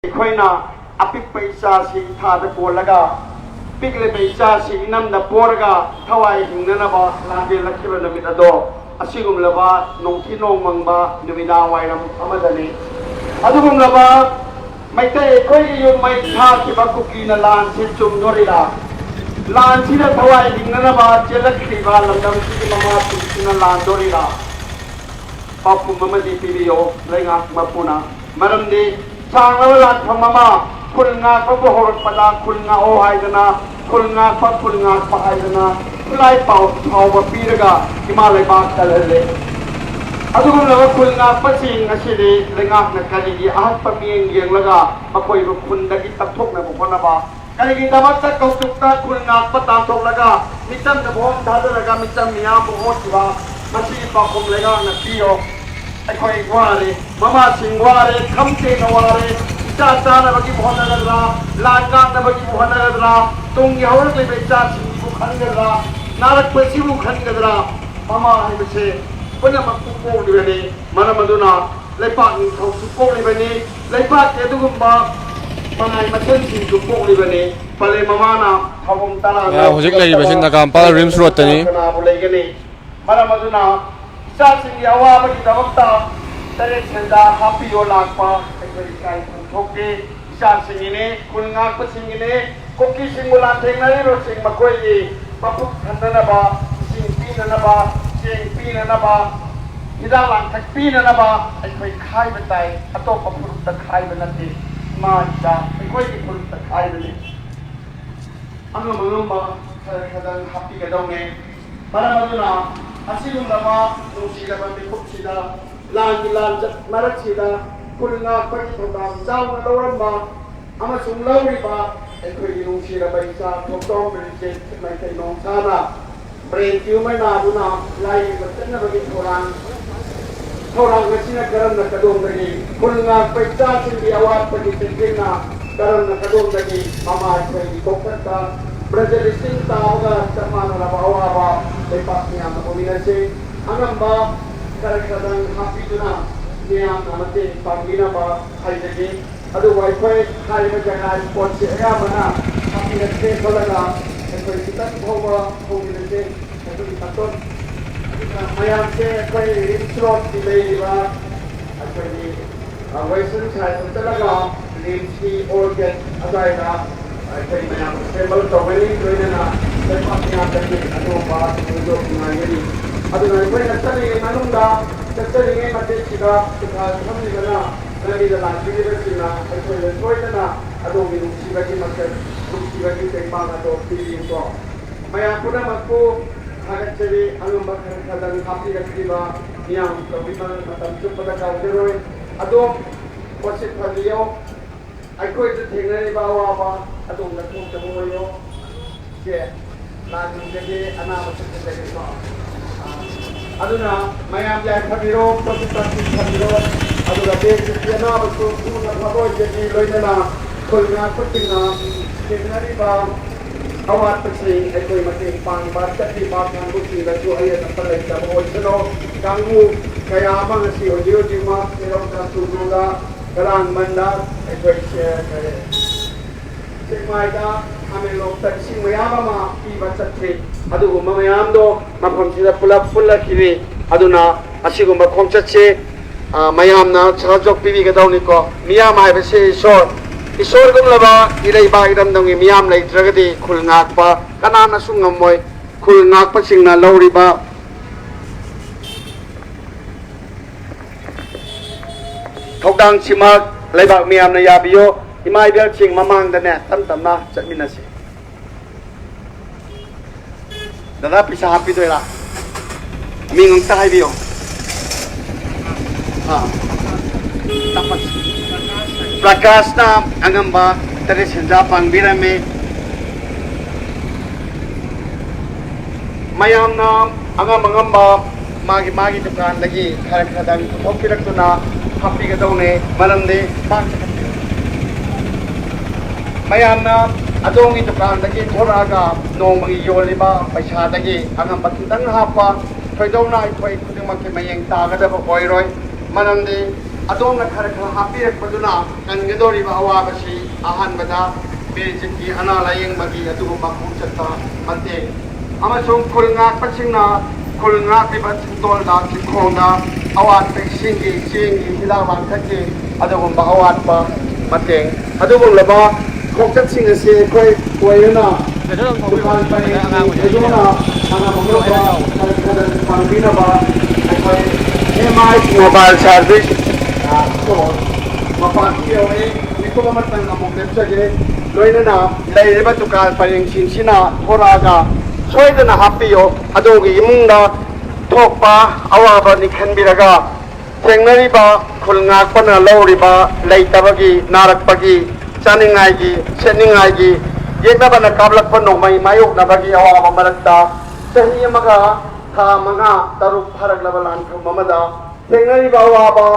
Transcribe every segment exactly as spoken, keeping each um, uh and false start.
ꯑꯩꯈꯣꯏꯅ ꯑꯄꯤꯛꯄ ꯏꯆꯥꯁꯤ ꯏꯊꯥꯗ ꯀꯣꯜꯂꯒ, ꯄꯤꯛꯂꯤꯕ ꯏꯆꯥꯁꯤ ꯏꯅꯝꯗ ꯄꯣꯔꯒ ꯊꯋꯥꯏ ꯍꯤꯡꯅꯅꯕ ꯂꯥꯟꯖꯦꯜꯂꯛꯈꯤꯕ ꯅꯨꯃꯤꯠ ꯑꯗꯣ ꯑꯁꯤꯒꯨꯝꯂꯕ ꯅꯣꯡꯊꯤ ꯅꯣꯡꯃꯪꯕ ꯅꯨꯃꯤꯗꯥꯡ ꯋꯥꯏꯔꯝ ꯑꯃꯗꯅꯤ꯫ ꯑꯗꯨꯒꯨꯝꯂꯕ ꯃꯩꯇꯩ ꯑꯩꯈꯣꯏꯒꯤ ꯌꯨꯝ ꯃꯩ ꯊꯥꯈꯤꯕ ꯀꯨꯀꯤꯅ ꯂꯥꯟꯁꯤ ꯆꯨꯝꯗꯣꯔꯤꯔꯥ? ꯂꯥꯟꯁꯤꯗ ꯊꯋꯥꯏ ꯍꯤꯡꯅꯅꯕ ꯆꯦꯜꯂꯛꯈꯤꯕ ꯂꯝꯗꯝꯁꯤꯒꯤ ꯃꯃꯥꯁꯤꯡꯁꯤꯅ ꯂꯥꯟꯗꯣꯔꯤꯔꯥ? ꯄꯥꯎꯈꯨꯝ ꯑꯃꯗꯤ ꯄꯤꯕꯤꯌꯣ ꯂꯩꯉꯥꯛ ꯃꯄꯨꯅ꯫ ꯃꯔꯝꯗꯤ ꯁꯥꯡꯂꯕ ꯂꯥꯟꯐꯝ ꯑꯃ ꯈꯨꯜ ꯉꯥꯛꯄꯕꯨ ꯍꯧꯔꯛꯄꯗ ꯈꯨꯜ ꯉꯥꯛꯑꯣ ꯍꯥꯏꯗꯅ, ꯈꯨꯜ ꯉꯥꯛꯄ, ꯈꯨꯜ ꯉꯥꯛꯄ ꯍꯥꯏꯗꯅ ꯈꯨꯠꯂꯥꯏ ꯄꯥꯎ ꯐꯥꯎꯕ ꯄꯤꯔꯒ ꯏꯃꯥ ꯂꯩꯕꯥꯛ ꯀꯜꯍꯜꯂꯦ꯫ ꯑꯗꯨꯒꯨꯝꯂꯕ ꯈꯨꯜ ꯉꯥꯛꯄꯁꯤꯡ ꯑꯁꯤꯗꯤ ꯂꯩꯉꯥꯛꯅ ꯀꯔꯤꯒꯤ ꯑꯍꯛꯄ ꯃꯤꯠꯌꯦꯡ ꯌꯦꯡꯂꯒ ꯃꯈꯣꯏꯕꯨ ꯈꯨꯟꯗꯒꯤ ꯇꯛꯊꯣꯛꯅꯕ ꯍꯣꯠꯅꯕ? ꯀꯔꯤꯒꯤꯗꯃꯛꯇ ꯀꯧꯇꯨꯛꯇ ꯈꯨꯜ ꯉꯥꯛꯄ ꯇꯥꯟꯊꯣꯛꯂꯒ ꯃꯤꯆꯝꯗ ꯃꯣꯍꯣꯡ ꯊꯥꯗꯔꯒ ꯃꯤꯆꯝ ꯃꯤꯌꯥꯝꯕꯨ ꯑꯣꯠꯈꯤꯕ? ꯃꯁꯤꯒꯤ ꯄꯥꯎꯈꯨꯝ ꯂꯩꯉꯥꯛꯅ ꯄꯤꯌꯣ꯫ ꯑꯩꯈꯣꯏ ꯋꯥꯔꯦ, ꯃꯃꯥꯁꯤꯡ ꯋꯥꯔꯦ, ꯈꯝ ꯇꯦꯡꯅ ꯋꯥꯔꯦ, ꯏꯆꯥ ꯆꯥꯅꯕꯒꯤꯕꯨ ꯍꯣꯠꯅꯒꯗ꯭ꯔꯥ, ꯂꯥꯟ ꯉꯥꯛꯅꯕꯒꯤꯕꯨ ꯍꯣꯠꯅꯒꯗ꯭ꯔꯥ, ꯇꯨꯡꯒꯤ ꯍꯧꯔꯛꯂꯤꯕ ꯏꯆꯥꯁꯤꯡꯒꯤꯕꯨ ꯈꯟꯒꯗ꯭ꯔꯥ, ꯅꯥꯔꯛꯄꯁꯤꯕꯨ ꯈꯟꯒꯗ꯭ꯔꯥ? ꯃꯃꯥ ꯍꯥꯏꯕꯁꯦ ꯄꯨꯝꯅꯃꯛꯄꯨ ꯄꯣꯛꯂꯤꯕꯅꯤ꯫ ꯃꯔꯝ ꯑꯗꯨꯅ ꯂꯩꯄꯥꯛ ꯅꯤꯡꯊꯧꯁꯨ ꯄꯣꯛꯂꯤꯕꯅꯤ, ꯂꯩꯄꯥꯛꯀꯤ ꯑꯗꯨꯒꯨꯝꯕ ꯃꯉꯥꯏ ꯃꯁꯦꯟꯁꯤꯡꯁꯨ ꯄꯣꯛꯂꯤꯕꯅꯤ꯫ ꯄꯂꯦꯝ ꯃꯃꯥꯅ ꯊꯧꯔꯝ ꯇꯔꯥ ꯃꯌꯥꯝ ꯍꯧꯖꯤꯛ ꯂꯩꯔꯤꯕꯁꯤ ꯅꯥꯒꯥꯃꯄꯥꯜ ꯔꯤꯝꯁ ꯔꯣꯗꯇꯅꯤ꯫ ꯀꯅꯥꯕꯨ ꯂꯩꯒꯅꯤ? ꯃꯔꯝ ꯑꯗꯨꯅ ꯏꯆꯥꯁꯤꯡꯒꯤ ꯑꯋꯥꯕꯒꯤꯗꯃꯛꯇ ꯇꯔꯦꯠ ꯁꯦꯟꯖꯥ ꯍꯥꯞꯄꯤꯌꯣ ꯂꯥꯛꯄ ꯑꯩꯈꯣꯏ ꯏꯀꯥꯏ ꯈꯨꯝ ꯊꯣꯛꯇꯦ꯫ ꯏꯆꯥꯁꯤꯡꯒꯤꯅꯤ, ꯈꯨꯜ ꯉꯥꯛꯄꯁꯤꯡꯒꯤꯅꯤ, ꯀꯨꯀꯤꯁꯤꯡꯕꯨ ꯂꯥꯟꯊꯦꯡꯅꯔꯤꯕꯁꯤꯡ ꯃꯈꯣꯏꯒꯤ ꯃꯄꯨꯛ ꯊꯟꯅꯅꯕ, ꯏꯁꯤꯡ ꯄꯤꯅꯅꯕ, ꯆꯦꯡ ꯄꯤꯅꯅꯕ, ꯍꯤꯗꯥꯛ ꯂꯥꯡꯊꯛ ꯄꯤꯅꯅꯕ ꯑꯩꯈꯣꯏ ꯈꯥꯏꯕ ꯇꯥꯏ꯫ ꯑꯇꯣꯞꯄ ꯐꯨꯔꯨꯞꯇ ꯈꯥꯏꯕ ꯅꯠꯇꯦ, ꯏꯃꯥ ꯏꯆꯥ ꯑꯩꯈꯣꯏꯒꯤ ꯐꯨꯔꯨꯞꯇ ꯈꯥꯏꯕꯅꯤ꯫ ꯑꯉꯝ ꯑꯉꯝꯕ ꯈꯔ ꯈꯔꯗꯪ ꯍꯥꯞꯄꯤꯒꯗꯧꯅꯦ꯫ ꯃꯔꯝ ꯑꯗꯨꯅ ꯑꯁꯤꯒꯨꯝꯂꯕ ꯅꯨꯡꯁꯤꯔꯕ ꯃꯤꯀꯨꯞꯁꯤꯗ, ꯂꯥꯟꯒꯤ ꯂꯥꯟꯆꯠ ꯃꯔꯛꯁꯤꯗ ꯈꯨꯜ ꯉꯥꯛꯄꯒꯤ ꯊꯧꯗꯥꯡ ꯆꯥꯎꯅ ꯂꯧꯔꯝꯕ ꯑꯃꯁꯨꯡ ꯂꯧꯔꯤꯕ ꯑꯩꯈꯣꯏꯒꯤ ꯅꯨꯡꯁꯤꯔꯕ ꯏꯆꯥ ꯊꯣꯛꯆꯥꯎ ꯕ꯭ꯔꯤꯖꯦꯠ ꯃꯩꯇꯩ ꯅꯣꯡꯁꯥꯅ brain tumor ꯅꯥꯗꯨꯅ ꯂꯥꯏꯌꯦꯡꯕ ꯆꯠꯅꯕꯒꯤ ꯊꯧꯔꯥꯡ ꯊꯧꯔꯥꯡ ꯑꯁꯤꯅ ꯀꯔꯝꯅ ꯀꯗꯣꯝꯗꯒꯤ ꯈꯨꯜ ꯉꯥꯛꯄ ꯏꯆꯥꯁꯤꯡꯒꯤ ꯑꯋꯥꯠꯄꯒꯤ ꯆꯩꯊꯦꯡꯅ ꯀꯔꯝꯅ ꯀꯗꯣꯝꯗꯒꯤ ꯃꯃꯥ ꯑꯩꯈꯣꯏꯒꯤ ꯀꯣꯛꯊꯛꯇ ꯕ꯭ꯔꯖ ꯂꯤꯁꯤꯡ ꯇꯥꯕꯒ ꯆꯞ ꯃꯥꯟꯅꯔꯕ ꯑꯋꯥꯕ ꯂꯩꯄꯥꯛ ꯃꯤꯌꯥꯝꯅ ꯎꯃꯤꯟꯅꯁꯤ꯫ ꯑꯉꯝꯕ ꯈꯔ ꯈꯔꯗꯪ ꯍꯥꯞꯄꯤꯗꯨꯅ ꯃꯤꯌꯥꯝꯅ ꯃꯇꯦꯡ ꯄꯥꯡꯕꯤꯅꯕ ꯍꯥꯏꯖꯒꯦ꯫ ꯑꯗꯨꯕꯨ ꯑꯩꯈꯣꯏ ꯍꯥꯏꯔꯤꯕ ꯖꯒꯥ ꯏꯁꯄꯣꯔꯠꯁꯤ ꯑꯌꯥꯝꯕꯅ ꯍꯥꯞꯄꯤꯔꯛꯇꯦ ꯈꯜꯂꯒ ꯑꯩꯈꯣꯏ ꯈꯤꯇꯪ ꯐꯥꯎꯕ ꯍꯧꯕꯤꯔꯁꯦ꯫ ꯑꯗꯨꯒꯤ ꯃꯇꯨꯡ ꯑꯗꯨꯅ ꯃꯌꯥꯝꯁꯦ ꯑꯩꯈꯣꯏ ꯔꯤꯝꯁ ꯔꯣꯗꯀꯤ ꯂꯩꯔꯤꯕ ꯑꯩꯈꯣꯏꯒꯤ ꯋꯦꯁꯇꯔꯟ ꯁꯥꯏꯗꯇ ꯆꯠꯂꯒ ꯔꯤꯝꯁꯀꯤ ꯑꯣꯜ ꯒꯦꯠ ꯑꯗꯨꯋꯥꯏꯗ ꯑꯩꯈꯣꯏ ꯃꯌꯥꯝ ꯑꯦꯁꯦꯝꯕꯜ ꯇꯧꯒꯅꯤ꯫ ꯂꯣꯏꯅꯅ ꯂꯩꯕꯥꯛ ꯃꯤꯌꯥꯝꯗꯒꯤ ꯑꯗꯨꯒꯨꯝꯕ ꯊꯧꯗꯣꯛ ꯅꯨꯡꯉꯥꯏꯒꯅꯤ꯫ ꯑꯗꯨꯅ ꯑꯩꯈꯣꯏꯅ ꯆꯠꯂꯤꯉꯩ ꯃꯅꯨꯡꯗ ꯆꯠꯆꯔꯤꯉꯩ ꯃꯇꯦꯛꯁꯤꯗ ꯗꯨꯀꯥꯟ ꯐꯝꯂꯤꯕꯅ ꯂꯝꯕꯤꯗ ꯂꯥꯛꯄꯤꯔꯤꯕꯁꯤꯡꯅ ꯑꯩꯈꯣꯏꯗ ꯁꯣꯏꯗꯅ ꯑꯗꯣꯝꯒꯤ ꯅꯨꯡꯁꯤꯕꯒꯤ ꯃꯁꯛ, ꯅꯨꯡꯁꯤꯕꯒꯤ ꯇꯦꯡꯕꯥꯡ ꯑꯗꯣ ꯄꯤꯕꯤꯌꯨꯀꯣ꯫ ꯃꯌꯥꯝ ꯄꯨꯝꯅꯃꯛꯄꯨ ꯊꯥꯒꯠꯆꯔꯤ꯫ ꯑꯉꯝꯕ ꯈꯔ ꯈꯔꯗꯪ ꯍꯥꯞꯄꯤꯔꯛꯄꯤꯕ ꯃꯤꯌꯥꯝ ꯇꯧꯕꯤꯃꯜ ꯃꯇꯝ ꯆꯨꯞꯄꯗ ꯀꯥꯎꯖꯔꯣꯏ꯫ ꯑꯗꯣꯝ ꯄꯣꯠꯁꯤꯠ ꯐꯕꯤꯌꯣ꯫ ꯑꯩꯈꯣꯏꯗ ꯊꯦꯡꯅꯔꯤꯕ ꯑꯋꯥꯕ ꯑꯗꯣꯝꯗ ꯊꯣꯛꯇꯕ ꯑꯣꯏꯌꯣ꯫ ꯁꯦ ꯂꯥꯟꯗꯒꯤ ꯑꯅꯥꯕ ꯆꯠꯄꯗꯒꯤꯀꯣ꯫ ꯑꯗꯨꯅ ꯃꯌꯥꯝ ꯌꯥꯏꯐꯕꯤꯔꯣ, ꯄꯣꯠꯁꯤꯠ ꯇꯥꯁꯤꯠ ꯐꯕꯤꯔꯣ꯫ ꯑꯗꯨꯒ ꯗꯦꯁꯀꯤ ꯑꯅꯥꯕꯁꯨ ꯊꯨꯅ ꯐꯕ ꯑꯣꯏꯖꯒꯤ꯫ ꯂꯣꯏꯅꯅ ꯈꯨꯜ ꯉꯥꯛꯄꯁꯤꯡꯅ ꯊꯦꯡꯅꯔꯤꯕ ꯑꯋꯥꯠꯄꯁꯤꯡ ꯑꯩꯈꯣꯏ ꯃꯇꯦꯡ ꯄꯥꯡꯕ ꯆꯠꯂꯤꯕ ꯀꯥꯡꯕꯨꯁꯤꯡꯗꯁꯨ ꯑꯌꯦꯠ ꯑꯄꯟ ꯂꯩꯇꯕ ꯑꯣꯏꯁꯅꯨ꯫ ꯀꯥꯡꯕꯨ ꯀꯌꯥ ꯑꯃ ꯉꯁꯤ ꯍꯧꯖꯤꯛ ꯍꯧꯖꯤꯛꯃꯛ ꯁꯦꯔꯧꯗ, ꯁꯨꯒ꯭ꯔꯨꯗ, ꯀꯂꯥꯡꯃꯟꯗ, ꯑꯩꯈꯣꯏ ꯁꯦ-, ꯀꯔꯤ, ꯁꯦꯛꯃꯥꯏꯗ, ꯊꯥꯃꯦꯟꯂꯣꯛꯇ ꯏꯁꯤꯡ ꯃꯌꯥꯝ ꯑꯃ ꯄꯤꯕ ꯆꯠꯈ꯭ꯔꯤ꯫ ꯑꯗꯨꯒꯨꯝꯕ ꯃꯌꯥꯝꯗꯣ ꯃꯐꯝꯁꯤꯗ ꯄꯨꯂꯞ ꯄꯨꯜꯂꯛꯈꯤꯅꯤ꯫ ꯑꯗꯨꯅ ꯑꯁꯤꯒꯨꯝꯕ ꯈꯣꯡꯆꯠꯁꯦ, ꯑ, ꯃꯌꯥꯝꯅ ꯁꯍꯖꯣꯛ ꯄꯤꯕꯤꯒꯗꯧꯅꯤꯀꯣ꯫ ꯃꯤꯌꯥꯝ ꯍꯥꯏꯕꯁꯤ ꯏꯁꯣꯔ, ꯏꯁꯣꯔꯒꯨꯝꯂꯕ ꯏꯔꯩꯕꯥꯛ ꯏꯔꯝꯗꯝꯒꯤ ꯃꯤꯌꯥꯝ ꯂꯩꯇ꯭ꯔꯒꯗꯤ ꯈꯨꯜ ꯉꯥꯛꯄ ꯀꯅꯥꯅꯁꯨ ꯉꯝꯃꯣꯏ꯫ ꯈꯨꯜ ꯉꯥꯛꯄꯁꯤꯡꯅ ꯂꯧꯔꯤꯕ ꯊꯧꯗꯥꯡꯁꯤꯃꯛ ꯂꯩꯕꯥꯛ ꯃꯤꯌꯥꯝꯅ ꯌꯥꯕꯤꯌꯨ꯫ ꯏꯃꯥ ꯏꯕꯦꯜꯁꯤꯡ ꯃꯃꯥꯡꯗꯅꯦ ꯇꯞ ꯇꯞꯅ ꯆꯠꯃꯤꯟꯅꯁꯤ꯫ ꯗꯗꯥ, ꯄꯩꯁꯥ ꯍꯥꯞꯄꯤꯗꯣꯏꯔꯥ? ꯃꯤꯡ ꯑꯝꯇ ꯍꯥꯏꯕꯤꯌꯣ꯫ ꯑꯥ꯫ ꯇꯞꯄꯁꯤ꯫ ꯄ꯭ꯔꯀꯥꯁꯅ ꯑꯉꯝꯕ ꯇꯔꯦꯠ ꯁꯦꯟꯖꯥ ꯄꯥꯡꯕꯤꯔꯝꯃꯤ꯫ ꯃꯌꯥꯝꯅ ꯑꯉꯝ ꯑꯉꯝꯕ ꯃꯥꯒꯤ ꯃꯥꯒꯤ ꯗꯨꯀꯥꯟꯗꯒꯤ ꯈꯔ ꯈꯔꯗꯪ ꯄꯨꯊꯣꯛꯄꯤꯔꯛꯇꯨꯅ ꯍꯥꯞꯄꯤꯒꯗꯧꯅꯦ꯫ ꯃꯔꯝꯗꯤ ꯃꯌꯥꯝꯅ ꯑꯗꯣꯝꯒꯤ ꯗꯨꯀꯥꯟꯗꯒꯤ ꯊꯣꯔꯛꯑꯒ ꯅꯣꯡꯃꯒꯤ ꯌꯣꯜꯂꯤꯕ ꯄꯩꯁꯥꯗꯒꯤ ꯑꯉꯝꯕ ꯈꯤꯇꯪ ꯍꯥꯞꯄ ꯊꯣꯏꯗꯣꯛꯅ ꯑꯩꯈꯣꯏ ꯈꯨꯗꯤꯡꯃꯛꯀꯤ ꯃꯌꯦꯡ ꯇꯥꯒꯗꯕ ꯑꯣꯏꯔꯣꯏ꯫ ꯃꯔꯝꯗꯤ ꯑꯗꯣꯝꯅ ꯈꯔ ꯈꯔ ꯍꯥꯞꯄꯤꯔꯛꯄꯗꯨꯅ ꯀꯟꯒꯗꯧꯔꯤꯕ ꯑꯋꯥꯕꯁꯤ ꯑꯍꯥꯟꯕꯗ ꯕꯤꯔꯖꯤꯠꯀꯤ ꯑꯅꯥ ꯂꯥꯌꯦꯡꯕꯒꯤ ꯑꯗꯨꯒꯨꯝꯕ ꯈꯣꯡꯆꯠꯇ ꯃꯇꯦꯡ ꯑꯃꯁꯨꯡ ꯈꯨꯜ ꯉꯥꯛꯄꯁꯤꯡꯅ ꯈꯨꯜ ꯉꯥꯛꯂꯤꯕ ꯆꯤꯡꯗꯣꯜꯗ ꯆꯤꯡꯈꯣꯡꯗ ꯑꯋꯥꯠꯄꯁꯤꯡꯒꯤ ꯆꯦꯡꯒꯤ ꯍꯤꯗꯥꯛ ꯂꯥꯡꯊꯛꯀꯤ ꯑꯗꯨꯒꯨꯝꯕ ꯑꯋꯥꯠꯄ ꯃꯇꯦꯡ ꯑꯗꯨꯒꯨꯝꯂꯕ ꯈꯣꯡꯆꯠꯁꯤꯡ ꯑꯁꯤ ꯑꯩꯈꯣꯏ ꯑꯣꯏꯅ ꯗꯨꯀꯥꯟ ꯄꯔꯦꯡꯁꯤꯡ ꯈꯥꯏꯗꯣꯛꯅ ꯁꯥꯟꯅ ꯈꯣꯠꯅꯕ ꯈꯔ ꯈꯔ ꯄꯥꯡꯕꯤꯅꯕ ꯑꯩꯈꯣꯏ ꯑꯦꯝ ꯑꯥꯏ ꯃꯣꯕꯥꯏꯜ ꯁꯥꯔꯚꯤꯁ ꯃꯄꯥꯟꯁꯨ ꯌꯧꯔꯛꯏ꯫ ꯃꯤꯀꯨꯞ ꯑꯃꯇꯪ ꯑꯃꯨꯛ ꯂꯦꯞꯆꯒꯦ꯫ ꯂꯣꯏꯅꯅ ꯂꯩꯔꯤꯕ ꯗꯨꯀꯥꯟ ꯄꯔꯦꯡꯁꯤꯡꯁꯤꯅ ꯊꯣꯔꯛꯑꯒ ꯁꯣꯏꯗꯅ ꯍꯥꯞꯄꯤꯌꯨ꯫ ꯑꯗꯣꯝꯒꯤ ꯏꯃꯨꯡꯗ ꯊꯣꯛꯄ ꯑꯋꯥꯕꯅꯤ ꯈꯟꯕꯤꯔꯒ ꯊꯦꯡꯅꯔꯤꯕ ꯈꯨꯜ ꯉꯥꯛꯄꯅ ꯂꯧꯔꯤꯕ ꯂꯩꯇꯕꯒꯤ, ꯅꯥꯔꯛꯄꯒꯤ, ꯆꯥꯅꯤꯡꯉꯥꯏꯒꯤ, ꯁꯦꯠꯅꯤꯡꯉꯥꯏꯒꯤ ꯌꯦꯛꯅꯕꯅ ꯀꯥꯞꯂꯛꯄ ꯅꯣꯡꯃꯩ ꯃꯥꯌꯣꯛꯅꯕꯒꯤ ꯑꯋꯥꯕ ꯃꯔꯛꯇ ꯆꯍꯤ ꯑꯃꯒ ꯊꯥ ꯃꯉꯥ ꯇꯔꯨꯛ ꯐꯥꯔꯛꯂꯕ ꯂꯥꯟꯐꯝ ꯑꯃꯗ ꯊꯦꯡꯅꯔꯤꯕ ꯑꯋꯥꯕ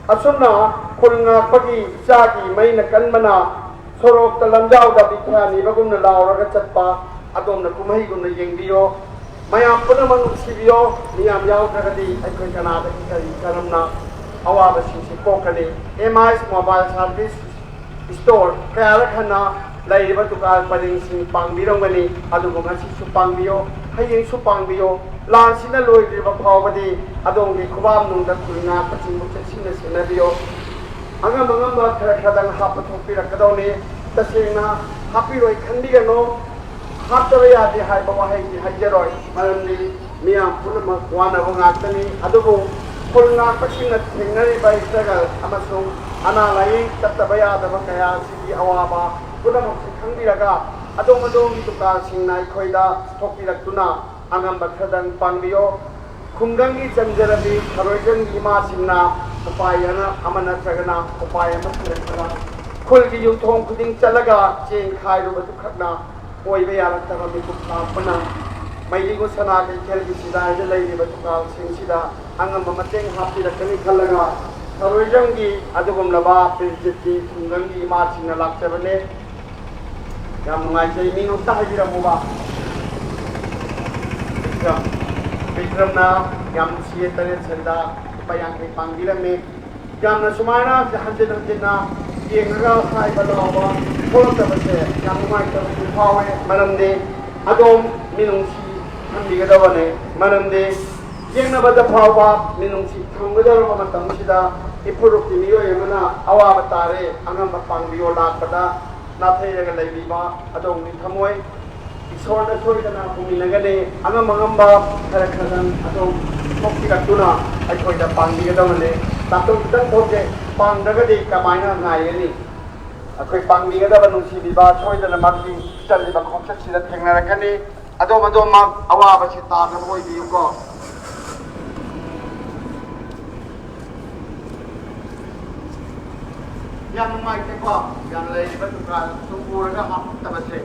ꯑꯁꯨꯝꯅ ꯈꯨꯜ ꯉꯥꯛꯄꯒꯤ ꯏꯆꯥꯒꯤ ꯃꯩꯅ ꯀꯟꯕꯅ ꯁꯣꯔꯣꯛꯇ ꯂꯝꯖꯥꯎꯗ ꯕꯤꯈ꯭ꯌꯥ ꯅꯤꯕꯒꯨꯝꯅ ꯂꯥꯎꯔꯒ ꯆꯠꯄ ꯑꯗꯣꯝꯅ ꯀꯨꯝꯍꯩꯒꯨꯝꯅ ꯌꯦꯡꯕꯤꯌꯣ꯫ ꯃꯌꯥꯝ ꯄꯨꯝꯅꯃꯛ ꯅꯨꯡꯁꯤꯕꯤꯌꯣ꯫ ꯃꯤꯌꯥꯝ ꯌꯥꯎꯗ꯭ꯔꯒꯗꯤ ꯑꯩꯈꯣꯏ ꯀꯅꯥꯗꯒꯤ ꯀꯔꯤ ꯀꯔꯝꯅ ꯑꯋꯥꯕꯁꯤꯡꯁꯤ ꯀꯣꯛꯀꯅꯤ? ꯑꯦꯝ ꯑꯥꯏ ꯃꯣꯕꯥꯏꯜ ꯁꯥꯔꯚꯤꯁ ꯁ꯭ꯇꯣꯔ ꯀꯌꯥꯔꯛ ꯍꯟꯅ ꯂꯩꯔꯤꯕ ꯗꯨꯀꯥꯟ ꯄꯔꯦꯡꯁꯤꯡ ꯄꯥꯡꯕꯤꯔꯝꯒꯅꯤ, ꯑꯗꯨꯕꯨ ꯉꯁꯤꯁꯨ ꯄꯥꯡꯕꯤꯌꯣ, ꯍꯌꯦꯡꯁꯨ ꯄꯥꯡꯕꯤꯌꯣ꯫ ꯂꯥꯟꯁꯤꯅ ꯂꯣꯏꯗ꯭ꯔꯤꯕ ꯐꯥꯎꯕꯗꯤ ꯑꯗꯣꯝꯒꯤ ꯈꯨꯕꯥꯝꯅꯨꯡꯗ ꯈꯨꯜ ꯉꯥꯛꯄꯁꯤꯡꯕꯨ ꯆꯦꯛꯁꯤꯟꯅ ꯁꯦꯟꯅꯕꯤꯌꯣ꯫ ꯑꯉꯝ ꯑꯉꯝꯕ ꯈꯔ ꯈꯔꯗꯪ ꯍꯥꯞꯄ ꯊꯣꯛꯄꯤꯔꯛꯀꯗꯧꯅꯤ꯫ ꯇꯁꯦꯡꯅ ꯍꯥꯞꯄꯤꯔꯣꯏ ꯈꯟꯕꯤꯒꯅꯨ꯫ ꯍꯥꯞꯇꯕ ꯌꯥꯗꯦ ꯍꯥꯏꯕ ꯋꯥꯍꯩꯗꯤ ꯍꯥꯏꯖꯔꯣꯏ, ꯃꯔꯝꯗꯤ ꯃꯤꯌꯥꯝ ꯄꯨꯝꯅꯃꯛ ꯋꯥꯅꯕ ꯉꯥꯛꯇꯅꯤ꯫ ꯑꯗꯨꯕꯨ ꯈꯨꯜ ꯉꯥꯛꯄꯁꯤꯡꯅ ꯊꯦꯡꯅꯔꯤꯕ struggle ꯑꯃꯁꯨꯡ ꯑꯅꯥ ꯂꯥꯌꯦꯡ ꯆꯠꯇꯕ ꯌꯥꯗꯕ ꯀꯌꯥ ꯑꯁꯤꯒꯤ ꯑꯋꯥꯕ ꯄꯨꯝꯅꯃꯛꯁꯨ ꯈꯪꯕꯤꯔꯒ ꯑꯗꯣꯝ ꯑꯗꯣꯝꯒꯤ ꯗꯨꯀꯥꯟꯁꯤꯡꯅ ꯑꯩꯈꯣꯏꯗ ꯊꯣꯛꯄꯤꯔꯛꯇꯨꯅ ꯑꯉꯝꯕ ꯈꯔꯗꯪ ꯄꯥꯡꯕꯤꯌꯣ꯫ ꯈꯨꯡꯒꯪꯒꯤ ꯆꯪꯖꯔꯕꯤ ꯊꯔꯣꯏꯒꯪꯒꯤ ꯏꯃꯥꯁꯤꯡꯅ ꯎꯄꯥꯏ ꯑꯅ-, ꯑꯃ ꯅꯠꯇ꯭ꯔꯒꯅ ꯎꯄꯥꯏ ꯑꯃ ꯊꯤꯔꯛꯇꯅ ꯈꯨꯜꯒꯤ ꯌꯨꯝꯊꯣꯡ ꯈꯨꯗꯤꯡ ꯆꯠꯂꯒ ꯆꯦꯡ ꯈꯥꯏꯔꯨꯕꯗꯨ ꯈꯛꯅ ꯑꯣꯏꯕ ꯌꯥꯔꯛꯇꯕ ꯃꯤꯀꯨꯞ ꯂꯥꯛꯄꯅ ꯃꯩꯂꯤꯒꯨ ꯁꯅꯥ ꯀꯩꯊꯦꯜꯒꯤ ꯁꯤꯗꯥꯏꯗ ꯂꯩꯔꯤꯕ ꯗꯨꯀꯥꯟꯁꯤꯡꯁꯤꯗ ꯑꯉꯝꯕ ꯃꯇꯦꯡ ꯍꯥꯞꯄꯤꯔꯛꯀꯅꯤ ꯈꯜꯂꯒ ꯊꯔꯣꯏꯖꯝꯒꯤ ꯑꯗꯨꯒꯨꯝꯂꯕ ꯄ꯭ꯔꯤꯟꯁꯤꯞꯀꯤ ꯈꯨꯡꯒꯪꯒꯤ ꯏꯃꯥꯁꯤꯡꯅ ꯂꯥꯛꯆꯕꯅꯦ꯫ ꯌꯥꯝ ꯅꯨꯡꯉꯥꯏꯖꯩ꯫ ꯃꯤꯡ ꯑꯝꯇ ꯍꯥꯏꯕꯤꯔꯝꯃꯨꯕ꯫ ꯕꯤꯀ꯭ꯔꯝ꯫ ꯕꯤꯀ꯭ꯔꯝꯅ ꯌꯥꯝ ꯅꯨꯡꯁꯤꯌꯦ, ꯇꯔꯦꯠ ꯁꯦꯟꯗ ꯂꯨꯄꯥ ꯌꯥꯡꯈꯩ ꯄꯥꯡꯕꯤꯔꯝꯃꯤ꯫ ꯌꯥꯝꯅ ꯁꯨꯃꯥꯏꯅ ꯍꯟꯖꯤꯟ ꯍꯟꯖꯤꯟꯅ ꯌꯦꯡꯉꯒ ꯍꯥꯏꯕ ꯂꯥꯎꯕ ꯊꯣꯛꯂꯛꯇꯕꯁꯦ ꯌꯥꯝ ꯅꯨꯡꯉꯥꯏꯇꯕꯁꯨ ꯐꯥꯎꯋꯦ꯫ ꯃꯔꯝꯗꯤ ꯑꯗꯣꯝ ꯃꯤꯅꯨꯡꯁꯤ ꯊꯝꯕꯤꯒꯗꯕꯅꯦ꯫ ꯃꯔꯝꯗꯤ ꯌꯦꯡꯅꯕꯗ ꯐꯥꯎꯕ ꯃꯤꯅꯨꯡꯁꯤ ꯊꯝꯒꯗꯧꯔꯕ ꯃꯇꯝꯁꯤꯗ ꯏꯐꯨꯔꯨꯞꯀꯤ ꯃꯤꯑꯣꯏ ꯑꯃꯅ ꯑꯋꯥꯕ ꯇꯥꯔꯦ, ꯑꯉꯝꯕ ꯄꯥꯡꯕꯤꯌꯣ ꯂꯥꯛꯄꯗ ꯅꯥꯊꯩꯔꯒ ꯂꯩꯕꯤꯕ ꯑꯗꯣꯝꯒꯤ ꯊꯃꯣꯏ ꯏꯁꯣꯔꯅ ꯁꯣꯏꯗꯅ ꯎꯃꯤꯟꯅꯒꯅꯤ꯫ ꯑꯉꯝ ꯑꯉꯝꯕ ꯈꯔ ꯈꯔ ꯑꯗꯨꯝ ꯊꯣꯛꯄꯤꯔꯛꯇꯨꯅ ꯑꯩꯈꯣꯏꯗ ꯄꯥꯡꯕꯤꯒꯗꯕꯅꯤ꯫ ꯇꯥꯇꯣꯟ ꯈꯤꯇꯪ ꯊꯣꯛꯀꯦ꯫ ꯄꯥꯡꯗ꯭ꯔꯒꯗꯤ ꯀꯃꯥꯏꯅ ꯉꯥꯏꯒꯅꯤ? ꯑꯩꯈꯣꯏ ꯄꯥꯡꯕꯤꯒꯗꯕ ꯅꯨꯡꯁꯤꯕꯤꯕ ꯁꯣꯏꯗꯅꯃꯛꯀꯤ ꯆꯠꯂꯤꯕ ꯈꯣꯡꯆꯠꯁꯤꯗ ꯊꯦꯡꯅꯔꯛꯀꯅꯤ꯫ ꯑꯗꯣꯝ ꯑꯗꯣꯝꯃꯛ ꯑꯋꯥꯕꯁꯤ ꯇꯥꯗꯕ ꯑꯣꯏꯕꯤꯌꯨꯀꯣ꯫ ꯌꯥꯝ ꯅꯨꯡꯉꯥꯏꯇꯦꯀꯣ꯫ ꯌꯥꯝ ꯂꯩꯔꯤꯕ ꯗꯨꯀꯥꯟ ꯁꯨꯝ ꯎꯔꯒ ꯍꯥꯞꯄꯛꯇꯕꯁꯦ꯫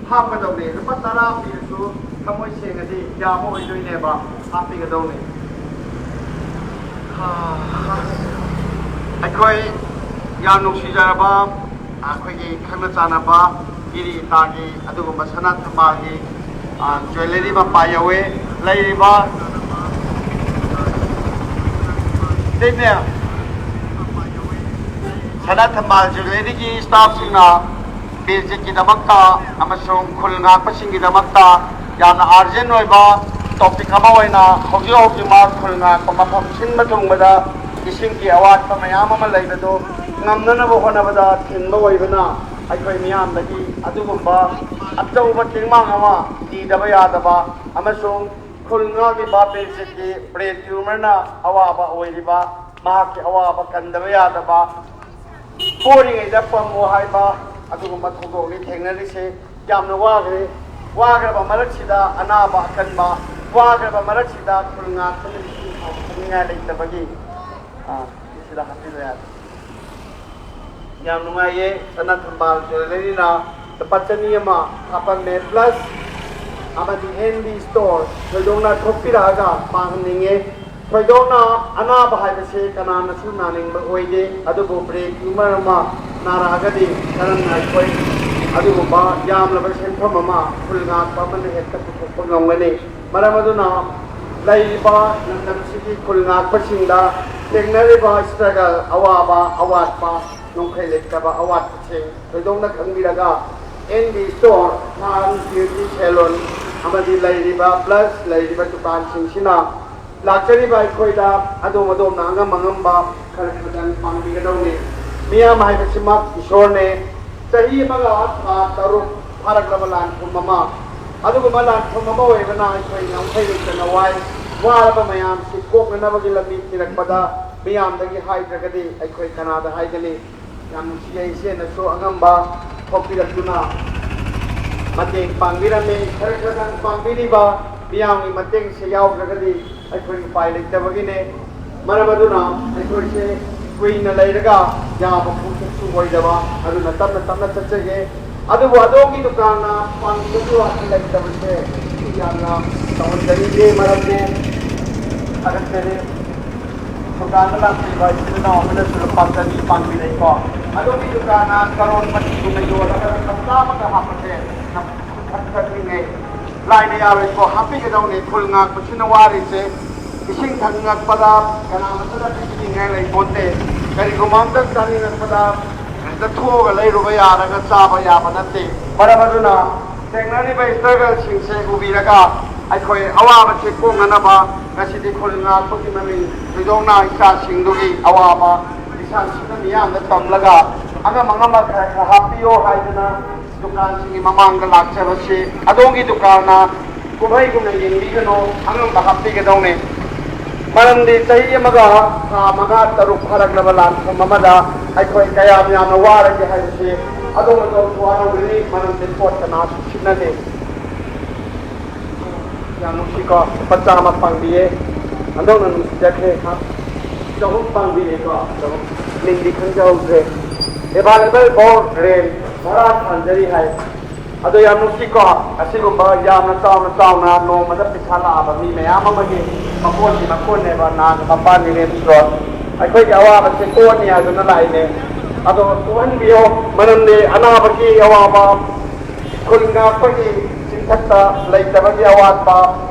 ꯍꯥꯞꯀꯗꯧꯅꯦ꯫ ꯂꯨꯄꯥ ꯇꯔꯥ ꯄꯤꯔꯁꯨ ꯊꯃꯣꯏ ꯁꯦꯡꯉꯗꯤ ꯌꯥꯕ ꯑꯣꯏꯗꯣꯏꯅꯦꯕ꯫ ꯍꯥꯞꯄꯤꯒꯗꯧꯅꯦ꯫ ꯑꯩꯈꯣꯏ ꯌꯥꯝ ꯅꯨꯡꯁꯤꯖꯔꯕ ꯑꯩꯈꯣꯏꯒꯤ ꯈꯪꯅ ꯆꯥꯟꯅꯕ ꯏꯔꯤ ꯏꯇꯥꯒꯤ ꯑꯗꯨꯒꯨꯝꯕ ꯁꯅꯥ ꯊꯝꯕꯥꯜꯒꯤ, ꯑ, ꯖ꯭ꯋꯦꯂꯔꯤ ꯃꯄꯥ ꯌꯧꯋꯦ꯫ ꯂꯩꯔꯤꯕ ꯁꯤꯅꯦ, ꯁꯅꯥ ꯊꯝꯕꯥꯜ ꯖ꯭ꯋꯦꯂꯔꯤꯒꯤ ꯁ꯭ꯇꯥꯐꯁꯤꯡꯅ ꯕꯤꯔꯖꯤꯠꯀꯤꯗꯃꯛꯇ ꯑꯃꯁꯨꯡ ꯈꯨꯜ ꯉꯥꯛꯄꯁꯤꯡꯒꯤꯗꯃꯛꯇ ꯌꯥꯝꯅ ꯑꯥꯔꯖꯦꯟ ꯑꯣꯏꯕ ꯇꯣꯄꯤꯛ ꯑꯃ ꯑꯣꯏꯅ ꯍꯧꯖꯤꯛ ꯍꯧꯖꯤꯛꯃꯛ ꯈꯨꯜ ꯉꯥꯛꯄ ꯃꯐꯝ ꯁꯤꯟꯕ ꯊꯨꯡꯕꯗ ꯏꯁꯤꯡꯒꯤ ꯑꯋꯥꯠꯄ ꯃꯌꯥꯝ ꯑꯃ ꯂꯩꯕꯗꯨ ꯉꯝꯅꯅꯕ ꯍꯣꯠꯅꯕꯗ ꯊꯤꯟꯕ ꯑꯣꯏꯕꯅ ꯑꯩꯈꯣꯏ ꯃꯤꯌꯥꯝꯗꯒꯤ ꯑꯗꯨꯒꯨꯝꯕ ꯑꯆꯧꯕ ꯇꯦꯡꯕꯥꯡ ꯑꯃ ꯅꯤꯗꯕ ꯌꯥꯗꯕ ꯑꯃꯁꯨꯡ ꯈꯨꯜ ꯉꯥꯛꯂꯤꯕ ꯕꯤꯔꯖꯤꯠꯀꯤ ꯕ꯭ꯔꯦꯟ ꯇ꯭ꯌꯨꯃꯔꯅ ꯑꯋꯥꯕ ꯑꯣꯏꯔꯤꯕ ꯃꯍꯥꯛꯀꯤ ꯑꯋꯥꯕ ꯀꯟꯗꯕ ꯌꯥꯗꯕ ꯄꯣꯔꯤꯉꯩꯗ ꯄꯝꯃꯣ ꯍꯥꯏꯕ ꯑꯗꯨꯒꯨꯝꯕ ꯊꯧꯗꯣꯛꯅꯤ ꯊꯦꯡꯅꯔꯤꯁꯦ꯫ ꯌꯥꯝꯅ ꯋꯥꯈ꯭ꯔꯦ꯫ ꯋꯥꯈ꯭ꯔꯕ ꯃꯔꯛꯁꯤꯗ ꯑꯅꯥꯕ ꯑꯀꯟꯕ, ꯋꯥꯈ꯭ꯔꯕ ꯃꯔꯛꯁꯤꯗ ꯈꯨꯜ ꯉꯥꯛꯄꯅ ꯂꯤꯁꯤꯡ ꯐꯥꯎꯕ ꯆꯠꯅꯤꯡꯉꯥꯏ ꯂꯩꯇꯕꯒꯤ, ꯑꯥ, ꯁꯤꯗ ꯍꯥꯞꯄꯤꯕ ꯌꯥꯔꯦ꯫ ꯌꯥꯝ ꯅꯨꯡꯉꯥꯏꯌꯦ꯫ ꯁꯅꯥ ꯊꯝꯕꯥꯜ ꯖ꯭ꯋꯦꯂꯔꯤꯅ ꯂꯨꯄꯥ ꯆꯅꯤ ꯑꯃ ꯍꯥꯞꯄꯝꯃꯦ, ꯄ꯭ꯂꯁ ꯑꯃꯗꯤ ꯑꯦꯟ ꯕꯤ ꯁ꯭ꯇꯣꯔ ꯊꯣꯏꯗꯣꯛꯅ ꯊꯣꯛꯄꯤꯔꯛꯑꯒ ꯄꯥꯡꯍꯟꯅꯤꯡꯉꯦ꯫ ꯊꯣꯏꯗꯣꯛꯅ ꯑꯅꯥꯕ ꯍꯥꯏꯕꯁꯦ ꯀꯅꯥꯅꯁꯨ ꯅꯥꯅꯤꯡꯕ ꯑꯣꯏꯗꯦ, ꯑꯗꯨꯕꯨ ꯕ꯭ꯔꯦꯟ ꯇ꯭ꯌꯨꯃꯔ ꯑꯃ ꯅꯥꯔꯛꯑꯒꯗꯤ ꯀꯔꯝꯅ ꯑꯩꯈꯣꯏ ꯑꯗꯨꯒꯨꯝꯕ ꯌꯥꯝꯂꯕ ꯁꯦꯟꯐꯝ ꯑꯃ ꯈꯨꯜ ꯉꯥꯛꯄ ꯑꯃꯅ ꯍꯦꯛꯇ ꯄꯨꯊꯣꯛꯄ ꯉꯝꯒꯅꯤ? ꯃꯔꯝ ꯑꯗꯨꯅ ꯂꯩꯔꯤꯕ ꯂꯝꯗꯝꯁꯤꯒꯤ ꯈꯨꯜ ꯉꯥꯛꯄꯁꯤꯡꯗ ꯊꯦꯡꯅꯔꯤꯕ ꯁ꯭ꯇ꯭ꯔꯒꯜ, ꯑꯋꯥꯕ, ꯑꯋꯥꯠꯄ, ꯅꯨꯡꯈꯩ ꯂꯩꯇꯕ ꯑꯋꯥꯠꯄꯁꯤꯡ ꯊꯣꯏꯗꯣꯛꯅ ꯈꯪꯕꯤꯔꯒ ꯑꯦꯟ ꯕꯤ ꯁ꯭ꯇꯣꯔ, ꯅꯥꯟ ꯕ꯭ꯌꯨꯇꯤ ꯁꯦꯂꯣꯟ ꯑꯃꯗꯤ ꯂꯩꯔꯤꯕ ꯄ꯭ꯂꯁ ꯂꯩꯔꯤꯕ ꯗꯨꯀꯥꯟꯁꯤꯡꯁꯤꯅ ꯂꯥꯛꯆꯔꯤꯕ ꯑꯩꯈꯣꯏꯗ ꯑꯗꯣꯝ ꯑꯗꯣꯝꯅ ꯑꯉꯝ ꯑꯉꯝꯕ ꯈꯔ ꯈꯔꯗꯪ ꯄꯥꯡꯕꯤꯒꯗꯧꯅꯤ꯫ ꯃꯤꯌꯥꯝ ꯍꯥꯏꯕꯁꯤꯃꯛ ꯏꯁꯣꯔꯅꯦ꯫ ꯆꯍꯤ ꯑꯃꯒ ꯊꯥ ꯇꯔꯨꯛ ꯐꯥꯔꯛꯂꯕ ꯂꯥꯟꯐꯝ ꯑꯃ, ꯑꯗꯨꯒꯨꯝꯕ ꯂꯥꯟꯐꯝ ꯑꯃ ꯑꯣꯏꯕꯅ ꯑꯩꯈꯣꯏ ꯉꯝꯈꯩ ꯂꯩꯇꯅ ꯋꯥꯏ꯫ ꯋꯥꯔꯕ ꯃꯌꯥꯝꯁꯤ ꯀꯣꯛꯅꯅꯕꯒꯤ ꯂꯝꯕꯤ ꯊꯤꯔꯛꯄꯗ ꯃꯤꯌꯥꯝꯗꯒꯤ ꯍꯥꯏꯗ꯭ꯔꯒꯗꯤ ꯑꯩꯈꯣꯏ ꯀꯅꯥꯗ ꯍꯥꯏꯒꯅꯤ? ꯌꯥꯝ ꯅꯨꯡꯁꯤꯖꯩ, ꯏꯆꯦꯅꯁꯨ ꯑꯉꯝꯕ ꯊꯣꯛꯄꯤꯔꯛꯇꯨꯅ ꯃꯇꯦꯡ ꯄꯥꯡꯕꯤꯔꯝꯃꯤ꯫ ꯈꯔ ꯈꯔꯗꯪ ꯄꯥꯡꯕꯤꯔꯤꯕ ꯃꯤꯌꯥꯝꯒꯤ ꯃꯇꯦꯡꯁꯦ ꯌꯥꯎꯗ꯭ꯔꯒꯗꯤ ꯑꯩꯈꯣꯏ ꯎꯄꯥꯏ ꯂꯩꯇꯕꯒꯤꯅꯦ꯫ ꯃꯔꯝ ꯑꯗꯨꯅ ꯑꯩꯈꯣꯏꯁꯦ ꯀꯨꯏꯅ ꯂꯩꯔꯒ ꯌꯥꯕ ꯈꯣꯡꯆꯠꯁꯨ ꯑꯣꯏꯗꯕ, ꯑꯗꯨꯅ ꯇꯞꯅ ꯇꯞꯅ ꯆꯠꯆꯒꯦ꯫ ꯑꯗꯨꯕꯨ ꯑꯗꯣꯝꯒꯤ ꯗꯨꯀꯥꯟꯅ ꯄꯥꯡꯕꯤꯕꯒꯤ ꯋꯥꯈꯜ ꯂꯩꯇꯕꯁꯦ ꯌꯥꯝꯅ ꯇꯧꯍꯟꯖꯅꯤꯡꯗꯦ, ꯃꯔꯝꯗꯤ ꯊꯥꯒꯠꯆꯔꯤ꯫ ꯗꯨꯀꯥꯟꯗ ꯂꯥꯛꯄꯤꯕ ꯏꯆꯤꯜ ꯏꯅꯥꯎ ꯑꯃꯅꯁꯨ ꯂꯨꯄꯥ ꯆꯅꯤ ꯄꯥꯡꯕꯤꯔꯛꯏꯀꯣ꯫ ꯑꯗꯣꯝꯒꯤ ꯗꯨꯀꯥꯟꯅ ꯀꯔꯣꯔ ꯄꯇꯤꯒꯨꯝꯅ ꯌꯣꯜꯂꯒ ꯂꯨꯄꯥ ꯆꯥꯝꯃꯒ ꯍꯥꯞꯄꯁꯦ ꯈꯛ ꯈꯛꯅꯤꯡꯉꯦ꯫ ꯂꯥꯏꯅ ꯌꯥꯔꯣꯏꯀꯣ, ꯍꯥꯞꯄꯤꯒꯗꯧꯅꯦ꯫ ꯈꯨꯜ ꯉꯥꯛꯄꯁꯤꯅ ꯋꯥꯔꯤꯁꯦ꯫ ꯏꯁꯤꯡ ꯊꯛꯅꯤꯡꯉꯛꯄꯗ ꯀꯅꯥꯃꯠꯇꯅ ꯄꯤꯕꯤꯅꯤꯡꯉꯥꯏ ꯂꯩꯄꯣꯟꯇꯦ꯫ ꯀꯔꯤꯒꯨꯝꯕ ꯑꯝꯇ ꯆꯥꯅꯤꯡꯉꯛꯄꯗ ꯍꯦꯛꯇ ꯊꯣꯛꯑꯒ ꯂꯩꯔꯨꯕ ꯌꯥꯔꯒ ꯆꯥꯕ ꯌꯥꯕ ꯅꯠꯇꯦ꯫ ꯃꯔꯝ ꯑꯗꯨꯅ ꯊꯦꯡꯅꯔꯤꯕ ꯏꯁꯇ꯭ꯔꯒꯜꯁꯤꯡꯁꯦ ꯎꯕꯤꯔꯒ ꯑꯩꯈꯣꯏ ꯑꯋꯥꯕꯁꯦ ꯀꯣꯛꯅꯅꯕ ꯉꯁꯤꯗꯤ ꯈꯨꯜ ꯉꯥꯛꯄꯒꯤ ꯃꯃꯤꯡ ꯊꯣꯏꯗꯣꯛꯅ ꯏꯆꯥꯁꯤꯡꯗꯨꯒꯤ ꯑꯋꯥꯕ ꯏꯁꯥꯁꯤꯡꯅ ꯃꯤꯌꯥꯝꯗ ꯇꯝꯂꯒ ꯑꯉꯝ ꯑꯉꯝꯕ ꯈꯔ ꯈꯔ ꯍꯥꯞꯄꯤꯌꯣ ꯍꯥꯏꯗꯅ ꯗꯨꯀꯥꯟꯁꯤꯡꯒꯤ ꯃꯃꯥꯡꯗ ꯂꯥꯛꯆꯕꯁꯤ ꯑꯗꯣꯝꯒꯤ ꯗꯨꯀꯥꯟꯅ ꯀꯨꯝꯍꯩꯒꯨꯝꯅ ꯌꯦꯡꯕꯤꯒꯅꯨ, ꯑꯉꯝꯕ ꯍꯥꯞꯄꯤꯒꯗꯧꯅꯤ꯫ ꯃꯔꯝꯗꯤ ꯆꯍꯤ ꯑꯃꯒ ꯊꯥ ꯃꯉꯥ ꯇꯔꯨꯛ ꯐꯥꯔꯛꯂꯕ ꯂꯥꯟꯐꯝ ꯑꯃꯗ ꯑꯩꯈꯣꯏ ꯀꯌꯥꯝ ꯌꯥꯝꯅ ꯋꯥꯔꯒꯦ ꯍꯥꯏꯕꯁꯤ ꯑꯗꯣꯝ ꯑꯗꯣꯝꯁꯨ ꯋꯥꯔꯝꯒꯅꯤ, ꯃꯔꯝꯗꯤ ꯄꯣꯠ ꯀꯅꯥꯁꯨ ꯁꯤꯠꯅꯗꯦ꯫ ꯌꯥꯝ ꯅꯨꯡꯁꯤꯀꯣ, ꯂꯨꯄꯥ ꯆꯥꯝꯃ ꯄꯥꯡꯕꯤꯌꯦ꯫ ꯑꯟꯗꯧꯅ ꯅꯨꯡꯁꯤꯖꯈ꯭ꯔꯦ꯫ ꯍꯥ? ꯆꯍꯨꯝ ꯄꯥꯡꯕꯤꯔꯦꯀꯣ, ꯆꯍꯨꯝ꯫ ꯃꯤꯡꯗꯤ ꯈꯪꯖꯍꯧꯗ꯭ꯔꯦ꯫ ꯑꯦꯚꯥꯏꯂꯦꯕꯜ ꯐꯣꯔ ꯔꯦꯟ, ꯚꯔꯥ ꯊꯥꯟꯖꯔꯤ ꯍꯥꯏ꯫ ꯑꯗꯣ ꯌꯥꯝ ꯅꯨꯡꯁꯤꯀꯣ, ꯑꯁꯤꯒꯨꯝꯕ ꯌꯥꯝꯅ ꯆꯥꯎꯅ ꯆꯥꯎꯅ ꯅꯣꯡꯃꯗ ꯄꯩꯁꯥ ꯂꯥꯛꯑꯕ ꯃꯤ ꯃꯌꯥꯝ ꯑꯃꯒꯤ ꯃꯀꯣꯟꯒꯤ ꯃꯀꯣꯟꯅꯦꯕ ꯅꯍꯥꯟ ꯃꯄꯥ ꯅꯤꯔꯦꯟ ꯁ꯭ꯇꯣꯔ꯫ ꯑꯩꯈꯣꯏꯒꯤ ꯑꯋꯥꯕꯁꯦ ꯀꯣꯛꯑꯅꯤ ꯍꯥꯏꯗꯨꯅ ꯂꯥꯛꯏꯅꯦ꯫ ꯑꯗꯣ ꯀꯣꯛꯍꯟꯕꯤꯌꯣ, ꯃꯔꯝꯗꯤ ꯑꯅꯥꯕꯒꯤ ꯑꯋꯥꯕ, ꯈꯨꯜ ꯉꯥꯛꯄꯒꯤ ꯆꯤꯡꯊꯛꯇ ꯂꯩꯇꯕꯒꯤ ꯑꯋꯥꯠꯄ,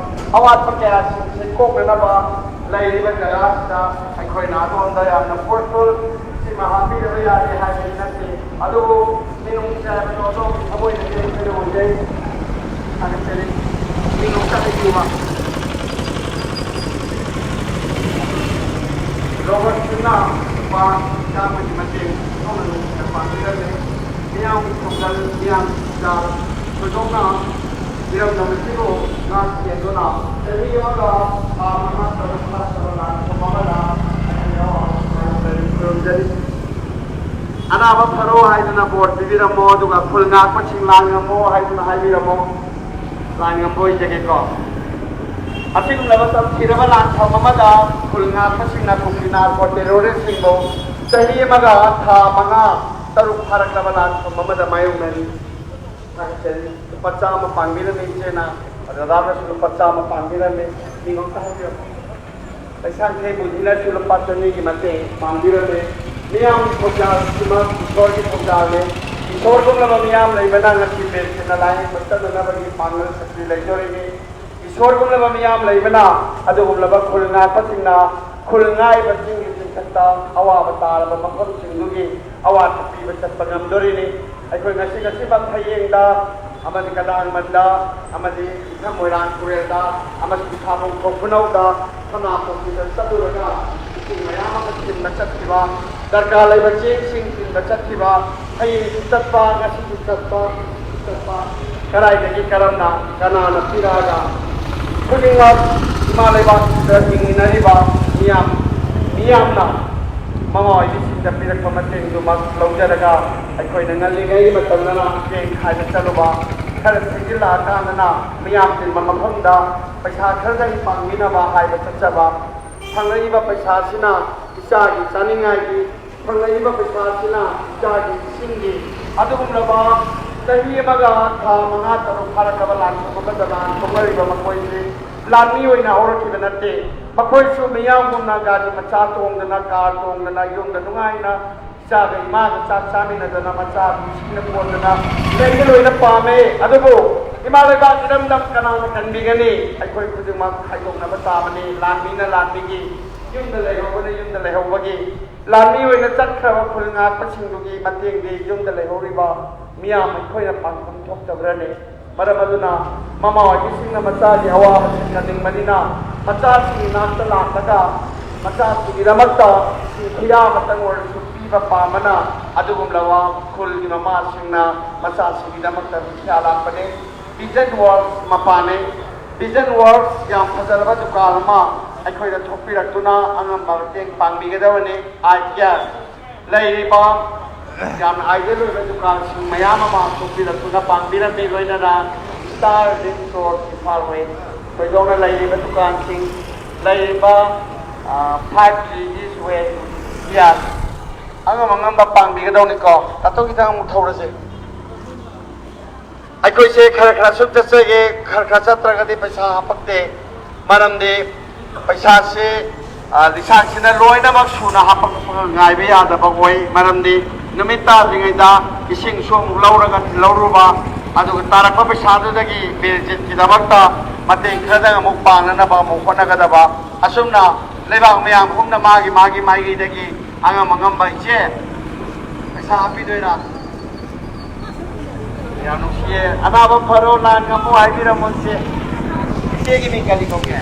ꯑꯋꯥꯠꯄ ꯀꯌꯥꯁꯤꯡꯁꯦ ꯀꯣꯛꯅꯅꯕ ꯂꯩꯔꯤꯕ ꯖꯒꯥꯁꯤꯗ ꯑꯩꯈꯣꯏꯅ ꯑꯗꯣꯝꯗ ꯌꯥꯝꯅ ꯐꯣꯔꯁꯐꯨꯜ ꯍꯥꯞꯄꯤꯗꯕ ꯌꯥꯗꯦ ꯍꯥꯏꯕꯗꯤ ꯅꯠꯇꯦ꯫ ꯑꯗꯨꯕꯨ ꯃꯤꯅꯨꯡꯁꯤ ꯍꯥꯏꯕꯗꯣ ꯑꯗꯣꯝꯒꯤ ꯊꯃꯣꯏꯗꯗꯤ ꯑꯩꯈꯣꯏꯅ ꯎꯖꯩ꯫ ꯊꯥꯒꯠꯆꯔꯤ꯫ ꯃꯤꯅꯨꯡꯁꯤ ꯍꯥꯏꯕꯤꯌꯨꯕ꯫ ꯔꯣꯕꯔꯠ ꯁꯤꯡꯅ ꯂꯨꯄꯥ ꯆꯥꯝꯃꯒꯤ ꯃꯇꯦꯡ ꯁꯣꯝꯅ ꯅꯨꯡꯁꯤꯅ ꯄꯥꯡꯕꯤꯔꯝꯃꯤ꯫ ꯃꯤꯌꯥꯝꯒꯤ ꯈꯣꯡꯖꯦꯜ, ꯃꯤꯌꯥꯝꯒꯤ ꯄꯨꯛꯆꯦꯜ ꯊꯣꯏꯗꯣꯛꯅ ꯏꯔꯝꯗꯝ ꯑꯁꯤꯕꯨ ꯉꯥꯛ ꯁꯦꯟꯗꯨꯅ ꯆꯍꯤ ꯑꯃꯒ ꯊꯥ ꯃꯉꯥ ꯇꯔꯨꯛ ꯐꯥꯔꯛꯂꯕ ꯂꯥꯟꯐꯝ ꯑꯃꯗ ꯑꯩꯈꯣꯏ ꯌꯥꯎꯍꯧꯕ ꯈꯨꯔꯨꯝꯖꯔꯤ, ꯈꯨꯔꯨꯝꯖꯔꯤ꯫ ꯑꯅꯥꯕ ꯐꯔꯣ ꯍꯥꯏꯗꯨꯅ ꯕꯣꯔ ꯄꯤꯕꯤꯔꯝꯃꯣ, ꯑꯗꯨꯒ ꯈꯨꯜ ꯉꯥꯛꯄꯁꯤꯡ ꯂꯥꯟ ꯉꯝꯃꯣ ꯍꯥꯏꯗꯨꯅ ꯍꯥꯏꯕꯤꯔꯝꯃꯣ꯫ ꯂꯥꯟ ꯉꯝꯕ ꯑꯣꯏꯖꯒꯦꯀꯣ꯫ ꯑꯁꯤꯒꯨꯝꯂꯕ ꯇꯝꯊꯤꯔꯕ ꯂꯥꯟꯐꯝ ꯑꯃꯗ ꯈꯨꯜ ꯉꯥꯛꯄꯁꯤꯡꯅ ꯀꯨꯀꯤ ꯅꯥꯔꯀꯣ ꯇꯦꯔꯣꯔꯤꯁꯁꯤꯡꯕꯨ ꯆꯍꯤ ꯑꯃꯒ ꯊꯥ ꯃꯉꯥ ꯇꯔꯨꯛ ꯐꯥꯔꯛꯂꯕ ꯂꯥꯟꯐꯝ ꯑꯃꯗ ꯃꯥꯌꯣꯛꯅꯔꯤ꯫ ꯊꯥꯒꯠꯆꯔꯤ꯫ ꯂꯨꯄꯥ ꯆꯥꯝꯃ ꯄꯥꯡꯕꯤꯔꯝꯃꯤ ꯏꯆꯦꯅ, ꯗꯗꯥꯅꯁꯨ ꯂꯨꯄꯥ ꯆꯥꯝꯃ ꯄꯥꯡꯕꯤꯔꯝꯃꯤ꯫ ꯃꯤꯉꯣꯟꯗ ꯍꯥꯏꯕꯤꯔꯝꯃꯣ꯫ ꯂꯩꯁꯥꯡꯊꯦꯝ ꯕꯨꯙꯤꯅꯁꯨ ꯂꯨꯄꯥ ꯆꯅꯤꯒꯤ ꯃꯇꯦꯡ ꯄꯥꯡꯕꯤꯔꯝꯃꯤ꯫ ꯃꯤꯌꯥꯝꯒꯤ ꯊꯧꯖꯥꯜꯁꯤꯃꯛ ꯏꯁꯣꯔꯒꯤ ꯊꯧꯖꯥꯜꯅꯤ꯫ ꯏꯁꯣꯔꯒꯨꯝꯂꯕ ꯃꯤꯌꯥꯝ ꯂꯩꯕꯅ ꯉꯁꯤ ꯕꯦꯠꯁꯤꯅ ꯂꯥꯏꯌꯦꯡꯕ ꯆꯠꯅꯅꯕꯒꯤ ꯄꯥꯡꯒꯜ ꯁꯛꯇꯤ ꯂꯩꯗꯣꯔꯤꯅꯤ꯫ ꯏꯁꯣꯔꯒꯨꯝꯂꯕ ꯃꯤꯌꯥꯝ ꯂꯩꯕꯅ ꯑꯗꯨꯒꯨꯝꯂꯕ ꯈꯨꯜ ꯉꯥꯛꯄꯁꯤꯡꯅ ꯈꯨꯜ ꯉꯥꯛꯏꯕꯁꯤꯡꯒꯤ ꯆꯤꯡꯈꯠꯇ ꯑꯋꯥꯕ ꯇꯥꯔꯕ ꯃꯐꯝꯁꯤꯡꯗꯨꯒꯤ ꯑꯋꯥꯊ ꯄꯤꯕ ꯆꯠꯄ ꯉꯝꯗꯣꯔꯤꯅꯤ꯫ ꯑꯩꯈꯣꯏ ꯉꯁꯤ ꯉꯁꯤꯃꯛ ꯐꯌꯦꯡꯗ ꯑꯃꯗꯤ ꯀꯗꯥꯡꯃꯟꯗ ꯑꯃꯗꯤ ꯏꯊꯝ ꯃꯣꯏꯔꯥꯡ ꯇꯨꯔꯦꯜꯗ ꯑꯃꯁꯨꯡ ꯁꯥꯕꯨꯡ ꯈꯣꯡꯐꯨꯅꯧꯗ ꯁꯅꯥꯄꯣꯛꯄꯤꯗ ꯆꯠꯂꯨꯔꯒ ꯏꯁꯤꯡ ꯃꯌꯥꯝ ꯑꯃ ꯊꯤꯟꯕ ꯆꯠꯈꯤꯕ, ꯗꯔꯀꯥꯔ ꯂꯩꯕ ꯆꯦꯡꯁꯤꯡ ꯊꯤꯟꯕ ꯆꯠꯈꯤꯕ, ꯍꯌꯦꯡꯁꯨ ꯆꯠꯄ, ꯉꯁꯤꯁꯨ ꯆꯠꯄ, ꯆꯠꯄ, ꯀꯗꯥꯏꯗꯒꯤ ꯀꯔꯝꯅ ꯀꯅꯥꯅ ꯄꯤꯔꯛꯑꯒ ꯈꯨꯗꯤꯡꯃꯛ ꯏꯃꯥ ꯂꯩꯕꯥꯛꯁꯤꯗ ꯍꯤꯡꯃꯤꯟꯅꯔꯤꯕ ꯃꯤꯌꯥꯝ, ꯃꯤꯌꯥꯝꯅ ꯃꯃꯥ ꯑꯣꯏꯕꯤꯁꯤꯡꯗ ꯄꯤꯔꯛꯄ ꯃꯇꯦꯡꯗꯨꯃꯛ ꯂꯧꯖꯔꯒ ꯑꯩꯈꯣꯏꯅ ꯉꯜꯂꯤꯉꯩ ꯃꯇꯝꯗꯅ ꯆꯦꯡ ꯈꯥꯏꯕ ꯆꯠꯂꯨꯕ, ꯈꯔ ꯊꯦꯡꯖꯤꯜꯂꯛꯑꯀꯥꯟꯗꯅ ꯃꯤꯌꯥꯝ ꯇꯤꯟꯕ ꯃꯐꯝꯗ ꯄꯩꯁꯥ ꯈꯔꯗꯪ ꯄꯥꯡꯕꯤꯅꯕ ꯍꯥꯏꯕ ꯆꯠꯆꯕ꯫ ꯐꯪꯂꯛꯏꯕ ꯄꯩꯁꯥꯁꯤꯅ ꯏꯆꯥꯒꯤ ꯆꯥꯅꯤꯡꯉꯥꯏꯒꯤ, ꯐꯪꯂꯛꯏꯕ ꯄꯩꯁꯥꯁꯤꯅ ꯏꯆꯥꯒꯤ ꯏꯁꯤꯡꯒꯤ, ꯑꯗꯨꯒꯨꯝꯂꯕ ꯆꯍꯤ ꯑꯃꯒ ꯊꯥ ꯃꯉꯥ ꯇꯔꯨꯛ ꯐꯥꯔꯛꯂꯕ ꯂꯥꯟꯐꯝ ꯑꯃꯗ ꯂꯥꯟ ꯁꯣꯛꯅꯔꯤꯕ ꯃꯈꯣꯏꯁꯤ ꯂꯥꯟꯃꯤ ꯑꯣꯏꯅ ꯍꯧꯔꯛꯈꯤꯕ ꯅꯠꯇꯦ꯫ ꯃꯈꯣꯏꯁꯨ ꯃꯤꯌꯥꯝꯒꯨꯝꯅ ꯒꯥꯔꯤ ꯃꯆꯥ ꯇꯣꯡꯗꯅ, ꯀꯥꯔ ꯇꯣꯡꯗꯅ, ꯌꯨꯝꯗ ꯅꯨꯡꯉꯥꯏꯅ ꯏꯆꯥꯒ ꯏꯃꯥꯒ ꯆꯥꯛ ꯆꯥꯃꯤꯟꯅꯗꯅ, ꯃꯆꯥ ꯅꯨꯡꯁꯤꯅ ꯀꯣꯟꯗꯅ ꯂꯩꯕ ꯂꯣꯏꯅ ꯄꯥꯝꯃꯦ꯫ ꯑꯗꯨꯕꯨ ꯏꯃꯥ ꯂꯩꯕꯥꯛ ꯏꯔꯝꯗꯝ ꯀꯅꯥꯅ ꯀꯟꯕꯤꯒꯅꯤ? ꯑꯩꯈꯣꯏ ꯈꯨꯗꯤꯡꯃꯛ ꯈꯥꯏꯗꯣꯛꯅꯕ ꯇꯥꯕꯅꯤ꯫ ꯂꯥꯟꯃꯤꯅ ꯂꯥꯟꯃꯤꯒꯤ, ꯌꯨꯝꯗ ꯂꯩꯍꯧꯕꯅ ꯌꯨꯝꯗ ꯂꯩꯍꯧꯕꯒꯤ, ꯂꯥꯟꯃꯤ ꯑꯣꯏꯅ ꯆꯠꯈ꯭ꯔꯕ ꯈꯨꯜ ꯉꯥꯛꯄꯁꯤꯡꯗꯨꯒꯤ ꯃꯇꯦꯡꯗꯤ ꯌꯨꯝꯗ ꯂꯩꯍꯧꯔꯤꯕ ꯃꯤꯌꯥꯝ ꯑꯩꯈꯣꯏꯅ ꯄꯥꯡꯐꯝ ꯊꯣꯛꯇꯕ꯭ꯔꯅꯦ? ꯃꯔꯝ ꯑꯗꯨꯅ ꯃꯃꯥ ꯑꯣꯏꯕꯤꯁꯤꯡꯅ ꯃꯆꯥꯒꯤ ꯑꯋꯥꯕꯁꯤ ꯈꯪꯅꯤꯡꯕꯅꯤꯅ, ꯃꯆꯥꯁꯤꯡꯒꯤ ꯅꯥꯛꯇ ꯂꯥꯛꯂꯒ ꯃꯆꯥꯁꯤꯡꯒꯤꯗꯃꯛꯇ ꯁꯤ ꯈꯨꯌꯥ ꯑꯃꯇꯪ ꯑꯣꯏꯔꯁꯨ ꯄꯤꯕ ꯄꯥꯝꯕꯅ ꯑꯗꯨꯒꯨꯝꯂꯕ ꯈꯨꯜꯒꯤ ꯃꯃꯥꯁꯤꯡꯅ ꯃꯆꯥꯁꯤꯡꯒꯤꯗꯃꯛꯇ ꯈꯨꯌꯥ ꯂꯥꯛꯄꯅꯤ꯫ Vision World ꯃꯄꯥꯟꯅꯤ꯫ Vision World ꯌꯥꯝ ꯐꯖꯔꯕ ꯗꯨꯀꯥꯟ ꯑꯃ ꯑꯩꯈꯣꯏꯗ ꯊꯣꯛꯄꯤꯔꯛꯇꯨꯅ ꯑꯉꯝꯕ ꯃꯇꯦꯡ ꯄꯥꯡꯕꯤꯒꯗꯕꯅꯤ꯫ Idea ꯂꯩꯔꯤꯕ ꯌꯥꯝꯅ idea ꯂꯩꯕ ꯗꯨꯀꯥꯟꯁꯤꯡ ꯃꯌꯥꯝ ꯑꯃ ꯊꯣꯛꯄꯤꯔꯛꯇꯨꯅ ꯄꯥꯡꯕꯤꯔꯝꯃꯤ꯫ ꯂꯣꯏꯅꯅ Star Ring Road, Imphal West ꯊꯣꯏꯗꯣꯛꯅ ꯂꯩꯔꯤꯕ ꯗꯨꯀꯥꯟꯁꯤꯡ, ꯂꯩꯔꯤꯕ, ꯑ, five G East West India ꯑꯉꯝ ꯑꯉꯝꯕ ꯄꯥꯡꯕꯤꯒꯗꯧꯅꯤꯀꯣ꯫ ꯇꯥꯇꯣ, ꯈꯤꯇꯪ ꯑꯃꯨꯛ ꯊꯧꯔꯁꯦ꯫ ꯑꯩꯈꯣꯏꯁꯦ ꯈꯔ ꯈꯔ ꯁꯨꯝ ꯆꯠꯆꯒꯦ, ꯈꯔ ꯈꯔ ꯆꯠꯇ꯭ꯔꯒꯗꯤ ꯄꯩꯁꯥ ꯍꯥꯄꯛꯇꯦ꯫ ꯃꯔꯝꯗꯤ ꯄꯩꯁꯥꯁꯦ, ꯑ, ꯂꯤꯁꯥꯡꯁꯤꯟꯅ ꯂꯣꯏꯅꯃꯛ ꯁꯨꯅ ꯍꯥꯄꯛꯄ ꯉꯥꯏꯕ ꯌꯥꯗꯕ ꯑꯣꯏ꯫ ꯃꯔꯝꯗꯤ ꯅꯨꯃꯤꯠ ꯇꯥꯗ꯭ꯔꯤꯉꯩꯗ ꯏꯁꯤꯡꯁꯨ ꯑꯃꯨꯛ ꯂꯧꯔꯒ ꯊꯤꯜꯍꯧꯔꯨꯕ, ꯑꯗꯨꯒ ꯇꯥꯔꯛꯄ ꯄꯩꯁꯥꯗꯨꯗꯒꯤ ꯕꯤꯜ ꯆꯤꯠꯀꯤꯗꯃꯛꯇ ꯃꯇꯦꯡ ꯈꯔꯗꯪ ꯑꯃꯨꯛ ꯄꯥꯡꯅꯅꯕ ꯑꯃꯨꯛ ꯍꯣꯠꯅꯒꯗꯕ꯫ ꯑꯁꯨꯝꯅ ꯂꯩꯕꯥꯛ ꯃꯌꯥꯝ ꯄꯨꯝꯅ ꯃꯥꯒꯤ ꯃꯥꯒꯤ ꯃꯥꯏꯀꯩꯗꯒꯤ ꯑꯉꯝ ꯑꯉꯝꯕ ꯏꯆꯦ ꯄꯩꯁꯥ ꯍꯥꯞꯄꯤꯗꯣꯏꯔꯥ? ꯌꯥꯝ ꯅꯨꯡꯁꯤꯌꯦ꯫ ꯑꯅꯥꯕ ꯐꯔꯣ, ꯂꯥꯟ ꯉꯝꯃꯣ ꯍꯥꯏꯕꯤꯔꯝꯃꯣ ꯏꯆꯦ꯫ ꯏꯆꯦꯒꯤ ꯃꯤꯡ ꯀꯔꯤ ꯀꯧꯒꯦ?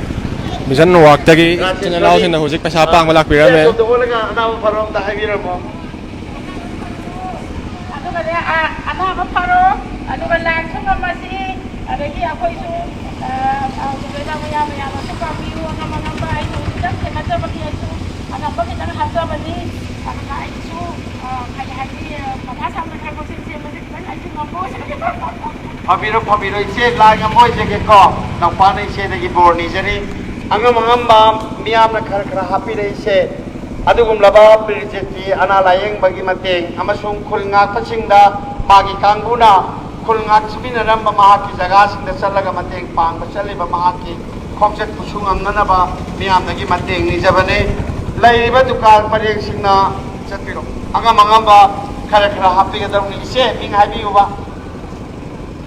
ꯃꯤꯁꯟ ꯋꯥꯛꯇꯒꯤ ꯏꯆꯤꯟ ꯏꯅꯥꯎꯁꯤꯡꯅ ꯍꯧꯖꯤꯛ ꯄꯩꯁꯥ ꯄꯥꯡꯕ ꯂꯥꯛꯄꯤꯔꯝꯃꯦ꯫ ꯏꯆꯦ ꯑꯁꯣꯝꯗ ꯑꯣꯜꯂꯒ ꯑꯅꯥꯕ ꯐꯔꯣ ꯑꯝꯇ ꯍꯥꯏꯕꯤꯔꯝꯃꯣ꯫ ꯑꯗꯨꯒꯅꯦ, ꯑ, ꯑꯅꯥꯕ ꯐꯔꯣ, ꯑꯗꯨꯒ ꯂꯥꯟꯁꯨ ꯉꯝꯃꯁꯤ, ꯑꯗꯒꯤ ꯑꯩꯈꯣꯏꯁꯨ, ꯑ, ꯑ, ꯂꯩꯕꯥꯛ ꯃꯌꯥꯝ ꯃꯌꯥꯝꯅꯁꯨ ꯄꯥꯡꯕꯤꯌꯨ, ꯑꯉꯝ ꯑꯉꯝꯕ꯫ ꯑꯩꯁꯨ ꯈꯤꯇꯪ ꯁꯦꯟꯅꯖꯕꯒꯤ ꯑꯩꯁꯨ ꯑꯉꯝꯕ ꯈꯤꯇꯪ ꯍꯥꯞꯆꯕꯅꯤ꯫ ꯑꯗꯨꯅ ꯑꯩꯁꯨ, ꯑ, ꯀꯔꯤ ꯍꯥꯏꯅꯤ, ꯑ, ꯃꯊꯥ ꯁꯥꯕ ꯈꯔ ꯈꯔ ꯁꯦꯝꯕꯁꯦ ꯈꯤꯇꯪ ꯑꯩꯁꯨ ꯉꯝꯕ ꯑꯣꯏꯖꯒꯦ꯫ ꯐꯕꯤꯔꯣ, ꯐꯕꯤꯔꯣ, ꯏꯆꯦ, ꯂꯥꯏ ꯉꯝꯕ ꯑꯣꯏꯖꯒꯦꯀꯣ꯫ ꯅꯧꯄꯥꯅ ꯏꯆꯦꯗꯒꯤ ꯕꯣꯔ ꯅꯤꯖꯔꯤ꯫ ꯑꯉꯝ ꯑꯉꯝꯕ ꯃꯤꯌꯥꯝꯅ ꯈꯔ ꯈꯔ ꯍꯥꯞꯄꯤꯔꯛꯏꯁꯦ, ꯑꯗꯨꯒꯨꯝꯂꯕ ꯄꯤꯔꯤꯖꯦꯠꯀꯤ ꯑꯅꯥ ꯂꯥꯌꯦꯡꯕꯒꯤ ꯃꯇꯦꯡ ꯑꯃꯁꯨꯡ ꯈꯨꯜ ꯉꯥꯛꯄꯁꯤꯡꯗ ꯃꯥꯒꯤ ꯀꯥꯡꯕꯨꯅ ꯈꯨꯜ ꯉꯥꯛꯆꯃꯤꯟꯅꯔꯝꯕ ꯃꯍꯥꯛꯀꯤ ꯖꯒꯥꯁꯤꯡꯗ ꯆꯠꯂꯒ ꯃꯇꯦꯡ ꯄꯥꯡꯕ ꯆꯠꯂꯤꯕ ꯃꯍꯥꯛꯀꯤ ꯈꯣꯡꯆꯠꯄꯨꯁꯨ ꯉꯝꯅꯅꯕ ꯃꯤꯌꯥꯝꯗꯒꯤ ꯃꯇꯦꯡ ꯅꯤꯖꯕꯅꯤ꯫ ꯂꯩꯔꯤꯕ ꯗꯨꯀꯥꯟ ꯄꯔꯦꯡꯁꯤꯡꯅ ꯆꯠꯄꯤꯔꯣ꯫ ꯑꯉꯝ ꯑꯉꯝꯕ ꯈꯔ ꯈꯔ ꯍꯥꯞꯄꯤꯒꯗꯧꯅꯤ꯫ ꯏꯆꯦ, ꯃꯤꯡ ꯍꯥꯏꯕꯤꯌꯨꯕ꯫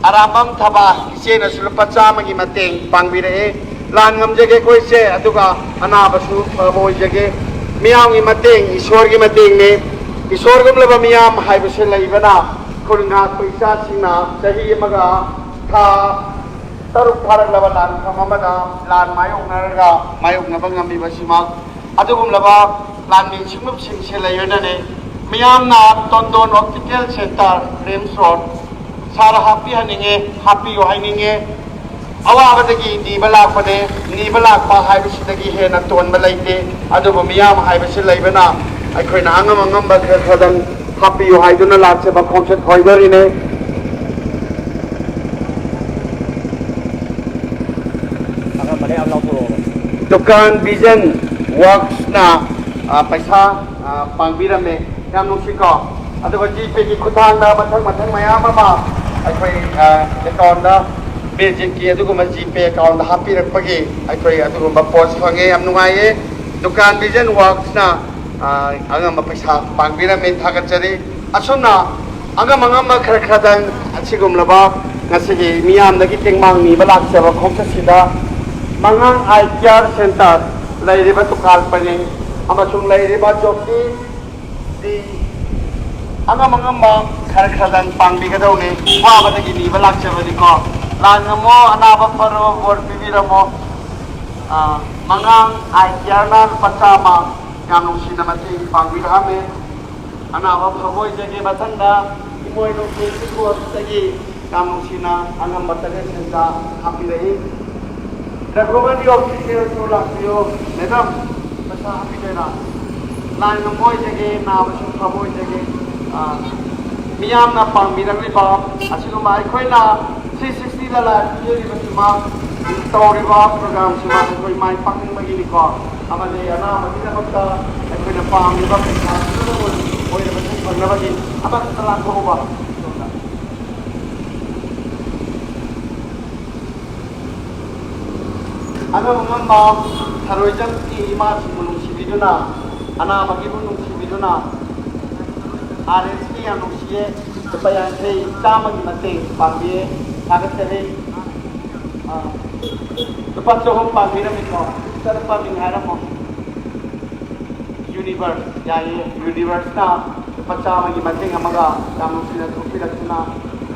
ꯑꯔꯥꯝꯕꯝ ꯊꯕꯥ ꯏꯆꯦꯅꯁꯨ ꯂꯨꯄꯥ ꯆꯥꯝꯃꯒꯤ ꯃꯇꯦꯡ ꯄꯥꯡꯕꯤꯔꯛꯑꯦ꯫ ꯂꯥꯟ ꯉꯝꯖꯒꯦ ꯑꯩꯈꯣꯏꯁꯦ, ꯑꯗꯨꯒ ꯑꯅꯥꯕꯁꯨ ꯐꯕ ꯑꯣꯏꯖꯒꯦ꯫ ꯃꯤꯌꯥꯝꯒꯤ ꯃꯇꯦꯡ ꯏꯁꯣꯔꯒꯤ ꯃꯇꯦꯡꯅꯤ꯫ ꯏꯁꯣꯔꯒꯨꯝꯂꯕ ꯃꯤꯌꯥꯝ ꯍꯥꯏꯕꯁꯦ ꯂꯩꯕꯅ ꯈꯨꯜ ꯉꯥꯛꯄ ꯏꯆꯥꯁꯤꯡꯅ ꯆꯍꯤ ꯑꯃꯒ ꯊꯥ ꯇꯔꯨꯛ ꯐꯥꯔꯛꯂꯕ ꯂꯥꯟꯐꯝ ꯑꯃꯗ ꯂꯥꯟ ꯃꯥꯌꯣꯛꯅꯔꯒ ꯃꯥꯌꯣꯛꯅꯕ ꯉꯝꯃꯤꯕꯁꯤꯃꯛ ꯑꯗꯨꯒꯨꯝꯂꯕ ꯂꯥꯟꯃꯤ ꯁꯤꯡꯂꯨꯞꯁꯤꯡꯁꯦ ꯂꯩꯕꯅꯅꯤ꯫ ꯃꯤꯌꯥꯝꯅ ꯇꯣꯟꯗꯣꯟ ꯑꯣꯞꯇꯤꯀꯦꯜ ꯁꯦꯟꯇꯔ, ꯔꯤꯝꯁ ꯔꯣꯗ, ꯁꯥꯔ ꯍꯥꯞꯄꯤꯍꯟꯅꯤꯡꯉꯦ, ꯍꯥꯞꯄꯤꯌꯨ ꯍꯥꯏꯅꯤꯡꯉꯦ꯫ ꯑꯋꯥꯕꯗꯒꯤ ꯅꯤꯕ ꯂꯥꯛꯄꯅꯦ꯫ ꯅꯤꯕ ꯂꯥꯛꯄ ꯍꯥꯏꯕꯁꯤꯗꯒꯤ ꯍꯦꯟꯅ ꯇꯣꯟꯕ ꯂꯩꯇꯦ꯫ ꯑꯗꯨꯕꯨ ꯃꯤꯌꯥꯝ ꯍꯥꯏꯕꯁꯤ ꯂꯩꯕꯅ ꯑꯩꯈꯣꯏꯅ ꯑꯉꯝ ꯑꯉꯝꯕ ꯈꯔ ꯈꯔꯗꯪ ꯍꯥꯞꯄꯤꯌꯨ ꯍꯥꯏꯗꯨꯅ ꯂꯥꯛꯆꯕ ꯈꯣꯡꯆꯠ ꯈꯣꯏꯗꯔꯤꯅꯦ꯫ ꯑꯉꯝꯕꯅ ꯌꯥꯝ ꯂꯥꯎꯊꯣꯔꯛꯑꯣꯕ꯫ ꯗꯨꯀꯥꯟ ꯚꯤꯖꯟ ꯋꯥꯔꯛꯁꯅ, ꯑ, ꯄꯩꯁꯥ, ꯑ, ꯄꯥꯡꯕꯤꯔꯝꯃꯦ꯫ ꯌꯥꯝ ꯅꯨꯡꯁꯤꯀꯣ꯫ ꯑꯗꯨꯒ ꯖꯤꯄꯦꯒꯤ ꯈꯨꯠꯊꯥꯡꯗ ꯃꯊꯪ ꯃꯊꯪ ꯃꯌꯥꯝ ꯑꯃ ꯑꯩꯈꯣꯏ, ꯑ, ꯑꯦꯀꯥꯎꯟꯗ, ꯃꯦꯖꯤꯛꯀꯤ ꯑꯗꯨꯒꯨꯝꯕ ꯖꯤꯄꯦ ꯑꯦꯀꯥꯎꯟꯗ ꯍꯥꯞꯄꯤꯔꯛꯄꯒꯤ ꯑꯩꯈꯣꯏ ꯑꯗꯨꯒꯨꯝꯕ ꯄꯣꯁ ꯐꯪꯉꯦ꯫ ꯌꯥꯝ ꯅꯨꯡꯉꯥꯏꯌꯦ꯫ ꯗꯨꯀꯥꯟ ꯚꯤꯖꯟ ꯋꯥꯔꯛꯁꯅ, ꯑ, ꯑꯉꯝꯕ ꯄꯩꯁꯥ ꯄꯥꯡꯕꯤꯔꯝꯃꯦ꯫ ꯊꯥꯒꯠꯆꯔꯤ꯫ ꯑꯁꯨꯝꯅ ꯑꯉꯝ ꯑꯉꯝꯕ ꯈꯔ ꯈꯔꯗꯪ ꯑꯁꯤꯒꯨꯝꯂꯕ ꯉꯁꯤꯒꯤ ꯃꯤꯌꯥꯝꯗꯒꯤ ꯇꯦꯡꯃꯥꯡ ꯅꯤꯕ ꯂꯥꯛꯆꯕ ꯈꯣꯡꯆꯠꯁꯤꯗ ꯃꯉꯥꯡ ꯑꯥꯏ ꯀꯤꯌꯥꯔ ꯁꯦꯟꯇꯔ, ꯂꯩꯔꯤꯕ ꯗꯨꯀꯥꯟ ꯄꯔꯦꯡ ꯑꯃꯁꯨꯡ ꯂꯩꯔꯤꯕ ꯖꯣꯀꯤ ꯗꯤ ꯑꯉꯝ ꯑꯉꯝꯕ ꯈꯔ ꯈꯔꯗꯪ ꯄꯥꯡꯕꯤꯒꯗꯧꯅꯤ꯫ ꯋꯥꯕꯗꯒꯤ ꯅꯤꯕ ꯂꯥꯛꯆꯕꯅꯤꯀꯣ꯫ ꯂꯥꯟ ꯉꯝꯃꯣ, ꯑꯅꯥꯕ ꯐꯔꯣ, ꯕꯣꯔ ꯄꯤꯕꯤꯔꯝꯃꯣ꯫ ꯑꯥ, ꯃꯉꯥꯡ ꯑꯥꯏ ꯀꯤꯌꯥꯔꯅ ꯂꯨꯄꯥ ꯆꯥꯝꯃ ꯌꯥꯝ ꯅꯨꯡꯁꯤꯅ ꯃꯇꯦꯡ ꯄꯥꯡꯕꯤꯔꯛꯑꯝꯃꯦ꯫ ꯑꯅꯥꯕ ꯐꯕ ꯑꯣꯏꯖꯒꯦ꯫ ꯃꯊꯪꯗ ꯏꯃꯣꯏꯅꯨ ꯀꯦꯟꯁꯤ ꯀꯣꯔꯁꯇꯒꯤ ꯌꯥꯝ ꯅꯨꯡꯁꯤꯅ ꯑꯉꯝꯕ ꯇꯔꯦꯠ ꯁꯦꯟꯖꯥ ꯍꯥꯞꯄꯤꯔꯛꯏ꯫ ꯔꯘꯨꯃꯅꯤ ꯑꯣꯐꯤꯁꯤꯌꯦꯜꯁꯨ ꯂꯥꯛꯄꯤꯌꯨ꯫ ꯃꯦꯗꯥꯝ, ꯄꯩꯁꯥ ꯍꯥꯞꯄꯤꯗꯣꯏꯔꯥ? ꯂꯥꯏ ꯉꯝꯕ ꯑꯣꯏꯖꯒꯦ, ꯅꯥꯕꯁꯨ ꯐꯕ ꯑꯣꯏꯖꯒꯦ꯫ ꯑꯥ, ꯃꯤꯌꯥꯝꯅ ꯄꯥꯝꯕꯤꯔꯛꯂꯤꯕ ꯑꯁꯤꯒꯨꯝꯕ ꯑꯩꯈꯣꯏꯅ ꯊ꯭ꯔꯤ ꯁꯤꯛꯁꯇꯤꯗ ꯂꯥꯏ ꯄꯤꯖꯔꯤꯕꯁꯤꯃꯛ ꯇꯧꯔꯤꯕ ꯄ꯭ꯔꯣꯒ꯭ꯔꯥꯝꯁꯤꯃꯛ ꯑꯩꯈꯣꯏ ꯃꯥꯏ ꯄꯥꯛꯅꯤꯡꯕꯒꯤꯅꯤꯀꯣ꯫ ꯑꯃꯗꯤ ꯑꯅꯥꯕꯒꯤꯗꯃꯛꯇ ꯑꯩꯈꯣꯏꯅ ꯄꯥꯝꯂꯤꯕ ꯄꯩꯁꯥ ꯄꯨꯝꯅꯃꯛ ꯑꯣꯏꯔꯕꯁꯨ ꯐꯪꯅꯕꯒꯤ ꯑꯃꯈꯛꯇ ꯂꯥꯡꯊꯣꯛꯎꯕ꯫ ꯑꯉꯝ ꯑꯉꯝꯕ ꯊꯔꯣꯏꯖꯝꯒꯤ ꯏꯃꯥꯁꯤꯡꯕꯨ ꯅꯨꯡꯁꯤꯕꯤꯗꯨꯅ, ꯑꯅꯥꯕꯒꯤꯕꯨ ꯅꯨꯡꯁꯤꯕꯤꯗꯨꯅ, ꯑꯥꯔ ꯑꯦꯁꯀꯤ ꯌꯥꯝ ꯅꯨꯡꯁꯤꯌꯦ, ꯂꯨꯄꯥ ꯌꯥꯡꯈꯩ, ꯆꯥꯝꯃꯒꯤ ꯃꯇꯦꯡ ꯄꯥꯡꯕꯤꯌꯦ꯫ ꯊꯥꯒꯠꯆꯔꯤ꯫ ꯑ, ꯂꯨꯄꯥ ꯆꯍꯨꯝ ꯄꯥꯡꯕꯤꯔꯝꯃꯤꯀꯣ? ꯁꯤꯁꯇꯔ ꯄꯥꯝꯃꯤ ꯍꯥꯏꯔꯝꯃꯣ꯫ ꯌꯨꯅꯤꯚꯔꯁ, ꯌꯥꯏꯌꯦ, ꯌꯨꯅꯤꯚꯔꯁꯅ ꯂꯨꯄꯥ ꯆꯥꯝꯃꯒꯤ ꯃꯇꯦꯡ ꯑꯃꯒ ꯌꯥꯝ ꯅꯨꯡꯁꯤꯅ ꯊꯣꯛꯄꯤꯔꯛꯇꯨꯅ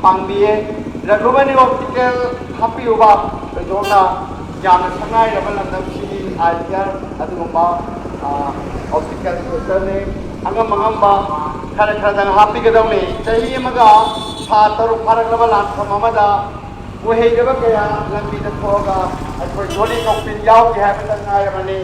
ꯄꯥꯡꯕꯤꯌꯦ꯫ ꯔꯘꯨꯃꯅꯤ ꯑꯣꯞꯇꯤꯀꯦꯜ ꯍꯥꯞꯄꯤꯌꯨꯕ꯫ ꯊꯣꯏꯗꯣꯛꯅ ꯌꯥꯝꯅ ꯁꯛꯅꯥꯏꯔꯕ ꯂꯝꯗꯝꯁꯤꯒꯤ ꯑꯥꯏ ꯀꯤꯌꯔ ꯑꯗꯨꯒꯨꯝꯕ ꯑꯣꯞꯇꯤꯀꯦꯜ ꯁꯦꯟꯇꯔꯅꯤ꯫ ꯑꯉꯝ ꯑꯉꯝꯕ ꯈꯔ ꯈꯔꯗꯪ ꯍꯥꯞꯄꯤꯒꯗꯧꯅꯤ꯫ ꯆꯍꯤ ꯑꯃꯒ ꯊꯥ ꯇꯔꯨꯛ ꯐꯥꯔꯛꯂꯕ ꯂꯥꯟꯐꯝ ꯑꯃꯗ ꯎꯍꯩꯗꯕ ꯀꯌꯥ ꯂꯝꯕꯤꯗ ꯊꯣꯛꯑꯒ ꯑꯩꯈꯣꯏ ꯖꯣꯂꯤ ꯀꯣꯛꯄꯤꯟ ꯌꯥꯎꯗꯦ ꯍꯥꯏꯕꯇ ꯉꯥꯏꯔꯕꯅꯤ꯫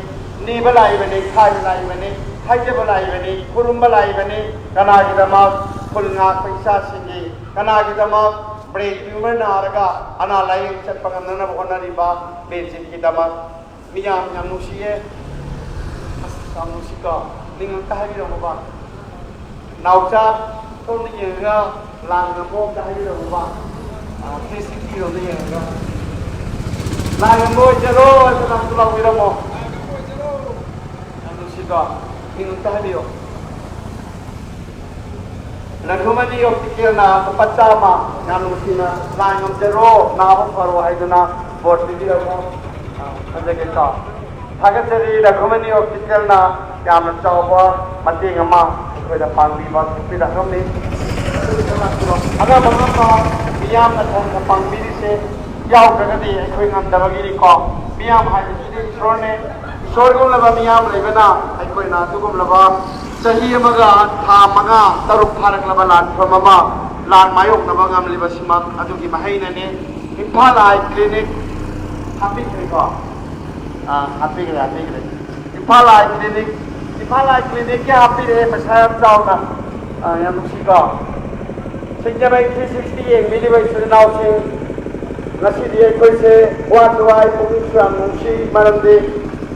ꯅꯤꯕ ꯂꯥꯛꯏꯕꯅꯤ, ꯈꯥꯏꯕ ꯂꯥꯛꯏꯕꯅꯤ, ꯍꯥꯏꯖꯕ ꯂꯥꯛꯏꯕꯅꯤ, ꯈꯨꯔꯨꯝꯕ ꯂꯥꯛꯏꯕꯅꯤ꯫ ꯀꯅꯥꯒꯤꯗꯃꯛ? ꯈꯨꯜ ꯉꯥꯛꯄ ꯏꯆꯥꯁꯤꯡꯒꯤ, ꯀꯅꯥꯒꯤꯗꯃꯛ? ꯕ꯭ꯔꯦꯟ ꯇ꯭ꯌꯨꯃꯔ ꯅꯥꯔꯒ ꯑꯅꯥ ꯂꯥꯏꯌꯦꯡ ꯆꯠꯄ ꯉꯝꯅꯅꯕ ꯍꯣꯠꯅꯔꯤꯕ ꯃꯦꯟꯖꯤꯠꯀꯤꯗꯃꯛ꯫ ꯃꯤꯌꯥꯝ ꯌꯥꯝ ꯅꯨꯡꯁꯤꯌꯦ꯫ ꯑꯁ, ꯌꯥꯝ ꯅꯨꯡꯁꯤꯀꯣ꯫ ꯃꯤꯡ ꯑꯝꯇ ꯍꯥꯏꯕꯤꯔꯝꯃꯨꯕ꯫ ꯅꯥꯎꯆꯥ, ꯁꯣꯝꯗ ꯌꯦꯡꯉꯒ ꯂꯥꯡ ꯉꯝꯃꯣ ꯑꯝꯇ ꯍꯥꯏꯕꯤꯔꯝꯃꯨꯕ꯫ ꯊ꯭ꯔꯤ ꯁꯤꯛꯁꯇꯤ ꯔꯣꯝꯗ ꯌꯦꯡꯉꯒ ꯂꯥꯡ ꯉꯝꯕ ꯑꯣꯏꯖꯔꯣ ꯍꯥꯏꯅ ꯂꯥꯡꯁꯨ ꯂꯥꯎꯕꯤꯔꯝꯃꯣ꯫ ꯌꯥꯝ ꯅꯨꯡꯁꯤꯀꯣ꯫ ꯃꯤꯡ ꯑꯝꯇ ꯍꯥꯏꯕꯤꯌꯣ꯫ ꯔꯘꯨꯃꯅꯤ ꯑꯣꯞꯇꯤꯀꯦꯜꯅ ꯂꯨꯄꯥ ꯆꯥꯝꯃ ꯌꯥꯝ ꯅꯨꯡꯁꯤꯅ ꯂꯥꯏ ꯉꯝꯖꯔꯣ, ꯅꯥꯕ ꯐꯔꯣ ꯍꯥꯏꯗꯨꯅ ꯕꯣꯔ ꯄꯤꯕꯤꯔꯝꯃꯣ꯫ ꯊꯝꯖꯒꯦꯀꯣ꯫ ꯊꯥꯒꯠꯆꯔꯤ, ꯔꯘꯨꯃꯅꯤ ꯑꯣꯞꯇꯤꯀꯦꯜꯅ ꯌꯥꯝꯅ ꯆꯥꯎꯕ ꯃꯇꯦꯡ ꯑꯃ ꯑꯩꯈꯣꯏꯗ ꯄꯥꯡꯕꯤꯕ ꯊꯣꯛꯄꯤꯔꯛꯂꯝꯃꯤ꯫ ꯑꯉꯝ ꯑꯉꯝꯕ ꯃꯤꯌꯥꯝꯅ ꯊꯣꯡꯅ ꯄꯥꯡꯕꯤꯔꯤꯁꯦ ꯌꯥꯎꯗ꯭ꯔꯒꯗꯤ ꯑꯩꯈꯣꯏ ꯉꯝꯗꯕꯒꯤꯅꯤꯀꯣ꯫ ꯃꯤꯌꯥꯝ ꯍꯥꯏꯕꯁꯤꯗꯤ ꯏꯁꯣꯔꯅꯦ꯫ ꯏꯁꯣꯔꯒꯨꯝꯂꯕ ꯃꯤꯌꯥꯝ ꯂꯩꯕꯅ ꯑꯩꯈꯣꯏꯅ ꯑꯗꯨꯒꯨꯝꯂꯕ ꯆꯍꯤ ꯑꯃꯒ ꯊꯥ ꯃꯉꯥ ꯇꯔꯨꯛ ꯐꯥꯔꯛꯂꯕ ꯂꯥꯟꯐꯝ ꯑꯃ ꯂꯥꯟ ꯃꯥꯌꯣꯛꯅꯕ ꯉꯝꯂꯤꯕꯁꯤꯃꯛ ꯑꯗꯨꯒꯤ ꯃꯍꯩꯅꯅꯤ꯫ ꯏꯝꯐꯥꯜ ꯑꯥꯏ ꯀ꯭ꯂꯤꯅꯤꯛ ꯍꯥꯞꯄꯤꯈ꯭ꯔꯦꯀꯣ? ꯑꯥ, ꯍꯥꯞꯄꯤꯈ꯭ꯔꯦ, ꯍꯥꯞꯄꯤꯈ꯭ꯔꯦ꯫ ꯏꯝꯐꯥꯜ ꯑꯥꯏ ꯀ꯭ꯂꯤꯅꯤꯛ, ꯏꯝꯐꯥꯜ ꯑꯥꯏ ꯀ꯭ꯂꯤꯅꯤꯛꯀꯤ ꯍꯥꯞꯄꯤꯔꯛꯑꯦ ꯄꯩꯁꯥ ꯌꯥꯝ ꯆꯥꯎꯅ꯫ ꯑꯥ, ꯌꯥꯝ ꯅꯨꯡꯁꯤꯀꯣ? ꯁꯤꯡꯖꯃꯩ ꯊ꯭ꯔꯤ ꯁꯤꯛꯁꯇꯤ ꯌꯦꯡꯕꯤꯔꯤꯕ ꯏꯆꯤꯜ ꯏꯅꯥꯎꯁꯤꯡ, ꯉꯁꯤꯗꯤ ꯑꯩꯈꯣꯏꯁꯦ ꯋꯥꯁꯨ ꯋꯥꯏ, ꯄꯨꯛꯅꯤꯡꯁꯨ ꯌꯥꯝ ꯅꯨꯡꯁꯤ, ꯃꯔꯝꯗꯤ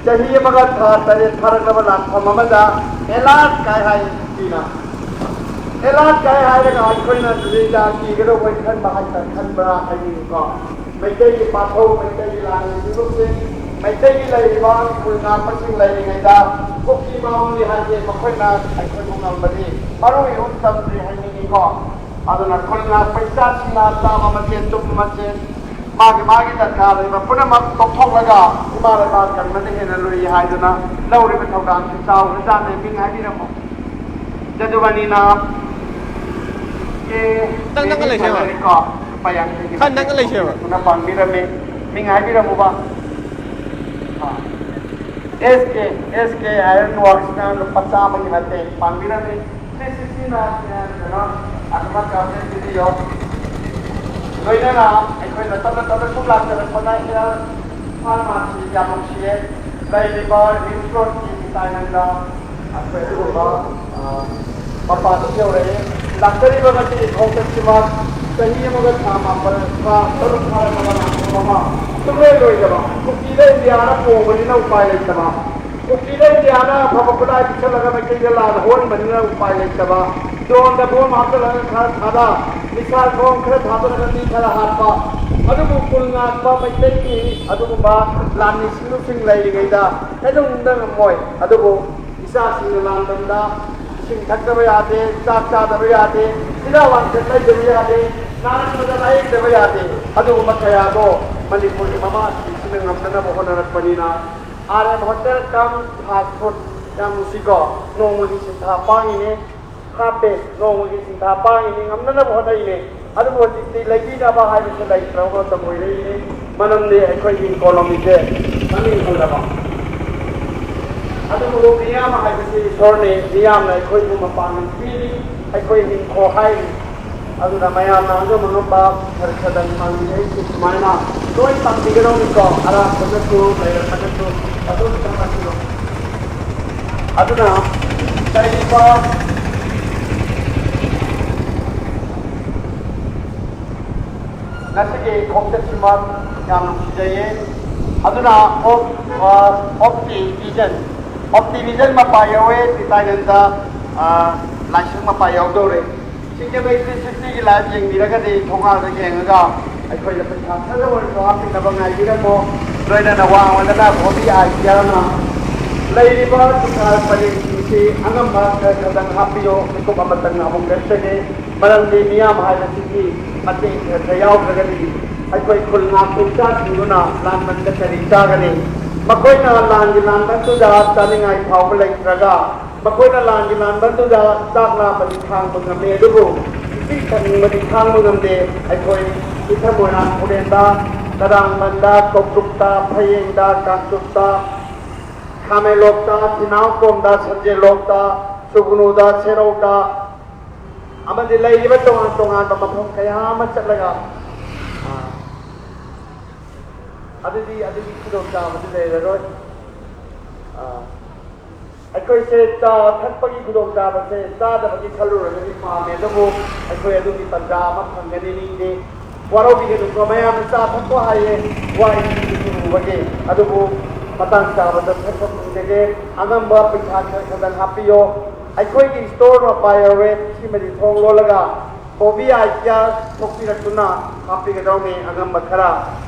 ꯆꯍꯤ ꯑꯃꯒ ꯊꯥ ꯇꯔꯦꯠ ꯐꯥꯔꯛꯂꯕ ꯂꯥꯟꯐꯝ ꯑꯃꯗ ꯑꯦꯂꯥꯔꯠ ꯀꯥꯏ ꯍꯥꯏ ꯆꯤꯅ꯫ ꯑꯦꯂꯥꯔꯠ ꯀꯥꯏ ꯍꯥꯏꯔꯒ ꯑꯩꯈꯣꯏꯅ ꯁꯤꯗꯩꯗ ꯀꯤꯒꯗꯧꯕ ꯈꯟꯕ ꯍꯥꯏꯇꯥꯔꯦ, ꯈꯟꯕ꯭ꯔꯥ ꯍꯥꯏꯅꯤꯡꯉꯤꯀꯣ꯫ ꯃꯩꯇꯩꯒꯤ ꯄꯥꯊꯧ, ꯃꯩꯇꯩꯒꯤ ꯂꯥꯟꯒꯤ ꯐꯤꯕꯝꯁꯦ, ꯃꯩꯇꯩꯒꯤ ꯂꯩꯔꯤꯕ ꯈꯨꯜ ꯉꯥꯛꯄꯁꯤꯡ ꯂꯩꯔꯤꯉꯩꯗ ꯀꯨꯀꯤ ꯃꯥꯑꯣꯡꯒꯤ ꯍꯥꯏꯁꯦ ꯃꯈꯣꯏꯅ ꯑꯩꯈꯣꯏꯕꯨ ꯉꯝꯕꯗꯤ ꯃꯔꯨ ꯑꯣꯏꯅ ꯇꯝꯗ꯭ꯔꯤ ꯍꯥꯏꯅꯤꯡꯉꯤꯀꯣ꯫ ꯑꯗꯨꯅ ꯈꯨꯜ ꯉꯥꯛꯄ ꯏꯆꯥꯁꯤꯡꯅ ꯆꯥꯕ ꯃꯆꯦꯠ, ꯇꯨꯝꯕ ꯃꯆꯦꯠ, ꯃꯥꯒꯤ ꯃꯥꯒꯤ ꯗꯔꯀꯥꯔ ꯂꯩꯕ ꯄꯨꯝꯅꯃꯛ ꯇꯣꯛꯊꯣꯛꯂꯒ ꯏꯃꯥ ꯂꯩꯕꯥꯛ ꯀꯟꯕꯅ ꯍꯦꯟꯅ ꯂꯨꯏ ꯍꯥꯏꯗꯨꯅ ꯂꯧꯔꯤꯕ ꯊꯧꯗꯥꯡꯁꯤ ꯆꯥꯎꯈ꯭ꯔꯖꯥꯠꯅꯤ꯫ ꯃꯤꯡ ꯍꯥꯏꯕꯤꯔꯝꯃꯨ꯫ ꯖꯗꯨꯃꯅꯤꯅ ꯀꯦ ꯅꯪ ꯅꯪꯒ ꯂꯩꯁꯦꯕ꯫ ꯀꯣ ꯂꯨꯄꯥ ꯌꯥꯡꯈꯩꯒꯤ ꯈꯔ ꯅꯪꯒ ꯂꯩꯁꯦꯕ꯫ ꯃꯇꯦꯡ ꯄꯥꯡꯕꯤꯔꯝꯃꯤ꯫ ꯃꯤꯡ ꯍꯥꯏꯕꯤꯔꯝꯃꯨꯕ꯫ ꯑꯦꯁ ꯀꯦ ꯑꯦꯁ ꯀꯦ ꯑꯥꯏꯔꯟ ꯋꯥꯔꯛꯁꯅ ꯂꯨꯄꯥ ꯆꯥꯝꯃꯒꯤ ꯃꯇꯦꯡ ꯄꯥꯡꯕꯤꯔꯝꯃꯤ꯫ ꯊ꯭ꯔꯤ ꯁꯤꯛꯁꯇꯤꯅ ꯀꯩꯅꯣ ꯑꯗꯨꯃꯛ ꯀꯥꯞꯆꯩ ꯄꯤꯕꯤꯌꯣ꯫ ꯂꯣꯏꯅꯅ ꯑꯩꯈꯣꯏꯅ ꯇꯞꯅ ꯇꯞꯅ ꯁꯨꯝ ꯂꯥꯛꯆꯔꯛꯄꯅ ꯍꯤꯌꯔ ꯐꯥꯔꯃꯥꯁꯤ ꯌꯥꯝ ꯅꯨꯡꯁꯤꯌꯦ꯫ ꯂꯩꯔꯤꯕ ꯔꯤꯝꯁ ꯔꯣꯗꯀꯤ ꯇꯥꯏꯅꯪꯗ ꯑꯩꯈꯣꯏ ꯑꯗꯨꯒꯨꯝꯕ, ꯑ, ꯃꯄꯥꯗꯨ ꯌꯧꯔꯛꯑꯦ꯫ ꯂꯥꯛꯆꯔꯤꯕ ꯉꯁꯤꯒꯤ ꯈꯣꯡꯆꯠꯁꯤꯃꯛ ꯆꯍꯤ ꯑꯃꯒ ꯊꯥ ꯃꯥꯄꯜ, ꯊꯥ ꯇꯔꯨꯛ ꯐꯥꯔꯛꯂꯕ ꯉꯥꯛꯇ ꯃꯃꯥ ꯁꯨꯡꯂꯣꯏ ꯂꯣꯏꯗꯕ ꯀꯨꯀꯤꯗ ꯏꯟꯗꯤꯌꯥꯅ ꯀꯣꯡꯕꯅꯤꯅ ꯎꯄꯥꯏ ꯂꯩꯇꯕ꯫ ꯀꯨꯀꯤꯗ ꯏꯟꯗꯤꯌꯥꯅ ꯑꯐꯕ ꯈꯨꯠꯂꯥꯏ ꯄꯤꯁꯜꯂꯒ ꯃꯩꯇꯩꯗ ꯂꯥꯟ ꯍꯧꯍꯟꯕꯅꯤꯅ ꯎꯄꯥꯏ ꯂꯩꯇꯕ꯫ ꯗ꯭ꯔꯣꯟꯗ ꯕꯣꯝ ꯍꯥꯞꯆꯜꯂꯒ ꯈꯔ ꯊꯥꯗ, ꯃꯤꯁꯥꯏꯜ ꯕꯣꯝ ꯈꯔ ꯊꯥꯗꯔꯒ ꯃꯤ ꯈꯔ ꯍꯥꯠꯄ꯫ ꯑꯗꯨꯕꯨ ꯀꯨꯜ ꯉꯥꯛꯄ ꯃꯩꯇꯩꯒꯤ ꯑꯗꯨꯒꯨꯝꯕ ꯂꯥꯟꯃꯤ ꯁꯤꯡꯅꯨꯁꯤꯡ ꯂꯩꯔꯤꯉꯩꯗ ꯀꯩꯗꯧꯅꯨꯡꯗ ꯉꯝꯃꯣꯏ꯫ ꯑꯗꯨꯕꯨ ꯏꯆꯥꯁꯤꯡꯅ ꯂꯥꯟꯕꯗ ꯏꯁꯤꯡ ꯊꯛꯇꯕ ꯌꯥꯗꯦ, ꯆꯥꯛ ꯆꯥꯗꯕ ꯌꯥꯗꯦ, ꯍꯤꯗꯥꯛ ꯂꯥꯡꯊꯛ ꯂꯩꯗꯕ ꯌꯥꯗꯦ, ꯅꯥꯔꯛꯄꯗ ꯂꯥꯌꯦꯡꯗꯕ ꯌꯥꯗꯦ꯫ ꯑꯗꯨꯒꯨꯝꯕ ꯀꯌꯥꯗꯣ ꯃꯅꯤꯄꯨꯔꯒꯤ ꯃꯃꯥꯁꯤꯡꯁꯤꯅ ꯉꯝꯅꯅꯕ ꯍꯣꯠꯅꯔꯛꯄꯅꯤꯅ, ꯑꯥꯔ ꯑꯦꯝ ꯍꯣꯇꯦꯜ ꯀꯝ ꯐꯥꯁ ꯐꯨꯗ ꯌꯥꯝ ꯅꯨꯡꯁꯤꯀꯣ, ꯅꯣꯡꯃꯒꯤ ꯁꯤꯟꯊꯥ ꯄꯥꯡꯉꯤꯅꯦ, ꯍꯥꯞꯄꯦ, ꯅꯣꯡꯃꯒꯤ ꯁꯤꯟꯊꯥ ꯄꯥꯡꯉꯤꯅꯦ, ꯉꯝꯅꯅꯕ ꯍꯣꯠꯅꯔꯤꯅꯦ꯫ ꯑꯗꯨꯕꯨ ꯍꯧꯖꯤꯛꯇꯤ ꯂꯩꯕꯤꯅꯕ ꯍꯥꯏꯕꯁꯦ ꯂꯩꯇ꯭ꯔꯕ ꯃꯇꯝ ꯑꯣꯏꯔꯛꯏꯅꯦ꯫ ꯃꯔꯝꯗꯤ ꯑꯩꯈꯣꯏꯒꯤ ꯏꯀꯣꯅꯣꯃꯤꯁꯦ ꯃꯅꯤꯡ ꯍꯜꯂꯕ꯫ ꯑꯗꯨꯕꯨ ꯃꯤꯌꯥꯝ ꯍꯥꯏꯕꯁꯤ ꯏꯁꯣꯔꯅꯤ, ꯃꯤꯌꯥꯝꯅ ꯑꯩꯈꯣꯏꯕꯨ ꯃꯄꯥꯡꯒꯜ ꯄꯤꯔꯤ, ꯑꯩꯈꯣꯏ ꯍꯤꯡꯈꯣ ꯍꯥꯏꯔꯤ꯫ ꯑꯗꯨꯅ ꯃꯌꯥꯝꯅ ꯑꯉꯝ ꯑꯉꯝꯕ ꯈꯔ ꯈꯔꯗꯪ ꯄꯥꯡꯕꯤꯔꯛꯏꯁꯤ ꯁꯨꯃꯥꯏꯅ ꯂꯣꯏ ꯄꯥꯡꯕꯤꯒꯗꯧꯅꯤꯀꯣ꯫ ꯑꯔꯥꯛꯄꯗꯁꯨ ꯂꯩꯔꯛꯄꯗꯁꯨ ꯑꯗꯨꯝ ꯆꯪꯍꯟꯕꯤꯔꯣ꯫ ꯑꯗꯨꯅ ꯂꯩꯔꯤꯕ ꯉꯁꯤꯒꯤ ꯈꯣꯡꯆꯠꯁꯤꯃꯛ ꯌꯥꯝꯅ ꯅꯨꯡꯁꯤꯖꯩꯌꯦ꯫ ꯑꯗꯨꯅ ꯑꯣꯞ-, ꯑ, ꯑꯣꯞꯇꯤꯃꯤꯖꯟ, ꯑꯣꯞꯇꯤꯃꯤꯖꯟ ꯃꯄꯥ ꯌꯧꯋꯦ, ꯇꯤꯇꯥꯒꯟꯗ, ꯑ, ꯂꯥꯏꯁꯪ ꯃꯄꯥ ꯌꯧꯗꯧꯔꯦ꯫ ꯁꯤꯡꯖꯃꯩ ꯊ꯭ꯔꯤ ꯁꯤꯛꯁꯇꯤꯒꯤ ꯂꯥꯏꯚ ꯌꯦꯡꯕꯤꯔꯒꯗꯤ ꯊꯣꯡꯒꯥꯜꯗ ꯌꯦꯡꯉꯒ ꯑꯩꯈꯣꯏꯗ ꯄꯩꯁꯥ ꯈꯔ ꯑꯣꯏꯔꯁꯨ ꯍꯥꯞꯄꯤꯅꯕ ꯉꯥꯏꯕꯤꯔꯝꯃꯣ꯫ ꯂꯣꯏꯅꯅ ꯋꯥꯡꯃꯗꯅ ꯕꯣꯕꯤ ꯑꯥꯏꯗꯤꯌꯥꯅ ꯂꯩꯔꯤꯕ ꯗꯨꯀꯥꯟ ꯄꯔꯦꯡꯁꯤꯡꯁꯤ ꯑꯉꯝꯕ ꯈꯔ ꯈꯔꯗꯪ ꯍꯥꯞꯄꯤꯌꯣ꯫ ꯃꯤꯀꯨꯞ ꯑꯃꯇꯪꯅ ꯑꯃꯨꯛ ꯂꯦꯞꯆꯒꯦ꯫ ꯃꯔꯝꯗꯤ ꯃꯤꯌꯥꯝ ꯍꯥꯏꯕꯁꯤꯗꯤ ꯃꯇꯦꯡ ꯈꯔ ꯈꯔ ꯌꯥꯎꯗ꯭ꯔꯒꯗꯤ ꯑꯩꯈꯣꯏ ꯈꯨꯜ ꯉꯥꯛꯄ ꯏꯆꯥꯁꯤꯡꯗꯨꯅ ꯂꯥꯟꯕꯟꯗ ꯀꯔꯤ ꯆꯥꯒꯅꯤ? ꯃꯈꯣꯏꯅ ꯂꯥꯟꯒꯤ ꯂꯥꯟꯕꯟꯗꯨꯗ ꯆꯥꯅꯤꯡꯉꯥꯏ ꯐꯥꯎꯕ ꯂꯩꯇ꯭ꯔꯒ, ꯃꯈꯣꯏꯅ ꯂꯥꯟꯒꯤ ꯂꯥꯟꯕꯟꯗꯨꯗ ꯆꯥꯛ ꯂꯥꯝꯕꯗꯤ ꯈꯥꯡꯕ ꯉꯝꯃꯤ, ꯑꯗꯨꯕꯨ ꯏꯁꯤꯡ ꯊꯛꯅꯤꯡꯕꯗꯤ ꯈꯥꯡꯕ ꯉꯝꯗꯦ꯫ ꯑꯩꯈꯣꯏ ꯏꯊ ꯃꯣꯏꯔꯥꯡ ꯄꯨꯔꯦꯟꯗ, ꯀꯔꯥꯡꯕꯟꯗ, ꯀꯧꯇ꯭ꯔꯨꯛꯇ, ꯐꯌꯦꯡꯗ, ꯀꯥꯡꯆꯨꯞꯇ, ꯈꯥꯃꯦꯟꯂꯣꯛꯇ, ꯊꯤꯅꯥꯎꯈꯣꯡꯗ, ꯁꯟꯖꯦꯜꯂꯣꯛꯇ, ꯁꯨꯒꯨꯅꯨꯗ, ꯁꯦꯔꯧꯗ, ꯑꯃꯗꯤ ꯂꯩꯔꯤꯕ ꯇꯣꯉꯥꯟ ꯇꯣꯉꯥꯟꯕ ꯃꯐꯝ ꯀꯌꯥ ꯑꯃ ꯆꯠꯂꯒ, ꯑꯥ, ꯑꯗꯨꯗꯤ, ꯑꯗꯨꯒꯤ ꯈꯨꯗꯣꯡꯆꯥꯕꯗꯤ ꯂꯩꯔꯔꯣꯏ꯫ ꯑꯥ, ꯑꯩꯈꯣꯏꯁꯦ ꯆꯥ ꯊꯛꯄꯒꯤ ꯈꯨꯗꯣꯡꯆꯥꯕꯁꯦ ꯆꯥꯗꯕꯒꯤ ꯈꯜꯂꯨꯔꯒꯗꯤ ꯄꯥꯝꯃꯦ, ꯑꯗꯨꯕꯨ ꯑꯩꯈꯣꯏ ꯑꯗꯨꯒꯤ ꯇꯥꯟꯖꯥ ꯑꯃ ꯐꯪꯒꯅꯤ ꯅꯤꯡꯗꯦ꯫ ꯋꯥꯔꯧꯕꯤꯒꯅꯨꯀꯣ, ꯃꯌꯥꯝꯅ ꯆꯥ ꯊꯛꯄ ꯍꯥꯏꯌꯦ, ꯋꯥꯏ ꯎꯕꯒꯤ, ꯑꯗꯨꯕꯨ ꯃꯇꯥꯡ ꯆꯥꯕꯗ ꯊꯛꯄ ꯐꯪꯖꯒꯦ꯫ ꯑꯉꯝꯕ ꯄꯩꯁꯥ ꯈꯔ ꯈꯔꯗꯪ ꯍꯥꯞꯄꯤꯌꯣ꯫ ꯑꯩꯈꯣꯏꯒꯤ ꯏꯁꯇꯣꯔ ꯃꯄꯥ ꯌꯧꯔꯦ, ꯁꯤꯃꯗꯤ ꯊꯣꯡ ꯂꯣꯜꯂꯒ ꯀꯣꯕꯤ ꯑꯥꯏꯗꯤꯌꯥ ꯊꯣꯛꯄꯤꯔꯛꯇꯨꯅ ꯍꯥꯞꯄꯤꯒꯗꯧꯅꯤ꯫ ꯑꯉꯝꯕ ꯈꯔ,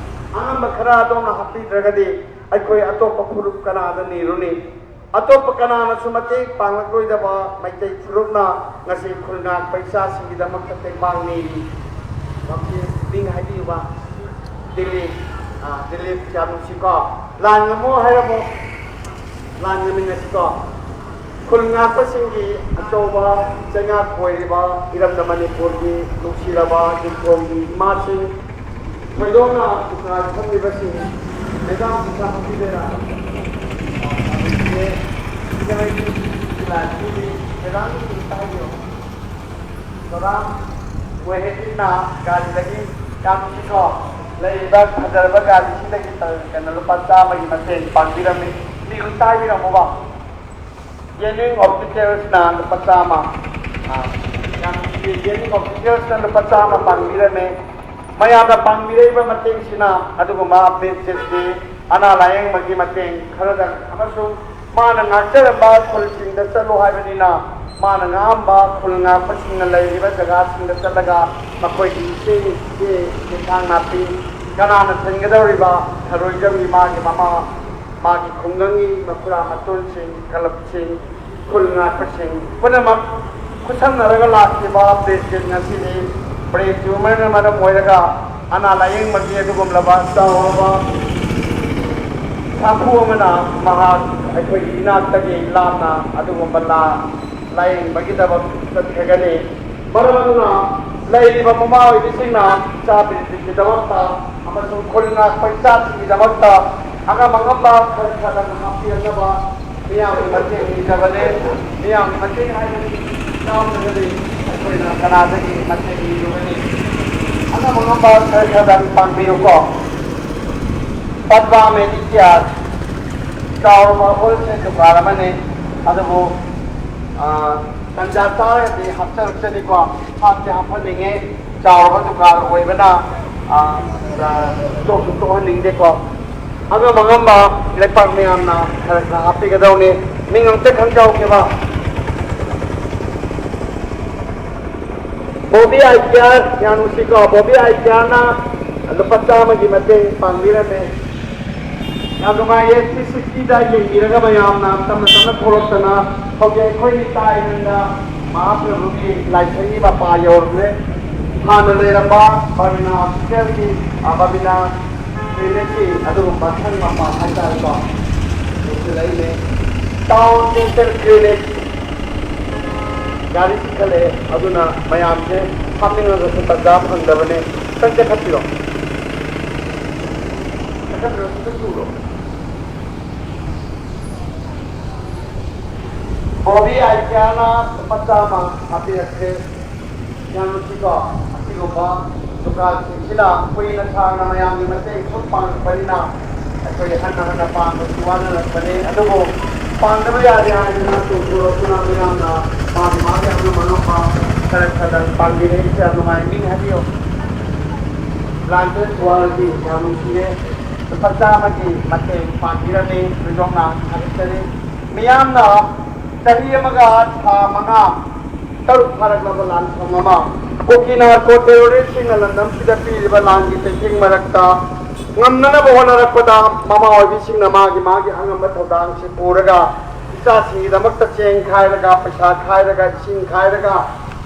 ꯑꯉꯝꯕ ꯈꯔ ꯑꯗꯣꯝꯅ ꯍꯥꯞꯄꯤꯗ꯭ꯔꯒꯗꯤ ꯑꯩꯈꯣꯏ ꯑꯇꯣꯞꯄ ꯐꯨꯔꯨꯞ ꯀꯅꯥꯗ ꯅꯤꯔꯨꯅꯤ? ꯑꯇꯣꯞꯄ ꯀꯅꯥꯅꯁꯨ ꯃꯇꯦꯡ ꯄꯥꯡꯂꯛꯂꯣꯏꯗꯕ ꯃꯩꯇꯩ ꯐꯨꯔꯨꯞꯅ ꯉꯁꯤ ꯈꯨꯜ ꯉꯥꯛꯄ ꯏꯆꯥꯁꯤꯡꯒꯤꯗꯃꯛꯇ ꯇꯦꯡꯕꯥꯡ ꯅꯤꯔꯤ꯫ ꯋꯥꯀꯤꯜ ꯃꯤꯡ ꯍꯥꯏꯕꯤꯌꯨꯕ? ꯗꯤꯂꯤꯞ꯫ ꯑꯥ, ꯗꯤꯂꯤꯞ ꯀꯌꯥꯝ ꯅꯨꯡꯁꯤꯀꯣ꯫ ꯂꯥꯟ ꯉꯝꯃꯣ ꯍꯥꯏꯔꯝꯃꯣ꯫ ꯂꯥꯟ ꯉꯝꯃꯤꯟꯅꯁꯤꯀꯣ꯫ ꯈꯨꯜ ꯉꯥꯛꯄꯁꯤꯡꯒꯤ ꯑꯆꯧꯕ ꯆꯩꯉꯥꯛ ꯑꯣꯏꯔꯤꯕ ꯏꯔꯝꯗꯝ ꯃꯅꯤꯄꯨꯔꯒꯤ ꯅꯨꯡꯁꯤꯔꯕ ꯌꯨꯝꯊꯣꯡꯒꯤ ꯏꯃꯥꯁꯤꯡ, ꯊꯣꯏꯗꯣꯛꯅ ꯎꯀꯥꯏ ꯐꯝꯂꯤꯕꯁꯤꯡ, ꯃꯦꯗꯥꯝ ꯏꯁꯥ ꯐꯝꯕꯤꯗꯣꯏꯔꯥ? ꯃꯦꯗꯥꯝꯒꯤ ꯃꯤꯡ ꯑꯝꯇ ꯍꯥꯏꯕꯤꯌꯨ꯫ ꯃꯦꯗꯥꯝ ꯃꯣꯏꯍꯦꯟꯅ ꯒꯥꯔꯤꯗꯒꯤ ꯌꯥꯝ ꯅꯨꯡꯁꯤꯀꯣ, ꯂꯩꯔꯤꯕ ꯐꯖꯔꯕ ꯒꯥꯔꯤꯁꯤꯗꯒꯤ ꯀꯩꯅꯣ ꯂꯨꯄꯥ ꯆꯥꯝꯃꯒꯤ ꯃꯇꯦꯡ ꯄꯥꯡꯕꯤꯔꯝꯃꯤ꯫ ꯃꯤ ꯑꯝꯇ ꯍꯥꯏꯕꯤꯔꯝꯃꯨꯕ꯫ ꯌꯦꯅꯤꯡ ꯑꯣꯞꯇꯤꯀꯦꯜꯁꯅ ꯂꯨꯄꯥ ꯆꯥꯝꯃ꯫ ꯑꯥ, ꯌꯥꯝ ꯅꯨꯡꯁꯤꯌꯦ꯫ ꯌꯦꯅꯤꯡ ꯑꯣꯞꯇꯤꯀꯦꯜꯁꯅ ꯂꯨꯄꯥ ꯆꯥꯝꯃ ꯄꯥꯡꯕꯤꯔꯝꯃꯦ꯫ ꯃꯌꯥꯝꯅ ꯄꯥꯡꯕꯤꯔꯛꯏꯕ ꯃꯇꯦꯡꯁꯤꯅ ꯑꯗꯨꯒꯨꯝꯕ ꯕꯦꯟꯆꯦꯁꯀꯤ ꯑꯅꯥ ꯂꯥꯌꯦꯡꯕꯒꯤ ꯃꯇꯦꯡ ꯈꯔꯗꯪ ꯑꯃꯁꯨꯡ ꯃꯥꯅ ꯉꯥꯛꯆꯔꯝꯕ ꯈꯨꯜꯁꯤꯡꯗ ꯆꯠꯂꯨ ꯍꯥꯏꯕꯅꯤꯅ, ꯃꯥꯅ ꯉꯥꯛꯑꯝꯕ ꯈꯨꯜ ꯉꯥꯛꯄꯁꯤꯡꯅ ꯂꯩꯔꯤꯕ ꯖꯒꯥꯁꯤꯡꯗ ꯆꯠꯂꯒ ꯃꯈꯣꯏꯒꯤ ꯏꯆꯦ, ꯏꯆꯦ, ꯏꯟꯁꯥꯡ ꯅꯥꯄꯤ ꯀꯅꯥꯅ ꯊꯤꯟꯒꯗꯧꯔꯤꯕ? ꯊꯔꯣꯏꯖꯝꯒꯤ ꯃꯥꯒꯤ ꯃꯃꯥ, ꯃꯥꯒꯤ ꯈꯨꯡꯒꯪꯒꯤ ꯃꯈꯨꯔꯥ ꯃꯇꯣꯟꯁꯤꯡ, ꯀꯂꯕꯁꯤꯡ, ꯈꯨꯜ ꯉꯥꯛꯄꯁꯤꯡ ꯄꯨꯝꯅꯃꯛ ꯈꯨꯠꯁꯝꯅꯔꯒ ꯂꯥꯛꯈꯤꯕ ꯄ꯭ꯔꯦꯁꯤꯗꯦꯟ ꯉꯁꯤꯗꯤ ꯕ꯭ꯔꯦꯟ ꯇ꯭ꯌꯨꯃꯔꯅ ꯃꯔꯝ ꯑꯣꯏꯔꯒ ꯑꯅꯥ ꯂꯥꯏꯌꯦꯡꯕꯒꯤ ꯑꯗꯨꯒꯨꯝꯂꯕ ꯆꯥꯎꯔꯕ ꯁꯥꯐꯨ ꯑꯃꯅ ꯃꯍꯥꯛ ꯑꯩꯈꯣꯏꯒꯤ ꯏꯅꯥꯛꯇꯒꯤ ꯂꯥꯞꯅ ꯑꯗꯨꯒꯨꯝꯕ ꯂꯥ ꯂꯥꯏꯌꯦꯡꯕꯒꯤꯗꯃꯛ ꯆꯠꯈ꯭ꯔꯒꯅꯤ꯫ ꯃꯔꯝ ꯑꯗꯨꯅ ꯂꯩꯔꯤꯕ ꯃꯃꯥ ꯑꯣꯏꯕꯤꯁꯤꯡꯅ ꯏꯆꯥꯁꯤꯡꯒꯤꯗꯃꯛꯇ ꯑꯃꯁꯨꯡ ꯈꯨꯜ ꯉꯥꯛꯄ ꯏꯆꯥꯁꯤꯡꯒꯤꯗꯃꯛꯇ ꯑꯉꯝ ꯑꯉꯝꯕ ꯈꯔ ꯈꯔ ꯍꯥꯞꯄꯤꯔꯛꯅꯕ ꯃꯤꯌꯥꯝꯒꯤ ꯃꯇꯦꯡ ꯅꯤꯖꯕꯅꯦ꯫ ꯃꯤꯌꯥꯝꯒꯤ ꯃꯇꯦꯡ ꯍꯥꯏꯕꯗꯤ ꯌꯥꯎꯗ꯭ꯔꯒꯗꯤ ꯑꯩꯈꯣꯏꯅ ꯀꯅꯥꯗꯒꯤ ꯃꯇꯦꯡ ꯅꯤꯔꯨꯒꯅꯤ? ꯑꯉꯝ ꯑꯉꯝꯕ ꯈꯔ ꯈꯔꯗꯪ ꯄꯥꯡꯕꯤꯌꯨꯀꯣ꯫ ꯄꯗꯃꯥ ꯃꯦꯗꯤꯀꯦꯌꯔ ꯆꯥꯎꯔꯕ ꯍꯣꯜꯁꯦꯜ ꯗꯨꯀꯥꯟ ꯑꯃꯅꯤ꯫ ꯑꯗꯨꯕꯨ, ꯑ, ꯇꯟꯖꯥ ꯆꯥꯔꯒꯗꯤ ꯍꯥꯞꯆꯔꯛꯆꯅꯤꯀꯣ꯫ ꯍꯥꯞꯇꯤ ꯍꯥꯞꯍꯟꯅꯤꯡꯉꯦ꯫ ꯆꯥꯎꯔꯕ ꯗꯨꯀꯥꯟ ꯑꯣꯏꯕꯅ, ꯑ, ꯑ, ꯇꯣꯛꯁꯨ ꯇꯣꯛꯍꯟꯅꯤꯡꯗꯦꯀꯣ꯫ ꯑꯉꯝ ꯑꯉꯝꯕ ꯂꯩꯄꯥꯛ ꯃꯌꯥꯝꯅ ꯈꯔ ꯈꯔ ꯍꯥꯞꯄꯤꯒꯗꯧꯅꯤ꯫ ꯃꯤꯡ ꯑꯝꯇ ꯈꯪꯖꯍꯧꯒꯦꯕ꯫ ꯕꯣꯕꯤ ꯑꯥꯏ ꯀꯤꯌꯔ, ꯌꯥꯝ ꯅꯨꯡꯁꯤꯀꯣ, ꯕꯣꯕꯤ ꯑꯥꯏ ꯀꯤꯌꯔꯅ ꯂꯨꯄꯥ ꯆꯥꯝꯃꯒꯤ ꯃꯇꯦꯡ ꯄꯥꯡꯕꯤꯔꯝꯃꯦ꯫ ꯌꯥꯝ ꯅꯨꯡꯉꯥꯏꯌꯦ, ꯊ꯭ꯔꯤ ꯁꯤꯛꯁꯇꯤꯗ ꯌꯦꯡꯕꯤꯔꯒ ꯃꯌꯥꯝꯅ ꯇꯞꯅ ꯇꯞꯅ ꯊꯣꯛꯂꯛꯇꯅ ꯍꯧꯖꯤꯛ ꯑꯩꯈꯣꯏ ꯃꯤꯇꯥꯏ ꯃꯅꯤꯡꯗ ꯃꯍꯥꯄ꯭ꯔꯚꯨꯒꯤ ꯂꯥꯏꯁꯪꯒꯤ ꯃꯄꯥ ꯌꯧꯔꯛꯂꯦ꯫ ꯍꯥꯟꯅ ꯂꯩꯔꯝꯕ ꯕꯕꯤꯅꯥ ꯍꯣꯁꯄꯤꯇꯥꯜꯒꯤ, ꯑ, ꯕꯕꯤꯅꯥ ꯀ꯭ꯂꯤꯅꯤꯛꯀꯤ ꯑꯗꯨꯒꯨꯝꯕ ꯁꯪ ꯃꯄꯥ ꯍꯥꯏꯇꯥꯔꯦꯀꯣ꯫ ꯌꯧꯁꯤꯜꯂꯛꯏꯅꯦ꯫ Town dental clinic. ꯒꯥꯔꯤ ꯆꯤꯟꯈꯠꯂꯛꯑꯦ, ꯑꯗꯨꯅ ꯃꯌꯥꯝꯁꯦ ꯍꯥꯞꯅꯤꯡꯉꯒꯁꯨ ꯇꯟꯖꯥ ꯐꯪꯗꯕꯅꯦ꯫ ꯈꯤꯇꯪ ꯆꯦꯟꯈꯠꯄꯤꯔꯣ꯫ ꯆꯦꯟꯈꯠꯄꯤꯔꯣ, ꯈꯤꯇꯪ ꯊꯨꯔꯣ꯫ ꯕꯣꯕꯤ ꯑꯥꯏ ꯀꯤꯌꯔꯅ ꯂꯨꯄꯥ ꯆꯥꯝꯃ ꯍꯥꯞꯄꯤꯔꯛꯈ꯭ꯔꯦ꯫ ꯌꯥꯝ ꯅꯨꯡꯁꯤꯀꯣ, ꯑꯁꯤꯒꯨꯝꯕ ꯗꯨꯀꯥꯟꯁꯤꯡꯁꯤꯅ ꯀꯨꯏꯅ ꯁꯥꯡꯅ ꯃꯌꯥꯝꯒꯤ ꯃꯇꯦꯡ ꯁꯨꯝ ꯄꯥꯡꯉꯛꯄꯅꯤꯅ ꯑꯩꯈꯣꯏ ꯍꯟꯅ ꯍꯟꯅ ꯄꯥꯡꯕꯁꯨ ꯋꯥꯅꯔꯛꯄꯅꯤ꯫ ꯑꯗꯨꯕꯨ ꯄꯥꯡꯗꯕ ꯌꯥꯗꯦ ꯍꯥꯏꯗꯅ ꯇꯣꯛꯊꯣꯔꯛꯇꯨꯅ ꯃꯌꯥꯝꯅ ꯃꯥꯒꯤ ꯃꯥꯒꯤ ꯑꯉꯝ ꯑꯉꯝꯕ ꯈꯔ ꯈꯔ ꯄꯥꯡꯕꯤꯔꯛꯏꯁꯦ ꯌꯥꯝ ꯅꯨꯡꯉꯥꯏ꯫ ꯃꯤꯡ ꯍꯥꯏꯕꯤꯌꯨ꯫ ꯂꯥꯟꯖꯦꯟ ꯋꯥꯔꯗꯤ ꯌꯥꯝ ꯅꯨꯡꯁꯤꯔꯦ꯫ ꯂꯨꯄꯥ ꯆꯥꯝꯃꯒꯤ ꯃꯇꯦꯡ ꯄꯥꯡꯕꯤꯔꯝꯃꯤ꯫ ꯊꯣꯏꯗꯣꯛꯅ ꯊꯥꯒꯠꯆꯔꯤ꯫ ꯃꯤꯌꯥꯝꯅ ꯆꯍꯤ ꯑꯃꯒ ꯊꯥ ꯃꯉꯥ, ꯇꯔꯨꯛ ꯐꯥꯔꯛꯂꯕ ꯂꯥꯟꯐꯝ ꯑꯃ, ꯀꯨꯀꯤ ꯅꯥꯔꯀꯣ ꯇꯦꯔꯣꯔꯤꯁꯁꯤꯡꯅ ꯂꯝꯗꯝꯁꯤꯗ ꯄꯤꯔꯤꯕ ꯂꯥꯟꯒꯤ ꯆꯩꯊꯦꯡ ꯃꯔꯛꯇ ꯉꯝꯅꯅꯕ ꯍꯣꯠꯅꯔꯛꯄꯗ ꯃꯃꯥ ꯑꯣꯏꯕꯤꯁꯤꯡꯅ ꯃꯥꯒꯤ ꯃꯥꯒꯤ ꯑꯉꯝꯕ ꯊꯧꯗꯥꯡꯁꯤ ꯄꯨꯔꯒ ꯏꯆꯥꯁꯤꯡꯒꯤꯗꯃꯛꯇ ꯆꯦꯡ ꯈꯥꯏꯔꯒ, ꯄꯩꯁꯥ ꯈꯥꯏꯔꯒ, ꯏꯁꯤꯡ ꯈꯥꯏꯔꯒ,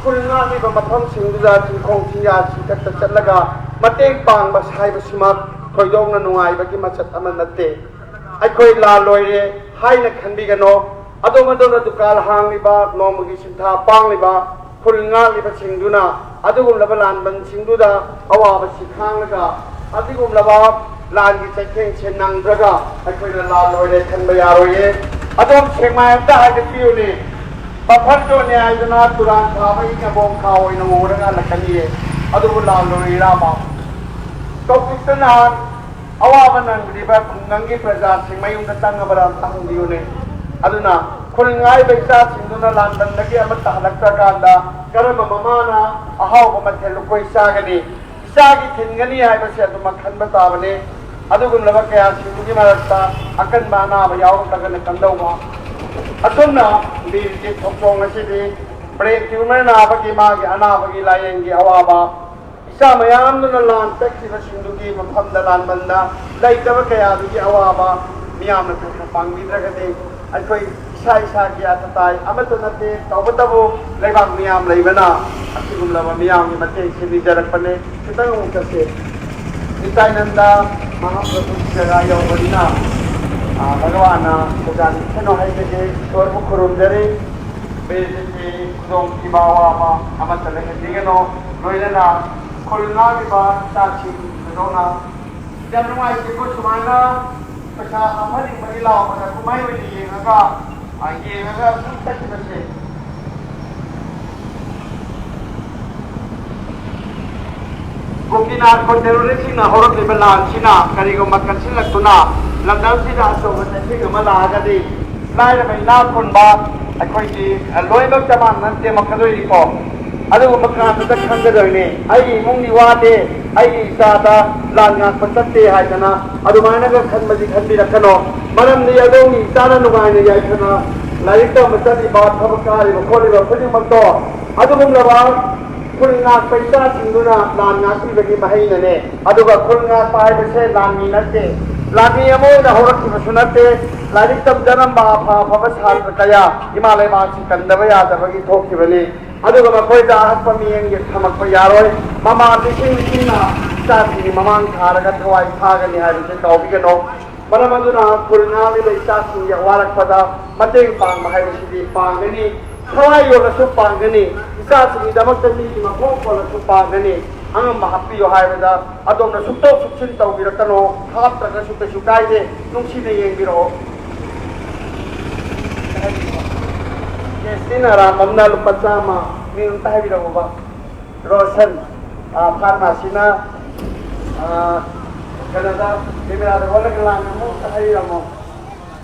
ꯈꯨꯜ ꯉꯥꯛꯂꯤꯕ ꯃꯐꯝꯁꯤꯡꯗꯨꯗ ꯆꯤꯡꯈꯣꯡ ꯆꯤꯡꯌꯥ ꯆꯤꯡꯊꯛꯇ ꯆꯠꯂꯒ ꯃꯇꯦꯡ ꯄꯥꯡꯕ ꯍꯥꯏꯕꯁꯤꯃꯛ ꯊꯣꯏꯗꯣꯛꯅ ꯅꯨꯡꯉꯥꯏꯕꯒꯤ ꯃꯆꯠ ꯑꯃ ꯅꯠꯇꯦ꯫ ꯑꯩꯈꯣꯏ ꯂꯥꯜ ꯂꯣꯏꯔꯦ ꯍꯥꯏꯅ ꯈꯟꯕꯤꯒꯅꯣ꯫ ꯑꯗꯣꯝ ꯑꯗꯣꯝꯅ ꯗꯨꯀꯥꯟ ꯍꯥꯡꯂꯤꯕ, ꯅꯣꯡꯃꯒꯤ ꯁꯤꯟꯊꯥ ꯄꯥꯡꯂꯤꯕ, ꯈꯨꯜ ꯉꯥꯛꯂꯤꯕꯁꯤꯡꯗꯨꯅ ꯑꯗꯨꯒꯨꯝꯂꯕ ꯂꯥꯟꯕꯟꯁꯤꯡꯗꯨꯗ ꯑꯋꯥꯕꯁꯤ ꯈꯥꯡꯂꯒ, ꯑꯗꯨꯒꯨꯝꯂꯕ ꯂꯥꯟꯒꯤ ꯆꯩꯊꯦꯡꯁꯦ ꯅꯪꯗ꯭ꯔꯒ ꯑꯩꯈꯣꯏꯅ ꯂꯥꯜ ꯂꯣꯏꯔꯦ ꯈꯟꯕ ꯌꯥꯔꯣꯏꯌꯦ꯫ ꯑꯗꯣꯝ ꯁꯦꯛꯃꯥꯏ ꯑꯝꯇ ꯍꯥꯏꯒꯠꯄꯤꯌꯨꯅꯦ꯫ ꯕꯐꯔ ꯖꯣꯟꯅꯦ ꯍꯥꯏꯗꯨꯅ ꯇꯨꯔꯥꯟ ꯐꯥꯕꯒꯤ ꯅꯕꯣꯡ ꯈꯥ ꯑꯣꯏꯅ ꯎꯔꯒ ꯍꯜꯂꯛꯀꯅꯤꯌꯦ꯫ ꯑꯗꯨꯕꯨ ꯂꯥꯜ ꯂꯣꯏꯔꯤꯔꯥꯕ? ꯀꯧꯕ꯭ꯔꯨꯛꯇ ꯅꯍꯥꯟ ꯑꯋꯥꯕ ꯅꯪꯂꯤꯕ ꯈꯨꯡꯒꯪꯒꯤ ꯄ꯭ꯔꯖꯥꯁꯤꯡ ꯃꯌꯨꯝꯗ ꯆꯪꯉꯕ꯭ꯔꯥ ꯑꯝꯇ ꯍꯪꯕꯤꯌꯨꯅꯦ꯫ ꯑꯗꯨꯅ ꯈꯨꯜ ꯉꯥꯏꯕ ꯏꯆꯥꯁꯤꯡꯗꯨꯅ ꯂꯥꯟꯕꯟꯗꯒꯤ ꯑꯃꯠꯇ ꯍꯜꯂꯛꯇ꯭ꯔꯀꯥꯟꯗ ꯀꯔꯝꯕ ꯃꯃꯥꯅ ꯑꯍꯥꯎꯕ ꯃꯊꯦꯜ ꯂꯨꯀꯣꯏ ꯆꯥꯒꯅꯤ? ꯏꯆꯥꯒꯤ ꯊꯤꯟꯒꯅꯤ ꯍꯥꯏꯕꯁꯦ ꯑꯗꯨꯃꯛ ꯈꯟꯕ ꯇꯥꯕꯅꯤ꯫ ꯑꯗꯨꯒꯨꯝꯂꯕ ꯀꯌꯥꯁꯤꯡꯗꯨꯒꯤ ꯃꯔꯛꯇ ꯑꯀꯟꯕ ꯑꯅꯥꯕ ꯌꯥꯎꯔꯛꯂꯒꯅ ꯀꯝꯗꯧꯕ? ꯑꯁꯨꯝꯅ ꯕꯤꯔ ꯖꯤꯠ ꯊꯣꯛꯆꯣꯡ ꯑꯁꯤꯗꯤ ꯕ꯭ꯔꯦꯟ ꯇ꯭ꯌꯨꯃꯔ ꯅꯥꯕꯒꯤ ꯃꯥꯒꯤ ꯑꯅꯥꯕꯒꯤ ꯂꯥꯏꯌꯦꯡꯒꯤ ꯑꯋꯥꯕ, ꯏꯆꯥ ꯃꯌꯥꯝꯗꯨꯅ ꯂꯥꯟ ꯆꯠꯈꯤꯕꯁꯤꯡꯗꯨꯒꯤ ꯃꯐꯝꯗ ꯂꯥꯟꯕꯟꯗ ꯂꯩꯇꯕ ꯀꯌꯥꯗꯨꯒꯤ ꯑꯋꯥꯕ ꯃꯤꯌꯥꯝꯅ ꯈꯔ ꯈꯔ ꯄꯥꯡꯕꯤꯗ꯭ꯔꯒꯗꯤ ꯑꯩꯈꯣꯏ ꯏꯁꯥ ꯏꯁꯥꯒꯤ ꯑꯇꯇꯥꯏ ꯑꯃꯠꯇ ꯅꯠꯇꯦ꯫ ꯇꯧꯕꯇꯕꯨ ꯂꯩꯕꯥꯛ ꯃꯤꯌꯥꯝ ꯂꯩꯕꯅ ꯑꯁꯤꯒꯨꯝꯂꯕ ꯃꯤꯌꯥꯝꯒꯤ ꯃꯇꯦꯡꯁꯤ ꯅꯤꯖꯔꯛꯄꯅꯦ꯫ ꯈꯤꯇꯪ ꯑꯃꯨꯛ ꯆꯠꯁꯦ꯫ ꯅꯤꯇꯥꯏꯅꯟꯗ ꯃꯍꯥꯄ꯭ꯔꯚꯨꯒꯤ ꯖꯒꯥ ꯌꯧꯕꯅꯤꯅ, ꯑꯥ, ꯚꯒꯋꯥꯟꯅ ꯄꯨꯖꯥꯔꯤ ꯀꯩꯅꯣ ꯍꯥꯏꯖꯒꯦ, ꯏꯁꯣꯔꯕꯨ ꯈꯨꯔꯨꯝꯖꯔꯤ꯫ ꯕꯤꯔ ꯖꯤꯠꯀꯤ ꯈꯨꯗꯣꯡꯊꯤꯕ ꯑꯋꯥꯕ ꯑꯃꯠꯇ ꯂꯩꯍꯟꯕꯤꯒꯅꯨ꯫ ꯂꯣꯏꯅꯅ ꯈꯨꯜ ꯉꯥꯛꯂꯤꯕ ꯏꯆꯥꯁꯤꯡ ꯑꯗꯣꯝꯅ ꯌꯥꯝ ꯅꯨꯡꯉꯥꯏꯇꯦꯀꯣ, ꯁꯨꯃꯥꯏꯅ ꯄꯩꯁꯥ ꯍꯥꯞꯍꯟꯅꯤꯡꯕꯒꯤ ꯂꯥꯎꯕꯗ ꯀꯨꯝꯍꯩ ꯑꯣꯏꯅ ꯌꯦꯡꯉꯒ, ꯑ, ꯌꯦꯡꯉꯒ ꯑꯗꯨꯝ ꯆꯠꯈꯤꯕꯁꯦ꯫ ꯒꯣꯄꯤꯅꯥꯊ ꯈꯣꯟꯖꯦꯜꯁꯤꯡꯅ ꯍꯧꯔꯛꯂꯤꯕ ꯂꯥꯟꯁꯤꯅ ꯀꯔꯤꯒꯨꯝꯕ ꯀꯟꯁꯤꯜꯂꯛꯇꯨꯅ ꯂꯝꯗꯝꯁꯤꯗ ꯑꯆꯧꯕ ꯆꯩꯊꯦꯡ ꯑꯃ ꯂꯥꯛꯑꯒꯗꯤ ꯂꯥꯏꯔꯕ ꯏꯅꯥꯛ ꯈꯨꯟꯕ ꯑꯩꯈꯣꯏꯒꯤ, ꯑ, ꯂꯣꯏꯅꯃꯛ ꯆꯞ ꯃꯥꯟꯅꯅ ꯇꯦꯝꯃꯛꯀꯗꯣꯏꯅꯤꯀꯣ꯫ ꯑꯗꯨꯒꯨꯝꯕ ꯀꯥꯟꯗꯨꯗ ꯈꯪꯒꯗꯣꯏꯅꯤ, ꯑꯩꯒꯤ ꯏꯃꯨꯡꯗꯤ ꯋꯥꯗꯦ, ꯑꯩꯒꯤ ꯏꯆꯥꯗ ꯂꯥꯟ ꯉꯥꯛꯄ ꯆꯠꯇꯦ ꯍꯥꯏꯗꯅ ꯑꯗꯨꯃꯥꯏꯅꯒ ꯈꯟꯕꯗꯤ ꯈꯟꯕꯤꯔꯛꯀꯅꯣ꯫ ꯃꯔꯝꯗꯤ ꯑꯗꯣꯝꯒꯤ ꯏꯆꯥꯅ ꯅꯨꯡꯉꯥꯏꯅ ꯌꯥꯏꯐꯅ ꯂꯥꯏꯔꯤꯛ ꯇꯝꯕ ꯆꯠꯂꯤꯕ, ꯊꯕꯛ ꯀꯥꯔꯤꯕ ꯈꯣꯠꯂꯤꯕ ꯈꯨꯗꯤꯡꯃꯛꯇꯣ ꯑꯗꯨꯒꯨꯝꯂꯕ ꯈꯨꯜ ꯉꯥꯛꯄ ꯏꯆꯥꯁꯤꯡꯗꯨꯅ ꯂꯥꯟ ꯉꯥꯛꯄꯤꯕꯒꯤ ꯃꯍꯩꯅꯅꯦ꯫ ꯑꯗꯨꯒ ꯈꯨꯜ ꯉꯥꯛꯄ ꯍꯥꯏꯕꯁꯦ ꯂꯥꯟꯃꯤ ꯅꯠꯇꯦ, ꯂꯥꯟꯃꯤ ꯑꯃ ꯑꯣꯏꯅ ꯍꯧꯔꯛꯈꯤꯕꯁꯨ ꯅꯠꯇꯦ꯫ ꯂꯥꯏꯔꯤꯛ ꯇꯝꯖꯔꯝꯕ ꯑꯐ ꯑꯐꯕ ꯁꯥꯇ꯭ꯔ ꯀꯌꯥ ꯏꯃꯥ ꯂꯩꯕꯥꯛꯁꯤ ꯀꯟꯗꯕ ꯌꯥꯗꯕꯒꯤ ꯊꯣꯛꯈꯤꯕꯅꯤ꯫ ꯑꯗꯨꯒ ꯃꯈꯣꯏꯗ ꯑꯍꯛꯄ ꯃꯤꯠꯌꯦꯡꯒꯤ ꯊꯝꯃꯛꯄ ꯌꯥꯔꯣꯏ꯫ ꯃꯃꯥ ꯂꯤꯁꯤꯡ ꯂꯤꯁꯤꯡꯅ ꯏꯆꯥꯁꯤꯡꯒꯤ ꯃꯃꯥꯡ ꯊꯥꯔꯒ ꯊꯋꯥꯏ ꯊꯥꯒꯅꯤ ꯍꯥꯏꯕꯁꯤ ꯀꯥꯎꯕꯤꯒꯅꯨ꯫ ꯃꯔꯝ ꯑꯗꯨꯅ ꯈꯨꯜ ꯉꯥꯛꯂꯤꯕ ꯏꯆꯥꯁꯤꯡꯒꯤ ꯑꯋꯥꯔꯛꯄꯗ ꯃꯇꯦꯡ ꯄꯥꯡꯕ ꯍꯥꯏꯕꯁꯤꯗꯤ ꯄꯥꯡꯒꯅꯤ, ꯊꯋꯥꯏ ꯌꯣꯜꯂꯁꯨ ꯄꯥꯡꯒꯅꯤ, ꯏꯆꯥꯁꯤꯡꯒꯤꯗꯃꯛꯇ ꯃꯤꯒꯤ ꯃꯈꯣꯡ ꯀꯣꯜꯂꯁꯨ ꯄꯥꯡꯒꯅꯤ꯫ ꯑꯉꯝꯕ ꯍꯥꯞꯄꯤꯌꯨ ꯍꯥꯏꯕꯗ ꯑꯗꯣꯝꯅ ꯁꯨꯛꯇꯣꯛ ꯁꯨꯛꯆꯤꯟ ꯇꯧꯕꯤꯔꯛꯀꯅꯨ, ꯍꯥꯞꯇ꯭ꯔꯒꯁꯨ ꯀꯩꯁꯨ ꯀꯥꯏꯗꯦ, ꯅꯨꯡꯁꯤꯅ ꯌꯦꯡꯕꯤꯔꯛꯑꯣ꯫ ꯀꯦꯁꯤꯟ ꯑꯔꯥꯝꯕꯝꯅ ꯂꯨꯄꯥ ꯆꯥꯝꯃ꯫ ꯃꯤ ꯑꯝꯇ ꯍꯥꯏꯕꯤꯔꯛꯎꯕ꯫ ꯔꯣꯁꯟ, ꯑ, ꯐꯥꯔꯃꯥꯁꯤꯅ, ꯑ, ꯀꯩꯅꯣꯗ, ꯀꯦꯃꯦꯔꯥꯗ ꯑꯣꯜꯂꯒ ꯂꯥꯡꯉꯝꯃꯨ, ꯑꯝꯇ ꯍꯥꯏꯕꯤꯔꯝꯃꯣ꯫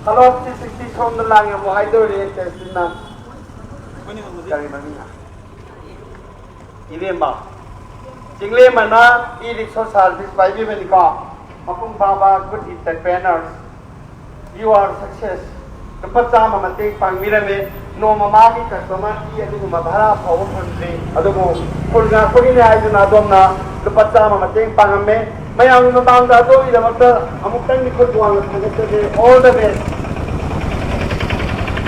ꯍꯜꯂꯣ, ꯊ꯭ꯔꯤ ꯁꯤꯛꯁꯇꯤ ꯁꯣꯝꯗ ꯂꯥꯡꯉꯝꯃꯨ ꯍꯥꯏꯗꯧꯔꯤ, ꯀꯦꯁꯤꯟꯅ꯫ ꯀꯔꯤ ꯃꯃꯤꯡ? ꯏꯕꯦꯝꯃ꯫ ꯆꯤꯡꯂꯦꯝꯕꯅ ꯏ ꯔꯤꯛꯁꯣ ꯁꯥꯔꯚꯤꯁ ꯄꯥꯏꯕꯤꯕꯅꯤꯀꯣ꯫ ꯃꯄꯨꯡ ꯐꯥꯕ good entrepreneurs. You are success. ꯂꯨꯄꯥ ꯆꯥꯝꯃ ꯃꯇꯦꯡ ꯄꯥꯡꯕꯤꯔꯝꯃꯦ꯫ ꯅꯣꯡꯃ ꯃꯥꯒꯤ ꯀꯁꯇꯃꯔꯒꯤ ꯑꯗꯨꯒꯨꯝꯕ ꯚꯔꯥ ꯐꯥꯎꯕ ꯐꯪꯗ꯭ꯔꯤ꯫ ꯑꯗꯨꯕꯨ ꯈꯨꯜ ꯉꯥꯛꯄꯒꯤꯅꯦ ꯍꯥꯏꯗꯨꯅ ꯑꯗꯣꯝꯅ ꯂꯨꯄꯥ ꯆꯥꯝꯃ ꯃꯇꯦꯡ ꯄꯥꯡꯉꯝꯃꯦ꯫ ꯃꯌꯥꯝꯒꯤ ꯃꯃꯥꯡꯗ ꯑꯗꯣꯝꯒꯤꯗꯃꯛꯇ ꯑꯃꯨꯛꯇꯪꯗꯤ ꯈꯨꯠ ꯋꯥꯡꯅ ꯊꯥꯒꯠꯆꯒꯦ꯫ All the best.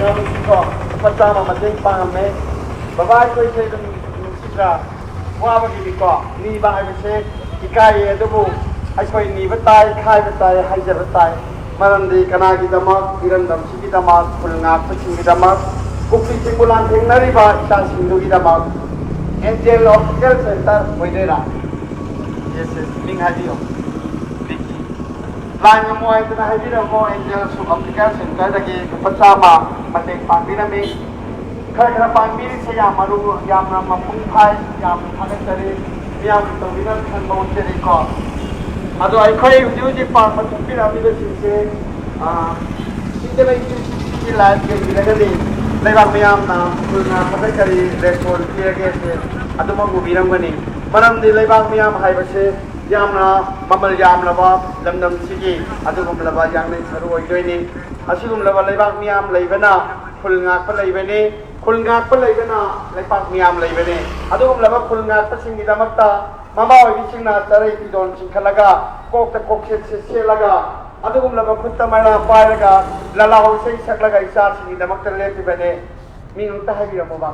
ꯌꯥꯝ ꯅꯨꯡꯁꯤꯀꯣ? ꯂꯨꯄꯥ ꯆꯥꯝꯃ ꯃꯇꯦꯡ ꯄꯥꯡꯉꯝꯃꯦ꯫ ꯕꯕꯥ, ꯑꯩꯈꯣꯏꯁꯦ ꯑꯗꯨꯝ ꯅꯨꯡꯁꯤꯗ꯭ꯔꯥ? ꯋꯥꯕꯒꯤꯗꯤꯀꯣ, ꯅꯤꯕ ꯍꯥꯏꯕꯁꯦ ꯏꯀꯥꯏꯌꯦ, ꯑꯗꯨꯕꯨ ꯑꯩꯈꯣꯏ ꯅꯤꯕ ꯇꯥꯏ, ꯈꯥꯏꯕ ꯇꯥꯏ, ꯍꯥꯏꯖꯕ ꯇꯥꯏ꯫ ꯃꯔꯝꯗꯤ ꯀꯅꯥꯒꯤꯗꯃꯛ? ꯏꯔꯝꯗꯝꯁꯤꯒꯤꯗꯃꯛ, ꯈꯨꯜ ꯉꯥꯛꯄꯁꯤꯡꯒꯤꯗꯃꯛ, ꯀꯨꯀꯤ ꯆꯤꯡꯕꯨ ꯂꯥꯟꯊꯦꯡꯅꯔꯤꯕ ꯏꯆꯥꯁꯤꯡꯗꯨꯒꯤꯗꯃꯛ꯫ Angel Optical Center ꯑꯣꯏꯗꯣꯏꯔꯥ? Yes, yes, ꯃꯤꯡ ꯍꯥꯏꯕꯤꯌꯨ꯫ ꯂꯥꯏ ꯉꯝꯃꯣ ꯍꯥꯏꯗꯅ ꯍꯥꯏꯕꯤꯔꯝꯃꯣ꯫ Angel Optical Centerꯗꯒꯤ ꯂꯨꯄꯥ ꯆꯥꯝꯃ ꯃꯇꯦꯡ ꯄꯥꯡꯕꯤꯔꯝꯃꯤ꯫ ꯈꯔ ꯈꯔ ꯄꯥꯡꯕꯤꯔꯤꯁꯦ ꯌꯥꯝ ꯃꯔꯨ, ꯌꯥꯝꯅ ꯃꯄꯨꯡ ꯐꯥꯏ, ꯌꯥꯝꯅ ꯊꯥꯒꯠꯆꯔꯤ꯫ ꯃꯤꯌꯥꯝꯒꯤ ꯇꯧꯕꯤꯅꯕ ꯈꯟꯕ ꯎꯠꯆꯔꯤꯀꯣ꯫ ꯑꯗꯣ ꯑꯩꯈꯣꯏ ꯍꯧꯖꯤꯛ ꯍꯧꯖꯤꯛ ꯄꯥꯡꯕ ꯊꯣꯛꯄꯤꯔꯛꯂꯤꯕꯁꯤꯡꯁꯦ, ꯑ, ꯏꯟꯗꯤꯌꯥ ꯂꯩꯇꯦ ꯁꯤꯒꯤ ꯂꯥꯏꯐ ꯌꯦꯡꯕꯤꯔꯒꯗꯤ ꯂꯩꯕꯥꯛ ꯃꯤꯌꯥꯝꯅ ꯈꯨꯜ ꯉꯥꯛꯄꯗ ꯀꯔꯤ ꯔꯦꯁꯄꯣꯟꯁ ꯄꯤꯔꯒꯦꯁꯦ ꯑꯗꯨꯃꯛ ꯎꯕꯤꯔꯝꯒꯅꯤ꯫ ꯃꯔꯝꯗꯤ ꯂꯩꯕꯥꯛ ꯃꯤꯌꯥꯝ ꯍꯥꯏꯕꯁꯦ ꯌꯥꯝꯅ ꯃꯃꯜ ꯌꯥꯝꯂꯕ ꯂꯝꯗꯝꯁꯤꯒꯤ ꯑꯗꯨꯒꯨꯝꯂꯕ ꯌꯥꯡꯂꯦꯟ ꯁꯔꯨ ꯑꯣꯏꯗꯣꯏꯅꯤ꯫ ꯑꯁꯤꯒꯨꯝꯂꯕ ꯂꯩꯕꯥꯛ ꯃꯤꯌꯥꯝ ꯂꯩꯕꯅ ꯈꯨꯜ ꯉꯥꯛꯄ ꯂꯩꯕꯅꯤ, ꯈꯨꯜ ꯉꯥꯛꯄ ꯂꯩꯕꯅ ꯂꯩꯄꯥꯛ ꯃꯤꯌꯥꯝ ꯂꯩꯕꯅꯤ꯫ ꯑꯗꯨꯒꯨꯝꯂꯕ ꯈꯨꯜ ꯉꯥꯛꯄꯁꯤꯡꯒꯤꯗꯃꯛꯇ ꯃꯃꯥ ꯑꯣꯏꯕꯤꯁꯤꯡꯅ ꯆꯔꯩ ꯐꯤꯗꯣꯟ ꯆꯤꯡꯈꯠꯂꯒ, ꯀꯣꯛꯇ ꯀꯣꯛꯁꯦꯠꯁꯦ ꯁꯦꯠꯂꯒ, ꯑꯗꯨꯒꯨꯝꯂꯕ ꯈꯨꯠꯇ ꯃꯩꯔꯥ ꯄꯥꯏꯔꯒ, ꯂꯂꯥꯎ ꯏꯁꯩ ꯁꯛꯂꯒ ꯏꯆꯥꯁꯤꯡꯒꯤꯗꯃꯛꯇ ꯂꯦꯞꯄꯤꯕꯅꯦ꯫ ꯃꯤ ꯑꯝꯇ ꯍꯥꯏꯕꯤꯔꯝꯃꯣꯕ꯫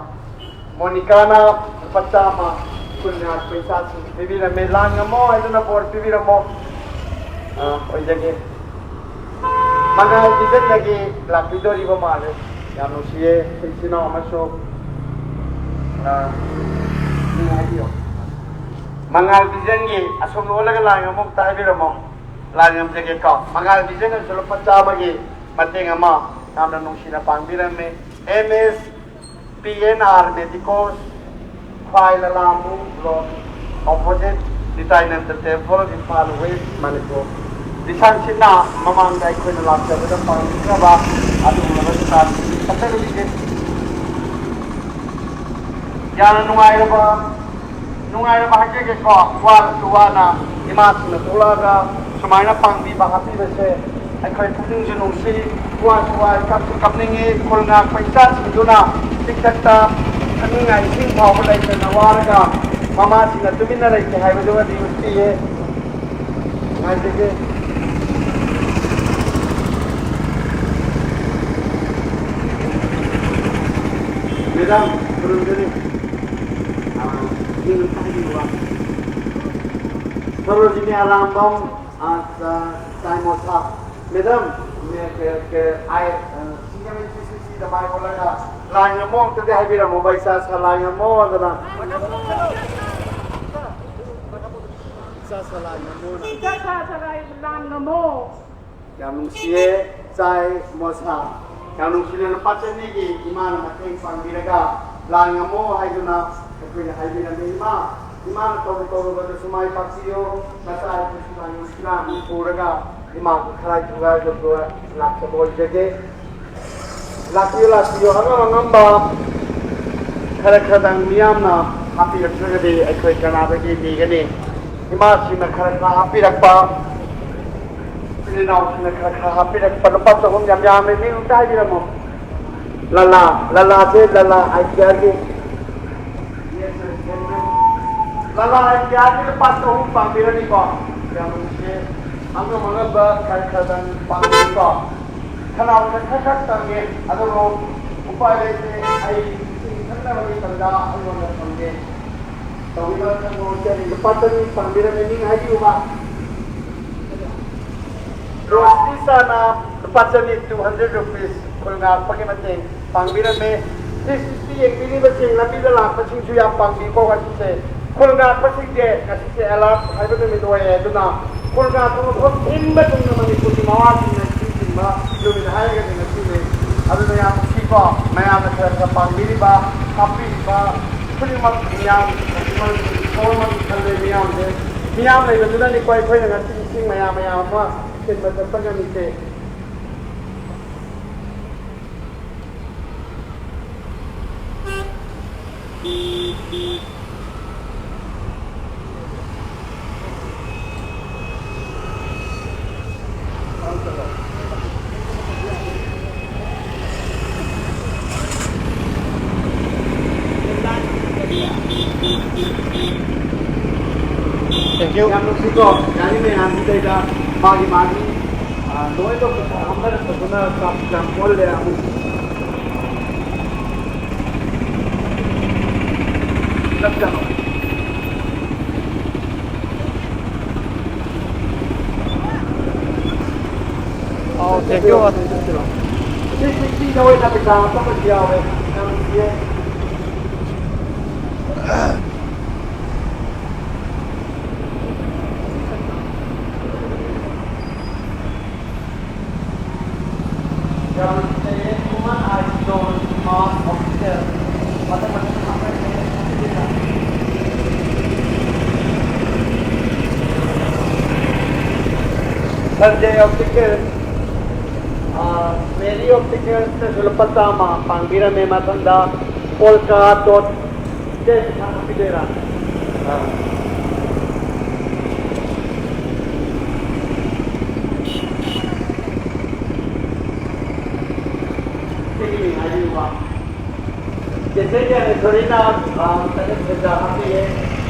ꯃꯣꯅꯤꯀꯥꯅ ꯂꯨꯄꯥ ꯆꯥꯝꯃ꯫ ꯄꯨꯟꯅ ꯄꯩꯁꯥꯁꯤꯡ ꯄꯤꯕꯤꯔꯝꯃꯦ꯫ ꯂꯥꯟ ꯉꯝꯃꯣ ꯍꯥꯏꯗꯨꯅ ꯕꯣꯔ ꯄꯤꯕꯤꯔꯝꯃꯣ꯫ ꯑ, ꯑꯣꯏꯖꯒꯦ꯫ ꯃꯉꯥꯜ ꯚꯤꯖꯟꯗꯒꯤ ꯂꯥꯛꯄꯤꯗꯣꯔꯤꯕ ꯃꯥꯜꯂꯦ꯫ ꯌꯥꯝ ꯅꯨꯡꯁꯤꯌꯦ, ꯑꯩꯈꯣꯏ ꯏꯆꯤꯟ ꯏꯅꯥꯎ ꯑꯃꯁꯨ, ꯑ, ꯃꯤ ꯍꯥꯏꯕꯤꯌꯣ꯫ ꯃꯉꯥꯜ ꯚꯤꯖꯟꯒꯤ ꯑꯁꯣꯝ ꯑꯣꯜꯂꯒ ꯂꯥꯏ ꯑꯃꯨꯛꯇ ꯍꯥꯏꯕꯤꯔꯝꯃꯣ꯫ ꯂꯥꯏ ꯉꯝꯖꯒꯦꯀꯣ꯫ ꯃꯉꯥꯜ ꯚꯤꯖꯟꯅꯁꯨ ꯂꯨꯄꯥ ꯆꯥꯝꯃꯒꯤ ꯃꯇꯦꯡ ꯑꯃ ꯌꯥꯝꯅ ꯅꯨꯡꯁꯤꯅ ꯄꯥꯡꯕꯤꯔꯝꯃꯦ꯫ M S P N R medicos, Khwai ꯂꯂꯥꯝꯕꯨ road, opposite Nityananda temple, Imphal west, Manipur. ꯂꯤꯁꯥꯡ ꯁꯤꯠꯅ ꯃꯃꯥꯡꯗ ꯑꯩꯈꯣꯏꯅ ꯂꯥꯛꯆꯕꯗ ꯄꯥꯡꯕꯤꯈ꯭ꯔꯕ ꯑꯗꯨꯒꯨꯝꯂꯕ ꯗꯨꯀꯥꯟ ꯐꯖꯕꯤꯁꯦ ꯌꯥꯝꯅ ꯅꯨꯡꯉꯥꯏꯔꯕ, ꯅꯨꯡꯉꯥꯏꯔꯕ ꯍꯥꯏꯖꯒꯦꯀꯣ꯫ ꯋꯥꯔꯁꯨ ꯋꯥꯅ ꯏꯃꯥꯁꯤꯡꯅ ꯊꯣꯛꯂꯛꯑꯒ ꯁꯨꯃꯥꯏꯅ ꯄꯥꯡꯕꯤꯕ ꯍꯥꯞꯄꯤꯕꯁꯦ ꯑꯩꯈꯣꯏ ꯄꯨꯛꯅꯤꯡꯁꯨ ꯅꯨꯡꯁꯤ, ꯋꯥꯁꯨ ꯋꯥꯏ, ꯀꯞꯁꯨ ꯀꯞꯅꯤꯡꯉꯤ꯫ ꯈꯨꯜ ꯉꯥꯛꯄ ꯏꯆꯥꯁꯤꯡꯗꯨꯅ ꯆꯤꯛꯊꯛꯇ ꯊꯛꯅꯤꯡꯉꯥꯏ ꯏꯁꯤꯡ ꯐꯥꯎꯕ ꯂꯩꯇꯅ ꯋꯥꯔꯒ ꯃꯃꯥꯁꯤꯡꯅ ꯇꯨꯃꯤꯟꯅ ꯂꯩꯇꯦ ꯍꯥꯏꯕꯗꯨꯃꯗꯤ ꯎꯠꯄꯤꯌꯦ꯫ ꯉꯥꯏꯖꯒꯦ꯫ ꯃꯦꯗꯥꯝ, ꯈꯨꯔꯨꯝꯖꯔꯤ꯫ ꯑꯥ, ꯃꯤꯡ ꯑꯝꯇ ꯍꯥꯏꯕꯤꯌꯨꯕ꯫ ꯁꯣꯔꯣꯖꯤꯅꯤ ꯑꯔꯥꯝꯕꯝ, ꯑꯥ, ꯇꯥꯏꯃꯣꯁꯥ꯫ ꯃꯦꯗꯥꯝ, ꯃꯦ-, ꯀꯦ-, ꯀꯦ-, ꯑꯥꯏ, ꯑꯥ, ꯁꯤ ꯑꯦꯝ ꯑꯦꯁ ꯁꯤ ꯁꯤꯗ ꯃꯥꯏ ꯑꯣꯜꯂꯒ ꯂꯥꯏ ꯉꯝꯃꯣ ꯑꯝꯇꯗꯤ ꯍꯥꯏꯕꯤꯔꯝꯃꯣ, ꯏꯆꯥ ꯁꯥ ꯂꯥꯏ ꯉꯝꯃꯣ ꯑꯗꯨꯅ꯫ ꯏꯆꯥ ꯁꯥ ꯂꯥꯏ ꯉꯝꯃꯣꯅ꯫ ꯏꯆꯥ ꯁꯥ ꯂꯥꯏ ꯉꯝꯃꯣ꯫ ꯌꯥꯝ ꯅꯨꯡꯁꯤꯌꯦ, ꯆꯥꯏ ꯃꯣꯁꯥ꯫ ꯌꯥꯝ ꯅꯨꯡꯁꯤꯅ ꯂꯨꯄꯥ ꯆꯅꯤꯒꯤ ꯏꯃꯥꯅ ꯃꯇꯦꯡ ꯄꯥꯡꯕꯤꯔꯒ ꯂꯥꯟ ꯉꯝꯃꯣ ꯍꯥꯏꯗꯨꯅ ꯑꯩꯈꯣꯏꯅ ꯍꯥꯏꯕꯤꯔꯝꯃꯤ꯫ ꯏꯃꯥ, ꯏꯃꯥꯅ ꯇꯧꯔꯨ ꯇꯧꯔꯨꯕꯗꯁꯨ ꯃꯥꯏ ꯄꯥꯛꯄꯤꯌꯣ꯫ ꯅꯆꯥ ꯑꯩꯈꯣꯏꯁꯨ ꯂꯥꯟ ꯉꯝꯁꯤꯔꯥ ꯄꯨꯔꯒ ꯏꯃꯥꯒꯤ ꯈꯔꯥꯏ ꯊꯨꯒꯥꯏꯕꯗꯨ ꯂꯥꯛꯆꯕ ꯑꯣꯏꯖꯒꯦ꯫ ꯂꯥꯛꯄꯤꯌꯨ, ꯂꯥꯛꯄꯤꯌꯨ꯫ ꯑꯉꯝ ꯑꯉꯝꯕ ꯈꯔ ꯈꯔꯗꯪ ꯃꯤꯌꯥꯝꯅ ꯍꯥꯞꯄꯤꯔꯛꯇ꯭ꯔꯒꯗꯤ ꯑꯩꯈꯣꯏ ꯀꯅꯥꯗꯒꯤ ꯅꯤꯒꯅꯤ? ꯏꯃꯥꯁꯤꯡꯅ ꯈꯔ ꯈꯔ ꯍꯥꯞꯄꯤꯔꯛꯄ, ꯏꯆꯤꯜ ꯏꯅꯥꯎꯁꯤꯡꯅ ꯈꯔ ꯈꯔ ꯍꯥꯞꯄꯤꯔꯛꯄ꯫ ꯂꯨꯄꯥ ꯆꯍꯨꯝ ꯌꯥꯝ ꯌꯥꯝꯃꯦ, ꯃꯤ ꯑꯝꯇ ꯍꯥꯏꯕꯤꯔꯝꯃꯣ꯫ ꯂꯂꯥ, ꯂꯂꯥꯁꯦ ꯂꯂꯥ ꯑꯥꯏꯗꯤꯌꯥꯒꯤ, ꯂꯂꯥ ꯑꯥꯏꯗꯤꯌꯥꯒꯤ ꯂꯨꯄꯥ ꯆꯍꯨꯝ ꯄꯥꯡꯕꯤꯔꯅꯤꯀꯣ꯫ ꯌꯥꯝ ꯅꯨꯡꯁꯤ꯫ ꯑꯉꯝ ꯑꯉꯝꯕ ꯈꯔ ꯈꯔꯗꯪ ꯄꯥꯡꯕꯤꯌꯨꯀꯣ꯫ ꯈꯅꯥꯎꯗ ꯈꯔ ꯈꯔ ꯀꯪꯉꯦ, ꯑꯗꯨꯕꯨ ꯎꯄꯥꯏ ꯂꯩꯇꯦ꯫ ꯑꯩ ꯏꯁꯤꯡ ꯊꯛꯅꯕꯒꯤ ꯇꯟꯖꯥ ꯑꯩꯉꯣꯟꯗ ꯐꯪꯗꯦ꯫ ꯇꯧꯕꯤꯕ ꯊꯧꯔꯝ ꯑꯁꯤ ꯂꯨꯄꯥ ꯆꯅꯤ ꯄꯥꯡꯕꯤꯔꯝꯃꯤ꯫ ꯃꯤꯡ ꯍꯥꯏꯕꯤꯌꯨꯕ꯫ ꯔꯣꯁꯇꯤ ꯆꯥꯅ ꯂꯨꯄꯥ ꯆꯅꯤ, two hundred rupees, ꯈꯨꯜ ꯉꯥꯛꯄꯒꯤ ꯃꯇꯦꯡ ꯄꯥꯡꯕꯤꯔꯝꯃꯤ꯫ Three sixty ꯌꯦꯡꯕꯤꯔꯤꯕꯁꯤꯡ, ꯂꯝꯕꯤꯗ ꯂꯥꯛꯄꯁꯤꯡꯁꯨ ꯌꯥꯝ ꯄꯥꯡꯕꯤꯀꯣ꯫ ꯉꯁꯤꯁꯦ ꯈꯨꯜ ꯉꯥꯛꯄꯁꯤꯡꯁꯦ, ꯉꯁꯤꯁꯦ ꯑꯦꯂꯥꯔꯠ ꯍꯥꯏꯕ ꯅꯨꯃꯤꯠ ꯑꯣꯏꯔꯦ꯫ ꯑꯗꯨꯅ ꯈꯨꯜ ꯉꯥꯛꯄ ꯃꯐꯝ ꯁꯤꯟꯕ ꯊꯨꯡꯅ ꯃꯅꯤꯄꯨꯔꯒꯤ ꯃꯋꯥꯁꯤꯡꯅ ꯅꯤꯡꯁꯤꯡꯕ ꯅꯨꯃꯤꯠ ꯍꯥꯏꯔꯒꯗꯤ ꯉꯁꯤꯅꯤ꯫ ꯑꯗꯨꯅ ꯌꯥꯝ ꯅꯨꯡꯁꯤꯀꯣ, ꯃꯌꯥꯝꯅ ꯈꯔ ꯈꯔ ꯄꯥꯡꯕꯤꯔꯤꯕ, ꯍꯥꯞꯄꯤꯔꯤꯕ ꯈꯨꯗꯤꯡꯃꯛ ꯃꯤꯌꯥꯝ, ꯏꯁꯣꯔꯃꯛ ꯈꯜꯂꯦ ꯃꯤꯌꯥꯝꯁꯦ꯫ ꯃꯤꯌꯥꯝ ꯂꯩꯕꯗꯨꯅꯅꯤꯀꯣ ꯑꯩꯈꯣꯏꯅ ꯉꯁꯤ ꯏꯁꯤꯡ ꯃꯌꯥꯝ ꯃꯌꯥꯝ ꯑꯃ ꯊꯤꯟꯕ ꯆꯠꯄ ꯉꯝꯃꯤꯁꯦ꯫ Thank you. ꯌꯥꯝ ꯅꯨꯡꯁꯤꯀꯣ, ꯌꯥꯔꯤ ꯃꯌꯥꯝꯁꯤꯗꯩꯗ ꯃꯥꯒꯤ ꯃꯥꯒꯤ, ꯑ, ꯂꯣꯏꯅ ꯄꯩꯁꯥ ꯍꯥꯞꯅꯔꯛꯄꯗꯨꯅ ꯇ꯭ꯔꯥꯐꯤꯛ ꯌꯥꯝ ꯑꯣꯜꯂꯦ ꯑꯃꯨꯛ꯫ ꯆꯠꯀꯅꯣ꯫ ꯑꯧ, thank you꯫ ꯁꯤ ꯁꯤꯛꯁꯇꯤꯗ ꯑꯣꯏꯅ ꯄꯩꯁꯥ ꯍꯥꯞꯄꯒꯁꯨ ꯌꯥꯎꯋꯦ꯫ ꯌꯥꯝ ꯅꯨꯡꯁꯤꯌꯦ꯫ ꯁꯟꯖꯦ ꯑꯣꯞꯇꯤꯀꯦꯜ, ꯑꯥ, ꯃꯦꯔꯤ ꯑꯣꯞꯇꯤꯀꯦꯜꯁꯇꯁꯨ ꯂꯨꯄꯥ ꯆꯥꯝꯃ ꯄꯥꯡꯕꯤꯔꯝꯃꯦ꯫ ꯃꯊꯪꯗ ꯄꯣꯜꯀꯥ ꯗꯣꯠ ꯇꯦꯟ ꯊꯥꯔꯛꯄꯤꯗꯣꯏꯔꯥ? ꯑꯥ꯫ ꯁꯤꯒꯤ ꯃꯤꯡ ꯍꯥꯏꯕꯤꯌꯨꯕ꯫ ꯆꯦꯆꯦ ꯒ꯭ꯌꯥꯅꯦꯁꯣꯔꯤꯅ, ꯑꯥ, ꯇꯔꯦꯠ ꯄꯩꯁꯥ ꯍꯥꯞꯄꯤꯔꯦ꯫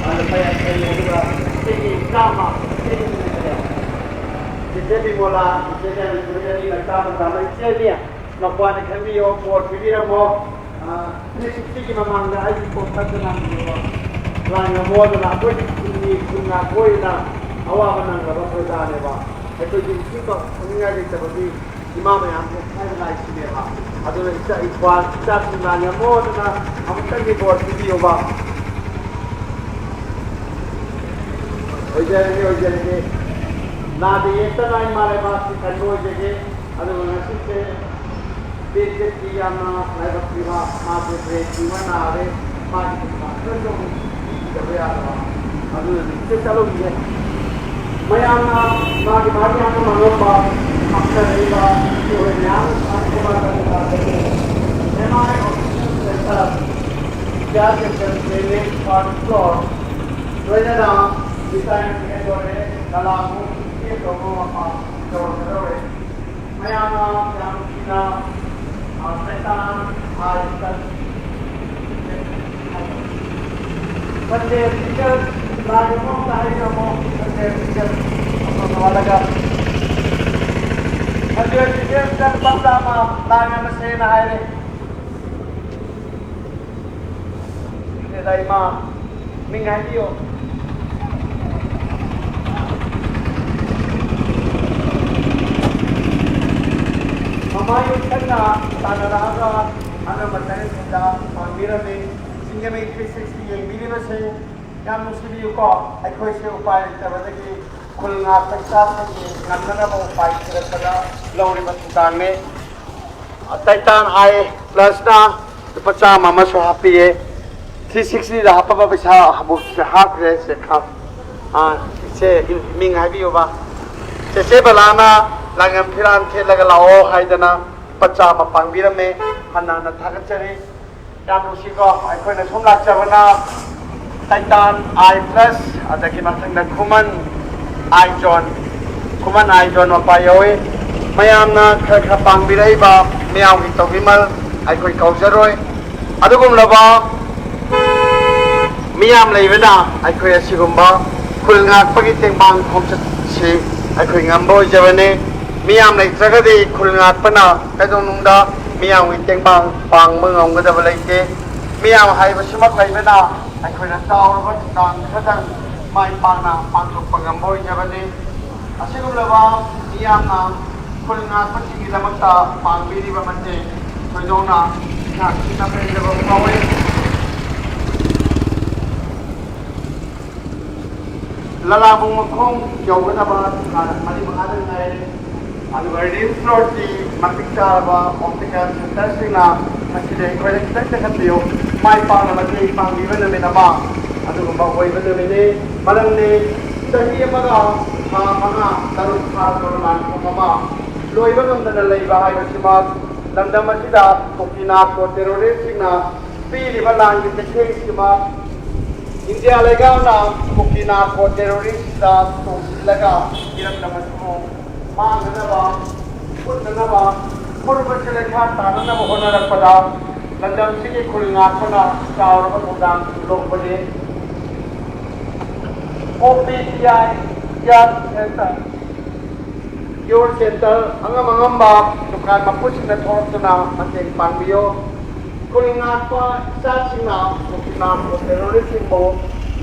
ꯑꯥ, ꯂꯨꯄꯥ ꯌꯥꯡꯈꯩ, ꯑꯗꯨꯒ ꯁꯤꯒꯤ ꯆꯥꯝꯃ, ꯁꯤꯒꯤ ꯃꯤꯡ ꯀꯌꯥ? ꯆꯦꯆꯦ ꯕꯤꯃꯣꯂꯥ, ꯆꯦꯆꯦ ꯒ꯭ꯌꯥꯅꯦꯁꯣꯔꯤ ꯑꯅꯤꯅ ꯆꯥꯝꯃ ꯆꯥꯝꯃ꯫ ꯏꯆꯦ ꯑꯅꯤ, ꯅꯧꯄꯥꯅꯤ ꯈꯟꯕꯤꯌꯣ, ꯄꯣꯠ ꯄꯤꯕꯤꯔꯝꯃꯣ꯫ ꯑꯥ, ꯁꯤꯒꯤ ꯃꯃꯥꯡꯗ ꯑꯩꯒꯤ ꯄꯣꯠ ꯈꯔ ꯂꯥꯛꯄꯤꯌꯣ꯫ ꯉꯝꯃꯣꯗꯅ ꯑꯩꯈꯣꯏꯒꯤ ꯈꯨꯟꯒꯤ ꯈꯨꯟ ꯉꯥꯛꯄ ꯑꯣꯏꯅ ꯑꯋꯥꯕ ꯅꯪꯂꯕ ꯄ꯭ꯔꯖꯥꯅꯦꯕ꯫ ꯑꯩꯈꯣꯏꯒꯤ ꯏꯁꯤꯡ ꯐꯪꯅꯤꯡꯉꯥꯏ ꯂꯩꯇꯕꯒꯤ ꯏꯃꯥ ꯃꯌꯥꯝꯁꯦ ꯍꯥꯏꯕ ꯂꯥꯏꯁꯤꯅꯦꯕ꯫ ꯑꯗꯨꯅ ꯏꯆꯥ ꯏꯄ꯭ꯋꯥ ꯏꯆꯥꯁꯤꯡ ꯂꯥꯟ ꯉꯝꯃꯣꯗꯅ ꯑꯃꯨꯛꯇꯪꯗꯤ ꯕꯣꯔ ꯄꯤꯕꯤꯌꯨꯕ꯫ ꯑꯣꯏꯖꯔꯒꯦ, ꯑꯣꯏꯖꯔꯒꯦ꯫ ꯅꯥꯗ ꯌꯦꯛꯇꯅ ꯏꯃꯥ ꯂꯩꯕꯥꯛꯀꯤ ꯀꯟꯕ ꯑꯣꯏꯖꯒꯦ꯫ ꯑꯗꯨꯒ ꯉꯁꯤꯁꯦ ꯄꯦꯟꯖꯦꯠꯀꯤ ꯌꯥꯝꯅ ꯂꯥꯏꯕꯛ ꯊꯤꯕ, ꯃꯥꯁꯦ ꯕ꯭ꯔꯦꯟ ꯇ꯭ꯌꯨꯃꯔ ꯅꯥꯔꯦ꯫ ꯃꯥꯒꯤ ꯄꯩꯁꯥ ꯈꯔꯁꯨ ꯑꯃꯨꯛ ꯄꯤꯗꯕ ꯌꯥꯗꯕ꯫ ꯑꯗꯨꯅ ꯍꯧꯖꯤꯛꯁꯦ ꯆꯠꯂꯨꯈꯤꯒꯦ꯫ ꯃꯌꯥꯝꯅ ꯃꯥꯒꯤ ꯃꯥꯒꯤ ꯍꯥꯟꯅ ꯃꯥꯡꯂꯣꯝꯕ ꯄꯥꯛꯆꯔꯛꯏꯕ ꯏꯆꯦ ꯍꯣꯏ ꯃꯌꯥꯝ ꯁꯨꯃꯥꯏꯅ ꯈꯨꯕꯥꯛ ꯈꯨꯕꯥꯛ ꯈꯨꯕꯥꯛ M I Official Center, Care Center, Training, Third Floor, ꯂꯣꯏꯅꯅ design ꯍꯦꯟꯗꯣꯔꯦ, ꯀꯂꯥꯕꯨ ꯏꯆꯦ ꯇꯧꯕ ꯃꯄꯥ ꯌꯧꯔꯛꯀꯗꯧꯔꯦ꯫ ꯃꯌꯥꯝꯅ ꯌꯥꯝ ꯅꯨꯡꯁꯤꯅ, ꯑ, ꯁꯩꯇꯥꯟ ꯍꯥꯏ ꯇꯟ-, ꯁꯟꯗꯦ ꯇꯤꯆꯔ ꯂꯥꯏ ꯑꯃ ꯍꯥꯏꯔꯝꯃꯣ, ꯁꯟꯗꯦ ꯇꯤꯆꯔ ꯑꯃ ꯅꯣꯜꯂꯒ ꯁꯟꯗꯦ ꯇꯤꯆꯔ ꯂꯨꯄꯥ ꯆꯥꯝꯃ ꯂꯥꯏ ꯑꯃ ꯁꯦꯅ ꯍꯥꯏꯔꯦ꯫ ꯁꯤꯗ ꯏꯃꯥ ꯃꯤꯡ ꯍꯥꯏꯕꯤꯌꯣ꯫ ꯃꯃꯥ ꯌꯨꯝꯊꯪꯅ ꯇꯥꯟꯅꯔꯛꯑꯒ ꯑꯅꯝꯕ ꯇꯔꯦꯠꯁꯤꯗ ꯄꯥꯡꯕꯤꯔꯝꯃꯤ꯫ ꯁꯤꯡꯖꯃꯩ three sixty ꯌꯦꯡꯕꯤꯔꯤꯕꯁꯦ ꯌꯥꯝ ꯅꯨꯡꯁꯤꯕꯤꯌꯨꯀꯣ꯫ ꯑꯩꯈꯣꯏꯁꯦ ꯎꯄꯥꯏ ꯂꯩꯇꯕꯗꯒꯤ ꯈꯨꯜ ꯉꯥꯛꯄ ꯏꯆꯥꯁꯤꯡꯒꯤ ꯉꯝꯅꯅꯕ ꯎꯄꯥꯏ ꯊꯤꯔꯛꯄꯗ ꯂꯧꯔꯤꯕ ꯊꯧꯗꯥꯡꯅꯤ꯫ ꯇꯥꯏꯇꯥꯟ ꯑꯥꯏ ꯄ꯭ꯂꯁꯅ ꯂꯨꯄꯥ ꯆꯥꯝꯃ ꯑꯃꯁꯨ ꯍꯥꯞꯄꯤꯌꯦ꯫ Three sixtyꯗ ꯍꯥꯞꯄꯕ ꯄꯩꯁꯥ ꯑꯃꯨꯛ ꯍꯥꯞꯈ꯭ꯔꯦ ꯆꯦ ꯈꯥ-, ꯑꯥ, ꯏꯆꯦ ꯏꯃꯤꯡ ꯍꯥꯏꯕꯤꯌꯨꯕ꯫ ꯆꯦꯆꯦ ꯕꯂꯥꯅ ꯂꯥꯡꯉꯝ ꯐꯤꯔꯥꯟ ꯊꯦꯠꯂꯒ ꯂꯥꯛꯑꯣ ꯍꯥꯏꯗꯅ ꯂꯨꯄꯥ ꯆꯥꯝꯃ ꯄꯥꯡꯕꯤꯔꯝꯃꯦ꯫ ꯍꯟꯅ ꯍꯟꯅ ꯊꯥꯒꯠꯆꯔꯤ꯫ ꯌꯥꯝ ꯅꯨꯡꯁꯤꯀꯣ, ꯑꯩꯈꯣꯏꯅ ꯁꯨꯝ ꯂꯥꯛꯆꯕꯅ ꯇꯥꯏꯇꯥꯟ ꯑꯥꯏ ꯄ꯭ꯂꯁ, ꯑꯗꯒꯤ ꯃꯊꯪꯗ ꯈꯨꯃꯟ ꯑꯥꯏ ꯖꯣꯟ, ꯈꯨꯃꯟ ꯑꯥꯏ ꯖꯣꯟ ꯃꯄꯥ ꯌꯧꯏ꯫ ꯃꯌꯥꯝꯅ ꯈꯔ ꯈꯔ ꯄꯥꯡꯕꯤꯔꯛꯏꯕ ꯃꯌꯥꯝꯒꯤ ꯇꯧꯕꯤꯃꯜ ꯑꯩꯈꯣꯏ ꯀꯥꯎꯖꯔꯣꯏ꯫ ꯑꯗꯨꯒꯨꯝꯂꯕ ꯃꯤꯌꯥꯝ ꯂꯩꯕꯅ ꯑꯩꯈꯣꯏ ꯑꯁꯤꯒꯨꯝꯕ ꯈꯨꯜ ꯉꯥꯛꯄꯒꯤ ꯇꯦꯡꯕꯥꯡ ꯈꯣꯡꯆꯠꯁꯤ ꯑꯩꯈꯣꯏ ꯉꯝꯕ ꯑꯣꯏꯖꯕꯅꯤ꯫ ꯃꯤꯌꯥꯝ ꯂꯩꯇ꯭ꯔꯒꯗꯤ ꯈꯨꯜ ꯉꯥꯛꯄꯅ ꯀꯩꯗꯧꯅꯨꯡꯗ ꯃꯤꯌꯥꯝꯒꯤ ꯇꯦꯡꯕꯥꯡ ꯄꯥꯡꯕ ꯉꯝꯒꯗꯕ ꯂꯩꯇꯦ꯫ ꯃꯤꯌꯥꯝ ꯍꯥꯏꯕꯁꯤꯃꯛ ꯂꯩꯕꯅ ꯑꯩꯈꯣꯏꯅ ꯆꯥꯎꯔꯕ ꯊꯧꯗꯥꯡ ꯈꯔꯗꯪ ꯃꯥꯏ ꯄꯥꯛꯅ ꯄꯥꯡꯊꯣꯛꯄ ꯉꯝꯕ ꯑꯣꯏꯖꯕꯅꯤ꯫ ꯑꯁꯤꯒꯨꯝꯂꯕ ꯃꯤꯌꯥꯝꯅ ꯈꯨꯜ ꯉꯥꯛꯄꯁꯤꯡꯒꯤꯗꯃꯛꯇ ꯄꯥꯡꯕꯤꯔꯤꯕ ꯃꯇꯦꯡ ꯊꯣꯏꯗꯣꯛꯅ ꯏꯁꯥ ꯊꯤꯅ ꯄꯦꯟꯖꯕ ꯐꯥꯎꯏ꯫ ꯂꯂꯥꯕꯨꯡ ꯃꯈꯣꯡ ꯌꯧꯒꯗꯕ ꯊꯥ ꯃꯔꯤ ꯃꯉꯥꯗ ꯉꯥꯏꯔꯦ꯫ ꯑꯗꯨꯒ ꯔꯤꯝꯁ ꯔꯣꯗꯀꯤ ꯃꯇꯤꯛ ꯆꯥꯔꯕ ꯑꯣꯞꯇꯤꯀꯦꯜ ꯁꯦꯟꯇꯔꯁꯤꯡꯅ ꯃꯁꯤꯗ ꯑꯩꯈꯣꯏꯗ ꯈꯤꯇꯪ ꯆꯪꯍꯟꯕꯤꯌꯨ꯫ ꯃꯥꯏ ꯄꯥꯛꯅ ꯃꯇꯦꯡ ꯄꯥꯡꯕꯤꯕ ꯅꯨꯃꯤꯠ ꯑꯃ ꯑꯗꯨꯒꯨꯝꯕ ꯑꯣꯏꯕ ꯅꯨꯃꯤꯠꯅꯤ꯫ ꯃꯔꯝꯗꯤ ꯆꯍꯤ ꯑꯃꯒ ꯊꯥ ꯃꯉꯥ ꯇꯔꯨꯛ ꯐꯥꯔꯛꯂꯕ ꯂꯥꯟꯐꯝ ꯑꯃ ꯂꯣꯏꯕ ꯉꯝꯗꯅ ꯂꯩꯕ ꯍꯥꯏꯕꯁꯤꯃꯛ ꯂꯝꯗꯝ ꯑꯁꯤꯗ ꯀꯨꯀꯤ ꯅꯥꯔꯀꯣ ꯇꯦꯔꯣꯔꯤꯁꯁꯤꯡꯅ ꯄꯤꯔꯤꯕ ꯂꯥꯟꯒꯤ ꯆꯩꯊꯦꯡꯁꯤꯃꯛ ꯏꯟꯗꯤꯌꯥ ꯂꯩꯉꯥꯛꯅ ꯀꯨꯀꯤ ꯅꯥꯔꯀꯣ ꯇꯦꯔꯣꯔꯤꯁꯇ ꯇꯣꯡꯁꯤꯜꯂꯒ ꯏꯔꯝꯗꯝ ꯑꯁꯤꯕꯨ ꯃꯥꯡꯅꯅꯕ, ꯄꯨꯟꯅꯅꯕ, ꯐꯨꯔꯨꯞ ꯑꯁꯤ ꯂꯩꯈꯥ ꯇꯥꯅꯅꯕ ꯍꯣꯠꯅꯔꯛꯄꯗ ꯂꯝꯗꯝꯁꯤꯒꯤ ꯈꯨꯜ ꯉꯥꯛꯄꯅ ꯆꯥꯎꯔꯕ ꯊꯧꯗꯥꯡ ꯂꯧꯕꯅꯤ꯫ ꯑꯣ ꯄꯤ ꯇꯤ ꯑꯥꯏ ꯀꯤꯌꯔ ꯁꯦꯟꯇꯔ, ꯀꯤꯌꯣꯔ ꯁꯦꯟꯇꯔ ꯑꯉꯝ ꯑꯉꯝꯕ ꯗꯨꯀꯥꯟ ꯃꯄꯨꯁꯤꯡꯅ ꯊꯣꯛꯂꯛꯇꯨꯅ ꯃꯇꯦꯡ ꯄꯥꯡꯕꯤꯌꯨ꯫ ꯈꯨꯜ ꯉꯥꯛꯄ ꯏꯆꯥꯁꯤꯡꯅ ꯀꯨꯀꯤ ꯅꯥꯔꯀꯣ ꯇꯦꯔꯣꯔꯤꯁꯁꯤꯡꯕꯨ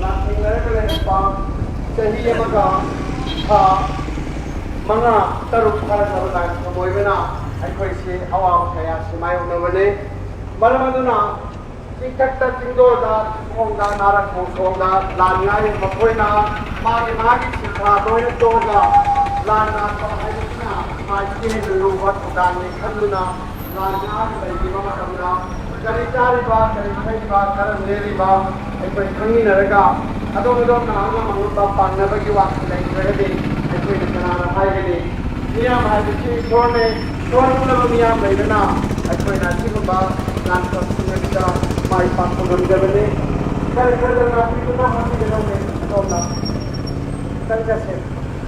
ꯂꯥꯟꯊꯦꯡꯅꯔꯒ ꯂꯩꯔꯛꯄ ꯆꯍꯤ ꯑꯃꯒ ꯊꯥ ꯃꯉꯥ ꯇꯔꯨꯛ ꯐꯥꯔꯛꯂꯕ ꯂꯥꯟ ꯊꯃꯣꯏꯕꯅ ꯑꯩꯈꯣꯏꯁꯤ ꯑꯋꯥꯕ ꯀꯌꯥꯁꯤ ꯃꯥꯌꯣꯛꯅꯕꯅꯤ꯫ ꯃꯔꯝ ꯑꯗꯨꯅ ꯆꯤꯡꯊꯛꯇ ꯆꯤꯡꯗꯣꯜꯗ ꯆꯤꯡꯈꯣꯡꯗ ꯅꯥꯔꯛ ꯃꯣꯡꯁꯣꯡꯗ ꯂꯥꯟ ꯉꯥꯏꯔꯤꯕ ꯃꯈꯣꯏꯅ ꯃꯥꯒꯤ ꯃꯥꯒꯤ ꯁꯤꯟꯊꯥ ꯂꯣꯏꯅ ꯇꯣꯛꯑꯒ ꯂꯥꯟ ꯉꯥꯛꯄ ꯍꯥꯏꯕꯁꯤꯅ ꯃꯥꯒꯤ ꯍꯦꯟꯅ ꯂꯨꯕ ꯊꯧꯗꯥꯡꯅꯤ ꯈꯟꯗꯨꯅ ꯂꯥꯟ ꯉꯥꯛꯑꯒ ꯂꯩꯈꯤꯕ ꯃꯇꯝꯗ ꯀꯔꯤ ꯆꯥꯔꯤꯕ, ꯀꯔꯤ ꯊꯛꯏꯕ, ꯀꯔꯝ ꯂꯦꯜꯂꯤꯕ ꯑꯩꯈꯣꯏ ꯈꯪꯃꯤꯟꯅꯔꯒ ꯑꯗꯣꯝ ꯑꯗꯣꯝꯅ ꯑꯉꯝ ꯑꯉꯝꯕ ꯄꯥꯡꯅꯕꯒꯤ ꯋꯥꯈꯜ ꯂꯩꯈ꯭ꯔꯒꯗꯤ ꯑꯩꯈꯣꯏꯅ ꯀꯅꯥꯅ ꯍꯥꯏꯒꯅꯤ? ꯃꯤꯌꯥꯝ ꯍꯥꯏꯕꯁꯤ ꯏꯁꯣꯔꯅꯤ꯫ ꯏꯁꯣꯔ ꯎꯅꯕ ꯃꯤꯌꯥꯝ ꯂꯩꯕꯅ ꯑꯩꯈꯣꯏꯅ ꯑꯁꯤꯒꯨꯝꯕ ꯂꯥꯟꯐꯝꯁꯤꯡ ꯑꯁꯤꯗ ꯃꯥꯏ ꯄꯥꯛꯄ ꯉꯝꯖꯕꯅꯤ꯫ ꯈꯔ ꯈꯔ ꯉꯥꯛꯄꯤꯗꯨꯅ ꯍꯥꯞꯄꯤꯒꯗꯧꯅꯤ꯫ ꯑꯗꯣꯝꯅ ꯈꯤꯇꯪ ꯆꯠꯁꯦ꯫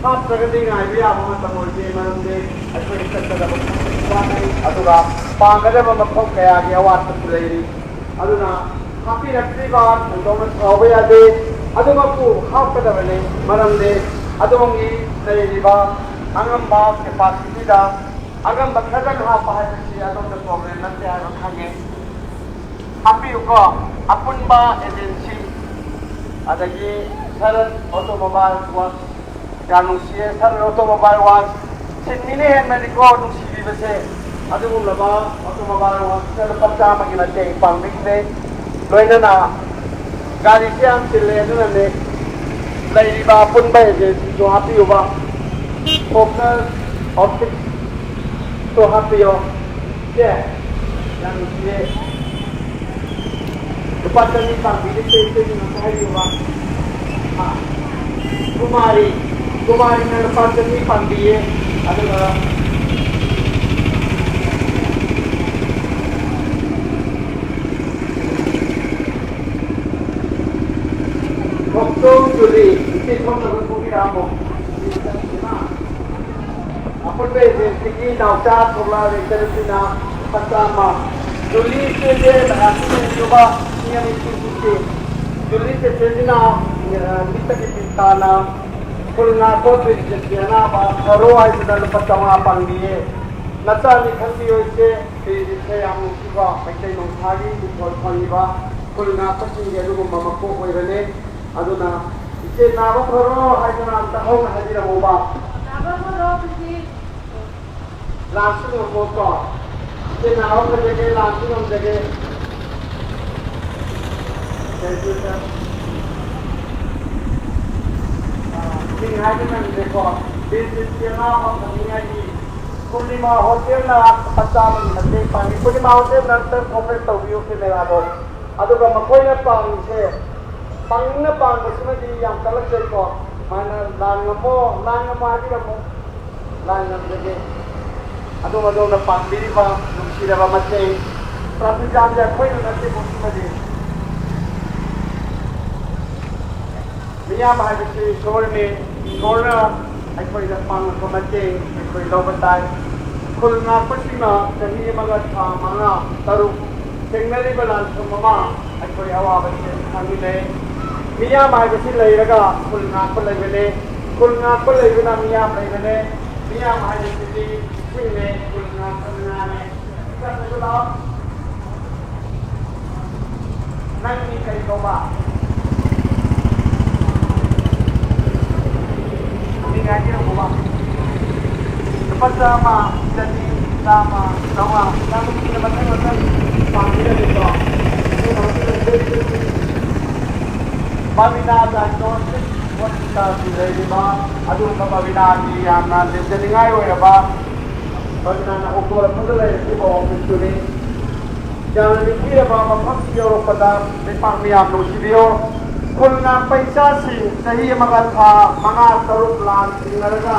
ꯍꯥꯞꯇ꯭ꯔꯒꯗꯤ ꯉꯥꯏꯕ ꯌꯥꯕ ꯃꯇꯝ ꯑꯣꯏꯗꯦ, ꯃꯔꯝꯗꯤ ꯑꯩꯈꯣꯏ ꯆꯠꯀꯗꯕ ꯋꯥꯠꯂꯤ꯫ ꯑꯗꯨꯒ ꯄꯥꯡꯒꯗꯕ ꯃꯐꯝ ꯀꯌꯥꯒꯤ ꯑꯋꯥꯠꯄꯁꯨ ꯂꯩꯔꯤ꯫ ꯑꯗꯨꯅ ꯍꯥꯞꯄꯤꯔꯛꯇ꯭ꯔꯤꯕ ꯊꯣꯏꯗꯣꯛꯅ ꯁꯥꯎꯕ ꯌꯥꯗꯦ꯫ ꯑꯗꯨꯃꯛꯄꯨ ꯍꯥꯞꯀꯗꯕꯅꯤ, ꯃꯔꯝꯗꯤ ꯑꯗꯣꯝꯒꯤ ꯂꯩꯔꯤꯕ ꯑꯉꯝꯕ ꯀꯦꯄꯥꯁꯤꯇꯤꯗ ꯑꯉꯝꯕ ꯈꯔꯗꯪ ꯍꯥꯞꯄ ꯍꯥꯏꯕꯁꯤ ꯑꯗꯣꯝꯗ ꯄ꯭ꯔꯣꯕ꯭ꯂꯦꯝ ꯅꯠꯇꯦ ꯍꯥꯏꯕ ꯈꯪꯉꯦ꯫ ꯍꯥꯞꯄꯤꯌꯨꯀꯣ꯫ ꯑꯄꯨꯟꯕ ꯑꯦꯖꯦꯟꯁꯤ ꯑꯗꯒꯤ ꯁꯔꯠ ꯑꯣꯇꯣꯃꯣꯕꯥꯏꯜ ꯋꯥꯔꯛꯁ, ꯌꯥꯝ ꯅꯨꯡꯁꯤꯌꯦ꯫ ꯁꯔꯠ ꯑꯣꯇꯣꯃꯣꯕꯥꯏꯜ ꯋꯥꯔꯛꯁ ꯁꯤꯟꯃꯤꯅ ꯍꯦꯟꯕꯅꯤꯀꯣ ꯅꯨꯡꯁꯤꯕꯤꯕꯁꯦ꯫ ꯑꯗꯨꯒꯨꯝꯂꯕ ꯑꯣꯇꯣꯃꯣꯕꯥꯏꯜ ꯋꯥꯔꯛꯁꯇ ꯂꯨꯄꯥ ꯆꯥꯝꯃꯒꯤ ꯃꯇꯦꯡ ꯄꯥꯡꯕꯤꯈꯤꯕꯅꯦ꯫ ꯂꯣꯏꯅꯅ ꯒꯥꯔꯤꯁꯦ ꯌꯥꯝ ꯆꯤꯜꯂꯦ, ꯑꯗꯨꯅꯅꯦ ꯂꯩꯔꯤꯕ ꯑꯄꯨꯟꯕ ꯑꯦꯖꯦꯟꯁꯤꯁꯨ ꯍꯥꯞꯄꯤꯌꯨꯕ꯫ ꯐꯣꯀꯁ ꯑꯣꯞꯇꯤꯛꯁꯇꯣ ꯍꯥꯞꯄꯤꯌꯣ꯫ ꯁꯦ, ꯌꯥꯝ ꯅꯨꯡꯁꯤꯌꯦ꯫ ꯂꯨꯄꯥ ꯆꯅꯤ ꯄꯥꯡꯕꯤꯒꯦ, ꯏꯆꯦ, ꯏꯆꯦꯒꯤ ꯉꯥꯛꯇ ꯍꯥꯏꯕꯤꯌꯨꯕ꯫ ꯑꯥ, ꯀꯨꯃꯥꯔꯤ, ꯀꯨꯃꯥꯔꯤꯅ ꯂꯨꯄꯥ ꯆꯅꯤ ꯄꯥꯡꯕꯤꯌꯦ꯫ ꯑꯗꯨꯒ ꯊꯣꯛꯆꯣꯝ ꯖꯨꯂꯤ, ꯏꯆꯦ ꯊꯣꯛꯅꯕ ꯊꯣꯛꯄꯤꯔꯛꯑꯃꯣ꯫ ꯑꯄꯨꯟꯕ ꯑꯦꯖꯦꯟꯁꯤꯒꯤ ꯅꯥꯎꯆꯥ ꯊꯣꯛꯂꯛꯑꯒ ꯏꯆꯟꯅꯨꯄꯤꯅ ꯂꯨꯄꯥ ꯆꯥꯝꯃ꯫ ꯖꯨꯂꯤ ꯏꯆꯦꯁꯦ ꯃꯌꯥꯝꯁꯨ ꯌꯦꯡꯕꯤꯌꯨꯕ, ꯃꯤ ꯑꯅꯤ ꯄꯤꯁꯤ꯫ ꯖꯨꯂꯤ ꯆꯦꯆꯦꯁꯤꯅ, ꯑ, ꯃꯤꯠꯇꯒꯤ ꯄꯤ ꯇꯥꯅ ꯈꯨꯜ ꯉꯥꯛꯄ ꯄ꯭ꯔꯤꯟꯁꯦꯁꯀꯤ ꯑꯅꯥꯕ ꯁꯔꯣ ꯍꯥꯏꯗꯨꯅ ꯂꯨꯄꯥ ꯆꯥꯝꯃꯉꯥ ꯄꯥꯡꯕꯤꯌꯦ꯫ ꯅꯆꯥꯅꯤ ꯈꯟꯕꯤꯌꯣ ꯏꯆꯦ, ꯄ꯭ꯔꯤꯟꯁꯦꯁꯁꯦ ꯌꯥꯝ ꯅꯨꯡꯁꯤꯕ ꯃꯩꯇꯩ ꯅꯣꯡꯊꯥꯒꯤ ꯏꯊꯣꯜ ꯐꯪꯉꯤꯕ ꯈꯨꯜ ꯉꯥꯛꯄꯁꯤꯡꯒꯤ ꯑꯗꯨꯒꯨꯝꯕ ꯃꯀꯣꯛ ꯑꯣꯏꯕꯅꯦ꯫ ꯑꯗꯨꯅ ꯏꯆꯦ ꯅꯥꯕ ꯐꯔꯣ ꯍꯥꯏꯗꯨꯅ ꯑꯝꯇ ꯍꯧꯅ ꯍꯥꯏꯕꯤꯔꯝꯃꯨꯕ꯫ ꯅꯥꯕ ꯐꯔꯣ ꯍꯧꯖꯤꯛ꯫ ꯂꯥꯟꯁꯨ ꯉꯝꯃꯣꯀꯣ꯫ ꯏꯆꯦ ꯅꯥꯕ ꯐꯖꯒꯦ, ꯂꯥꯟꯁꯨ ꯉꯝꯖꯒꯦ꯫ Thank you, sir. ꯑꯥ, ꯃꯤꯡ ꯍꯥꯏꯕ ꯅꯪꯗ꯭ꯔꯦꯀꯣ꯫ ꯕꯤꯔ ꯖꯤꯠꯀꯤ ꯑꯅꯥꯕ ꯐꯪꯅꯤꯡꯉꯥꯏꯒꯤ ꯄꯨꯔꯅꯤꯃꯥ ꯍꯣꯇꯦꯜꯅ ꯂꯨꯄꯥ ꯆꯥꯝꯃꯒꯤ ꯃꯇꯦꯡ ꯄꯥꯡꯉꯤ꯫ ꯄꯨꯔꯅꯤꯃꯥ ꯍꯣꯇꯦꯜꯅ ꯑꯝꯇ cooperate ꯇꯧꯕꯤꯌꯨ cameraꯗꯣ꯫ ꯑꯗꯨꯒ ꯃꯈꯣꯏꯅ ꯄꯥꯡꯉꯤꯁꯦ, ꯄꯥꯡꯅꯤꯡꯅ ꯄꯥꯡꯕꯁꯤꯃꯗꯤ ꯌꯥꯝ ꯀꯜꯂꯛꯆꯩꯀꯣ꯫ ꯁꯨꯃꯥꯏꯅ ꯂꯥꯟ ꯉꯝꯃꯣ, ꯂꯥꯟ ꯉꯝꯃꯣ ꯍꯥꯏꯕꯤꯔꯝꯃꯣ꯫ ꯂꯥꯟ ꯉꯝꯖꯒꯦ꯫ ꯑꯗꯣꯝ ꯑꯗꯣꯝꯅ ꯄꯥꯡꯕꯤꯔꯤꯕ ꯅꯨꯡꯁꯤꯔꯕ ꯃꯇꯦꯡ, traffic jamꯁꯦ ꯑꯩꯈꯣꯏꯅ ꯅꯠꯇꯦ ꯄꯨꯝꯕꯗꯤ꯫ ꯃꯤꯌꯥꯝ ꯍꯥꯏꯕꯁꯤ ꯏꯁꯣꯔꯅꯤ꯫ ꯏꯁꯣꯔꯅ ꯑꯩꯈꯣꯏꯗ ꯄꯥꯡꯂꯛꯄ ꯃꯇꯦꯡ ꯑꯩꯈꯣꯏ ꯂꯧꯕ ꯇꯥꯏ꯫ ꯈꯨꯜ ꯉꯥꯛꯄꯁꯤꯡꯅ ꯆꯍꯤ ꯑꯃꯒ ꯊꯥ ꯃꯉꯥ, ꯇꯔꯨꯛ ꯊꯦꯡꯅꯔꯤꯕ ꯂꯥꯟꯐꯝ ꯑꯃ ꯑꯩꯈꯣꯏ ꯑꯋꯥꯕꯁꯦ ꯈꯪꯃꯤꯟꯅꯩ꯫ ꯃꯤꯌꯥꯝ ꯍꯥꯏꯕꯁꯤ ꯂꯩꯔꯒ ꯈꯨꯜ ꯉꯥꯛꯄ ꯂꯩꯕꯅꯦ꯫ ꯈꯨꯜ ꯉꯥꯛꯄ ꯂꯩꯕꯅ ꯃꯤꯌꯥꯝ ꯂꯩꯕꯅꯦ꯫ ꯃꯤꯌꯥꯝ ꯍꯥꯏꯕꯁꯤꯗꯤ ꯏꯁꯤꯡꯅꯦ, ꯈꯨꯜ ꯉꯥꯛꯄ ꯉꯥꯅꯦ꯫ ꯏꯆꯥꯁꯤꯡꯁꯨ ꯂꯥꯛꯑꯣ꯫ ꯅꯪꯒꯤ ꯀꯔꯤ ꯀꯧꯕ? ꯆꯥꯝꯃ, ꯆꯅꯤ, ꯆꯥꯝꯃ, ꯆꯥꯝꯃꯉꯥ, ꯆꯥꯝꯃꯔꯤꯅ ꯃꯊꯪ ꯃꯊꯪ ꯄꯥꯝꯕꯤꯔꯒꯦꯀꯣ꯫ ꯑꯗꯨꯅ ꯍꯧꯖꯤꯛ ꯍꯧꯖꯤꯛ ꯕꯥꯕꯤꯅꯥ Diagnostic Hospitalꯗ ꯂꯩꯔꯤꯕ ꯑꯗꯨꯒꯨꯝꯕ ꯕꯥꯕꯤꯅꯥꯒꯤ ꯌꯥꯝꯅ ꯂꯦꯝꯖꯅꯤꯡꯉꯥꯏ ꯑꯣꯏꯔꯕ ꯕꯥꯕꯤꯅꯥꯅ ꯍꯧꯗꯣꯔꯛꯄꯗ ꯂꯩꯔꯛꯈꯤꯕ ꯑꯣꯐꯤꯁꯇꯨꯅꯤ꯫ ꯌꯥꯝꯅ ꯅꯤꯡꯊꯤꯔꯕ ꯃꯐꯝꯁꯤ ꯌꯧꯔꯛꯄꯗ ꯂꯩꯄꯥꯛ ꯃꯤꯌꯥꯝ ꯅꯨꯡꯁꯤꯕꯤꯌꯨ꯫ ꯈꯨꯜ ꯉꯥꯛꯄ ꯏꯆꯥꯁꯤꯡ ꯆꯍꯤ ꯑꯃꯒ ꯊꯥ ꯃꯉꯥ ꯇꯔꯨꯛ ꯂꯥꯟ ꯊꯦꯡꯅꯔꯒ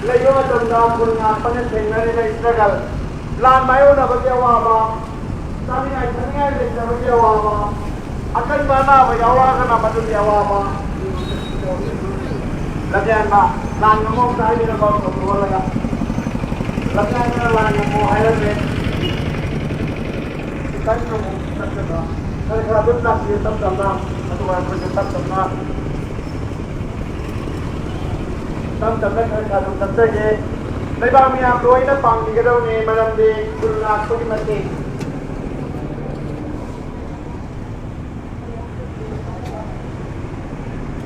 ꯂꯩꯕ ꯃꯇꯝꯗ ꯈꯨꯜ ꯉꯥꯛꯄꯅ ꯊꯦꯡꯅꯔꯤꯕ struggle, ꯂꯥꯟ ꯃꯥꯌꯣꯛꯅꯕꯒꯤ ꯑꯋꯥꯕ, ꯆꯥꯅꯤꯡꯉꯥꯏ ꯊꯛꯅꯤꯡꯉꯥꯏ ꯂꯩꯇꯕꯒꯤ ꯑꯋꯥꯕ, ꯑꯀꯟꯕ ꯑꯅꯥꯕ ꯌꯥꯎꯔꯛꯑꯒꯅ ꯃꯗꯨꯒꯤ ꯑꯋꯥꯕ, ꯂꯝꯌꯥꯟꯕ ꯂꯥꯟ ꯉꯝꯃꯣꯛꯇ ꯍꯥꯏꯕꯤꯔꯝꯕ ꯐꯣꯇꯣ ꯑꯣꯜꯂꯒ ꯂꯝꯌꯥꯟꯕꯅ ꯂꯥꯟ ꯉꯝꯃꯣ ꯍꯥꯏꯔꯝꯃꯦ꯫ ꯈꯤꯇꯪ ꯑꯃꯨꯛ ꯆꯠꯀꯗ꯭ꯔꯥ? ꯈꯔ ꯈꯔ ꯑꯗꯨꯝ ꯂꯥꯛꯄꯤꯌꯨ ꯇꯞ ꯇꯞꯅ, ꯑꯗꯨꯒ ꯑꯩꯈꯣꯏꯁꯨ ꯇꯞ ꯇꯞꯅ, ꯇꯞ ꯇꯞꯅ ꯈꯔ ꯈꯔ ꯑꯗꯨꯝ ꯆꯠꯆꯒꯦ꯫ ꯂꯩꯕꯥꯛ ꯃꯤꯌꯥꯝ ꯂꯣꯏꯅ ꯄꯥꯡꯕꯤꯒꯗꯕꯅꯤ, ꯃꯔꯝꯗꯤ ꯈꯨꯜ ꯉꯥꯛꯄꯒꯤ ꯃꯇꯦꯡ꯫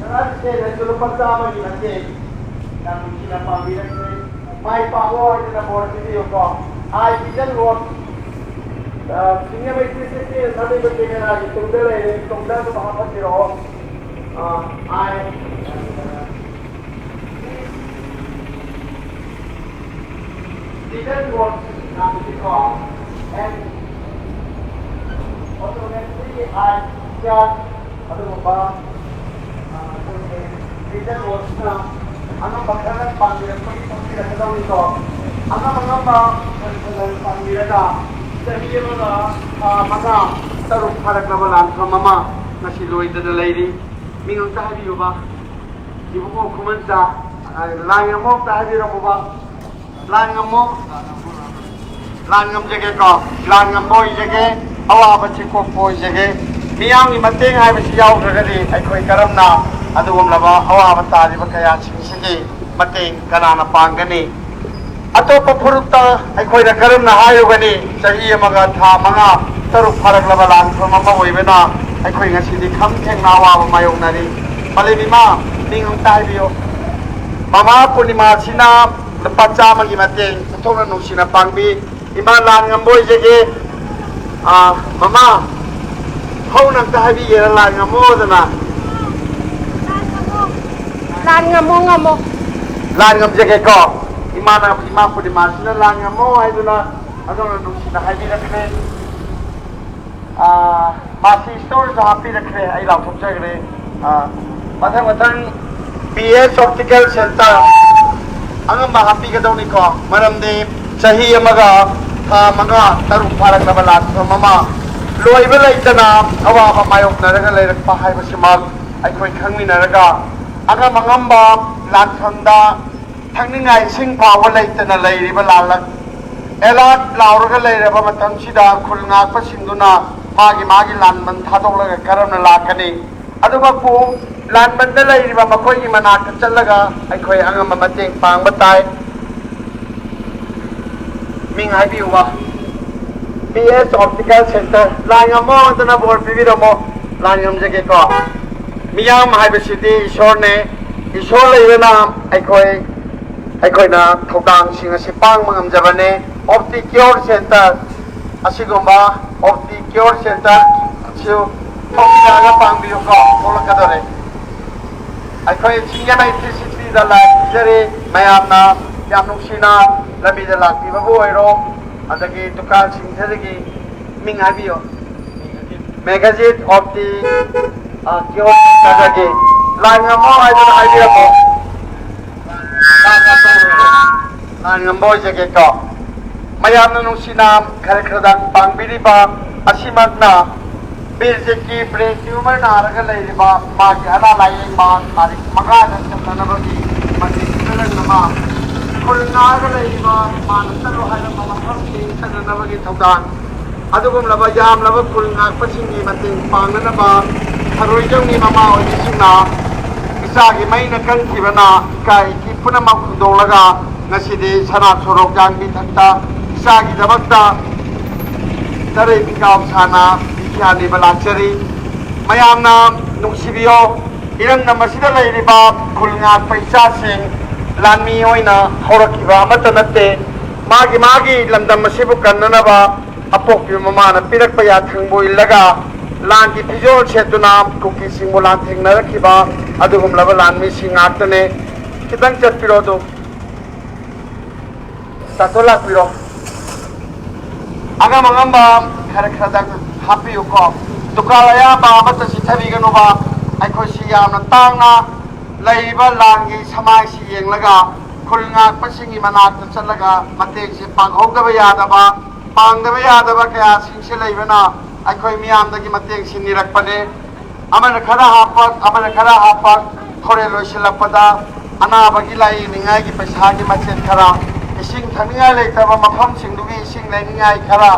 ꯁꯅꯥ ꯂꯤꯛꯁꯦꯟ ꯍꯥꯏꯁꯨ ꯂꯨꯄꯥ ꯆꯥꯝꯃꯒꯤ ꯃꯇꯦꯡ ꯌꯥꯝ ꯅꯨꯡꯁꯤꯅ ꯄꯥꯡꯕꯤꯔꯛꯂꯦ꯫ ꯃꯥꯏ ꯄꯥꯛꯑꯣ ꯍꯥꯏꯗꯅ ꯕꯣꯔ ꯄꯤꯕꯤꯌꯨꯀꯣ꯫ ꯑꯥꯏ ꯚꯤꯖꯟ ꯋꯥꯛ, ꯑ, ꯁꯤꯡꯅꯕ ꯏꯆꯦ ꯁꯦ ꯊꯥꯗꯣꯏꯕ ꯀꯦꯃꯦꯔꯥꯒꯤ ꯇꯨꯡꯗ ꯂꯩꯔꯦ, ꯇꯨꯡꯗ ꯑꯗꯨꯝ ꯍꯥꯞꯍꯟꯕꯤꯔꯛꯑꯣ꯫ ꯑ, ꯑꯥꯏ ꯚꯤꯖꯟ ꯕꯣꯔꯗ ꯅꯥꯝꯁꯤꯀꯣ, ꯑꯦꯟ ꯑꯣꯇꯣꯃꯦꯇꯤꯛꯂꯤ ꯑꯥꯏ ꯆꯥꯔꯠ ꯑꯗꯨꯒꯨꯝꯕ, ꯑ, ꯑꯩꯈꯣꯏꯒꯤ ꯚꯤꯖꯟ ꯕꯣꯔꯗꯁꯤꯅ ꯑꯉꯝꯕ ꯈꯔ ꯄꯥꯡꯕꯤꯔꯛꯄꯒꯤ ꯈꯪꯕꯤꯔꯛꯀꯗꯧꯅꯤꯀꯣ꯫ ꯑꯉꯝ ꯑꯉꯝꯕ ꯈꯔ ꯈꯔ ꯄꯥꯡꯕꯤꯔꯒ ꯆꯍꯤ ꯑꯃꯒ ꯊꯥ ꯃꯉꯥ ꯇꯔꯨꯛ ꯐꯥꯔꯛꯂꯕ ꯂꯥꯟꯐꯝ ꯑꯃ ꯉꯁꯤ ꯂꯣꯏꯗꯅ ꯂꯩꯔꯤ꯫ ꯃꯤꯡ ꯑꯝꯇ ꯍꯥꯏꯕꯤꯌꯨꯕ꯫ ꯏꯕꯨꯡꯉꯣ ꯈꯨꯃꯟꯆꯥ, ꯑ, ꯂꯥꯏ ꯑꯃꯨꯛꯇ ꯍꯥꯏꯕꯤꯔꯝꯃꯨꯕ꯫ ꯂꯥꯟ ꯉꯝꯃꯣ꯫ ꯂꯥꯟ ꯉꯝꯖꯒꯦꯀꯣ꯫ ꯂꯥꯟ ꯉꯝꯕ ꯑꯣꯏꯖꯒꯦ꯫ ꯑꯋꯥꯕ ꯆꯤꯡꯈꯣꯛꯄ ꯑꯣꯏꯖꯒꯦ꯫ ꯃꯤꯌꯥꯝꯒꯤ ꯃꯇꯦꯡ ꯍꯥꯏꯕꯁꯤ ꯌꯥꯎꯗ꯭ꯔꯒꯗꯤ ꯑꯩꯈꯣꯏ ꯀꯔꯝꯅ ꯑꯗꯨꯒꯨꯝꯂꯕ ꯑꯋꯥꯕ ꯇꯥꯔꯤꯕ ꯀꯌꯥꯁꯤꯡꯁꯤꯒꯤ ꯃꯇꯦꯡ ꯀꯅꯥꯅ ꯄꯥꯡꯒꯅꯤ? ꯑꯇꯣꯞꯄ ꯐꯨꯔꯨꯞꯇ ꯑꯩꯈꯣꯏꯅ ꯀꯔꯝꯅ ꯍꯥꯏꯔꯨꯒꯅꯤ? ꯆꯍꯤ ꯑꯃꯒ ꯊꯥ ꯃꯉꯥ, ꯇꯔꯨꯛ ꯐꯥꯔꯛꯂꯕ ꯂꯥꯟꯐꯝ ꯑꯃ ꯑꯣꯏꯕꯅ ꯑꯩꯈꯣꯏ ꯉꯁꯤꯗꯤ ꯈꯝ ꯊꯦꯡꯅ ꯑꯋꯥꯕ ꯃꯥꯌꯣꯛꯅꯔꯤ꯫ ꯃꯥꯂꯦꯝ ꯏꯃꯥ, ꯃꯤꯡ ꯑꯝꯇ ꯍꯥꯏꯕꯤꯌꯨ꯫ ꯃꯃꯥ ꯄꯨꯔꯅꯤꯃꯥꯁꯤꯅ ꯂꯨꯄꯥ ꯆꯥꯝꯃꯒꯤ ꯃꯇꯦꯡ ꯑꯣꯟꯊꯣꯛꯅ ꯅꯨꯡꯁꯤꯅ ꯄꯥꯡꯕꯤ꯫ ꯏꯃꯥ, ꯂꯥꯟ ꯉꯝꯕ ꯑꯣꯏꯖꯒꯦ꯫ ꯑꯥ, ꯃꯃꯥ, ꯍꯧꯅ ꯑꯝꯇ ꯍꯥꯏꯕꯤꯒꯦꯔꯥ, ꯂꯥꯟ ꯉꯝꯃꯣꯗꯅ? ꯂꯥꯟ ꯉꯝꯃꯣ, ꯉꯝꯃꯣ꯫ ꯂꯥꯟ ꯉꯝꯖꯒꯦꯀꯣ꯫ ꯏꯃꯥꯅ, ꯏꯃꯥ ꯄꯨꯔꯅꯤꯃꯥꯁꯤꯅ ꯂꯥꯟ ꯉꯝꯃꯣ ꯍꯥꯏꯗꯨꯅ ꯑꯗꯣꯝꯅ ꯅꯨꯡꯁꯤꯅ ꯍꯥꯏꯕꯤꯔꯛꯈ꯭ꯔꯦ꯫ ꯑꯥ, ꯃꯥꯁꯤ ꯁ꯭ꯇꯣꯔꯁꯨ ꯍꯥꯞꯄꯤꯔꯛꯈ꯭ꯔꯦ, ꯑꯩ ꯂꯥꯎꯊꯣꯛꯆꯈ꯭ꯔꯦ꯫ ꯑꯥ, ꯃꯊꯪ ꯃꯊꯪ ꯄꯤ ꯑꯦꯁ ꯑꯣꯞꯇꯤꯀꯦꯜ ꯁꯦꯟꯇꯔ ꯑꯉꯝꯕ ꯍꯥꯞꯄꯤꯒꯗꯧꯅꯤꯀꯣ꯫ ꯃꯔꯝꯗꯤ ꯆꯍꯤ ꯑꯃꯒ ꯊꯥ ꯃꯉꯥ ꯇꯔꯨꯛ ꯐꯥꯔꯛꯂꯕ ꯂꯥꯟꯐꯝ ꯑꯃ ꯂꯣꯏꯕ ꯂꯩꯇꯅ ꯑꯋꯥꯕ ꯃꯥꯌꯣꯛꯅꯔꯒ ꯂꯩꯔꯛꯄ ꯍꯥꯏꯕꯁꯤꯃꯛ ꯑꯩꯈꯣꯏ ꯈꯪꯃꯤꯟꯅꯔꯒ ꯑꯉꯝ ꯑꯉꯝꯕ ꯂꯥꯟꯐꯝꯗ ꯊꯛꯅꯤꯡꯉꯥꯏ ꯏꯁꯤꯡ ꯐꯥꯎꯕ ꯂꯩꯇꯅ ꯂꯩꯔꯤꯕ ꯂꯥꯜꯂꯛ ꯑꯦꯂꯥꯔꯠ ꯂꯥꯎꯔꯒ ꯂꯩꯔꯕ ꯃꯇꯝꯁꯤꯗ ꯈꯨꯜ ꯉꯥꯛꯄꯁꯤꯡꯗꯨꯅ ꯃꯥꯒꯤ ꯃꯥꯒꯤ ꯂꯥꯟꯕꯟ ꯊꯥꯗꯣꯛꯂꯒ ꯀꯔꯝꯅ ꯂꯥꯛꯀꯅꯤ? ꯑꯗꯨꯃꯛꯄꯨ ꯂꯥꯟꯕꯟꯗ ꯂꯩꯔꯤꯕ ꯃꯈꯣꯏꯒꯤ ꯃꯅꯥꯛꯇ ꯆꯠꯂꯒ ꯑꯩꯈꯣꯏ ꯑꯉꯝꯕ ꯃꯇꯦꯡ ꯄꯥꯡꯕ ꯇꯥꯏ꯫ ꯃꯤꯡ ꯍꯥꯏꯕꯤꯌꯨꯕ꯫ P S optical centre. ꯂꯥꯏ ꯉꯝꯃꯣ ꯍꯥꯏꯗꯅ ꯕꯣꯔ ꯄꯤꯕꯤꯔꯝꯃꯣ꯫ ꯂꯥꯏ ꯉꯝꯖꯒꯦꯀꯣ꯫ ꯃꯤꯌꯥꯝ ꯍꯥꯏꯕꯁꯤꯗꯤ ꯏꯁꯣꯔꯅꯦ꯫ ꯏꯁꯣꯔ ꯂꯩꯕꯅ ꯑꯩꯈꯣꯏ, ꯑꯩꯈꯣꯏꯅ ꯊꯧꯗꯥꯡꯁꯤꯡ ꯑꯁꯤ ꯄꯥꯡꯕ ꯉꯝꯖꯕꯅꯦ꯫ ꯑꯣꯞꯇꯤꯀꯦꯜ ꯁꯦꯟꯇꯔ ꯑꯁꯤꯒꯨꯝꯕ ꯑꯣꯞꯇꯤꯀꯦꯜ ꯁꯦꯟꯇꯔꯁꯨ ꯊꯣꯛꯄꯤꯔꯛꯑꯒ ꯄꯥꯡꯕꯤꯌꯨꯀꯣ꯫ ꯊꯣꯛꯂꯛꯀꯗꯧꯔꯦ꯫ ꯑꯩꯈꯣꯏ ꯁꯤꯡꯖꯃꯩ ꯊ꯭ꯔꯤ ꯁꯤꯛꯁꯇꯤꯗ ꯂꯥꯏ ꯄꯤꯖꯔꯤ꯫ ꯃꯌꯥꯝꯅ ꯌꯥꯝ ꯅꯨꯡꯁꯤꯅ ꯂꯝꯕꯤꯗ ꯂꯥꯛꯄꯤꯕꯕꯨ ꯑꯣꯏꯔꯣ, ꯑꯗꯒꯤ ꯗꯨꯀꯥꯟꯁꯤꯡꯁꯤꯗꯒꯤ ꯃꯤꯡ ꯍꯥꯏꯕꯤꯌꯣ꯫ ꯃꯦꯒꯥꯖꯤꯠ ꯑꯣꯞꯇꯤ, ꯑ, ꯀꯤꯌꯣꯁ ꯁꯦꯟꯇꯔꯗꯒꯤ ꯂꯥꯏ ꯉꯝꯃꯣ ꯍꯥꯏꯗꯨꯅ ꯍꯥꯏꯕꯤꯔꯝꯃꯣ꯫ ꯂꯥꯏ ꯉꯝꯕ ꯑꯣꯏꯖꯒꯦꯀꯣ꯫ ꯃꯌꯥꯝꯅ ꯅꯨꯡꯁꯤꯅ ꯈꯔ ꯈꯔꯗꯪ ꯄꯥꯡꯕꯤꯔꯤꯕ ꯑꯁꯤꯃꯛꯅ ꯕꯤꯔꯖꯤꯠꯀꯤ ꯕ꯭ꯔꯦꯟ ꯇ꯭ꯌꯨꯃꯔ ꯅꯥꯔꯒ ꯂꯩꯔꯤꯕ ꯃꯥꯒꯤ ꯑꯅꯥ ꯂꯥꯏꯌꯦꯡ ꯃꯥ ꯇꯥꯔꯤꯛ ꯃꯉꯥꯗ ꯆꯠꯅꯅꯕꯒꯤ ꯃꯇꯦꯡ ꯈꯔ ꯑꯃ ꯈꯨꯜ ꯅꯥꯔꯒ ꯂꯩꯔꯤꯕ ꯃꯥꯅ ꯆꯠꯂꯣ ꯍꯥꯏꯔꯝꯕ ꯃꯐꯝꯁꯤꯡ ꯆꯠꯅꯅꯕꯒꯤ ꯊꯧꯗꯥꯡ ꯑꯗꯨꯒꯨꯝꯂꯕ ꯌꯥꯝꯂꯕ ꯈꯨꯜ ꯉꯥꯛꯄꯁꯤꯡꯒꯤ ꯃꯇꯦꯡ ꯄꯥꯡꯅꯅꯕ ꯊꯔꯣꯏꯖꯝꯒꯤ ꯃꯃꯥ ꯑꯣꯏꯕꯤꯁꯤꯡꯅ ꯏꯆꯥꯒꯤ ꯃꯩꯅ ꯀꯟꯈꯤꯕꯅ ꯏꯀꯥꯏ ꯏꯀꯤ ꯄꯨꯝꯅꯃꯛ ꯍꯨꯟꯗꯣꯛꯂꯒ ꯉꯁꯤꯗꯤ ꯁꯅꯥ ꯁꯣꯔꯣꯛ ꯌꯥꯡꯕꯤ ꯊꯛꯇ ꯏꯆꯥꯒꯤꯗꯃꯛꯇ ꯇꯔꯩ ꯄꯤꯀꯥꯎ ꯁꯥꯅ ꯄꯤꯈ꯭ꯌꯥꯅꯤꯕ ꯂꯥꯛꯆꯔꯤ꯫ ꯃꯌꯥꯝꯅ ꯅꯨꯡꯁꯤꯕꯤꯌꯣ꯫ ꯏꯔꯝꯗꯝ ꯑꯁꯤꯗ ꯂꯩꯔꯤꯕ ꯈꯨꯜ ꯉꯥꯛꯄ ꯏꯆꯥꯁꯤꯡ ꯂꯥꯟꯃꯤ ꯑꯣꯏꯅ ꯍꯧꯔꯛꯈꯤꯕ ꯑꯃꯠꯇ ꯅꯠꯇꯦ꯫ ꯃꯥꯒꯤ ꯃꯥꯒꯤ ꯂꯝꯗꯝ ꯑꯁꯤꯕꯨ ꯀꯟꯅꯅꯕ ꯑꯄꯣꯛꯄꯤ ꯃꯃꯥꯅ ꯄꯤꯔꯛꯄ ꯌꯥꯊꯪꯕꯨ ꯏꯜꯂꯒ ꯂꯥꯟꯒꯤ ꯐꯤꯖꯣꯜ ꯁꯦꯠꯇꯨꯅ ꯀꯨꯀꯤꯁꯤꯡꯕꯨ ꯂꯥꯟꯊꯦꯡꯅꯔꯛꯈꯤꯕ ꯑꯗꯨꯒꯨꯝꯂꯕ ꯂꯥꯟꯃꯤꯁꯤꯡ ꯉꯥꯛꯇꯅꯦ꯫ ꯈꯤꯇꯪ ꯆꯠꯄꯤꯔꯣ ꯑꯗꯨ꯫ ꯇꯥꯊꯣꯛ ꯂꯥꯛꯄꯤꯔꯣ꯫ ꯑꯉꯝ ꯑꯉꯝꯕ ꯈꯔ ꯈꯔꯗꯪ ꯍꯥꯞꯄꯤꯌꯨꯀꯣ꯫ ꯗꯨꯀꯥꯟ ꯑꯌꯥꯝꯕ ꯑꯃꯠꯇ ꯆꯤꯊꯕꯤꯒꯅꯨꯕ꯫ ꯑꯩꯈꯣꯏꯁꯤ ꯌꯥꯝꯅ ꯇꯥꯡꯅ ꯂꯩꯔꯤꯕ ꯂꯥꯟꯒꯤ ꯁꯃꯥꯏꯁꯤ ꯌꯦꯡꯂꯒ ꯈꯨꯜ ꯉꯥꯛꯄꯁꯤꯡꯒꯤ ꯃꯅꯥꯛꯇ ꯆꯠꯂꯒ ꯃꯇꯦꯡꯁꯤ ꯄꯥꯡꯍꯧꯗꯕ ꯌꯥꯗꯕ, ꯄꯥꯡꯗꯕ ꯌꯥꯗꯕ ꯀꯌꯥꯁꯤꯡꯁꯤ ꯂꯩꯕꯅ ꯑꯩꯈꯣꯏ ꯃꯤꯌꯥꯝꯗꯒꯤ ꯃꯇꯦꯡꯁꯤ ꯅꯤꯔꯛꯄꯅꯦ꯫ ꯑꯃꯅ ꯈꯔ ꯍꯥꯞꯄ, ꯑꯃꯅ ꯈꯔ ꯍꯥꯞꯄ, ꯈꯣꯔꯦ ꯂꯣꯏꯁꯤꯜꯂꯛꯄꯗ ꯑꯅꯥꯕꯒꯤ ꯂꯥꯏꯌꯦꯡꯅꯤꯡꯉꯥꯏꯒꯤ ꯄꯩꯁꯥꯒꯤ ꯃꯆꯦꯠ ꯈꯔ, ꯏꯁꯤꯡ ꯊꯛꯅꯤꯡꯉꯥꯏ ꯂꯩꯇꯕ ꯃꯐꯝꯁꯤꯡꯗꯨꯒꯤ ꯏꯁꯤꯡ ꯂꯩꯅꯤꯡꯉꯥꯏ ꯈꯔ,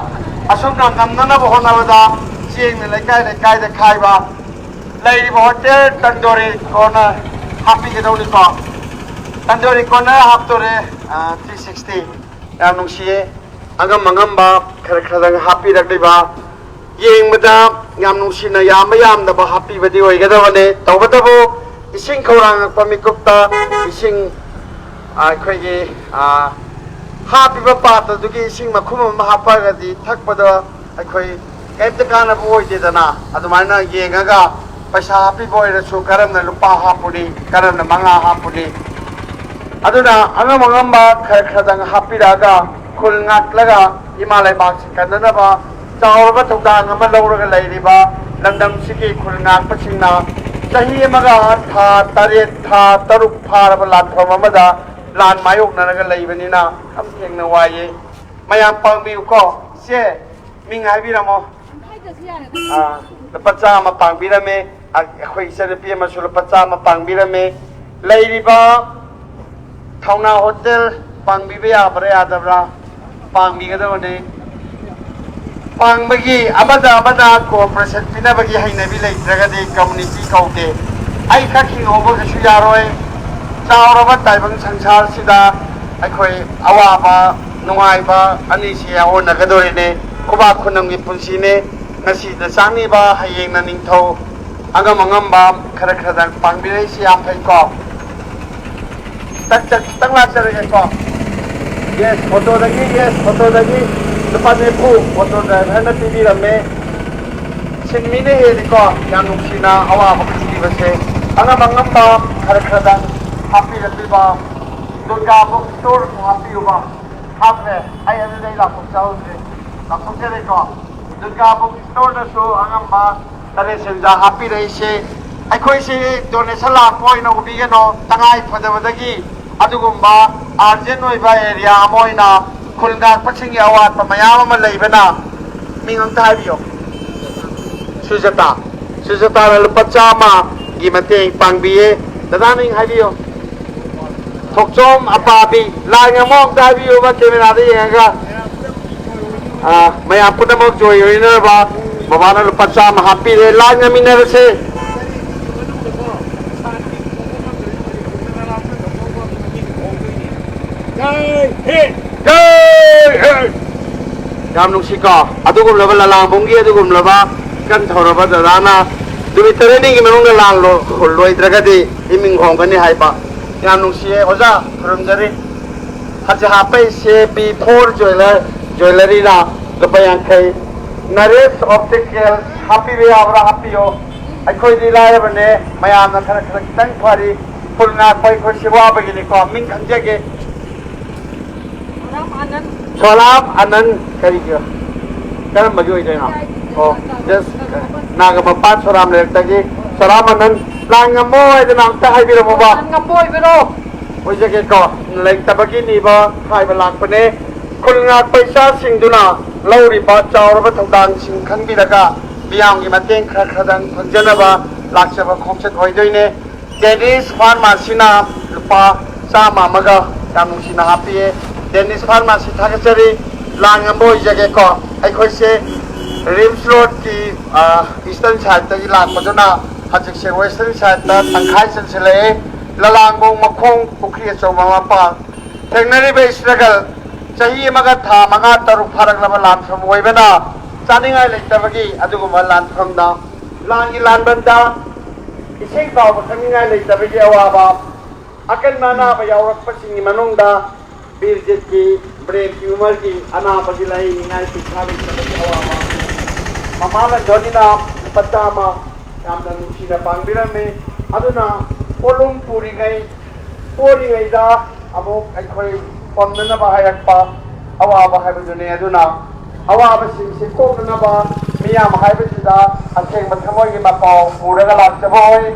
ꯑꯁꯨꯝꯅ ꯉꯝꯅꯅꯕ ꯍꯣꯠꯅꯕꯗ ꯆꯦꯡꯅ ꯂꯩꯀꯥꯏ ꯂꯩꯀꯥꯏꯗ ꯈꯥꯏꯕ꯫ ꯂꯩꯔꯤꯕ ꯍꯣꯇꯦꯜ ꯇꯟꯗꯣꯔꯤ ꯀꯣꯔꯅꯔ ꯍꯥꯞꯄꯤꯒꯗꯧꯅꯤꯀꯣ꯫ ꯇꯟꯗꯣꯔꯤ ꯀꯣꯔꯅꯔ ꯍꯥꯞꯇꯣꯔꯦ, ꯊ꯭ꯔꯤ ꯁꯤꯛꯁꯇꯤ꯫ ꯌꯥꯝ ꯅꯨꯡꯁꯤꯌꯦ꯫ ꯑꯉꯝ ꯑꯉꯝꯕ ꯈꯔ ꯈꯔꯗꯪ ꯍꯥꯞꯄꯤꯔꯛꯂꯤꯕ꯫ ꯌꯦꯡꯕꯗ ꯌꯥꯝ ꯅꯨꯡꯁꯤꯅ ꯌꯥꯝꯕ ꯌꯥꯝꯗꯕ ꯍꯥꯞꯄꯤꯕꯗꯤ ꯑꯣꯏꯒꯗꯕꯅꯦ꯫ ꯇꯧꯕꯇꯕꯨ ꯏꯁꯤꯡ ꯈꯧꯔꯥꯡꯉꯛꯄ ꯃꯤꯀꯨꯞꯇ ꯏꯁꯤꯡ, ꯑ, ꯑꯩꯈꯣꯏꯒꯤ, ꯑ, ꯍꯥꯞꯄꯤꯕ ꯄꯥꯇ꯭ꯔꯗꯨꯒꯤ ꯏꯁꯤꯡ ꯃꯈꯨꯝ ꯑꯃ ꯍꯥꯞꯄꯒꯗꯤ ꯊꯛꯄꯗ ꯑꯩꯈꯣꯏ ꯀꯩꯝꯇ ꯀꯥꯟꯅꯕ ꯑꯣꯏꯗꯦꯗꯅ꯫ ꯑꯗꯨꯃꯥꯏꯅ ꯌꯦꯡꯉꯒ ꯄꯩꯁꯥ ꯍꯥꯞꯄꯤꯕ ꯑꯣꯏꯔꯁꯨ ꯀꯔꯝꯅ ꯂꯨꯄꯥ ꯍꯥꯞꯄꯨꯅꯤ, ꯀꯔꯝꯅ ꯃꯉꯥ ꯍꯥꯞꯄꯨꯅꯤ꯫ ꯑꯗꯨꯅ ꯑꯉꯝ ꯑꯉꯝꯕ ꯈꯔ ꯈꯔꯗꯪ ꯍꯥꯞꯄꯤꯔꯛꯑꯒ ꯈꯨꯜ ꯉꯥꯛꯂꯒ ꯏꯃꯥ ꯂꯩꯕꯥꯛꯁꯤ ꯀꯟꯅꯅꯕ ꯆꯥꯎꯔꯕ ꯊꯧꯗꯥꯡ ꯑꯃ ꯂꯧꯔꯒ ꯂꯩꯔꯤꯕ ꯂꯝꯗꯝꯁꯤꯒꯤ ꯈꯨꯜ ꯉꯥꯛꯄꯁꯤꯡꯅ ꯆꯍꯤ ꯑꯃꯒ ꯊꯥ ꯇꯔꯦꯠ, ꯊꯥ ꯇꯔꯨꯛ ꯐꯥꯔꯕ ꯂꯥꯟꯐꯝ ꯑꯃꯗ ꯂꯥꯟ ꯃꯥꯌꯣꯛꯅꯔꯒ ꯂꯩꯕꯅꯤꯅ ꯌꯥꯝ ꯊꯦꯡꯅ ꯋꯥꯏꯌꯦ꯫ ꯃꯌꯥꯝ ꯄꯥꯡꯕꯤꯌꯨꯀꯣ꯫ ꯏꯆꯦ, ꯃꯤꯡ ꯍꯥꯏꯕꯤꯔꯝꯃꯣ꯫ ꯑꯥ, ꯂꯨꯄꯥ ꯆꯥꯝꯃ ꯄꯥꯡꯕꯤꯔꯝꯃꯦ꯫ ꯑ-, ꯑꯩꯈꯣꯏ ꯏꯆꯟꯅꯨꯄꯤ ꯑꯃꯁꯨ ꯂꯨꯄꯥ ꯆꯥꯝꯃ ꯄꯥꯡꯕꯤꯔꯝꯃꯦ꯫ ꯂꯩꯔꯤꯕ ꯊꯧꯅꯥ ꯍꯣꯇꯦꯜ ꯄꯥꯡꯕꯤꯕ ꯌꯥꯕ꯭ꯔꯥ ꯌꯥꯗꯕ꯭ꯔꯥ? ꯄꯥꯡꯕꯤꯒꯗꯕꯅꯦ꯫ ꯄꯥꯡꯕꯒꯤ ꯑꯃꯗ ꯑꯃꯗ cooperation ꯄꯤꯅꯕꯒꯤ ꯍꯩꯅꯕꯤ ꯂꯩꯇ꯭ꯔꯒꯗꯤ community ꯀꯧꯗꯦ꯫ ꯑꯩ ꯈꯛ ꯍꯤꯡꯍꯧꯕ ꯀꯩꯁꯨ ꯌꯥꯔꯣꯏ꯫ ꯆꯥꯎꯔꯕ ꯇꯥꯏꯕꯪ ꯁꯪꯁꯥꯔꯁꯤꯗ ꯑꯩꯈꯣꯏ ꯑꯋꯥꯕ ꯅꯨꯡꯉꯥꯏꯕ ꯑꯅꯤꯁꯤ ꯌꯥꯑꯣꯟꯅꯒꯗꯧꯔꯤꯅꯦ꯫ ꯈꯨꯕꯥꯛ ꯈꯨꯅꯝꯒꯤ ꯄꯨꯟꯁꯤꯅꯦ꯫ ꯉꯁꯤꯗ ꯆꯥꯛꯅꯤꯕ, ꯍꯌꯦꯡꯅ ꯅꯤꯡꯊꯧ꯫ ꯑꯉꯝ ꯑꯉꯝꯕ ꯈꯔ ꯈꯔꯗꯪ ꯄꯥꯡꯕꯤꯔꯛꯏꯁꯤ ꯌꯥꯝ ꯐꯩꯀꯣ꯫ ꯈꯤꯇꯪ ꯆꯠ-, ꯈꯤꯇꯪ ꯂꯥꯛꯆꯔꯒꯦꯀꯣ꯫ Yes, ꯑꯣꯇꯣꯗꯒꯤ, yes, ꯑꯣꯇꯣꯗꯒꯤ ꯂꯨꯄꯥ ꯅꯤꯐꯨ ꯑꯣꯇꯣ ꯗ꯭ꯔꯥꯏꯚꯔꯅ ꯄꯤꯕꯤꯔꯝꯃꯦ꯫ ꯁꯤꯟꯃꯤꯅ ꯍꯦꯜꯂꯤꯀꯣ꯫ ꯌꯥꯝ ꯅꯨꯡꯁꯤꯅ ꯑꯋꯥꯕ ꯄꯤꯕꯤꯕꯁꯦ꯫ ꯑꯉꯝ ꯑꯉꯝꯕ ꯈꯔ ꯈꯔꯗꯪ ꯍꯥꯞꯄꯤꯔꯛꯂꯤꯕ ꯗꯨꯔꯒꯥ ꯕꯨꯛ ꯁ꯭ꯇꯣꯔꯁꯨ ꯍꯥꯞꯄꯤꯌꯨꯕ꯫ ꯍꯥꯞꯈ꯭ꯔꯦ꯫ ꯑꯩ ꯑꯗꯨꯗꯩ ꯂꯥꯎꯊꯣꯛꯆꯍꯧꯗ꯭ꯔꯦ꯫ ꯂꯥꯎꯊꯣꯛꯆꯔꯦꯀꯣ꯫ ꯗꯨꯔꯒꯥ ꯕꯨꯛ ꯁ꯭ꯇꯣꯔꯅꯁꯨ ꯑꯉꯝꯕ ꯇꯔꯦꯠ ꯁꯦꯟꯖꯥ ꯍꯥꯞꯄꯤꯔꯛꯏꯁꯦ꯫ ꯑꯩꯈꯣꯏꯁꯤ ꯗꯣꯅꯦꯁꯟ ꯂꯥꯛꯄ ꯑꯣꯏꯅ ꯎꯕꯤꯒꯅꯣ꯫ ꯇꯉꯥꯏ ꯐꯗꯕꯗꯒꯤ ꯑꯗꯨꯒꯨꯝꯕ ꯑꯥꯔꯖꯦꯟ ꯑꯣꯏꯕ ꯑꯦꯔꯤꯌꯥ ꯑꯃ ꯑꯣꯏꯅ ꯈꯨꯜ ꯉꯥꯛꯄꯁꯤꯡꯒꯤ ꯑꯋꯥꯠꯄ ꯃꯌꯥꯝ ꯑꯃ ꯂꯩꯕꯅ, ꯃꯤꯡ ꯑꯝꯇ ꯍꯥꯏꯕꯤꯌꯣ꯫ ꯁꯨꯖꯇꯥ꯫ ꯁꯨꯖꯇꯥꯅ ꯂꯨꯄꯥ ꯆꯥꯝꯃꯒꯤ ꯃꯇꯦꯡ ꯄꯥꯡꯕꯤꯌꯦ꯫ ꯗꯗꯥ, ꯃꯤꯡ ꯍꯥꯏꯕꯤꯌꯨ꯫ ꯊꯣꯛꯆꯣꯝ ꯑꯄꯥꯕꯤ꯫ ꯂꯥꯏ ꯉꯝꯃꯣ ꯑꯝꯇ ꯍꯥꯏꯕꯤꯌꯨꯕ, ꯀꯦꯃꯦꯔꯥꯗ ꯌꯦꯡꯉꯒ꯫ ꯑꯥ, ꯃꯌꯥꯝ ꯄꯨꯝꯅꯃꯛ ꯖꯣꯏ ꯑꯣꯏꯅꯅꯕ ꯕꯕꯥꯅ ꯂꯨꯄꯥ ꯆꯥꯝꯃ ꯍꯥꯞꯄꯤꯔꯦ꯫ ꯂꯥꯏ ꯉꯝꯃꯤꯟꯅꯔꯁꯦ꯫ ꯖꯩ ꯍꯤꯟꯗ! ꯖꯩ ꯍꯤꯟꯗ! ꯌꯥꯝ ꯅꯨꯡꯁꯤꯀꯣ, ꯑꯗꯨꯒꯨꯝꯂꯕ ꯂꯂꯥꯡꯕꯨꯡꯒꯤ ꯑꯗꯨꯒꯨꯝꯂꯕ ꯏꯀꯟ ꯊꯧꯔꯕ ꯗꯗꯥꯅ ꯅꯨꯃꯤꯠ ꯇꯔꯦꯠꯅꯤꯒꯤ ꯃꯅꯨꯡꯗ ꯂꯥꯡ ꯂꯣ-, ꯂꯣꯏꯗ꯭ꯔꯒꯗꯤ ꯏꯃꯤꯡ ꯍꯣꯡꯒꯅꯤ ꯍꯥꯏꯕ꯫ ꯌꯥꯝ ꯅꯨꯡꯁꯤꯌꯦ ꯑꯣꯖꯥ, ꯈꯨꯔꯨꯝꯖꯔꯤ꯫ ꯍꯧꯖꯤꯛ ꯍꯥꯞꯄꯛꯏꯁꯦ ꯕꯤ ꯐꯣꯔ ꯖ꯭ꯋꯦꯂꯔ, ꯖ꯭ꯋꯦꯂꯔꯤꯅ ꯂꯨꯄꯥ ꯌꯥꯡꯈꯩ꯫ ꯅꯔꯦꯁ ꯑꯣꯞꯇꯤꯀꯦꯜ ꯍꯥꯞꯄꯤꯕ ꯌꯥꯕ꯭ꯔꯥ? ꯍꯥꯞꯄꯤꯌꯣ꯫ ꯑꯩꯈꯣꯏꯗꯤ ꯂꯥꯏꯔꯕꯅꯦ, ꯃꯌꯥꯝꯅ ꯈꯔ ꯈꯔ ꯈꯤꯇꯪ ꯐꯔꯤ꯫ ꯈꯨꯜ ꯉꯥꯛꯄ ꯑꯩꯈꯣꯏꯁꯤ ꯋꯥꯕꯒꯤꯅꯤꯀꯣ꯫ ꯃꯤꯡ ꯈꯪꯖꯒꯦ꯫ ꯁꯣꯔꯥꯝ ꯑꯅꯟ꯫ ꯁꯣꯔꯥꯝ ꯑꯅꯟ ꯀꯔꯤꯒꯤ? ꯀꯔꯝꯕꯒꯤ ꯑꯣꯏꯗꯣꯏꯅꯣ? ꯑꯣ, ꯖꯁ ꯅꯥꯒꯥ ꯃꯄꯥꯟ ꯁꯣꯔꯥꯝ ꯂꯩꯔꯛꯇꯒꯤ ꯁꯣꯔꯥꯝ ꯑꯅꯟ꯫ ꯂꯥꯟ ꯉꯝꯃꯣ ꯍꯥꯏꯗꯅ ꯑꯝꯇ ꯍꯥꯏꯕꯤꯔꯝꯃꯨꯕ꯫ ꯂꯥꯟ ꯉꯝꯃꯣ ꯑꯣꯏꯕꯤꯔꯣ꯫ ꯑꯣꯏꯖꯒꯦꯀꯣ꯫ ꯂꯩꯇꯕꯒꯤ ꯅꯤꯕ ꯍꯥꯏꯕ ꯂꯥꯛꯄꯅꯦ꯫ ꯈꯨꯜ ꯉꯥꯛꯄ ꯏꯆꯥꯁꯤꯡꯗꯨꯅ ꯂꯧꯔꯤꯕ ꯆꯥꯎꯔꯕ ꯊꯧꯗꯥꯡꯁꯤꯡ ꯈꯪꯕꯤꯔꯒ ꯃꯤꯌꯥꯝꯒꯤ ꯃꯇꯦꯡ ꯈꯔ ꯈꯔꯗꯪ ꯐꯪꯖꯅꯕ ꯂꯥꯛꯆꯕ ꯈꯣꯡꯆꯠ ꯑꯣꯏꯗꯣꯏꯅꯦ꯫ ꯗꯦꯅꯤꯁ ꯐꯥꯔꯃꯥꯁꯤꯅ ꯂꯨꯄꯥ ꯆꯥꯝꯃ ꯑꯃꯒ ꯌꯥꯝ ꯅꯨꯡꯁꯤꯅ ꯍꯥꯞꯄꯤꯌꯦ꯫ ꯗꯦꯅꯤꯁ ꯐꯥꯔꯃꯥꯁꯤ ꯊꯥꯒꯠꯆꯔꯤ꯫ ꯂꯥꯟ ꯉꯝꯕ ꯑꯣꯏꯖꯒꯦꯀꯣ꯫ ꯑꯩꯈꯣꯏꯁꯦ ꯔꯤꯝꯁ ꯔꯣꯗꯀꯤ, ꯑ, ꯏꯁꯇꯔꯟ ꯁꯥꯏꯠꯇꯒꯤ ꯂꯥꯛꯄꯗꯨꯅ ꯍꯧꯖꯤꯛꯁꯦ ꯋꯦꯁꯇꯔꯟ ꯁꯥꯏꯠꯇ ꯇꯪꯈꯥꯏ ꯆꯟꯁꯤꯜꯂꯛꯑꯦ꯫ ꯂꯂꯥꯡꯕꯣꯡ ꯃꯈꯣꯡ ꯄꯨꯈ꯭ꯔꯤ ꯑꯆꯧꯕ ꯃꯄꯥ ꯊꯦꯡꯅꯔꯤꯕ ꯏꯁꯇ꯭ꯔꯒꯜ, ꯆꯍꯤ ꯑꯃꯒ ꯊꯥ ꯃꯉꯥ ꯇꯔꯨꯛ ꯐꯥꯔꯛꯂꯕ ꯂꯥꯟꯐꯝ ꯑꯣꯏꯕꯅ ꯆꯥꯅꯤꯡꯉꯥꯏ ꯂꯩꯇꯕꯒꯤ ꯑꯗꯨꯒꯨꯝꯕ ꯂꯥꯟꯐꯝꯗ, ꯂꯥꯟꯒꯤ ꯂꯥꯟꯕꯟꯗ ꯏꯁꯤꯡ ꯐꯥꯎꯕ ꯊꯛꯅꯤꯡꯉꯥꯏ ꯂꯩꯇꯕꯒꯤ ꯑꯋꯥꯕ, ꯑꯀꯟꯕ ꯑꯅꯥꯕ ꯌꯥꯎꯔꯛꯄꯁꯤꯡꯒꯤ ꯃꯅꯨꯡꯗ ꯕꯤꯔꯖꯤꯠꯀꯤ ꯕ꯭ꯔꯦꯟ ꯇ꯭ꯌꯨꯃꯔꯒꯤ ꯑꯅꯥꯕꯒꯤ ꯂꯥꯏꯌꯦꯡꯅꯤꯡꯉꯥꯏ ꯄꯩꯁꯥ ꯂꯩꯇꯕꯒꯤ ꯑꯋꯥꯕ, ꯃꯃꯥ ꯂꯟꯊꯣꯏꯅ ꯂꯨꯄꯥ ꯆꯥꯝꯃ ꯌꯥꯝꯅ ꯅꯨꯡꯁꯤꯅ ꯄꯥꯡꯕꯤꯔꯝꯃꯤ꯫ ꯑꯗꯨꯅ ꯄꯣꯠꯂꯨꯝ ꯄꯨꯔꯤꯉꯩ, ꯄꯣꯔꯤꯉꯩꯗ ꯑꯃꯨꯛ ꯑꯩꯈꯣꯏ ꯄꯝꯅꯅꯕ ꯍꯥꯏꯔꯛꯄ ꯑꯋꯥꯕ ꯍꯥꯏꯕꯗꯨꯅꯤ꯫ ꯑꯗꯨꯅ ꯑꯋꯥꯕꯁꯤꯡꯁꯤ ꯀꯣꯛꯅꯅꯕ ꯃꯤꯌꯥꯝ ꯍꯥꯏꯕꯁꯤꯗ ꯑꯁꯦꯡꯕ ꯊꯃꯣꯏꯒꯤ ꯃꯄꯥꯎ ꯄꯨꯔꯒ ꯂꯥꯛꯆꯕ ꯑꯣꯏ꯫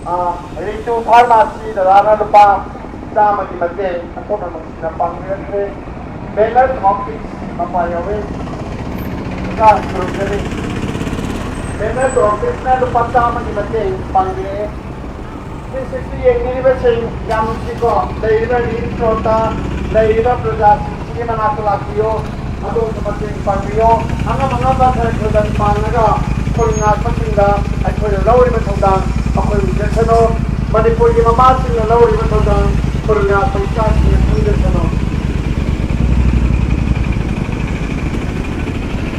ꯑꯥ, ꯔꯤꯇꯨ ꯐꯥꯔꯃꯥꯁꯤ ꯗꯗꯥꯅ ꯂꯨꯄꯥ ꯆꯥꯝꯃꯒꯤ ꯃꯇꯦꯡ ꯑꯀꯣꯟꯕ ꯅꯨꯡꯁꯤꯅ ꯄꯥꯡꯕꯤꯔꯛꯈ꯭ꯔꯦ꯫ ꯕꯦꯅꯔ ꯑꯣꯐꯤꯁ ꯃꯄꯥ ꯌꯥꯎꯋꯤ꯫ ꯏꯆꯥ ꯈꯨꯔꯨꯝꯖꯔꯤ꯫ ꯕꯦꯅꯔ ꯑꯣꯐꯤꯁꯅ ꯂꯨꯄꯥ ꯆꯥꯝꯃꯒꯤ ꯃꯇꯦꯡ ꯄꯥꯡꯕꯤꯔꯛꯑꯦ꯫ ꯁꯤ ꯁꯤꯁꯤ ꯌꯦꯡꯕꯤꯔꯤꯕꯁꯤꯡ ꯌꯥꯝ ꯅꯨꯡꯁꯤꯀꯣ꯫ ꯂꯩꯔꯤꯕ ꯔꯤꯝꯁ ꯔꯣꯗꯇ ꯂꯩꯔꯤꯕ ꯄ꯭ꯔꯖꯥꯁꯤꯡꯁꯤꯒꯤ ꯃꯅꯥꯛꯇ ꯂꯥꯛꯄꯤꯌꯨ꯫ ꯑꯗꯣꯝꯁꯨ ꯃꯇꯦꯡ ꯄꯥꯡꯕꯤꯌꯣ꯫ ꯑꯉꯝ ꯑꯉꯝꯕ ꯈꯔ ꯈꯔꯗꯪ ꯄꯥꯡꯂꯒ ꯈꯨꯜ ꯉꯥꯛꯄꯁꯤꯡꯗ ꯑꯩꯈꯣꯏꯅ ꯂꯧꯔꯤꯕ ꯊꯧꯗꯥꯡ ꯑꯩꯈꯣꯏ ꯎꯖꯁꯅꯨ꯫ ꯃꯅꯤꯄꯨꯔꯒꯤ ꯃꯃꯥꯁꯤꯡꯅ ꯂꯧꯔꯤꯕ ꯊꯧꯗꯥꯡ ꯈꯨꯜ ꯉꯥꯛꯄ ꯏꯆꯥꯁꯤꯡꯅ ꯈꯪꯖꯁꯅꯨ꯫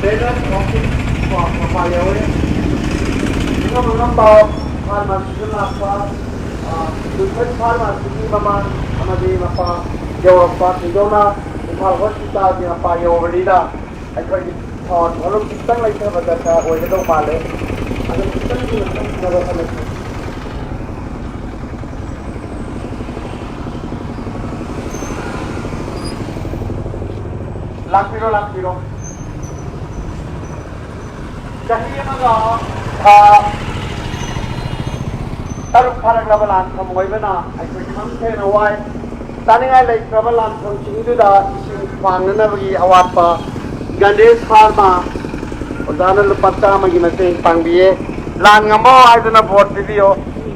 ꯕꯦꯅꯔ ꯑꯣꯐꯤꯁ ꯀꯣ ꯃꯄꯥ ꯌꯥꯎꯔꯦ꯫ ꯑꯉꯝ ꯑꯉꯝꯕ ꯐꯥꯔꯃꯥꯁꯤꯗ ꯂꯥꯛꯄ, ꯑ, ꯂꯨꯊꯟ ꯐꯥꯔꯃꯥꯁꯤꯒꯤ ꯃꯃꯥ ꯑꯃꯗꯤ ꯃꯄꯥ ꯌꯧꯔꯛꯄ ꯊꯣꯏꯗꯣꯛꯅ ꯏꯝꯐꯥꯜ ꯍꯣꯁꯄꯤꯇꯥꯜꯒꯤ ꯃꯄꯥ ꯌꯧꯕꯅꯤꯅ ꯑꯩꯈꯣꯏꯒꯤ ꯁꯥꯎꯟ ꯚꯣꯂꯨꯝ ꯈꯤꯇꯪ ꯂꯩꯊꯕ ꯗꯔꯀꯥꯔ ꯑꯣꯏꯒꯗꯧ ꯃꯥꯜꯂꯦ꯫ ꯑꯗꯨ ꯈꯤꯇꯪ ꯊꯨꯅ ꯆꯪꯅꯕ ꯍꯣꯠꯅꯁꯤ꯫ ꯂꯥꯛꯄꯤꯔꯣ, ꯂꯥꯛꯄꯤꯔꯣ꯫ ꯆꯍꯤ ꯑꯃꯒ ꯊꯥ ꯇꯔꯨꯛ ꯐꯥꯔꯛꯂꯕ ꯂꯥꯟꯐꯝ ꯑꯣꯏꯕꯅ ꯑꯩꯈꯣꯏ ꯈꯝ ꯊꯦꯡꯅ ꯋꯥꯏ꯫ ꯆꯥꯅꯤꯡꯉꯥꯏ ꯂꯩꯇ꯭ꯔꯕ ꯂꯥꯟꯐꯝꯁꯤꯡꯗꯨꯗ ꯏꯁꯤꯡ ꯐꯪꯅꯅꯕꯒꯤ ꯑꯋꯥꯠꯄ ꯒꯅꯦꯁ ꯐꯥꯔꯃꯥ ꯑꯣꯖꯥꯅ ꯂꯨꯄꯥ ꯆꯥꯝꯃꯒꯤ ꯃꯇꯦꯡ ꯄꯥꯡꯕꯤꯌꯦ꯫ ꯂꯥꯟ ꯉꯝꯃꯣ ꯍꯥꯏꯗꯨꯅ ꯚꯣꯠ ꯄꯤꯕꯤꯌꯣ꯫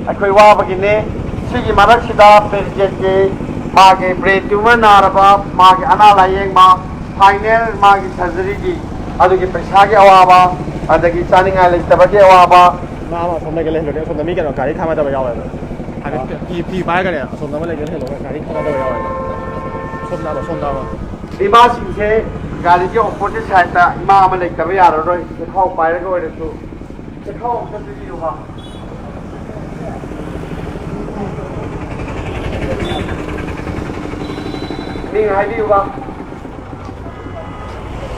ꯑꯩꯈꯣꯏ ꯋꯥꯕꯒꯤꯅꯦ꯫ ꯁꯤꯒꯤ ꯃꯔꯛꯁꯤꯗ ꯄ꯭ꯔꯦꯁꯤꯗꯦꯟꯠꯀꯤ ꯃꯥꯒꯤ ꯕ꯭ꯔꯦꯟ ꯇ꯭ꯌꯨꯃꯔ ꯅꯥꯔꯕ, ꯃꯥꯒꯤ ꯑꯅꯥ ꯂꯥꯏꯌꯦꯡꯕ, ꯐꯥꯏꯅꯦꯜ ꯃꯥꯒꯤ ꯁꯔꯖꯔꯤꯒꯤ ꯑꯗꯨꯒꯤ ꯄꯩꯁꯥꯒꯤ ꯑꯋꯥꯕ, ꯑꯗꯒꯤ ꯆꯥꯅꯤꯡꯉꯥꯏ ꯂꯩꯇꯕꯒꯤ ꯑꯋꯥꯕ꯫ ꯏꯃꯥ ꯑꯃ ꯑꯁꯣꯝ ꯂꯩꯒꯦ ꯂꯩꯍꯜꯂꯨꯅꯦ꯫ ꯑꯁꯣꯝꯗ ꯃꯤ ꯀꯩꯅꯣ ꯒꯥꯔꯤ ꯈꯥꯝꯃꯗꯕ ꯌꯥꯎꯋꯦꯕ꯫ ꯍꯥꯏꯐꯦꯠ ꯐꯤ, ꯐꯤ ꯄꯥꯏꯔꯒꯅꯦ ꯑꯁꯣꯝꯗ ꯑꯃ ꯂꯩꯒꯦ ꯂꯩꯍꯜꯂꯨꯅꯦ꯫ ꯒꯥꯔꯤ ꯈꯥꯝꯃꯗꯕ ꯌꯥꯎꯋꯦꯕ꯫ ꯁꯣꯝꯗ ꯑꯃ, ꯁꯣꯝꯗ ꯑꯃ꯫ ꯏꯃꯥꯁꯤꯡꯁꯦ ꯒꯥꯔꯤꯒꯤ ꯑꯣꯄꯣꯖꯤꯠ ꯁꯥꯏꯗꯇ ꯏꯃꯥ ꯑꯃ ꯂꯩꯇꯕ ꯌꯥꯔꯔꯣꯏ꯫ ꯆꯦꯈꯥꯎ ꯄꯥꯏꯔꯒ ꯑꯣꯏꯔꯁꯨ ꯆꯦꯈꯥꯎ ꯑꯝꯇ ꯄꯤꯕꯤꯌꯨꯕ꯫ ꯃꯤꯡ ꯍꯥꯏꯕꯤꯌꯨꯕ꯫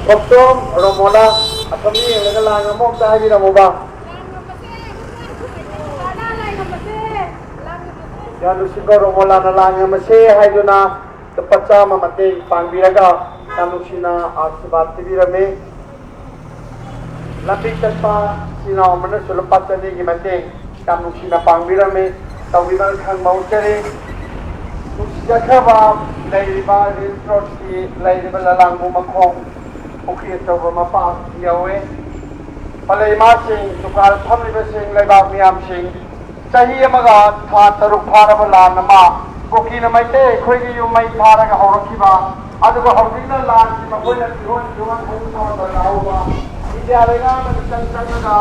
ꯈꯣꯛꯇꯣꯝ ꯔꯣꯃꯣꯂꯥ, ꯑꯁꯣꯝꯗ ꯌꯦꯡꯂꯒ ꯂꯥꯡ ꯑꯃ ꯑꯝꯇ ꯍꯥꯏꯕꯤꯔꯝꯃꯨꯕ꯫ ꯌꯥꯝ ꯅꯨꯡꯁꯤꯕ ꯔꯣꯃꯣꯂꯥꯅ ꯂꯥꯡ ꯑꯃꯁꯦ ꯍꯥꯏꯗꯨꯅ ꯂꯨꯄꯥ ꯆꯥꯝꯃ ꯃꯇꯦꯡ ꯄꯥꯡꯕꯤꯔꯒ ꯌꯥꯝ ꯅꯨꯡꯁꯤꯅ ꯑꯥꯁꯤꯔꯕꯥꯗ ꯄꯤꯕꯤꯔꯝꯃꯤ꯫ ꯂꯝꯕꯤ ꯆꯠꯄ ꯏꯆꯤꯟ ꯏꯅꯥꯎ ꯑꯃꯅꯁꯨ ꯂꯨꯄꯥ ꯆꯅꯤꯒꯤ ꯃꯇꯦꯡ ꯌꯥꯝ ꯅꯨꯡꯁꯤꯅ ꯄꯥꯡꯕꯤꯔꯝꯃꯤ꯫ ꯇꯧꯕꯤꯃꯜ ꯈꯪꯕ ꯎꯠꯆꯔꯤ꯫ ꯅꯨꯡꯁꯤꯖꯈ꯭ꯔꯕ ꯂꯩꯔꯤꯕ ꯔꯤꯝꯁ ꯔꯣꯗꯀꯤ ꯂꯩꯔꯤꯕ ꯂꯂꯥꯡꯕꯨ ꯃꯈꯣꯡ ꯄꯨꯈ꯭ꯔꯤ ꯑꯆꯧꯕ ꯃꯄꯥ ꯌꯧꯋꯦ꯫ ꯄꯂꯩꯃꯥꯁꯤꯡ, ꯗꯨꯀꯥꯟ ꯐꯝꯂꯤꯕꯁꯤꯡ, ꯂꯩꯕꯥꯛ ꯃꯤꯌꯥꯝꯁꯤꯡ, ꯆꯍꯤ ꯑꯃꯒ ꯊꯥ ꯇꯔꯨꯛ ꯐꯥꯔꯕ ꯂꯥꯟ ꯑꯃ, ꯀꯨꯀꯤꯅ ꯃꯩꯇꯩ ꯑꯩꯈꯣꯏꯒꯤ ꯌꯨꯝ ꯃꯩ ꯊꯥꯔꯒ ꯍꯧꯔꯛꯈꯤꯕ, ꯑꯗꯨꯒ ꯍꯧꯖꯤꯛꯅ ꯂꯥꯟꯒꯤ ꯃꯈꯣꯏꯅ ꯐꯤꯔꯣꯟ ꯐꯤꯔꯣꯟ ꯍꯧ ꯁꯥꯗ ꯂꯥꯎꯕ, ꯏꯟꯗꯤꯌꯥ ꯂꯩꯉꯥꯛꯅ ꯃꯤꯆꯪ ꯆꯪꯂꯒ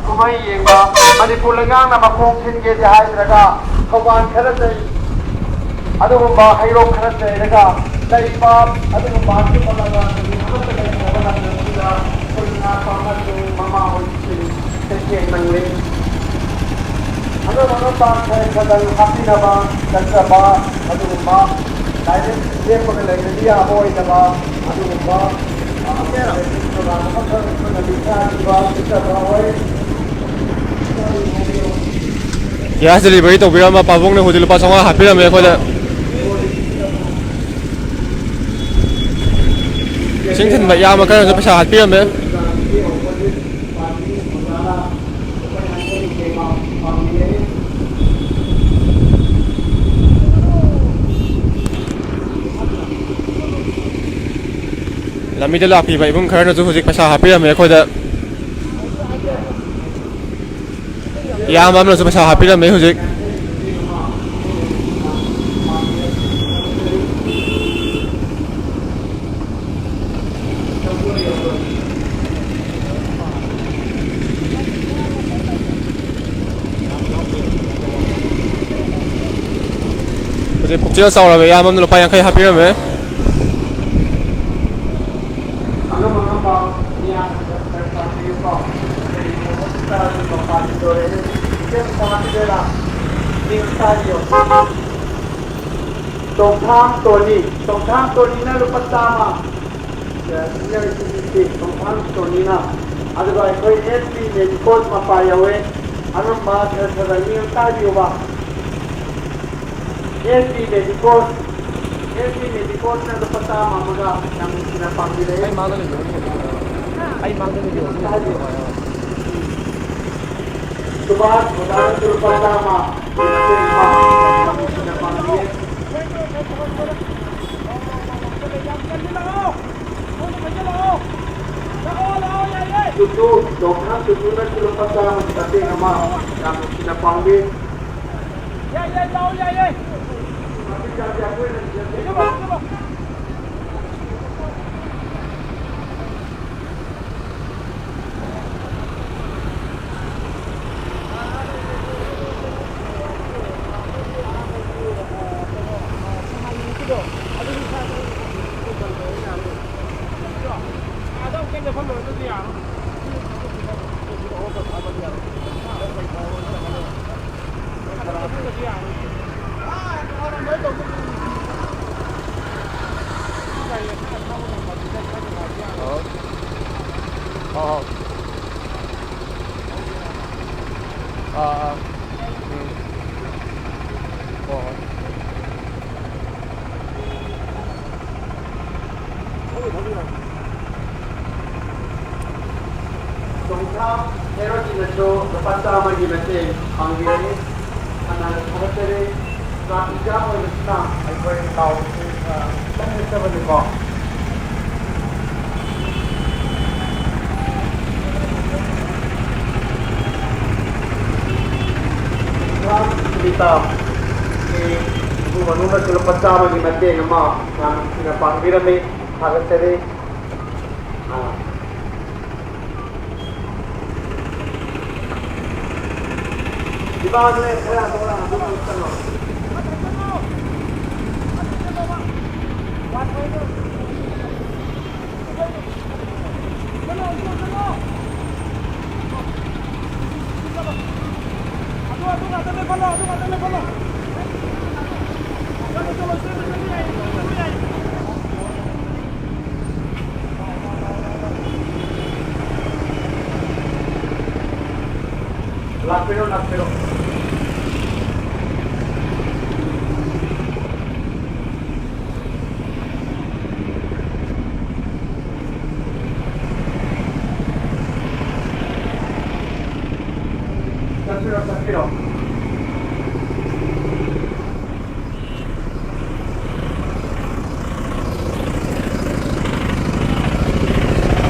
ꯀꯨꯝꯍꯩ ꯌꯦꯡꯕ, ꯃꯅꯤꯄꯨꯔ ꯂꯩꯉꯥꯛꯅ ꯃꯈꯣꯡ ꯊꯤꯟꯒꯦꯗꯤ ꯍꯥꯏꯗ꯭ꯔꯒ ꯊꯧꯕꯥꯜ ꯈꯔ ꯆꯩ, ꯑꯗꯨꯒꯨꯝꯕ ꯍꯩꯔꯣꯛ ꯈꯔ ꯆꯩꯔꯒ ꯂꯩꯕ, ꯑꯗꯨꯒꯨꯝꯕ ꯑꯆꯨꯝꯕ ꯂꯝꯗꯝ ꯑꯃꯠꯇ ꯂꯩꯇ꯭ꯔꯕ ꯂꯝꯗꯝꯁꯤꯗ ꯑꯩꯈꯣꯏ ꯏꯃꯥ ꯏꯄꯥ ꯑꯃꯁꯨꯡ ꯃꯃꯥ ꯍꯣꯏꯁꯤꯡ ꯇꯩꯊꯦꯡ ꯅꯪꯂꯤ꯫ ꯑꯗꯨꯒ ꯃꯔꯝ ꯈꯔ ꯈꯔ ꯍꯥꯞꯄꯤꯅꯕ ꯆꯠꯆꯕ ꯑꯗꯨꯒꯨꯝꯕ ꯂꯥꯏꯔꯤꯛ ꯂꯦꯞꯄꯒ ꯂꯩꯕꯗꯤ ꯌꯥꯕ ꯑꯣꯏꯗꯕ ꯑꯗꯨꯒꯨꯝꯕ, ꯑ, program ꯑꯃꯈꯛ ꯑꯩꯈꯣꯏꯅ ꯃꯤꯊꯥꯈꯤꯕ ꯆꯠꯆꯕ ꯑꯣꯏ꯫ Gas delivery ꯇꯧꯕꯤꯔꯝꯕ ꯄꯥꯕꯨꯡꯅ ꯍꯧꯖꯤꯛ ꯂꯨꯄꯥ ꯆꯥꯝꯃꯉꯥ ꯍꯥꯞꯄꯤꯔꯝꯃꯦ ꯑꯩꯈꯣꯏꯗ꯫ ꯏꯁꯤꯡ ꯊꯤꯟꯕ ꯏꯌꯥꯝꯕ ꯈꯔꯅꯁꯨ ꯄꯩꯁꯥ ꯍꯥꯞꯄꯤꯔꯝꯃꯦ꯫ ꯂꯝꯕꯤꯗ ꯂꯥꯛꯄꯤꯕ ꯏꯃꯨꯡ ꯈꯔꯅꯁꯨ ꯍꯧꯖꯤꯛ ꯄꯩꯁꯥ ꯍꯥꯞꯄꯤꯔꯝꯃꯦ ꯑꯩꯈꯣꯏꯗ꯫ ꯏꯌꯥꯝꯕ ꯑꯃꯅꯁꯨ ꯄꯩꯁꯥ ꯍꯥꯞꯄꯤꯔꯝꯃꯦ ꯍꯧꯖꯤꯛ꯫ ꯍꯧꯖꯤꯛ ꯄꯨꯛꯆꯦꯜ ꯆꯥꯎꯔꯕ ꯏꯌꯥꯝꯕ ꯑꯃꯅ ꯂꯨꯄꯥ ꯌꯥꯡꯈꯩ ꯍꯥꯞꯄꯤꯔꯝꯃꯦ꯫ ꯇꯣꯡꯊꯥꯝ ꯇꯣꯅꯤ, ꯇꯣꯡꯊꯥꯝ ꯇꯣꯅꯤꯅ ꯂꯨꯄꯥ ꯆꯥꯝꯃ꯫ ꯁꯤꯅꯤꯌꯔ ꯁꯤꯗꯤ ꯇꯣꯡꯊꯥꯝ ꯇꯣꯅꯤꯅ꯫ ꯑꯗꯨꯒ ꯑꯩꯈꯣꯏ ꯑꯦꯁ ꯄꯤ ꯃꯦꯗꯤꯀꯣꯁ ꯃꯄꯥ ꯌꯧꯋꯦ꯫ ꯑꯉꯝꯕ ꯈꯔ ꯈꯔ ꯅꯤꯌꯝ ꯇꯥꯕꯤꯌꯨꯕ꯫ ꯑꯦꯁ ꯄꯤ ꯃꯦꯗꯤꯀꯣꯁ, ꯑꯦꯁ ꯄꯤ ꯃꯦꯗꯤꯀꯣꯁꯅ ꯂꯨꯄꯥ ꯆꯥꯝꯃ ꯑꯃꯒ ꯌꯥꯝ ꯅꯨꯡꯁꯤꯅ ꯄꯥꯡꯕꯤꯔꯛꯏ꯫ ꯑꯩ ꯃꯥꯡꯗ ꯂꯩꯕꯤꯔꯣ, ꯑꯩ ꯃꯥꯡꯗ ꯂꯩꯕꯤꯔꯣ꯫ ꯁꯨꯕꯥꯁ ꯃꯣꯗꯥꯅꯁꯨ ꯂꯨꯄꯥ ꯆꯥꯝꯃ ꯌꯥꯝ ꯅꯨꯡꯁꯤꯅ ꯄꯥꯡꯕꯤꯌꯦ꯫ ꯆꯨꯇꯨ, ꯗꯣꯛꯇꯔ ꯆꯨꯇꯨꯅꯁꯨ ꯂꯨꯄꯥ ꯆꯥꯝꯃꯒꯤ ꯃꯇꯦꯡ ꯑꯃ ꯌꯥꯝ ꯅꯨꯡꯁꯤꯅ ꯄꯥꯡꯕꯤ꯫ ꯌꯥꯏ, ꯌꯥꯏ, ꯂꯥꯛꯑꯣ, ꯌꯥꯏ, ꯌꯥꯏ꯫ ꯑꯣ꯫ ꯑꯥ, ꯑꯥ꯫ ꯎꯝ꯫ ꯍꯣꯏ, ꯍꯣꯏ꯫ ꯆꯣꯡꯊꯥꯝ ꯍꯦꯔꯣꯗꯤꯅꯁꯨ ꯂꯨꯄꯥ ꯆꯥꯝꯃꯒꯤ ꯃꯇꯦꯡ ꯄꯥꯡꯕꯤꯔꯅꯤ꯫ ꯍꯥꯟꯅ ꯊꯥꯒꯠꯆꯔꯤ꯫ ꯇ꯭ꯔꯥꯐꯤꯛ ꯖꯥꯝ ꯑꯣꯏꯕꯁꯤꯅ ꯑꯩꯈꯣꯏ ꯂꯥꯎꯕꯁꯤ, ꯑ, ꯈꯤꯇꯪ ꯅꯦꯠꯆꯕꯅꯤꯀꯣ꯫ ꯁꯨꯅꯤꯇꯥ, ꯁꯤ ꯏꯃꯨꯡ ꯃꯅꯨꯡꯅꯁꯨ ꯂꯨꯄꯥ ꯆꯥꯝꯃꯒꯤ ꯃꯇꯦꯡ ꯑꯃ ꯌꯥꯝ ꯅꯨꯡꯁꯤꯅ ꯄꯥꯡꯕꯤꯔꯝꯃꯤ꯫ ꯊꯥꯒꯠꯆꯔꯤ꯫ ꯑꯥ꯫ ꯏꯕꯥꯁꯦ ꯈꯔ ꯊꯣꯛꯂꯛꯑ ꯑꯗꯨꯝ ꯆꯪꯉꯣ꯫ ꯑꯗꯨ, ꯑꯗꯨ ꯉꯥꯛꯇ ꯂꯦꯞꯍꯜꯂꯣ, ꯑꯗꯨ ꯉꯥꯛꯇ ꯂꯦꯞꯍꯜꯂꯣ꯫ ꯆꯠꯂꯣ, ꯆꯠꯂꯣ, ꯆꯠꯂꯣ꯫ ꯂꯥꯛꯄꯤꯔꯣ, ꯂꯥꯛꯄꯤꯔꯣ꯫ ꯆꯠꯄꯤꯔꯣ, ꯆꯠꯄꯤꯔꯣ꯫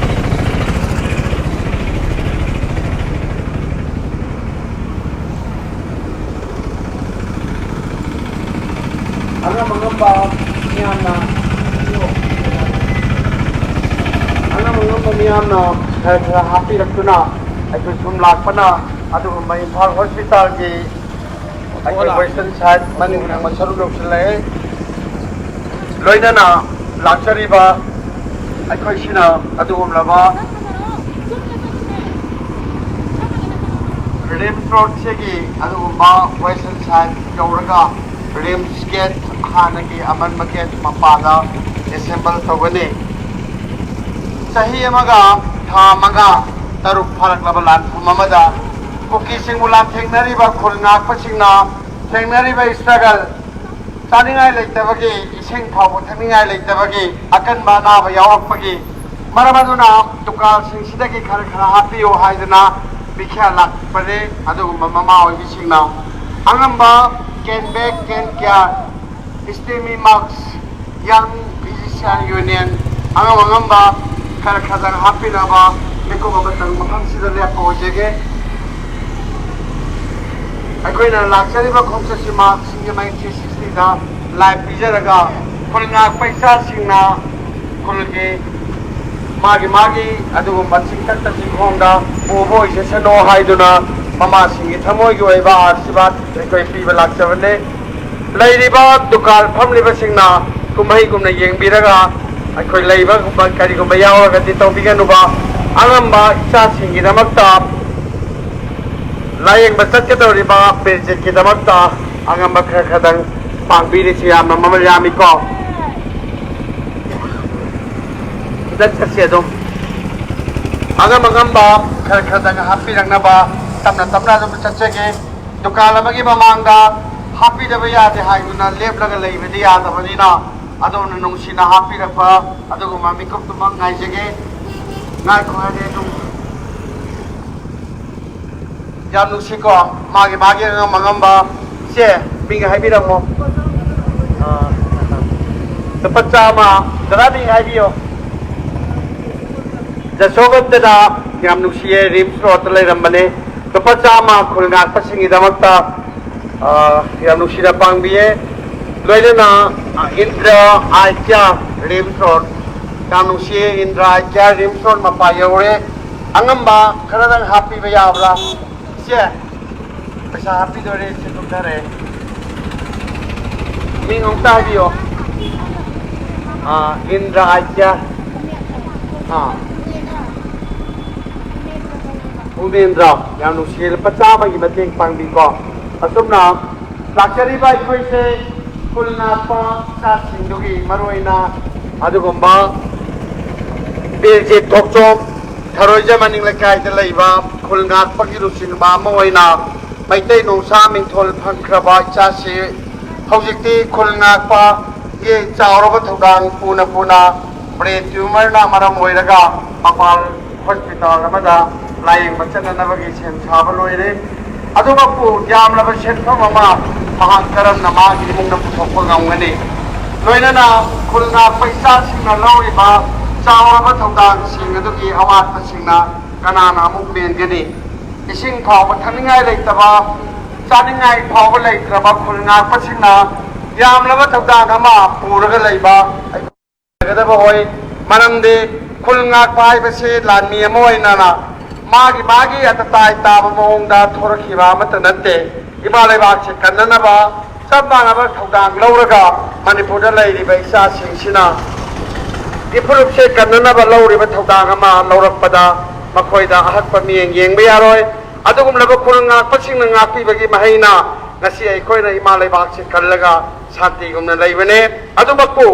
ꯑꯉꯝ ꯑꯉꯝꯕ ꯃꯤꯌꯥꯝꯅ, ꯑꯉꯝ ꯑꯉꯝꯕ ꯃꯤꯌꯥꯝꯅ ꯈꯔ ꯈꯔ ꯍꯥꯞꯄꯤꯔꯛꯇꯨꯅ ꯑꯩꯈꯣꯏ ꯁꯨꯝ ꯂꯥꯛꯄꯅ ꯑꯗꯨꯒꯨꯝꯕ ꯏꯝꯐꯥꯜ ꯍꯣꯁꯄꯤꯇꯥꯜꯒꯤ ꯑꯩꯈꯣꯏ ꯋꯦꯁꯇꯔꯟ ꯁꯥꯏꯠ ꯃꯅꯤꯡ ꯊꯪꯕ ꯁꯔꯨꯛ ꯌꯧꯁꯤꯜꯂꯛꯑꯦ꯫ ꯂꯣꯏꯅꯅ ꯂꯥꯛꯆꯔꯤꯕ ꯑꯩꯈꯣꯏꯁꯤꯅ ꯑꯗꯨꯒꯨꯝꯂꯕ ꯔꯤꯝꯁ ꯔꯣꯗꯁꯤꯒꯤ ꯑꯗꯨꯒꯨꯝꯕ ꯋꯦꯁꯇꯔꯟ ꯁꯥꯏꯠ ꯌꯧꯔꯒ ꯔꯤꯝꯁ ꯒꯦꯠ, ꯍꯥꯟꯅꯒꯤ ꯑꯃꯟꯕ ꯒꯦꯠ ꯃꯄꯥꯗ ꯑꯦꯁꯦꯝꯕꯜ ꯇꯧꯒꯅꯤ꯫ ꯆꯍꯤ ꯑꯃꯒ ꯊꯥ ꯃꯉꯥ ꯇꯔꯨꯛ ꯐꯥꯔꯛꯂꯕ ꯂꯥꯟꯐꯝ ꯑꯃꯗ ꯀꯨꯀꯤꯁꯤꯡꯕꯨ ꯂꯥꯟꯊꯦꯡꯅꯔꯤꯕ ꯈꯨꯜ ꯉꯥꯛꯄꯁꯤꯡꯅ ꯊꯦꯡꯅꯔꯤꯕ ꯏꯁꯇ꯭ꯔꯒꯜ, ꯆꯥꯅꯤꯡꯉꯥꯏ ꯂꯩꯇꯕꯒꯤ, ꯏꯁꯤꯡ ꯐꯥꯎꯕ ꯊꯛꯅꯤꯡꯉꯥꯏ ꯂꯩꯇꯕꯒꯤ, ꯑꯀꯟꯕ ꯑꯅꯥꯕ ꯌꯥꯎꯔꯛꯄꯒꯤ ꯃꯔꯝ ꯑꯗꯨꯅ ꯗꯨꯀꯥꯟꯁꯤꯡꯁꯤꯗꯒꯤ ꯈꯔ ꯈꯔ ꯍꯥꯞꯄꯤꯌꯨ ꯍꯥꯏꯗꯅ ꯄꯤꯈ꯭ꯌꯥ ꯂꯥꯛꯄꯅꯤ꯫ ꯑꯗꯨꯒꯨꯝꯕ ꯃꯃꯥ ꯑꯣꯏꯕꯤꯁꯤꯡꯅ ꯑꯉꯝꯕ ꯀꯦꯟ ꯕꯦꯒ, ꯀꯦꯟ ꯀꯤꯌꯥꯔ, ꯏꯁꯇꯦꯃꯤ ꯃꯥꯛꯁ, ꯌꯪ ꯐꯤꯖꯤꯁꯤꯌꯥꯟ ꯌꯨꯅꯤꯌꯟ, ꯑꯉꯝ ꯑꯉꯝꯕ ꯈꯔ ꯈꯔꯗꯪ ꯍꯥꯞꯄꯤꯅꯕ ꯃꯤꯀꯨꯞ ꯑꯃꯇꯪ ꯃꯐꯝꯁꯤꯗ ꯂꯦꯞꯄ ꯑꯣꯏꯖꯒꯦ꯫ ꯑꯩꯈꯣꯏꯅ ꯂꯥꯛꯆꯔꯤꯕ ꯈꯣꯡꯆꯠꯁꯤ ꯃꯍꯥꯛꯁꯤꯡꯒꯤ ꯃꯥꯏ ꯊ꯭ꯔꯤ ꯁꯤꯛꯁꯇꯤꯗ ꯂꯥꯏꯚ ꯄꯤꯖꯔꯒ ꯈꯨꯜ ꯉꯥꯛꯄ ꯏꯆꯥꯁꯤꯡꯅ ꯈꯨꯜꯒꯤ ꯃꯥꯒꯤ ꯃꯥꯒꯤ ꯑꯗꯨꯒꯨꯝꯕ ꯆꯤꯡꯊꯛꯇ ꯆꯤꯡꯈꯣꯡꯗ ꯄꯨꯕ ꯑꯣꯏꯖꯁꯅꯨ ꯍꯥꯏꯗꯨꯅ ꯃꯃꯥꯁꯤꯡꯒꯤ ꯊꯃꯣꯏꯒꯤ ꯑꯣꯏꯕ ꯑꯥꯁꯤꯔꯕꯥꯗ ꯑꯩꯈꯣꯏ ꯄꯤꯕ ꯂꯥꯛꯆꯕꯅꯤ꯫ ꯂꯩꯔꯤꯕ ꯗꯨꯀꯥꯟ ꯐꯝꯂꯤꯕꯁꯤꯡꯅ ꯀꯨꯝꯍꯩꯒꯨꯝꯅ ꯌꯦꯡꯕꯤꯔꯒ ꯑꯩꯈꯣꯏ ꯂꯩꯕꯒꯨꯝꯕ ꯀꯔꯤꯒꯨꯝꯕ ꯌꯥꯎꯔꯒꯗꯤ ꯇꯧꯕꯤꯒꯅꯨꯕ꯫ ꯑꯉꯝꯕ ꯏꯆꯥꯁꯤꯡꯒꯤꯗꯃꯛꯇ ꯂꯥꯌꯦꯡꯕ ꯆꯠꯀꯗꯧꯔꯤꯕ ꯄꯦꯔꯤꯖꯤꯠꯀꯤꯗꯃꯛꯇ ꯑꯉꯝꯕ ꯈꯔ ꯈꯔꯗꯪ ꯄꯥꯡꯕꯤꯔꯤꯁꯤ ꯌꯥꯝꯅ ꯃꯃꯜ ꯌꯥꯝꯃꯤꯀꯣ꯫ ꯈꯤꯇꯪ ꯆꯠꯁꯤ ꯑꯗꯨꯝ꯫ ꯑꯉꯝ ꯑꯉꯝꯕ ꯈꯔ ꯈꯔꯗꯪ ꯍꯥꯞꯄꯤꯔꯛꯅꯕ ꯇꯞꯅ ꯇꯞꯅ ꯑꯗꯨꯝ ꯆꯠꯆꯒꯦ꯫ ꯗꯨꯀꯥꯟ ꯑꯃꯒꯤ ꯃꯃꯥꯡꯗ ꯍꯥꯞꯄꯤꯗꯕ ꯌꯥꯗꯦ ꯍꯥꯏꯗꯨꯅ ꯂꯦꯞꯂꯒ ꯂꯩꯕꯗꯤ ꯌꯥꯗꯕꯅꯤꯅ, ꯑꯗꯣꯝꯅ ꯅꯨꯡꯁꯤꯅ ꯍꯥꯞꯄꯤꯔꯛꯄ ꯑꯗꯨꯒꯨꯝꯕ ꯃꯤꯀꯨꯞꯇꯨꯃꯛ ꯉꯥꯏꯖꯒꯦ꯫ ꯉꯥꯏꯈꯣ ꯍꯥꯏꯔꯦ ꯑꯗꯨꯝ꯫ ꯌꯥꯝ ꯅꯨꯡꯁꯤꯀꯣ, ꯃꯥꯒꯤ ꯃꯥꯒꯤ ꯑꯉꯝ ꯑꯉꯝꯕ꯫ ꯏꯆꯦ, ꯃꯤꯡ ꯍꯥꯏꯕꯤꯔꯝꯃꯣ꯫ ꯑꯥ, ꯂꯨꯄꯥ ꯆꯥꯝꯃ꯫ ꯗꯗꯥ, ꯃꯤꯡ ꯍꯥꯏꯕꯤꯌꯣ꯫ ꯖꯁꯣꯕꯟꯇꯗ꯫ ꯌꯥꯝ ꯅꯨꯡꯁꯤꯌꯦ, ꯔꯤꯝꯁ ꯔꯣꯗꯇ ꯂꯩꯔꯝꯕꯅꯦ꯫ ꯂꯨꯄꯥ ꯆꯥꯝꯃ ꯈꯨꯜ ꯉꯥꯛꯄꯁꯤꯡꯒꯤꯗꯃꯛꯇ, ꯑꯥ, ꯌꯥꯝ ꯅꯨꯡꯁꯤꯅ ꯄꯥꯡꯕꯤꯌꯦ꯫ ꯂꯣꯏꯅꯅ, ꯑꯥ, ꯏꯟꯗ꯭ꯔ ꯑꯥꯏ ꯀꯤꯌꯥ, ꯔꯤꯝꯁ ꯔꯣꯗ꯫ ꯌꯥꯝ ꯅꯨꯡꯁꯤꯌꯦ, ꯏꯟꯗ꯭ꯔ ꯑꯥꯏ ꯀꯤꯌꯥ, ꯔꯤꯝꯁ ꯔꯣꯗ ꯃꯄꯥ ꯌꯧꯔꯦ꯫ ꯑꯉꯝꯕ ꯈꯔꯗꯪ ꯍꯥꯞꯄꯤꯕ ꯌꯥꯕ꯭ꯔꯥ? ꯏꯆꯦ, ꯄꯩꯁꯥ ꯍꯥꯞꯄꯤꯗꯣꯔꯦ, ꯏꯆꯦ, ꯀꯨꯝꯊꯔꯦ꯫ ꯃꯤꯡ ꯑꯃꯨꯛꯇ ꯍꯥꯏꯕꯤꯌꯣ꯫ ꯑꯥ, ꯏꯟꯗ꯭ꯔ ꯑꯥꯏ ꯀꯤꯌꯥ꯫ ꯑꯥ꯫ ꯎꯃꯦꯟꯗ꯭ꯔ, ꯌꯥꯝ ꯅꯨꯡꯁꯤꯌꯦ, ꯂꯨꯄꯥ ꯆꯥꯝꯃꯒꯤ ꯃꯇꯦꯡ ꯄꯥꯡꯕꯤꯀꯣ꯫ ꯑꯁꯨꯝꯅ ꯂꯥꯛꯆꯔꯤꯕ ꯑꯩꯈꯣꯏꯁꯦ ꯈꯨꯜ ꯉꯥꯛꯄ ꯏꯆꯥꯁꯤꯡꯗꯨꯒꯤ ꯃꯔꯨꯑꯣꯏꯅ ꯑꯗꯨꯒꯨꯝꯕ ꯕꯤꯔꯖꯤꯠ ꯊꯣꯛꯆꯣꯝ, ꯊꯔꯣꯏꯖ ꯃꯅꯤꯡ ꯂꯩꯀꯥꯏꯗ ꯂꯩꯕ ꯈꯨꯜ ꯉꯥꯛꯄꯒꯤ ꯂꯨꯆꯤꯡꯕ ꯑꯃ ꯑꯣꯏꯅ ꯃꯩꯇꯩ ꯅꯣꯡꯁꯥ ꯃꯤꯡꯊꯣꯜ ꯐꯪꯈ꯭ꯔꯕ ꯏꯆꯥꯁꯤ ꯍꯧꯖꯤꯛꯇꯤ ꯈꯨꯜ ꯉꯥꯛꯄꯒꯤ ꯆꯥꯎꯔꯕ ꯊꯧꯗꯥꯡ ꯄꯨꯅ ꯄꯨꯅ ꯕ꯭ꯔꯦꯟ ꯇ꯭ꯌꯨꯃꯔꯅ ꯃꯔꯝ ꯑꯣꯏꯔꯒ ꯃꯄꯥꯜ ꯍꯣꯁꯄꯤꯇꯥꯜ ꯑꯃꯗ ꯂꯥꯌꯦꯡꯕ ꯆꯠꯅꯅꯕꯒꯤ ꯁꯦꯝ ꯁꯥꯕ ꯂꯣꯏꯔꯦ꯫ ꯑꯗꯨꯃꯛꯄꯨ ꯌꯥꯝꯂꯕ ꯁꯦꯟꯐꯝ ꯑꯃ ꯃꯍꯥꯛ ꯀꯔꯝꯅ ꯃꯥꯒꯤ ꯏꯃꯨꯡꯗ ꯄꯨꯊꯣꯛꯄ ꯉꯝꯒꯅꯤ? ꯂꯣꯏꯅꯅ ꯈꯨꯜ ꯉꯥꯛꯄ ꯏꯆꯥꯁꯤꯡꯅ ꯂꯧꯔꯤꯕ ꯆꯥꯎꯔꯕ ꯊꯧꯗꯥꯡꯁꯤꯡ ꯑꯗꯨꯒꯤ ꯑꯋꯥꯠꯄꯁꯤꯡꯅ ꯀꯅꯥꯅ ꯑꯃꯨꯛ ꯃꯦꯟꯒꯅꯤ? ꯏꯁꯤꯡ ꯐꯥꯎꯕ ꯊꯛꯅꯤꯡꯉꯥꯏ ꯂꯩꯇꯕ, ꯆꯥꯅꯤꯡꯉꯥꯏ ꯐꯥꯎꯕ ꯂꯩꯇ꯭ꯔꯕ ꯈꯨꯜ ꯉꯥꯛꯄꯁꯤꯡꯅ ꯌꯥꯝꯂꯕ ꯊꯧꯗꯥꯡ ꯑꯃ ꯄꯨꯔꯒ ꯂꯩꯕ ꯑꯩꯈꯣꯏ ꯑꯣꯏ꯫ ꯃꯔꯝꯗꯤ ꯈꯨꯜ ꯉꯥꯛꯄ ꯍꯥꯏꯕꯁꯤ ꯂꯥꯟꯃꯤ ꯑꯃ ꯑꯣꯏꯅꯅ ꯃꯥꯒꯤ ꯃꯥꯒꯤ ꯑꯇꯇꯥꯏ ꯇꯥꯕ ꯃꯑꯣꯡꯗ ꯊꯣꯔꯛꯈꯤꯕ ꯑꯃꯠꯇ ꯅꯠꯇꯦ꯫ ꯏꯃꯥ ꯂꯩꯕꯥꯛꯁꯦ ꯀꯟꯅꯅꯕ ꯆꯞ ꯃꯥꯟꯅꯕ ꯊꯧꯗꯥꯡ ꯂꯧꯔꯒ ꯃꯅꯤꯄꯨꯔꯗ ꯂꯩꯔꯤꯕ ꯏꯆꯥꯁꯤꯡꯁꯤꯅ ꯏꯐꯨꯔꯨꯞꯁꯦ ꯀꯟꯅꯅꯕ ꯂꯧꯔꯤꯕ ꯊꯧꯗꯥꯡ ꯑꯃ ꯂꯧꯔꯛꯄꯗ ꯃꯈꯣꯏꯗ ꯑꯍꯛꯄ ꯃꯤꯠꯌꯦꯡ ꯌꯦꯡꯕ ꯌꯥꯔꯣꯏ꯫ ꯑꯗꯨꯒꯨꯝꯂꯕ ꯈꯨꯜ ꯉꯥꯛꯄꯁꯤꯡꯅ ꯉꯥꯛꯄꯤꯕꯒꯤ ꯃꯍꯩꯅ ꯉꯁꯤ ꯑꯩꯈꯣꯏꯅ ꯏꯃꯥ ꯂꯩꯕꯥꯛꯁꯦ ꯀꯜꯂꯒ ꯁꯥꯟꯇꯤꯒꯨꯝꯅ ꯂꯩꯕꯅꯦ꯫ ꯑꯗꯨꯃꯛꯄꯨ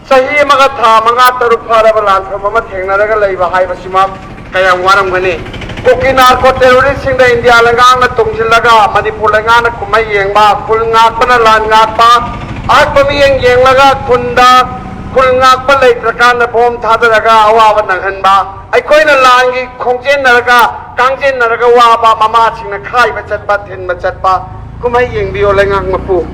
ꯆꯍꯤ ꯑꯃꯒ ꯊꯥ ꯃꯉꯥ ꯇꯔꯨꯛ ꯐꯥꯔꯕ ꯂꯥꯟꯐꯝ ꯑꯃ ꯊꯦꯡꯅꯔꯒ ꯂꯩꯕ ꯍꯥꯏꯕꯁꯤꯃꯛ ꯀꯌꯥꯝ ꯋꯥꯔꯝꯒꯅꯤ? ꯀꯨꯀꯤ ꯅꯥꯔꯀꯣ ꯇꯦꯔꯣꯔꯤꯁꯁꯤꯡꯗ ꯏꯟꯗꯤꯌꯥ ꯂꯩꯉꯥꯛꯅ ꯇꯨꯡꯁꯤꯜꯂꯒ ꯃꯅꯤꯄꯨꯔ ꯂꯩꯉꯥꯛꯅ ꯀꯨꯝꯍꯩ ꯌꯦꯡꯕ, ꯈꯨꯜ ꯉꯥꯛꯄꯅ ꯂꯥꯟ ꯉꯥꯛꯄ, ꯑꯍꯛꯄ ꯃꯤꯠꯌꯦꯡ ꯌꯦꯡꯂꯒ ꯈꯨꯟꯗ ꯈꯨꯜ ꯉꯥꯛꯄ ꯂꯩꯇ꯭ꯔꯀꯥꯟꯗ ꯕꯣꯝ ꯊꯥꯗꯔꯒ ꯑꯋꯥꯕ ꯅꯪꯍꯟꯕ, ꯑꯩꯈꯣꯏꯅ ꯂꯥꯟꯒꯤ ꯈꯣꯡꯖꯦꯟꯅꯔꯒ ꯀꯥꯡꯖꯦꯟꯅꯔꯒ ꯋꯥꯕ ꯃꯃꯥꯁꯤꯡꯅ ꯈꯥꯏꯕ ꯆꯠꯄ, ꯊꯤꯟꯕ ꯆꯠꯄ, ꯀꯨꯝꯍꯩ ꯌꯦꯡꯕꯤꯌꯣ ꯂꯩꯉꯥꯛ ꯃꯄꯨ꯫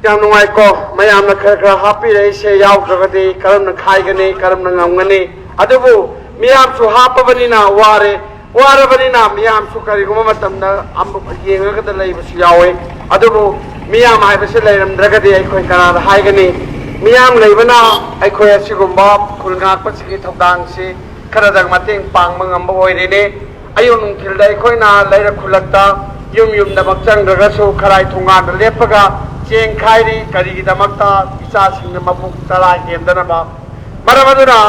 ꯌꯥꯝ ꯅꯨꯡꯉꯥꯏꯀꯣ, ꯃꯌꯥꯝꯅ ꯈꯔ ꯈꯔ ꯍꯥꯞꯄꯤꯔꯛꯏꯁꯦ꯫ ꯌꯥꯎꯗ꯭ꯔꯒꯗꯤ ꯀꯔꯝꯅ ꯈꯥꯏꯒꯅꯤ, ꯀꯔꯝꯅ ꯉꯝꯒꯅꯤ? ꯑꯗꯨꯕꯨ ꯃꯤꯌꯥꯝꯁꯨ ꯍꯥꯞꯄꯕꯅꯤꯅ ꯋꯥꯔꯦ꯫ ꯋꯥꯔꯕꯅꯤꯅ ꯃꯤꯌꯥꯝꯁꯨ ꯀꯔꯤꯒꯨꯝꯕ ꯃꯇꯝꯗ ꯑꯃꯨꯛ ꯌꯦꯡꯉꯒꯗ ꯂꯩꯕꯁꯨ ꯌꯥꯎꯋꯦ꯫ ꯑꯗꯨꯕꯨ ꯃꯤꯌꯥꯝ ꯍꯥꯏꯕꯁꯤ ꯂꯩꯔꯝꯗ꯭ꯔꯒꯗꯤ ꯑꯩꯈꯣꯏ ꯀꯅꯥꯗ ꯍꯥꯏꯒꯅꯤ? ꯃꯤꯌꯥꯝ ꯂꯩꯕꯅ ꯑꯩꯈꯣꯏ ꯑꯁꯤꯒꯨꯝꯕ ꯈꯨꯜ ꯉꯥꯛꯄꯁꯤꯒꯤ ꯊꯧꯗꯥꯡꯁꯤ ꯈꯔꯗꯪ ꯃꯇꯦꯡ ꯄꯥꯡꯕ ꯉꯝꯕ ꯑꯣꯏꯔꯤꯅꯤ꯫ ꯑꯌꯨꯛ ꯅꯨꯡꯊꯤꯜꯗ ꯑꯩꯈꯣꯏꯅ ꯂꯩꯔꯛ ꯈꯨꯜꯂꯛꯇ ꯌꯨꯝ ꯌꯨꯝꯗꯃꯛ ꯆꯪꯗ꯭ꯔꯒꯁꯨ ꯈꯔꯥꯏ ꯊꯣꯡꯒꯥꯟꯗ ꯂꯦꯞꯄꯒ ꯆꯦꯡ ꯈꯥꯏꯔꯤ꯫ ꯀꯔꯤꯒꯤꯗꯃꯛꯇ? ꯏꯆꯥꯁꯤꯡꯅ ꯃꯄꯨꯛ ꯇꯔꯥ ꯍꯦꯟꯗꯅꯕ꯫ ꯃꯔꯝ ꯑꯗꯨꯅ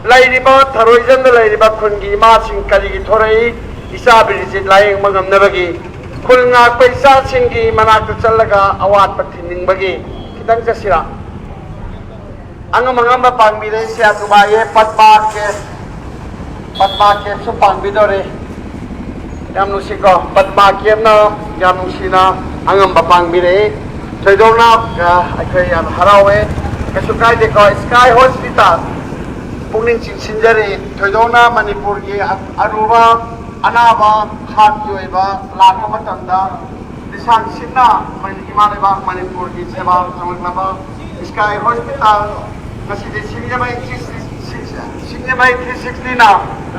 ꯂꯩꯔꯤꯕ ꯊꯔꯣꯏꯖꯝꯗ ꯂꯩꯔꯤꯕ ꯈꯨꯟꯒꯤ ꯏꯃꯥꯁꯤꯡ ꯀꯔꯤꯒꯤ ꯊꯣꯔꯛꯏ? ꯏꯆꯥ ꯕꯤꯔꯤꯖꯤꯠ ꯂꯥꯌꯦꯡꯕ ꯉꯝꯅꯕꯒꯤ, ꯈꯨꯜ ꯉꯥꯛꯄ ꯏꯆꯥꯁꯤꯡꯒꯤ ꯃꯅꯥꯛꯇ ꯆꯠꯂꯒ ꯑꯋꯥꯠꯄ ꯊꯤꯟꯅꯤꯡꯕꯒꯤ꯫ ꯈꯤꯇꯪ ꯆꯠꯁꯤꯔꯥ? ꯑꯉꯝ ꯑꯉꯝꯕ ꯄꯥꯡꯕꯤꯔꯛꯏꯁꯦ ꯌꯥꯝ ꯅꯨꯡꯉꯥꯏꯌꯦ꯫ ꯄꯗꯃꯥ ꯀꯦꯞ, ꯄꯗꯃꯥ ꯀꯦꯞꯁꯨ ꯄꯥꯡꯕꯤꯗꯣꯔꯦ꯫ ꯌꯥꯝ ꯅꯨꯡꯁꯤꯀꯣ, ꯄꯗꯃꯥ ꯀꯦꯞꯅ ꯌꯥꯝ ꯅꯨꯡꯁꯤꯅ ꯑꯉꯝꯕ ꯄꯥꯡꯕꯤꯔꯛꯏ꯫ ꯊꯣꯏꯗꯣꯛꯅ, ꯑ, ꯑꯩꯈꯣꯏ ꯌꯥꯝ ꯍꯔꯥꯎꯋꯦ꯫ ꯀꯩꯁꯨ ꯀꯥꯏꯗꯦꯀꯣ꯫ ꯁ꯭ꯀꯥꯏ ꯍꯣꯁꯄꯤꯇꯥꯜ ꯄꯨꯛꯅꯤꯡ ꯆꯤꯡꯁꯤꯟꯖꯔꯤ꯫ ꯊꯣꯏꯗꯣꯛꯅ ꯃꯅꯤꯄꯨꯔꯒꯤ ꯑꯔꯨꯕ ꯑꯅꯥꯕ ꯍꯥꯔꯠꯀꯤ ꯑꯣꯏꯕ ꯂꯥꯛꯄ ꯃꯇꯝꯗ ꯂꯤꯁꯥꯡ ꯁꯤꯠꯅ ꯃꯅꯤ-, ꯏꯃꯥ ꯂꯩꯕꯥꯛ ꯃꯅꯤꯄꯨꯔꯒꯤ ꯁꯦꯕꯥ ꯐꯪꯂꯛꯂꯕ ꯁ꯭ꯀꯥꯏ ꯍꯣꯁꯄꯤꯇꯥꯜ ꯉꯁꯤꯗꯤ ꯁꯤꯡꯖꯃꯩ ꯊ꯭ꯔꯤ ꯁꯤꯛꯁꯇꯤꯅ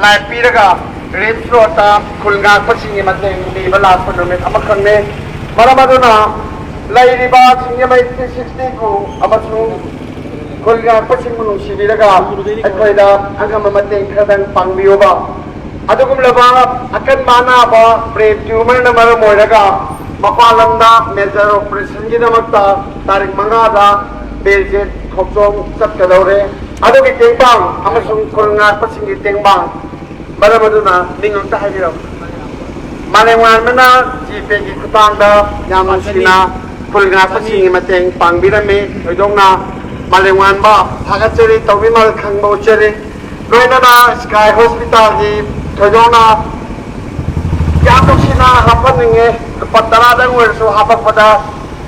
ꯂꯥꯏꯞ ꯄꯤꯔꯒ ꯔꯤꯝꯁ ꯔꯣꯗꯇ ꯈꯨꯜ ꯉꯥꯛꯄꯁꯤꯡꯒꯤ ꯃꯇꯦꯡ ꯅꯤꯕ ꯂꯥꯛꯄ ꯅꯨꯃꯤꯠ ꯑꯃꯈꯛꯅꯤ꯫ ꯃꯔꯝ ꯑꯗꯨꯅ ꯂꯩꯔꯤꯕ ꯁꯤꯡꯖꯃꯩ ꯊ꯭ꯔꯤ ꯁꯤꯛꯁꯇꯤꯕꯨ ꯑꯃꯁꯨꯡ ꯈꯨꯜ ꯉꯥꯛꯄꯁꯤꯡꯕꯨ ꯅꯨꯡꯁꯤꯕꯤꯔꯒ ꯑꯩꯈꯣꯏꯗ ꯑꯉꯝꯕ ꯃꯇꯦꯡ ꯈꯔꯗꯪ ꯄꯥꯡꯕꯤꯌꯨꯕ꯫ ꯑꯗꯨꯒꯨꯝꯂꯕ ꯑꯀꯟꯕ ꯑꯅꯥꯕ ꯕ꯭ꯔꯦꯟ ꯇ꯭ꯌꯨꯃꯔꯅ ꯃꯔꯝ ꯑꯣꯏꯔꯒ ꯃꯄꯥꯟ ꯂꯝꯗ ꯃꯦꯖꯔ ꯑꯣꯄꯔꯦꯁꯟꯒꯤꯗꯃꯛꯇ ꯇꯥꯔꯤꯛ ꯃꯉꯥꯗ ꯕꯤꯔꯖꯤꯠ ꯈꯣꯡꯖꯣꯝ ꯆꯠꯀꯗꯧꯔꯦ꯫ ꯑꯗꯨꯒꯤ ꯇꯦꯡꯕꯥꯡ ꯑꯃꯁꯨꯡ ꯈꯨꯜ ꯉꯥꯛꯄꯁꯤꯡꯒꯤ ꯇꯦꯡꯕꯥꯡ, ꯃꯔꯝ ꯑꯗꯨꯅ ꯃꯤꯡ ꯑꯝꯇ ꯍꯥꯏꯕꯤꯔꯝꯃꯨ꯫ ꯃꯥꯂꯦꯝꯉꯥꯟꯕꯅ ꯖꯤꯄꯦꯒꯤ ꯈꯨꯠꯊꯥꯡꯗ ꯌꯥꯝ ꯅꯨꯡꯁꯤꯅ ꯈꯨꯜ ꯉꯥꯛꯄꯁꯤꯡꯒꯤ ꯃꯇꯦꯡ ꯄꯥꯡꯕꯤꯔꯝꯃꯤ꯫ ꯊꯣꯏꯗꯣꯛꯅ ꯃꯥꯂꯦꯝꯉꯥꯟꯕ ꯊꯥꯒꯠꯆꯔꯤ, ꯇꯧꯕꯤꯃꯜ ꯈꯪꯕ ꯎꯠꯆꯔꯤ꯫ ꯂꯣꯏꯅꯅ ꯁ꯭ꯀꯥꯏ ꯍꯣꯁꯄꯤꯇꯥꯜꯒꯤ ꯊꯣꯏꯗꯣꯛꯅ ꯌꯥꯝ ꯅꯨꯡꯁꯤꯅ ꯍꯥꯞꯍꯟꯅꯤꯡꯉꯦ꯫ ꯂꯨꯄꯥ ꯇꯔꯥꯗꯪ ꯑꯣꯏꯔꯁꯨ ꯍꯥꯞꯄꯛꯄꯗ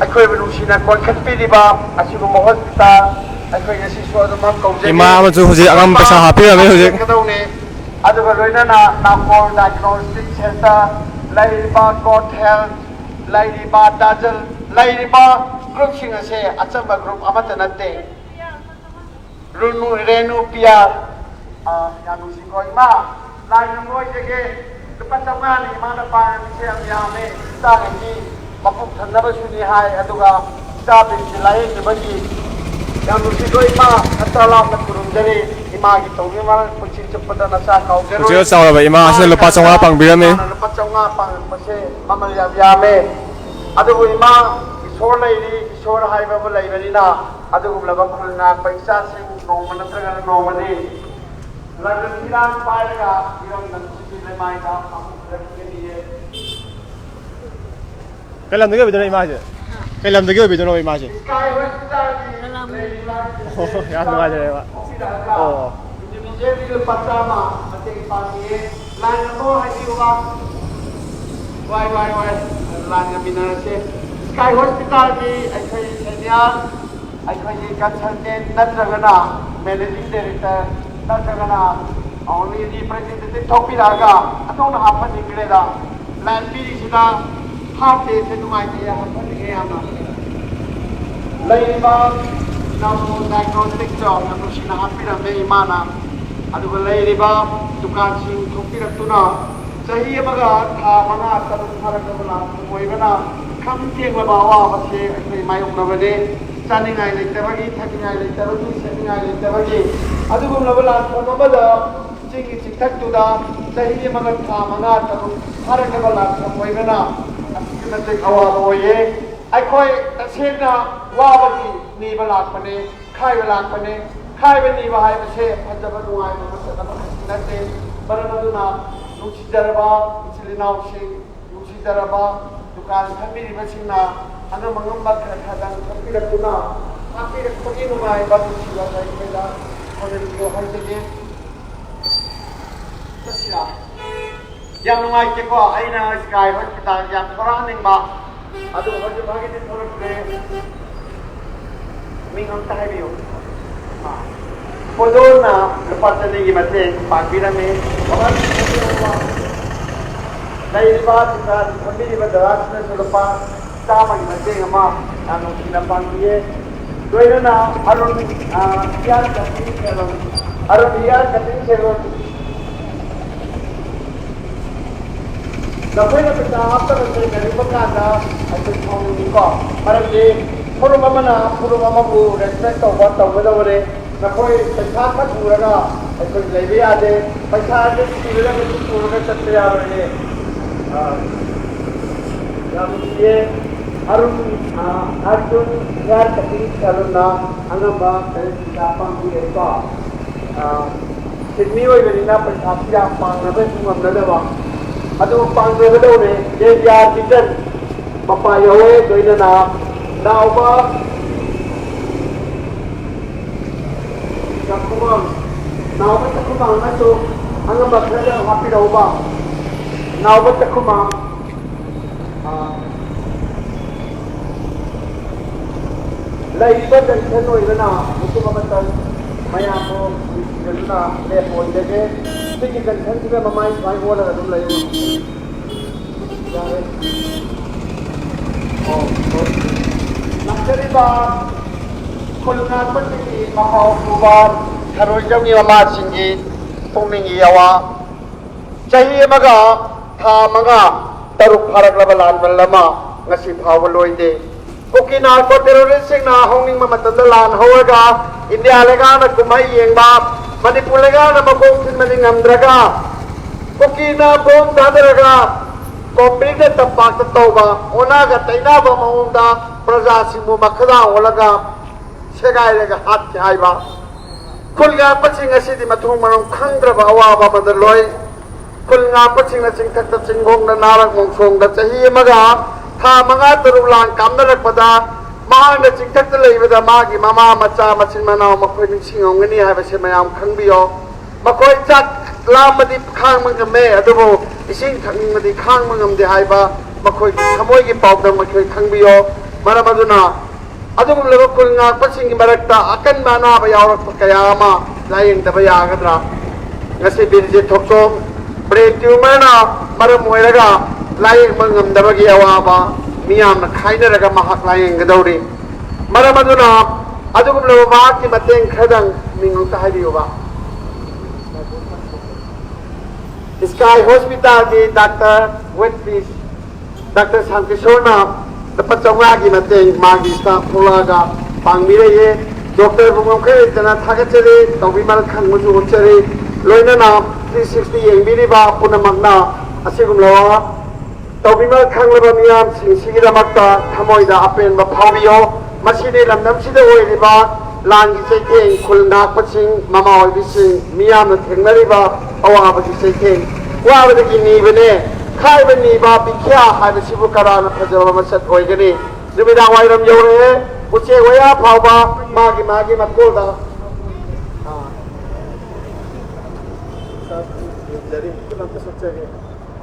ꯑꯩꯈꯣꯏꯕꯨ ꯅꯨꯡꯁꯤꯅ ꯀꯣꯟꯈꯠꯄꯤꯔꯤꯕ ꯑꯁꯤꯒꯨꯝꯕ ꯍꯣꯁꯄꯤꯇꯥꯜ ꯑꯩꯈꯣꯏ ꯉꯁꯤꯁꯨ ꯑꯗꯨꯃꯛ ꯀꯧꯖꯒꯦ꯫ ꯏꯃꯥ ꯑꯃꯁꯨ ꯍꯧꯖꯤꯛ ꯑꯉꯝꯕ ꯄꯩꯁꯥ ꯍꯥꯞꯄꯤꯔꯝꯃꯦ ꯍꯧꯖꯤꯛ꯫ ꯀꯗꯧꯅꯤ꯫ ꯑꯗꯨꯒ ꯂꯣꯏꯅꯅ ꯅꯥꯀꯣꯡ diagnostic center, ꯂꯩꯔꯤꯕ God Health, ꯂꯩꯔꯤꯕ ꯗꯥꯖꯜ, ꯂꯩꯔꯤꯕ ꯒ꯭ꯔꯨꯞꯁꯤꯡ ꯑꯁꯦ ꯑꯆꯝꯕ ꯒ꯭ꯔꯨꯞ ꯑꯃꯠꯇ ꯅꯠꯇꯦ꯫ ꯔꯨꯅꯨ, ꯔꯦꯅꯨ ꯄꯤꯌꯥꯔ, ꯑꯥ, ꯌꯥꯝ ꯅꯨꯡꯁꯤꯀꯣ ꯏꯃꯥ꯫ ꯂꯥꯏ ꯈꯨꯔꯨꯝꯕ ꯑꯣꯏꯖꯒꯦ꯫ ꯂꯨꯄꯥ ꯆꯥꯝꯃꯉꯥꯅꯤ ꯏꯃꯥꯅ ꯄꯥꯡꯉꯤꯁꯦ, ꯌꯥꯝ ꯌꯥꯝꯃꯦ꯫ ꯏꯆꯥꯈꯩꯒꯤ ꯃꯄꯨꯛ ꯊꯟꯅꯕꯁꯨꯅꯤ ꯍꯥꯏ, ꯑꯗꯨꯒ ꯏꯆꯥ ꯕꯤꯟꯁꯤ ꯂꯥꯏꯌꯦꯡꯅꯕꯒꯤ꯫ ꯌꯥꯝ ꯅꯨꯡꯁꯤꯀꯣ ꯏꯃꯥ, ꯅꯆꯥ ꯂꯥꯞꯅ ꯈꯨꯔꯨꯝꯖꯔꯤ꯫ ꯏꯃꯥꯒꯤ ꯇꯧꯕꯤꯃꯜ ꯄꯨꯟꯁꯤ ꯆꯨꯞꯄꯗ ꯅꯆꯥ ꯀꯥꯎꯖꯔꯣꯏ꯫ ꯄꯨꯟꯁꯤꯗ ꯆꯥꯎꯔꯕ ꯏꯃꯥ ꯑꯁꯤꯅ ꯂꯨꯄꯥ ꯆꯥꯝꯃꯉꯥ ꯄꯥꯡꯕꯤꯔꯝꯃꯤ꯫ ꯏꯃꯥꯅ ꯂꯨꯄꯥ ꯆꯥꯝꯃꯉꯥ ꯄꯥꯡꯉꯛꯄꯁꯦ ꯃꯃꯜ ꯌꯥꯝ ꯌꯥꯝꯃꯦ꯫ ꯑꯗꯨꯕꯨ ꯏꯃꯥ, ꯏꯁꯣꯔ ꯂꯩꯔꯤ, ꯏꯁꯣꯔ ꯍꯥꯏꯕ ꯑꯃ ꯂꯩꯕꯅꯤꯅ ꯑꯗꯨꯒꯨꯝꯂꯕ ꯈꯨꯜ ꯉꯥꯛꯄ ꯏꯆꯥꯁꯤꯡ ꯅꯣꯡꯃ ꯅꯠꯇ꯭ꯔꯒ ꯅꯣꯡꯃꯗꯤ ꯂꯟꯗꯟ ꯐꯤꯔꯥꯟ ꯄꯥꯏꯔꯒ ꯏꯔꯝꯗꯝꯁꯤꯒꯤ ꯂꯩꯃꯥꯏꯗ ꯑꯃꯨꯛ ꯍꯜꯂꯛꯀꯅꯤꯌꯦ꯫ ꯀꯩ ꯂꯝꯗꯒꯤ ꯑꯣꯏꯕꯤꯗꯣꯏꯅꯣ ꯏꯃꯥꯁꯦ? ꯀꯩ ꯂꯝꯗꯒꯤ ꯑꯣꯏꯕꯤꯗꯣꯏꯅꯣ ꯏꯃꯥꯁꯦ? ꯏꯁꯀꯥꯏ ꯍꯣꯁꯄꯤꯇꯥꯜꯒꯤ ꯂꯩꯔꯤꯕ ꯑꯣ, ꯌꯥꯝ ꯅꯨꯡꯉꯥꯏꯖꯔꯦꯕ꯫ ꯑꯣ꯫ ꯏꯟꯗꯤꯕꯤꯖꯨꯋꯦꯜꯒꯤ ꯂꯨꯄꯥ ꯆꯥꯝꯃ ꯃꯇꯦꯡ ꯄꯥꯡꯉꯦ꯫ ꯂꯥꯏꯟ ꯑꯃ ꯍꯥꯏꯕꯤꯌꯨꯕ꯫ ꯋꯥꯏ, ꯋꯥꯏ, ꯋꯥꯏ꯫ ꯂꯥꯏꯟ ꯌꯥꯃꯤꯟꯅꯔꯁꯦ꯫ ꯏꯁꯀꯥꯏ ꯍꯣꯁꯄꯤꯇꯥꯜꯒꯤ ꯑꯩꯈꯣꯏ ꯁꯦꯅꯤꯌꯔ, ꯑꯩꯈꯣꯏꯒꯤ ꯀꯟꯁꯜꯇꯦꯟ ꯅꯠꯇ꯭ꯔꯒꯅ ꯃꯦꯅꯦꯖꯤꯡ ꯗꯥꯏꯔꯦꯛꯇꯔ ꯅꯠꯇ꯭ꯔꯒꯅ ꯑꯣꯡꯂꯤ ꯔꯤꯄ꯭ꯔꯖꯦꯟꯇꯦꯇꯤꯚ ꯊꯣꯛꯄꯤꯔꯛꯑꯒ ꯑꯗꯣꯝꯅ ꯍꯥꯞꯍꯟꯅꯤꯡꯈ꯭ꯔꯦꯗ꯫ ꯂꯥꯏꯟ ꯄꯤꯔꯤꯁꯤꯅ ꯍꯥꯞꯇꯦꯁꯦ ꯅꯨꯡꯉꯥꯏꯇꯦ, ꯍꯥꯞꯍꯟꯅꯤꯡꯉꯦ ꯌꯥꯝꯅ꯫ ꯂꯩꯔꯤꯕ ꯏꯅꯥꯎꯄꯥ ꯗꯥꯏꯒ꯭ꯅꯣꯁꯇꯤꯛꯇꯣ ꯌꯥꯝ ꯅꯨꯡꯁꯤꯅ ꯍꯥꯞꯄꯤꯔꯝꯃꯦ ꯏꯃꯥꯅ꯫ ꯑꯗꯨꯒ ꯂꯩꯔꯤꯕ ꯗꯨꯀꯥꯟꯁꯤꯡ ꯊꯣꯛꯄꯤꯔꯛꯇꯨꯅ ꯆꯍꯤ ꯑꯃꯒ ꯊꯥ ꯃꯉꯥ ꯇꯔꯨꯛ ꯐꯥꯔꯛꯂꯕ ꯂꯥꯟꯐꯝ ꯑꯣꯏꯕꯅ ꯈꯝ ꯊꯦꯡꯂꯕ ꯑꯋꯥꯕꯁꯦ ꯑꯩꯈꯣꯏ ꯃꯥꯌꯣꯛꯅꯕꯅꯦ꯫ ꯆꯥꯅꯤꯡꯉꯥꯏ ꯂꯩꯇꯕꯒꯤ, ꯊꯛꯅꯤꯡꯉꯥꯏ ꯂꯩꯇꯕꯒꯤ, ꯁꯦꯠꯅꯤꯡꯉꯥꯏ ꯂꯩꯇꯕꯒꯤ ꯑꯗꯨꯒꯨꯝꯂꯕ ꯂꯥꯟꯐꯝ ꯑꯃꯗ ꯆꯤꯡꯒꯤ ꯆꯤꯡꯊꯛꯇꯨꯗ ꯆꯍꯤ ꯑꯃꯒ ꯊꯥ ꯃꯉꯥ ꯇꯔꯨꯛ ꯐꯥꯔꯛꯂꯕ ꯂꯥꯟꯐꯝ ꯑꯣꯏꯕꯅ ꯑꯁꯨꯛꯀꯤ ꯃꯇꯤꯛ ꯑꯋꯥꯕ ꯑꯣꯏꯌꯦ꯫ ꯑꯩꯈꯣꯏ ꯇꯁꯦꯡꯅ ꯋꯥꯕꯒꯤ ꯅꯤꯕ ꯂꯥꯛꯄꯅꯦ, ꯈꯥꯏꯕ ꯂꯥꯛꯄꯅꯦ꯫ ꯈꯥꯏꯕ ꯅꯤꯕ ꯍꯥꯏꯕꯁꯦ ꯐꯖꯕ ꯅꯨꯡꯉꯥꯏꯕ ꯃꯁꯛ ꯑꯃꯈꯛꯇꯤ ꯅꯠꯇꯦ꯫ ꯃꯔꯝ ꯑꯗꯨꯅ ꯅꯨꯡꯁꯤꯖꯔꯕ ꯏꯆꯤꯜ ꯏꯅꯥꯎꯁꯤꯡ, ꯅꯨꯡꯁꯤꯖꯔꯕ ꯗꯨꯀꯥꯟ ꯐꯝꯕꯤꯔꯤꯕꯁꯤꯡꯅ ꯑꯉꯝ ꯑꯉꯝꯕ ꯈꯔ ꯈꯔꯗꯪ ꯈꯪꯕꯤꯔꯛꯇꯨꯅ ꯇꯥꯛꯄꯤꯔꯛꯄꯒꯤ ꯅꯨꯡꯉꯥꯏꯕ ꯅꯨꯡꯁꯤꯕ ꯑꯩꯈꯣꯏꯗ ꯊꯧꯖꯤꯟꯕꯤꯌꯨ ꯍꯥꯏꯖꯒꯦ꯫ ꯆꯠꯁꯤꯔꯥ? ꯌꯥꯝ ꯅꯨꯡꯉꯥꯏꯇꯦꯀꯣ, ꯑꯩꯅ ꯁ꯭ꯀꯥꯏ ꯍꯣꯁꯄꯤꯇꯥꯜ ꯌꯥꯝ ꯊꯣꯔꯛꯍꯟꯅꯤꯡꯕ꯫ ꯑꯗꯨ ꯍꯧꯖꯤꯛ ꯐꯥꯎꯒꯤꯗꯤ ꯊꯣꯔꯛꯇ꯭ꯔꯦ꯫ ꯃꯤꯡ ꯑꯝꯇ ꯍꯥꯏꯕꯤꯌꯨ꯫ ꯑꯥ꯫ ꯄꯣꯗꯣꯟꯅ ꯂꯨꯄꯥ ꯆꯅꯤꯒꯤ ꯃꯇꯦꯡ ꯄꯥꯡꯕꯤꯔꯝꯃꯤ꯫ ꯃꯃꯜ ꯂꯩꯔꯤꯕ ꯗꯨꯀꯥꯟ ꯐꯝꯕꯤꯔꯤꯕ ꯗꯗꯥꯁꯤꯡꯅꯁꯨ ꯂꯨꯄꯥ ꯆꯥꯝꯃꯒꯤ ꯃꯇꯦꯡ ꯑꯃ ꯌꯥꯝ ꯅꯨꯡꯁꯤꯅ ꯄꯥꯡꯕꯤꯌꯦ꯫ ꯂꯣꯏꯅꯅ ꯑꯔꯨꯟ, ꯑ, hair cutting salon, Arun hair cutting salon. ꯅꯈꯣꯏꯅ ꯄꯩꯁꯥ ꯍꯥꯞꯇꯕꯁꯦ ꯀꯔꯤꯒꯨꯝꯕ ꯀꯥꯟꯗ ꯑꯩꯈꯣꯏ ꯁꯥꯎꯅꯤꯡꯉꯤꯀꯣ꯫ ꯃꯔꯝꯗꯤ ꯐꯨꯔꯨꯞ ꯑꯃꯅ ꯐꯨꯔꯨꯞ ꯑꯃꯕꯨ ꯔꯦꯁꯄꯦꯛ ꯇꯧꯕ ꯇꯧꯒꯗꯕꯅꯦ꯫ ꯅꯈꯣꯏ ꯄꯩꯁꯥ ꯈꯛ ꯎꯔꯒ ꯑꯩꯈꯣꯏ ꯂꯩꯕ ꯌꯥꯗꯦ꯫ ꯄꯩꯁꯥ ꯑꯗꯨ ꯄꯨꯔꯒ ꯀꯩꯁꯨ ꯄꯨꯔꯒ ꯆꯠꯄ ꯌꯥꯔꯣꯏꯅꯦ꯫ ꯑ, ꯌꯥꯝ ꯅꯨꯡꯁꯤꯌꯦ꯫ ꯑꯔꯨꯟ, ꯑ, ꯑꯔꯖꯨꯟ ꯍꯤꯌꯥꯔ ꯀꯠꯇꯤꯡ ꯁꯦꯂꯨꯟꯅ ꯑꯉꯝꯕ ꯀꯔꯤ ꯄꯩꯁꯥ ꯄꯥꯡꯕꯤꯔꯦꯀꯣ꯫ ꯑ, ꯁꯤꯟꯃꯤ ꯑꯣꯏꯕꯅꯤꯅ ꯄꯩꯁꯥꯁꯨ ꯌꯥꯝ ꯄꯥꯡꯅꯕꯁꯨ ꯉꯝꯅꯗꯕ꯫ ꯑꯗꯨ ꯄꯥꯡꯖꯒꯗꯧꯔꯦ꯫ ꯖꯦ ꯕꯤ ꯑꯥꯔ ꯚꯤꯖꯟ ꯃꯄꯥ ꯌꯧꯋꯦ, ꯂꯣꯏꯅꯅ ꯅꯥꯎꯕ ꯆꯥꯛꯈꯨꯃꯥꯡ, ꯅꯥꯎꯕ ꯆꯥꯛꯈꯨꯃꯥꯡꯅꯁꯨ ꯑꯉꯝꯕ ꯈꯔ ꯍꯥꯞꯄꯤꯔꯛꯎꯕ꯫ ꯅꯥꯎꯕ ꯆꯥꯛꯈꯨꯃꯥꯡ꯫ ꯑꯥ, ꯂꯩꯔꯤꯕ ꯖꯪꯁꯟ ꯑꯣꯏꯕꯅ ꯃꯐꯝ ꯑꯃꯇꯪ ꯃꯌꯥꯝꯕꯨ ꯅꯨꯡꯁꯤꯖꯗꯨꯅ ꯂꯦꯞꯄ ꯑꯣꯏꯖꯒꯦ꯫ ꯁꯤꯒꯤ ꯖꯪꯁꯟꯁꯤꯗ ꯃꯃꯥꯏ ꯁꯨꯃꯥꯏ ꯑꯣꯜꯂꯒ ꯑꯗꯨꯝ ꯂꯩꯌꯨ꯫ ꯌꯥꯔꯦ꯫ ꯑꯣ, ꯍꯣꯏ꯫ ꯂꯥꯛꯆꯔꯤꯕ ꯈꯨꯜ ꯉꯥꯛꯄꯁꯤꯡꯒꯤ ꯃꯍꯥꯎ ꯄꯨꯕ ꯊꯔꯣꯏꯖꯝꯒꯤ ꯃꯃꯥꯁꯤꯡꯒꯤ ꯄꯨꯛꯅꯤꯡꯒꯤ ꯑꯋꯥ꯫ ꯆꯍꯤ ꯑꯃꯒ ꯊꯥ ꯃꯉꯥ, ꯇꯔꯨꯛ ꯐꯥꯔꯛꯂꯕ ꯂꯥꯟꯕꯜ ꯑꯃ ꯉꯁꯤ ꯐꯥꯎꯕ ꯂꯣꯏꯗꯦ꯫ ꯀꯨꯀꯤ ꯅꯥꯔꯀꯣ ꯇꯦꯔꯣꯔꯤꯁꯁꯤꯡꯅ ꯍꯧꯅꯤꯡꯕ ꯃꯇꯝꯗ ꯂꯥꯟ ꯍꯧꯔꯒ ꯏꯟꯗꯤꯌꯥ ꯂꯩꯉꯥꯛꯅ ꯀꯨꯝꯍꯩ ꯌꯦꯡꯕ, ꯃꯅꯤꯄꯨꯔ ꯂꯩꯉꯥꯛꯅ ꯃꯈꯣꯡ ꯊꯤꯟꯕꯗꯤ ꯉꯝꯗ꯭ꯔꯒ, ꯀꯨꯀꯤꯅ ꯕꯣꯝ ꯊꯥꯗꯔꯒ ꯀꯣꯝꯕꯤꯒ ꯇꯝꯄꯥꯛꯇ ꯇꯧꯕ ꯑꯣꯟꯅꯒ ꯇꯩꯅꯕ ꯃꯑꯣꯡꯗ ꯄ꯭ꯔꯖꯥꯁꯤꯡꯕꯨ ꯃꯈꯥꯗ ꯑꯣꯜꯂꯒ ꯁꯦꯒꯥꯏꯔꯒ ꯍꯥꯠꯈꯤ ꯍꯥꯏꯕ꯫ ꯈꯨꯜ ꯉꯥꯛꯄꯁꯤꯡ ꯑꯁꯤꯗꯤ ꯃꯊꯣꯡ ꯃꯔꯝ ꯈꯪꯗ꯭ꯔꯕ ꯑꯋꯥꯕ ꯑꯃꯗ ꯂꯣꯏ꯫ ꯈꯨꯜ ꯉꯥꯛꯄꯁꯤꯡꯅ ꯆꯤꯡꯊꯛꯇ ꯆꯤꯡꯈꯣꯡꯗ ꯅꯥꯔꯛ ꯃꯣꯡꯁꯣꯡꯗ ꯆꯍꯤ ꯑꯃꯒ ꯊꯥ ꯃꯉꯥ ꯇꯔꯨꯛ ꯂꯥꯟ ꯀꯥꯞꯅꯔꯛꯄꯗ ꯃꯍꯥꯛꯅ ꯆꯤꯡꯊꯛꯇ ꯂꯩꯕꯗ ꯃꯥꯒꯤ ꯃꯃꯥ ꯃꯆꯥ ꯃꯆꯤꯟ ꯃꯅꯥꯎ ꯃꯈꯣꯏ ꯅꯤꯡꯁꯤꯡꯉꯝꯒꯅꯤ ꯍꯥꯏꯕꯁꯤ ꯃꯌꯥꯝ ꯈꯪꯕꯤꯌꯣ꯫ ꯃꯈꯣꯏ ꯆꯥꯛ ꯂꯥꯝꯕꯗꯤ ꯈꯥꯡꯕ ꯉꯝꯃꯦ, ꯑꯗꯨꯕꯨ ꯏꯁꯤꯡ ꯊꯛꯅꯤꯡꯕꯗꯤ ꯈꯥꯡꯕ ꯉꯝꯗꯦ ꯍꯥꯏꯕ ꯃꯈꯣꯏꯒꯤ ꯊꯃꯣꯏꯒꯤ ꯄꯥꯎꯗꯝ ꯑꯩꯈꯣꯏ ꯈꯪꯕꯤꯌꯣ꯫ ꯃꯔꯝ ꯑꯗꯨꯅ ꯑꯗꯨꯒꯨꯝꯂꯕ ꯈꯨꯜ ꯉꯥꯛꯄꯁꯤꯡꯒꯤ ꯃꯔꯛꯇ ꯑꯀꯟꯕ ꯑꯅꯥꯕ ꯌꯥꯎꯔꯛꯄ ꯀꯌꯥ ꯑꯃ ꯂꯥꯌꯦꯡꯗꯕ ꯌꯥꯒꯗ꯭ꯔꯥ? ꯉꯁꯤ ꯕꯤꯔꯖꯤꯠ ꯊꯣꯛꯆꯣꯝ brain tumorꯅ ꯃꯔꯝ ꯑꯣꯏꯔꯒ ꯂꯥꯌꯦꯡꯕ ꯉꯝꯗꯕꯒꯤ ꯑꯋꯥꯕ ꯃꯤꯌꯥꯝꯅ ꯈꯥꯏꯅꯔꯒ ꯃꯍꯥꯛ ꯂꯥꯌꯦꯡꯒꯗꯧꯔꯤ꯫ ꯃꯔꯝ ꯑꯗꯨꯅ ꯑꯗꯨꯒꯨꯝꯂꯕ ꯃꯍꯥꯛꯀꯤ ꯃꯇꯦꯡ ꯈꯔꯗꯪ ꯃꯤꯡ ꯑꯝꯇ ꯍꯥꯏꯕꯤꯌꯨꯕ꯫ ꯁ꯭ꯀꯥꯏ ꯍꯣꯁꯄꯤꯇꯥꯜꯒꯤ ꯗꯥꯛꯇꯔ ꯋꯦꯠ ꯄꯤꯁ ꯗꯥꯛꯇꯔ ꯁꯥꯝꯀꯤꯁꯣꯔꯅ ꯂꯨꯄꯥ ꯆꯥꯝꯃꯉꯥꯒꯤ ꯃꯇꯦꯡ ꯃꯥꯒꯤ ꯁ꯭ꯇꯥꯐ ꯊꯣꯛꯂꯛꯑꯒ ꯄꯥꯡꯕꯤꯔꯛꯏ꯫ ꯗꯣꯛꯇꯔꯕꯨ ꯉꯝꯈꯩ ꯂꯩꯇꯅ ꯊꯥꯒꯠꯆꯔꯤ꯫ ꯇꯧꯕꯤꯃꯜ ꯈꯪꯕꯁꯨ ꯎꯠꯆꯔꯤ꯫ ꯂꯣꯏꯅꯅ ꯊ꯭ꯔꯤ ꯁꯤꯛꯁꯇꯤ ꯌꯦꯡꯕꯤꯔꯤꯕ ꯄꯨꯝꯅꯃꯛꯅ ꯑꯁꯤꯒꯨꯝꯂꯕ ꯇꯧꯕꯤꯃꯜ ꯈꯪꯂꯕ ꯃꯤꯌꯥꯝꯁꯤꯡꯁꯤꯒꯤꯗꯃꯛꯇ ꯊꯃꯣꯏꯗ ꯑꯄꯦꯟꯕ ꯐꯥꯎꯕꯤꯌꯣ꯫ ꯃꯁꯤꯗꯤ ꯂꯝꯗꯝꯁꯤꯗ ꯑꯣꯏꯔꯤꯕ ꯂꯥꯟꯒꯤ ꯆꯩꯊꯦꯡ, ꯈꯨꯜ ꯉꯥꯛꯄꯁꯤꯡ, ꯃꯃꯥ ꯑꯣꯏꯕꯤꯁꯤꯡ, ꯃꯤꯌꯥꯝꯅ ꯊꯦꯡꯅꯔꯤꯕ ꯑꯋꯥꯕꯒꯤ ꯆꯩꯊꯦꯡ꯫ ꯋꯥꯕꯗꯒꯤ ꯅꯤꯕꯅꯦ꯫ ꯈꯥꯏꯕ ꯅꯤꯕ ꯕꯤꯈ꯭ꯌꯥ ꯍꯥꯏꯕꯁꯤꯕꯨ ꯀꯅꯥꯅ ꯐꯖꯕ ꯃꯁꯛ ꯑꯣꯏꯒꯅꯤ? ꯅꯨꯃꯤꯗꯥꯡ ꯋꯥꯏꯔꯝ ꯌꯧꯔꯛꯑꯦ꯫ ꯎꯆꯦꯛ ꯋꯥꯌꯥ ꯐꯥꯎꯕ ꯃꯥꯒꯤ ꯃꯥꯒꯤ ꯃꯀꯣꯜꯗ, ꯑꯥ꯫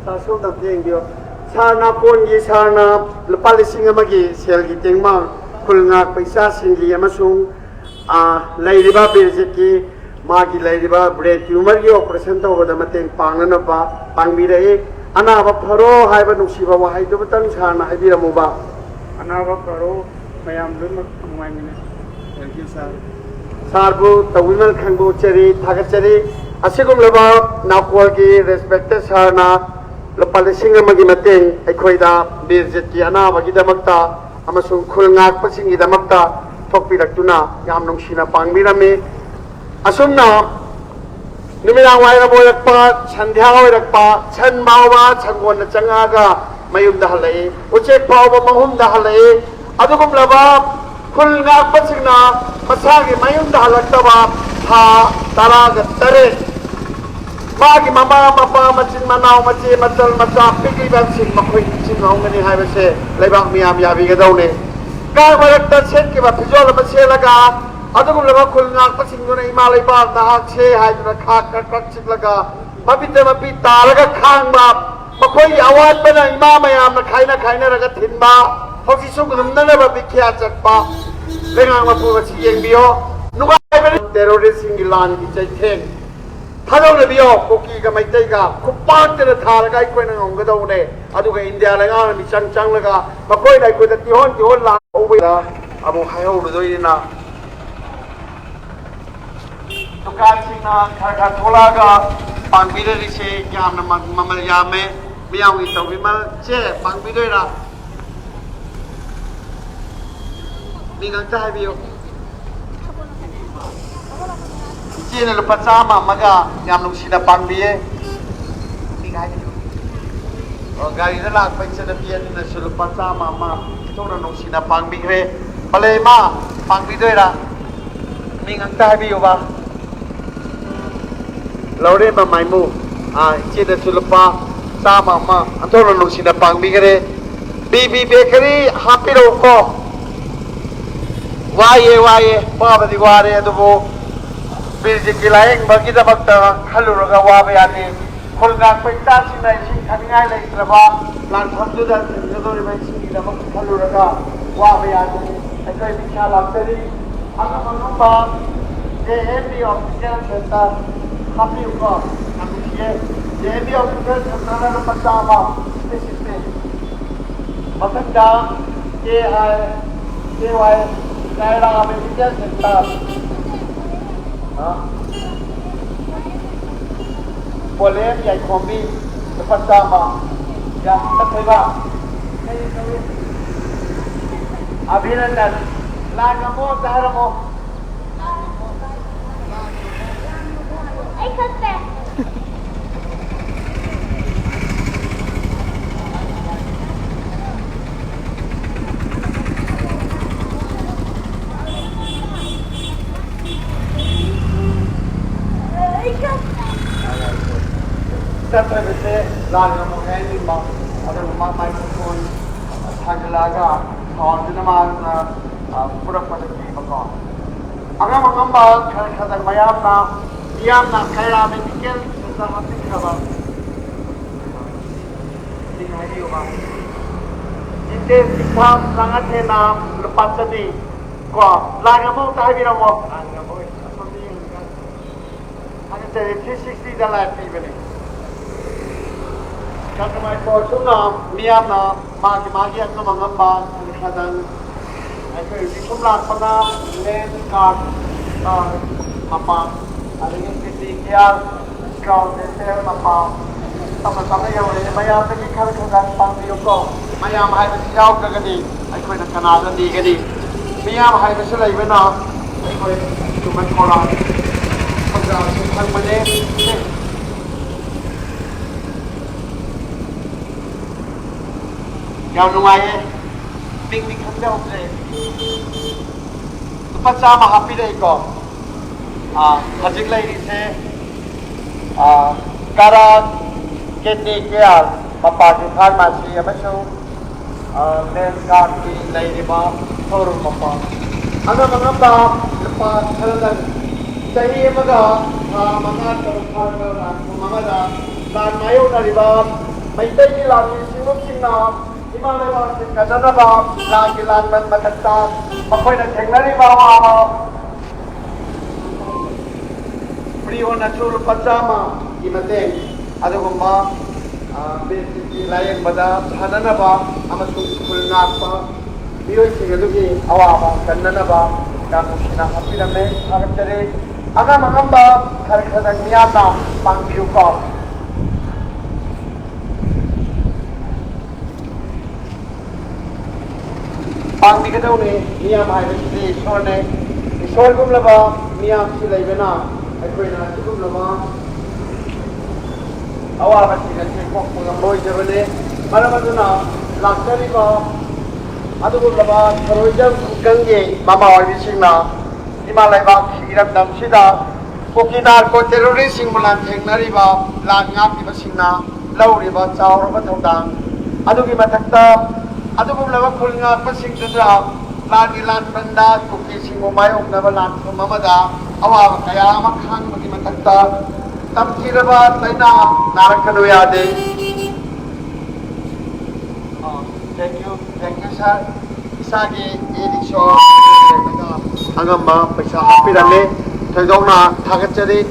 ꯁꯥꯔ, ꯁꯣꯝꯗ ꯑꯝꯇ ꯌꯦꯡꯕꯤꯌꯣ꯫ ꯁꯥꯔ ꯅꯥꯀꯣꯟꯒꯤ ꯁꯥꯔꯅ ꯂꯨꯄꯥ ꯂꯤꯁꯤꯡ ꯑꯃꯒꯤ ꯁꯦꯜꯒꯤ ꯇꯦꯡꯕꯥꯡ ꯈꯨꯜ ꯉꯥꯛꯄ ꯏꯆꯥꯁꯤꯡꯒꯤ ꯑꯃꯁꯨꯡ, ꯑꯥ, ꯂꯩꯔꯤꯕ ꯕꯤꯔꯖꯤꯠꯀꯤ ꯃꯥꯒꯤ ꯂꯩꯔꯤꯕ brain tumorꯒꯤ operation ꯇꯧꯕꯗ ꯃꯇꯦꯡ ꯄꯥꯡꯅꯅꯕ ꯄꯥꯡꯕꯤꯔꯛꯏ꯫ ꯑꯅꯥꯕ ꯐꯔꯣ ꯍꯥꯏꯕ ꯅꯨꯡꯁꯤꯕ ꯋꯥꯍꯩꯗꯨꯃꯇꯪ ꯁꯥꯔꯅ ꯍꯥꯏꯕꯤꯔꯝꯃꯨꯕ꯫ ꯑꯅꯥꯕ ꯐꯔꯣ, ꯃꯌꯥꯝ ꯂꯣꯏꯅꯃꯛ ꯅꯨꯡꯉꯥꯏꯃꯤꯟꯅꯁꯤ꯫ Thank you, sir. ꯁꯥꯔꯕꯨ ꯇꯧꯕꯤꯃꯜ ꯈꯪꯕ ꯎꯠꯆꯔꯤ, ꯊꯥꯒꯠꯆꯔꯤ꯫ ꯑꯁꯤꯒꯨꯝꯂꯕ ꯅꯥꯀꯣꯜꯒꯤ respected ꯁꯥꯔꯅ ꯂꯨꯄꯥ ꯂꯤꯁꯤꯡ ꯑꯃꯒꯤ ꯃꯇꯦꯡ ꯑꯩꯈꯣꯏꯗ ꯕꯤꯔꯖꯤꯠꯀꯤ ꯑꯅꯥꯕꯒꯤꯗꯃꯛꯇ ꯑꯃꯁꯨꯡ ꯈꯨꯜ ꯉꯥꯛꯄꯁꯤꯡꯒꯤꯗꯃꯛꯇ ꯊꯣꯛꯄꯤꯔꯛꯇꯨꯅ ꯌꯥꯝ ꯅꯨꯡꯁꯤꯅ ꯄꯥꯡꯕꯤꯔꯝꯃꯤ꯫ ꯑꯁꯨꯝꯅ ꯅꯨꯃꯤꯗꯥꯡ ꯋꯥꯏꯔꯝ ꯑꯣꯏꯔꯛꯄ, ꯁꯟꯙ꯭ꯌꯥ ꯑꯣꯏꯔꯛꯄ, ꯁꯟ ꯐꯥꯎꯕ ꯁꯪꯒꯣꯟꯅ ꯆꯪꯉꯛꯑꯒ ꯃꯌꯨꯝꯗ ꯍꯜꯂꯛꯏ, ꯎꯆꯦꯛ ꯐꯥꯎꯕ ꯃꯍꯨꯝꯗ ꯍꯜꯂꯛꯏ꯫ ꯑꯗꯨꯒꯨꯝꯂꯕ ꯈꯨꯜ ꯉꯥꯛꯄꯁꯤꯡꯅ ꯃꯁꯥꯒꯤ ꯃꯌꯨꯝꯗ ꯍꯜꯂꯛꯇꯕ ꯊꯥ ꯇꯔꯥꯒ ꯇꯔꯦꯠ, ꯃꯥꯒꯤ ꯃꯃꯥ ꯃꯄꯥ, ꯃꯆꯤꯟ ꯃꯅꯥꯎ, ꯃꯆꯦ ꯃꯆꯜ, ꯃꯆꯥ ꯄꯤꯛꯂꯤꯕꯁꯤꯡ ꯃꯈꯣꯏ ꯅꯤꯡꯁꯤꯡꯍꯧꯒꯅꯤ ꯍꯥꯏꯕꯁꯦ ꯂꯩꯕꯥꯛ ꯃꯤꯌꯥꯝ ꯌꯥꯕꯤꯒꯗꯧꯅꯤ꯫ ꯀꯥ ꯃꯔꯛꯇ ꯁꯦꯠꯈꯤꯕ ꯐꯤꯖꯣꯜ ꯑꯃ ꯁꯦꯠꯂꯒ ꯑꯗꯨꯒꯨꯝꯂꯕ ꯈꯨꯜ ꯉꯥꯛꯄꯁꯤꯡꯗꯨꯅ ꯏꯃꯥ ꯂꯩꯕꯥꯛ ꯅꯍꯥꯛꯁꯦ ꯍꯥꯏꯗꯨꯅ ꯈꯥꯛ ꯈ꯭ꯔꯛ ꯈ꯭ꯔꯛ ꯆꯤꯛꯂꯒ ꯃꯃꯤꯠꯇ ꯃꯄꯤ ꯇꯥꯔꯒ ꯈꯥꯡꯕ, ꯃꯈꯣꯏꯒꯤ ꯑꯋꯥꯠꯄꯅ ꯏꯃꯥ ꯃꯌꯥꯝꯅ ꯈꯥꯏꯅ ꯈꯥꯏꯅꯔꯒ ꯊꯤꯟꯕ, ꯍꯧꯖꯤꯛꯁꯨ ꯉꯝꯅꯅꯕ ꯕꯤꯈ꯭ꯌꯥ ꯆꯠꯄ ꯂꯩꯉꯥꯛ ꯃꯄꯨ ꯑꯁꯤ ꯌꯦꯡꯕꯤꯌꯣ꯫ ꯅꯨꯡꯉꯥꯏꯕꯅꯤ ꯇꯦꯔꯣꯔꯤꯁꯁꯤꯡꯒꯤ ꯂꯥꯟꯒꯤ ꯆꯩꯊꯦꯡ ꯊꯥꯗꯣꯛꯅꯕꯤꯌꯣ꯫ ꯀꯨꯀꯤꯒ ꯃꯩꯇꯩꯒ ꯈꯨꯄꯥꯛꯇꯅ ꯊꯥꯔꯒ ꯑꯩꯈꯣꯏꯅ ꯉꯝꯒꯗꯧꯕꯅꯦ꯫ ꯑꯗꯨꯒ ꯏꯟꯗꯤꯌꯥ ꯂꯩꯉꯥꯛꯅ ꯃꯤꯆꯪ ꯆꯪꯂꯒ ꯃꯈꯣꯏꯅ ꯑꯩꯈꯣꯏꯗ ꯇꯤꯍꯣꯟ ꯇꯤꯍꯣꯟ ꯂꯥꯛꯍꯧꯕꯗ ꯑꯃꯨꯛ ꯍꯥꯏꯍꯧꯔꯨꯗꯣꯏꯅꯤꯅ ꯗꯨꯀꯥꯟꯁꯤꯡꯅ ꯈꯔ ꯈꯔ ꯊꯣꯛꯂꯛꯑꯒ ꯄꯥꯡꯕꯤꯔꯔꯤꯁꯦ ꯌꯥꯝꯅ ꯃ-, ꯃꯃꯜ ꯌꯥꯝꯃꯦ꯫ ꯃꯤꯌꯥꯝꯒꯤ ꯇꯧꯕꯤꯃꯜ꯫ ꯆꯦ, ꯄꯥꯡꯕꯤꯗꯣꯏꯔꯥ? ꯃꯤ ꯉꯥꯛꯇ ꯍꯥꯏꯕꯤꯌꯨ꯫ ꯏꯆꯦꯅ ꯂꯨꯄꯥ ꯆꯥꯝꯃ ꯑꯃꯒ ꯌꯥꯝ ꯅꯨꯡꯁꯤꯅ ꯄꯥꯡꯕꯤꯌꯦ꯫ ꯃꯤ ꯍꯥꯏꯕꯤꯌꯨ꯫ ꯑꯣ, ꯒꯥꯔꯤꯗ ꯂꯥꯛꯄ ꯏꯆꯟꯅꯨꯄꯤ ꯑꯅꯤꯅꯁꯨ ꯂꯨꯄꯥ ꯆꯥꯝꯃ ꯑꯃ ꯏꯊꯧꯅ ꯅꯨꯡꯁꯤꯅ ꯄꯥꯡꯕꯤꯈ꯭ꯔꯦ꯫ ꯄꯂꯦ ꯏꯃꯥ, ꯄꯥꯡꯕꯤꯗꯣꯏꯔꯥ? ꯃꯤꯡ ꯑꯝꯇ ꯍꯥꯏꯕꯤꯌꯨꯕ꯫ ꯂꯧꯔꯦꯝꯕ ꯃꯥꯏꯃꯨ, ꯑꯥ, ꯏꯆꯦꯅꯁꯨ ꯂꯨꯄꯥ ꯆꯥꯝꯃ ꯑꯃ ꯑꯟꯊꯣꯛꯅ ꯅꯨꯡꯁꯤꯅ ꯄꯥꯡꯕꯤꯈ꯭ꯔꯦ꯫ ꯕꯤ ꯕꯤ ꯕꯦꯀꯔꯤ ꯍꯥꯞꯄꯤꯔꯛꯎꯀꯣ꯫ ꯋꯥꯏꯌꯦ, ꯋꯥꯏꯌꯦ, ꯋꯥꯕꯗꯤ ꯋꯥꯔꯦ, ꯑꯗꯨꯕꯨ ꯕꯤꯔꯖꯤꯠꯀꯤ ꯂꯥꯌꯦꯡꯕꯒꯤꯗꯃꯛꯇ ꯈꯜꯂꯨꯔꯒ ꯋꯥꯕ ꯌꯥꯗꯦ꯫ ꯈꯨꯜ ꯉꯥꯛꯄ ꯏꯆꯥꯁꯤꯡꯅ ꯏꯁꯤꯡ ꯊꯛꯅꯤꯡꯉꯥꯏ ꯂꯩꯇ꯭ꯔꯕ ꯂꯥꯟꯐꯝꯗꯨꯗ ꯊꯤꯡꯒꯗꯧꯔꯤꯕ ꯏꯁꯤꯡꯒꯤꯗꯃꯛ ꯈꯜꯂꯨꯔꯒ ꯋꯥꯕ ꯌꯥꯗꯦ꯫ ꯑꯩꯈꯣꯏ ꯕꯤꯈ꯭ꯌꯥ ꯂꯥꯛꯆꯔꯤ꯫ ꯑꯉꯝ ꯑꯉꯝꯕ J M B official centre ꯍꯥꯞꯄꯤꯌꯨꯀꯣ꯫ ꯌꯥꯝ ꯅꯨꯡꯁꯤꯌꯦ꯫ ꯖꯦ ꯑꯦꯝ ꯕꯤ ꯑꯣꯐꯤꯁꯤꯌꯦꯜ ꯁꯦꯟꯇꯔꯅ ꯂꯨꯄꯥ ꯆꯥꯝꯃ꯫ ꯃꯊꯪꯗ ꯀꯦ ꯑꯥꯏ, ꯀꯦ ꯋꯥꯏ, ꯀꯥꯏꯔꯥ ꯃꯦꯗꯤꯀꯦꯜ ꯁꯦꯟꯇꯔ꯫ ꯍꯥ? ꯄꯣꯂꯦꯝ ꯌꯥꯏꯈꯣꯝꯕꯤ, ꯂꯨꯄꯥ ꯆꯥꯝꯃ꯫ ꯌꯥꯝ ꯇꯞꯊꯣꯏꯕ꯫ ꯑꯚꯤꯅꯟꯗꯟ, ꯂꯥꯏ ꯉꯝꯃꯣ ꯑꯝꯇ ꯍꯥꯏꯔꯝꯃꯣ꯫ ꯑꯩ ꯈꯛꯇ꯫ ꯑꯩ ꯈꯛꯇ꯫ ꯆꯠꯇ꯭ꯔꯕꯁꯦ ꯂꯥꯟ ꯉꯝꯃꯣꯏ ꯍꯥꯏꯅꯤꯡꯕ, ꯑꯗꯨꯒ ꯃꯥ ꯃꯥꯏꯀ꯭ꯔꯣꯐꯣꯟ ꯊꯥꯡꯒꯠꯂꯛꯑꯒ ꯁꯥꯎꯟꯁꯤꯅ ꯃꯥꯅ, ꯑ, ꯄꯨꯔꯛꯄꯗ ꯄꯤꯕꯀꯣ꯫ ꯑꯉꯝ ꯑꯉꯝꯕ ꯈꯔ ꯈꯔꯗꯪ ꯃꯌꯥꯝꯅ, ꯃꯤꯌꯥꯝꯅ ꯀꯩꯔꯥ ꯃꯦꯗꯤꯀꯦꯜ ꯁꯦꯟꯇꯔ ꯍꯥꯞꯄꯤꯈ꯭ꯔꯕ ꯃꯤꯡ ꯍꯥꯏꯕꯤꯌꯨꯕ꯫ ꯏꯟꯗꯤꯌꯟ ꯁꯤꯛꯁ ꯆꯥꯃꯉꯥ ꯊꯦꯟꯅ ꯂꯨꯄꯥ ꯆꯅꯤ꯫ ꯀꯣ, ꯂꯥꯛ ꯑꯃ ꯑꯃꯨꯛꯇ ꯍꯥꯏꯕꯤꯔꯝꯃꯣ꯫ ꯑꯁꯣꯝꯗ ꯌꯦꯡꯉꯒ꯫ ꯊꯥꯒꯠꯆꯔꯤ, ꯊ꯭ꯔꯤ ꯁꯤꯛꯁꯇꯤꯗ ꯂꯥꯏꯐ ꯄꯤꯕꯅꯤ꯫ ꯀꯁꯇꯃꯔ ꯀꯣꯔꯠ ꯁꯨꯝꯅ ꯃꯤꯌꯥꯝꯅ ꯃꯥꯒꯤ ꯃꯥꯒꯤ ꯑꯉꯝ ꯑꯉꯝꯕ ꯈꯔꯗꯪ ꯑꯩꯈꯣꯏ ꯍꯧꯖꯤꯛ ꯁꯨꯝ ꯂꯥꯛꯄꯗ ꯂꯦꯟ ꯀꯥꯔꯠ, ꯑ, ꯃꯄꯥ, ꯑꯗꯒꯤ ꯁꯤ ꯇꯤ ꯀꯦ ꯑꯥꯔ, ꯒ꯭ꯔꯥꯎꯟ ꯗꯦꯟꯇꯦꯜ ꯃꯄꯥ, ꯇꯞꯅ ꯇꯞꯅ ꯌꯧꯔꯛꯑꯦ꯫ ꯃꯌꯥꯝꯗꯒꯤ ꯈꯔ ꯈꯔ ꯄꯥꯡꯕꯤꯌꯨꯀꯣ꯫ ꯃꯌꯥꯝ ꯍꯥꯏꯕꯁꯤ ꯌꯥꯎꯗ꯭ꯔꯒꯗꯤ ꯑꯩꯈꯣꯏꯅ ꯀꯅꯥꯗ ꯅꯤꯒꯅꯤ? ꯃꯤꯌꯥꯝ ꯍꯥꯏꯕꯁꯤ ꯂꯩꯕꯅ ꯑꯩꯈꯣꯏ ꯈꯨꯃꯟ ꯈꯧꯔꯥꯡ ꯄ꯭ꯔꯖꯥꯁꯨ ꯈꯪꯕꯅꯦ꯫ ꯌꯥꯝ ꯅꯨꯡꯉꯥꯏꯌꯦ꯫ ꯃꯤꯡꯗꯤ ꯈꯪꯖꯍꯧꯗ꯭ꯔꯦ꯫ ꯂꯨꯄꯥ ꯆꯥꯝꯃ ꯍꯥꯞꯄꯤꯔꯛꯏꯀꯣ꯫ ꯑꯥ, ꯍꯧꯖꯤꯛ ꯂꯩꯔꯤꯁꯦ, ꯑꯥ, ꯀꯔꯥꯛ ꯀꯤꯗꯅꯤ ꯀꯦꯌꯥꯔ ꯃꯄꯥꯒꯤ ꯐꯥꯔꯃꯥꯁꯤ ꯑꯃꯁꯨꯡ, ꯑꯥ, ꯂꯦꯟ ꯀꯥꯔꯠꯀꯤ ꯂꯩꯔꯤꯕ ꯁꯣꯔꯨꯝ ꯃꯄꯥ꯫ ꯑꯉꯝ ꯑꯉꯝꯕ ꯂꯨꯄꯥ ꯈꯔꯗꯪ ꯆꯍꯤ ꯑꯃꯒ ꯊꯥ ꯃꯉꯥ ꯇꯔꯨꯛ ꯐꯥꯔꯒ ꯂꯥꯟꯐꯝ ꯑꯃꯗ ꯂꯥꯟ ꯃꯥꯌꯣꯛꯅꯔꯤꯕ ꯃꯩꯇꯩꯒꯤ ꯂꯥꯟꯃꯤ ꯁꯤꯡꯂꯨꯞꯁꯤꯡꯅ ꯏꯃꯥ ꯂꯩꯕꯥꯛꯁꯤꯡ ꯀꯟꯅꯅꯕ ꯂꯥꯟꯒꯤ ꯂꯥꯟꯕꯟ ꯃꯊꯛꯇ ꯃꯈꯣꯏꯅ ꯊꯦꯡꯅꯔꯤꯕ ꯑꯋꯥꯕ ꯐ꯭ꯔꯤ ꯑꯣꯏꯅꯁꯨ ꯂꯨꯄꯥ ꯆꯥꯝꯃꯒꯤ ꯃꯇꯦꯡ ꯑꯗꯨꯒꯨꯝꯕ, ꯑ, ꯕꯤꯔ ꯇꯤꯀꯤ ꯂꯥꯌꯦꯡꯕꯗ ꯐꯅꯅꯕ ꯑꯃꯁꯨꯡ ꯈꯨꯜ ꯉꯥꯛꯄ ꯃꯤꯑꯣꯏꯁꯤꯡ ꯑꯗꯨꯒꯤ ꯑꯋꯥꯕ ꯀꯟꯅꯅꯕ ꯌꯥꯝ ꯅꯨꯡꯁꯤꯅ ꯍꯥꯞꯄꯤꯔꯝꯃꯦ꯫ ꯊꯥꯒꯠꯆꯔꯤ꯫ ꯑꯉꯝ ꯑꯉꯝꯕ ꯈꯔ ꯈꯔꯗꯪ ꯃꯤꯌꯥꯝꯅ ꯄꯥꯡꯕꯤꯌꯨꯀꯣ꯫ ꯄꯥꯡꯕꯤꯒꯗꯧꯅꯤ꯫ ꯃꯤꯌꯥꯝ ꯍꯥꯏꯕꯁꯤꯗꯤ ꯏꯁꯣꯔꯅꯦ꯫ ꯏꯁꯣꯔꯒꯨꯝꯂꯕ ꯃꯤꯌꯥꯝꯁꯤ ꯂꯩꯕꯅ ꯑꯩꯈꯣꯏꯅ ꯑꯁꯤꯒꯨꯝꯂꯕ ꯑꯋꯥꯕꯁꯤꯡ ꯑꯁꯤ ꯀꯣꯛꯄ ꯉꯝꯕ ꯑꯣꯏꯖꯕꯅꯤ꯫ ꯃꯔꯝ ꯑꯗꯨꯅ ꯂꯥꯛꯆꯔꯤꯕ ꯑꯗꯨꯒꯨꯝꯂꯕ ꯊꯧꯔꯣꯏꯖꯝ ꯈꯨꯡꯒꯪꯒꯤ ꯃꯃꯥ ꯑꯣꯏꯕꯤꯁꯤꯡꯅ ꯏꯃꯥ ꯂꯩꯕꯥꯛ ꯏꯔꯝꯗꯝꯁꯤꯗ ꯀꯨꯀꯤ ꯅꯥꯔꯀꯣ ꯇꯦꯔꯣꯔꯤꯁꯁꯤꯡꯕꯨ ꯂꯥꯟꯊꯦꯡꯅꯔꯤꯕ ꯂꯥꯟ ꯉꯥꯛꯂꯤꯕꯁꯤꯡꯅ ꯂꯧꯔꯤꯕ ꯆꯥꯎꯔꯕ ꯊꯧꯗꯥꯡ ꯑꯗꯨꯒꯤ ꯃꯊꯛꯇ ꯑꯗꯨꯒꯨꯝꯂꯕ ꯈꯨꯜ ꯉꯥꯛꯄꯁꯤꯡꯗꯨꯗ ꯂꯥꯟꯒꯤ ꯂꯥꯟꯕꯟꯗ ꯀꯨꯀꯤꯁꯤꯡꯕꯨ ꯃꯥꯌꯣꯛꯅꯕ ꯂꯥꯟꯐꯝ ꯑꯃꯗ ꯑꯋꯥꯕ ꯀꯌꯥ ꯑꯃ ꯈꯥꯡꯕꯒꯤ ꯃꯊꯛꯇ ꯇꯝꯊꯤꯔꯕ ꯂꯥꯏꯅꯥ ꯅꯥꯔꯛꯀꯅꯨ ꯌꯥꯗꯦ꯫ ꯑ, thank you, thank you, sir. ꯏꯁꯥꯒꯤ ꯏ ꯔꯤꯛꯁꯣ ꯑꯉꯝꯕ ꯄꯩꯁꯥ ꯍꯥꯞꯄꯤꯔꯝꯃꯤ꯫ ꯊꯣꯏꯗꯣꯛꯅ ꯊꯥꯒꯠꯆꯔꯤ꯫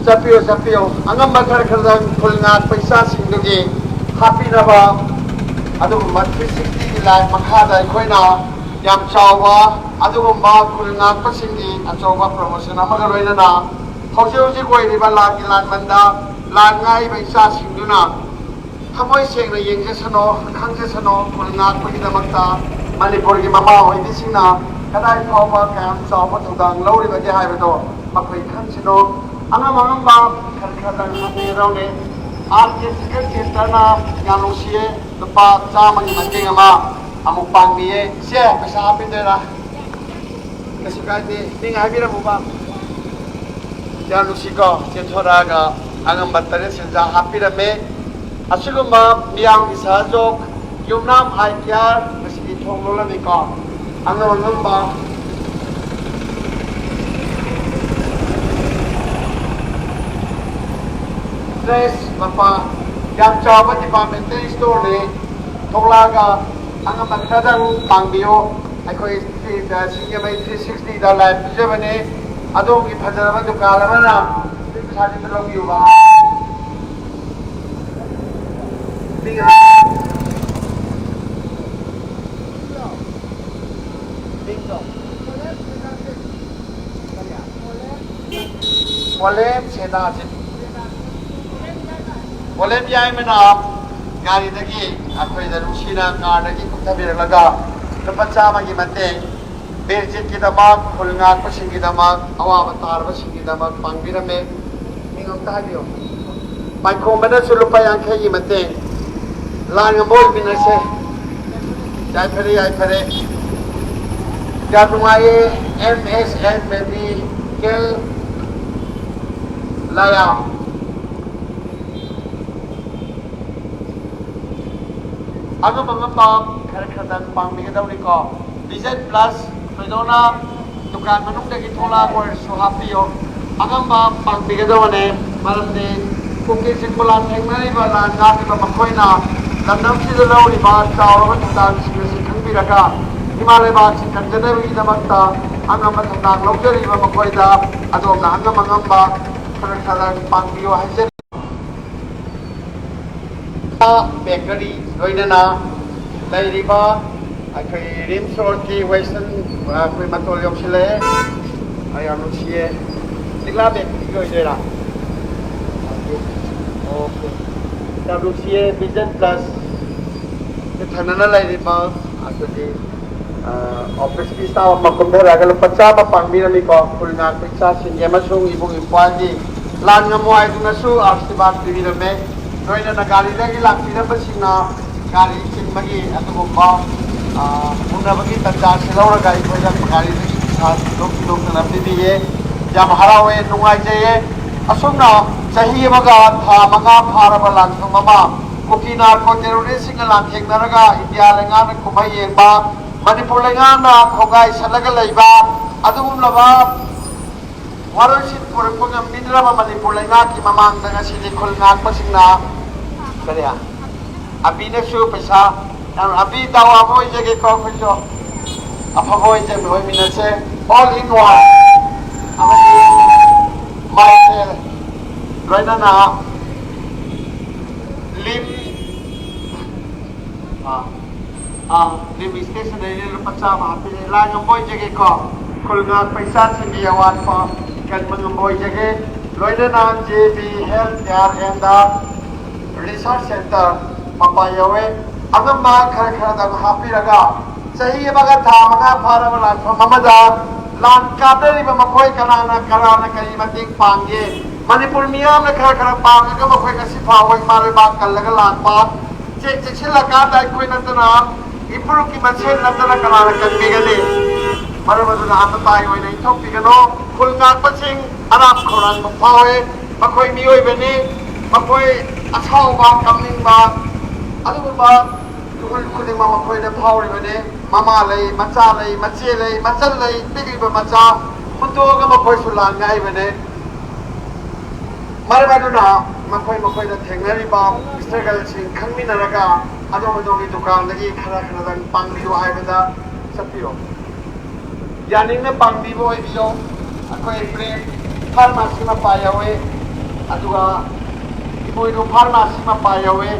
ꯆꯠꯄꯤꯌꯨ, ꯆꯠꯄꯤꯌꯨ꯫ ꯑꯉꯝꯕ ꯈꯔ ꯈꯔꯗꯪ ꯈꯨꯜ ꯉꯥꯛꯄ ꯏꯆꯥꯁꯤꯡꯗꯨꯒꯤ ꯍꯥꯞꯄꯤꯅꯕ ꯑꯗꯨꯒꯨꯝꯕ three sixty ꯒꯤ live ꯃꯈꯥꯗ ꯑꯩꯈꯣꯏꯅ ꯌꯥꯝ ꯆꯥꯎꯕ ꯑꯗꯨꯒꯨꯝꯕ ꯈꯨꯜ ꯉꯥꯛꯄꯁꯤꯡꯒꯤ ꯑꯆꯧꯕ promotion ꯑꯃꯒ ꯂꯣꯏꯅꯅ ꯍꯧꯖꯤꯛ ꯍꯧꯖꯤꯛ ꯑꯣꯏꯔꯤꯕ ꯂꯥꯟꯒꯤ ꯂꯥꯟꯕꯟꯗ ꯂꯥꯟ ꯉꯥꯛꯏꯕ ꯏꯆꯥꯁꯤꯡꯗꯨꯅ ꯊꯃꯣꯏ ꯁꯦꯡꯅ ꯌꯦꯡꯖꯁꯅꯣ, ꯈꯪꯖꯁꯅꯣ, ꯈꯨꯜ ꯉꯥꯛꯄꯒꯤꯗꯃꯛꯇ ꯃꯅꯤꯄꯨꯔꯒꯤ ꯃꯃꯥ ꯑꯣꯏꯕꯤꯁꯤꯡꯅ ꯀꯗꯥꯏ ꯐꯥꯎꯕ ꯀꯌꯥꯝ ꯆꯥꯎꯕ ꯊꯧꯗꯥꯡ ꯂꯧꯔꯤꯕꯒꯦ ꯍꯥꯏꯕꯗꯣ ꯃꯈꯣꯏ ꯈꯪꯁꯅꯨ꯫ ꯑꯉꯝ ꯑꯉꯝꯕ ꯈꯔ ꯈꯔꯗꯪ ꯍꯥꯞꯄꯤꯒꯗꯧꯅꯤ꯫ ꯑꯥꯔ ꯀꯦ ꯆꯤꯀꯟ ꯁꯦꯟꯇꯔꯅ ꯌꯥꯝ ꯅꯨꯡꯁꯤꯌꯦ, ꯂꯨꯄꯥ ꯆꯥꯝꯃꯒꯤ ꯃꯇꯦꯡ ꯑꯃ ꯑꯃꯨꯛ ꯄꯥꯡꯕꯤꯌꯦ꯫ ꯏꯆꯦ, ꯄꯩꯁꯥ ꯍꯥꯞꯄꯤꯗꯣꯏꯔꯥ? ꯀꯩꯁꯨ ꯀꯥꯏꯗꯦ, ꯃꯤꯡ ꯍꯥꯏꯕꯤꯔꯝꯃꯨꯕ꯫ ꯌꯥꯝ ꯅꯨꯡꯁꯤꯀꯣ, ꯆꯦꯟꯊꯣꯔꯛꯑꯒ ꯑꯉꯝꯕ ꯇꯔꯦꯠ ꯁꯦꯟꯖꯥ ꯍꯥꯞꯄꯤꯔꯝꯃꯦ꯫ ꯑꯁꯤꯒꯨꯝꯕ ꯃꯤꯌꯥꯝꯒꯤ ꯁꯍꯖꯣꯛ, ꯌꯨꯝꯅꯥꯝ ꯑꯥꯏ ꯀꯤꯌꯥꯔ ꯉꯁꯤꯗꯤ ꯊꯣꯡ ꯂꯣꯜꯂꯝꯃꯤꯀꯣ꯫ ꯑꯉꯝ ꯑꯉꯝꯕ dress ꯃꯄꯥ, ꯌꯥꯝ ꯆꯥꯎꯕ departmental storeꯅꯤ꯫ ꯊꯣꯛꯂꯛꯑꯒ ꯑꯉꯝꯕ ꯈꯔꯗꯪ ꯄꯥꯡꯕꯤꯌꯨ꯫ ꯑꯩꯈꯣꯏ ꯁꯤꯡꯖꯃꯩ three sixtyꯗ live ꯄꯤꯖꯕꯅꯤ꯫ ꯑꯗꯣꯝꯒꯤ ꯐꯖꯔꯕ ꯗꯨꯀꯥꯟ ꯑꯃꯅ ꯄꯩꯁꯥꯁꯤꯡꯗꯨ ꯂꯧꯕꯤꯌꯨꯕ꯫ ꯄꯣꯂꯦꯝ ꯁꯦꯅꯥꯁꯤ, ꯄꯣꯂꯦꯝ ꯌꯥꯏꯃꯅ ꯒꯥꯔꯤꯗꯒꯤ ꯑꯩꯈꯣꯏꯗ ꯅꯨꯡꯁꯤꯅ ꯀꯥꯔꯗꯒꯤ ꯀꯨꯝꯊꯕꯤꯔꯛꯂꯒ ꯂꯨꯄꯥ ꯆꯥꯝꯃꯒꯤ ꯃꯇꯦꯡ ꯕꯤꯔꯖꯤꯠꯀꯤꯗꯃꯛ, ꯈꯨꯜ ꯉꯥꯛꯄꯁꯤꯡꯒꯤꯗꯃꯛ, ꯑꯋꯥꯕ ꯇꯥꯔꯕꯁꯤꯡꯒꯤꯗꯃꯛ ꯄꯥꯡꯕꯤꯔꯝꯃꯦ꯫ ꯃꯤꯡ ꯑꯝꯇ ꯍꯥꯏꯕꯤꯌꯨ꯫ ꯄꯥꯏꯈꯣꯝꯕꯅꯁꯨ ꯂꯨꯄꯥ ꯌꯥꯡꯈꯩꯒꯤ ꯃꯇꯦꯡ꯫ ꯂꯥꯟ ꯉꯝꯕ ꯑꯣꯏꯃꯤꯟꯅꯁꯦ꯫ ꯌꯥꯏꯐꯔꯦ, ꯌꯥꯏꯐꯔꯦ꯫ ꯌꯥꯝ ꯅꯨꯡꯉꯥꯏꯌꯦ꯫ M S N Medical ꯂꯥꯌꯥ꯫ ꯑꯉꯝ ꯑꯉꯝꯕ ꯈꯔ ꯈꯔꯗꯪ ꯄꯥꯡꯕꯤꯒꯗꯧꯔꯤꯀꯣ꯫ Vision Plus ꯀꯩꯗꯧꯅ ꯗꯨꯀꯥꯟ ꯃꯅꯨꯡꯗꯒꯤ ꯊꯣꯛꯂꯛꯑꯒ ꯑꯣꯏꯔꯁꯨ ꯍꯥꯞꯄꯤꯌꯣ꯫ ꯑꯉꯝꯕ ꯄꯥꯡꯕꯤꯒꯗꯕꯅꯦ꯫ ꯃꯔꯝꯗꯤ ꯀꯨꯀꯤ ꯆꯤꯡꯕ ꯂꯥꯟ ꯊꯦꯡꯅꯔꯤꯕ, ꯂꯥꯟ ꯉꯥꯛꯂꯤꯕ ꯃꯈꯣꯏꯅ ꯂꯝꯗꯝꯁꯤꯗ ꯂꯧꯔꯤꯕ ꯆꯥꯎꯔꯕ ꯊꯧꯗꯥꯡꯁꯤꯡ ꯑꯁꯤ ꯈꯪꯕꯤꯔꯒ ꯏꯃꯥ ꯂꯩꯕꯥꯛꯁꯤ ꯀꯟꯖꯅꯕꯒꯤꯗꯃꯛꯇ ꯑꯉꯝꯕ ꯊꯧꯗꯥꯡ ꯂꯧꯖꯔꯤꯕ ꯃꯈꯣꯏꯗ ꯑꯗꯣꯝꯅ ꯑꯉꯝ ꯑꯉꯝꯕ ꯈꯔ ꯈꯔ ꯄꯥꯡꯕꯤꯌꯨ ꯍꯥꯏꯖꯔꯤ꯫ ꯕꯦꯀꯔꯤ ꯂꯣꯏꯅꯅ ꯂꯩꯔꯤꯕ ꯑꯩꯈꯣꯏ ꯔꯤꯝꯁ ꯔꯣꯗꯀꯤ ꯋꯦꯁꯇꯔꯟ, ꯑꯩꯈꯣꯏ ꯃꯇꯣꯜ ꯌꯧꯁꯤꯜꯂꯛꯑꯦ꯫ ꯑ, ꯌꯥꯝ ꯅꯨꯡꯁꯤꯌꯦ꯫ ꯂꯤꯛꯂꯥ ꯕꯦꯀꯔꯤꯒꯤ ꯑꯣꯏꯗꯣꯏꯔꯥ? ꯑꯣꯀꯦ꯫ ꯌꯥꯝ ꯅꯨꯡꯁꯤꯌꯦ꯫ ꯚꯤꯖꯟ ꯄ꯭ꯂꯁ ꯊꯪꯅꯅ ꯂꯩꯔꯤꯕ ꯑꯩꯈꯣꯏꯒꯤ, ꯑ, ꯑꯣꯐꯤꯁꯀꯤ ꯏꯁꯇꯥꯐ ꯑꯃ ꯀꯨꯝꯊꯔꯛꯑꯒ ꯂꯨꯄꯥ ꯆꯥꯝꯃ ꯄꯥꯡꯕꯤꯔꯝꯃꯤꯀꯣ꯫ ꯈꯨꯜ ꯉꯥꯛꯄ ꯏꯆꯥꯁꯤꯡꯒꯤ ꯑꯃꯁꯨꯡ ꯏꯕꯨꯡ ꯏꯄ꯭ꯋꯥꯒꯤ ꯂꯥꯟ ꯉꯝꯃꯣ ꯍꯥꯏꯗꯨꯅꯁꯨ ꯑꯥꯁꯤꯔꯕꯥꯗ ꯄꯤꯕꯤꯔꯝꯃꯦ꯫ ꯂꯣꯏꯅꯅ ꯒꯥꯔꯤꯗꯒꯤ ꯂꯥꯛꯄꯤꯔꯝꯕꯁꯤꯡꯅ ꯒꯥꯔꯤ ꯆꯤꯟꯕꯒꯤ ꯑꯗꯨꯒꯨꯝꯕ, ꯑ, ꯎꯅꯕꯒꯤ ꯇꯥꯟꯖꯥꯁꯤ ꯂꯧꯔꯒ ꯑꯩꯈꯣꯏꯗ ꯒꯥꯔꯤꯗꯒꯤ ꯄꯩꯁꯥ ꯊꯤꯟꯗꯣꯛ ꯊꯤꯟꯗꯣꯛꯇꯅ ꯄꯤꯕꯤꯌꯦ꯫ ꯌꯥꯝ ꯍꯔꯥꯎꯋꯦ, ꯅꯨꯡꯉꯥꯏꯖꯩꯌꯦ꯫ ꯑꯁꯨꯝꯅ ꯆꯍꯤ ꯑꯃꯒ ꯊꯥ ꯃꯉꯥ ꯐꯥꯔꯕ ꯂꯥꯟꯐꯝ ꯑꯃ ꯀꯨꯀꯤ ꯅꯥꯔꯀꯣ ꯇꯦꯔꯣꯔꯤꯁꯁꯤꯡꯒ ꯂꯥꯟꯊꯦꯡꯅꯔꯒ ꯏꯟꯗꯤꯌꯥ ꯂꯩꯉꯥꯛꯅ ꯀꯨꯝꯍꯩ ꯌꯦꯡꯕ, ꯃꯅꯤꯄꯨꯔ ꯂꯩꯉꯥꯛꯅ ꯈꯣꯡꯒꯥꯏ ꯁꯠꯂꯒ ꯂꯩꯕ ꯑꯗꯨꯒꯨꯝꯂꯕ ꯋꯥꯔꯣꯏꯁꯤꯟ ꯄꯨꯔꯛꯄ ꯉꯝꯕꯤꯗ꯭ꯔꯕ ꯃꯅꯤꯄꯨꯔ ꯂꯩꯉꯥꯛꯀꯤ ꯃꯃꯥꯡꯗ ꯉꯁꯤꯗꯤ ꯈꯨꯜ ꯉꯥꯛꯄꯁꯤꯡꯅ, ꯀꯔꯤ, ꯑꯕꯤꯅꯁꯨ ꯄꯩꯁꯥ, ꯑꯕꯤ ꯇꯥꯎ ꯑꯃ ꯑꯣꯏꯖꯒꯦꯀꯣ, ꯑꯩꯈꯣꯏꯁꯨ ꯑꯐꯕ ꯑꯣꯏꯖ-, ꯑꯣꯏꯃꯤꯟꯅꯁꯦ꯫ All in one ꯑꯃꯗꯤ ꯃꯥꯏꯊꯦꯜ ꯂꯣꯏꯅꯅ ꯂꯤꯝ, ꯑꯥ, ꯑꯥ, ꯂꯤꯝ ꯏꯁꯇꯦꯁꯟꯅꯔꯤꯗ ꯂꯨꯄꯥ ꯆꯥꯝꯃ ꯍꯥꯞꯄꯤꯔꯦ꯫ ꯂꯥꯏ ꯉꯝꯕ ꯑꯣꯏꯖꯒꯦꯀꯣ꯫ ꯈꯨꯜ ꯉꯥꯛꯄ ꯏꯆꯥꯁꯤꯡꯒꯤ ꯑꯋꯥꯠꯄ ꯀꯟꯕ ꯉꯝꯕ ꯑꯣꯏꯖꯒꯦ꯫ ꯂꯣꯏꯅꯅ J B Health Care and Research Center ꯃꯄꯥ ꯌꯧꯋꯦ꯫ ꯑꯉꯝꯕ ꯈꯔ ꯈꯔꯗꯪ ꯍꯥꯞꯄꯤꯔꯒ ꯆꯍꯤ ꯑꯃꯒ ꯊꯥ ꯃꯉꯥ ꯐꯥꯔꯕ ꯂꯥꯟꯐꯝ ꯑꯃꯗ ꯂꯥꯟ ꯀꯥꯞꯅꯔꯤꯕ ꯃꯈꯣꯏ ꯀꯅꯥꯅ, ꯀꯅꯥꯅ ꯀꯔꯤ ꯃꯇꯦꯡ ꯄꯥꯡꯒꯦ? ꯃꯅꯤꯄꯨꯔ ꯃꯤꯌꯥꯝꯅ ꯈꯔ ꯈꯔ ꯄꯥꯡꯉꯒ ꯃꯈꯣꯏ ꯉꯁꯤ ꯐꯥꯎꯕ ꯏꯃꯥ ꯂꯩꯕꯥꯛ ꯀꯜꯂꯒ ꯂꯥꯛꯄ꯫ ꯆꯦꯛ ꯆꯦꯛꯁꯤꯜꯂꯀꯥꯟꯗ ꯑꯩꯈꯣꯏ ꯅꯠꯇꯅ, ꯏꯐꯨꯔꯨꯞꯀꯤ ꯃꯁꯦꯟ ꯅꯠꯇꯅ ꯀꯅꯥꯅ ꯀꯟꯕꯤꯒꯅꯤ? ꯃꯔꯝ ꯑꯗꯨꯅ ꯑꯃꯇꯥꯏ ꯑꯣꯏꯅ ꯏꯟꯊꯣꯛꯄꯤꯒꯅꯨ꯫ ꯈꯨꯜ ꯉꯥꯛꯄꯁꯤꯡ ꯑꯔꯥꯞ ꯈꯧꯔꯥꯡꯕ ꯐꯥꯎꯋꯦ꯫ ꯃꯈꯣꯏ ꯃꯤꯑꯣꯏꯕꯅꯤ꯫ ꯃꯈꯣꯏ ꯑꯁꯥꯎꯕ, ꯀꯞꯅꯤꯡꯕ, ꯑꯗꯨꯒꯨꯝꯕ ꯈꯨꯜ ꯈꯨꯗꯤꯡꯃꯛ ꯃꯈꯣꯏꯗ ꯐꯥꯎꯔꯤꯕꯅꯤ꯫ ꯃꯃꯥ ꯂꯩ, ꯃꯆꯥ ꯂꯩ, ꯃꯆꯦ ꯂꯩ, ꯃꯆꯜ ꯂꯩ, ꯄꯤꯛꯂꯤꯕ ꯃꯆꯥ ꯍꯨꯟꯗꯣꯛꯑꯒ ꯃꯈꯣꯏꯁꯨ ꯂꯥꯟ ꯉꯥꯏꯕꯅꯦ꯫ ꯃꯔꯝ ꯑꯗꯨꯅ ꯃꯈꯣꯏ ꯃꯈꯣꯏꯗ ꯊꯦꯡꯅꯔꯤꯕ ꯁ꯭ꯇ꯭ꯔꯒꯜꯁꯤꯡ ꯈꯪꯃꯤꯟꯅꯔꯒ ꯑꯗꯣꯝ ꯑꯗꯣꯝꯒꯤ ꯗꯨꯀꯥꯟꯗꯒꯤ ꯈꯔ ꯈꯔꯗꯪ ꯄꯥꯡꯕꯤꯌꯨ ꯍꯥꯏꯕꯗ ꯆꯠꯄꯤꯌꯨ꯫ ꯌꯥꯅꯤꯡꯅ ꯄꯥꯡꯕꯤꯕ ꯑꯣꯏꯕꯤꯌꯣ꯫ ꯑꯩꯈꯣꯏ ꯕ꯭ꯔꯦꯟ ꯐꯥꯔꯃꯥꯁꯤ ꯃꯄꯥ ꯌꯥꯎꯋꯦ, ꯑꯗꯨꯒ ꯏꯃꯣꯏꯅꯨ ꯐꯥꯔꯃꯥꯁꯤ ꯃꯄꯥ ꯌꯥꯎꯋꯦ꯫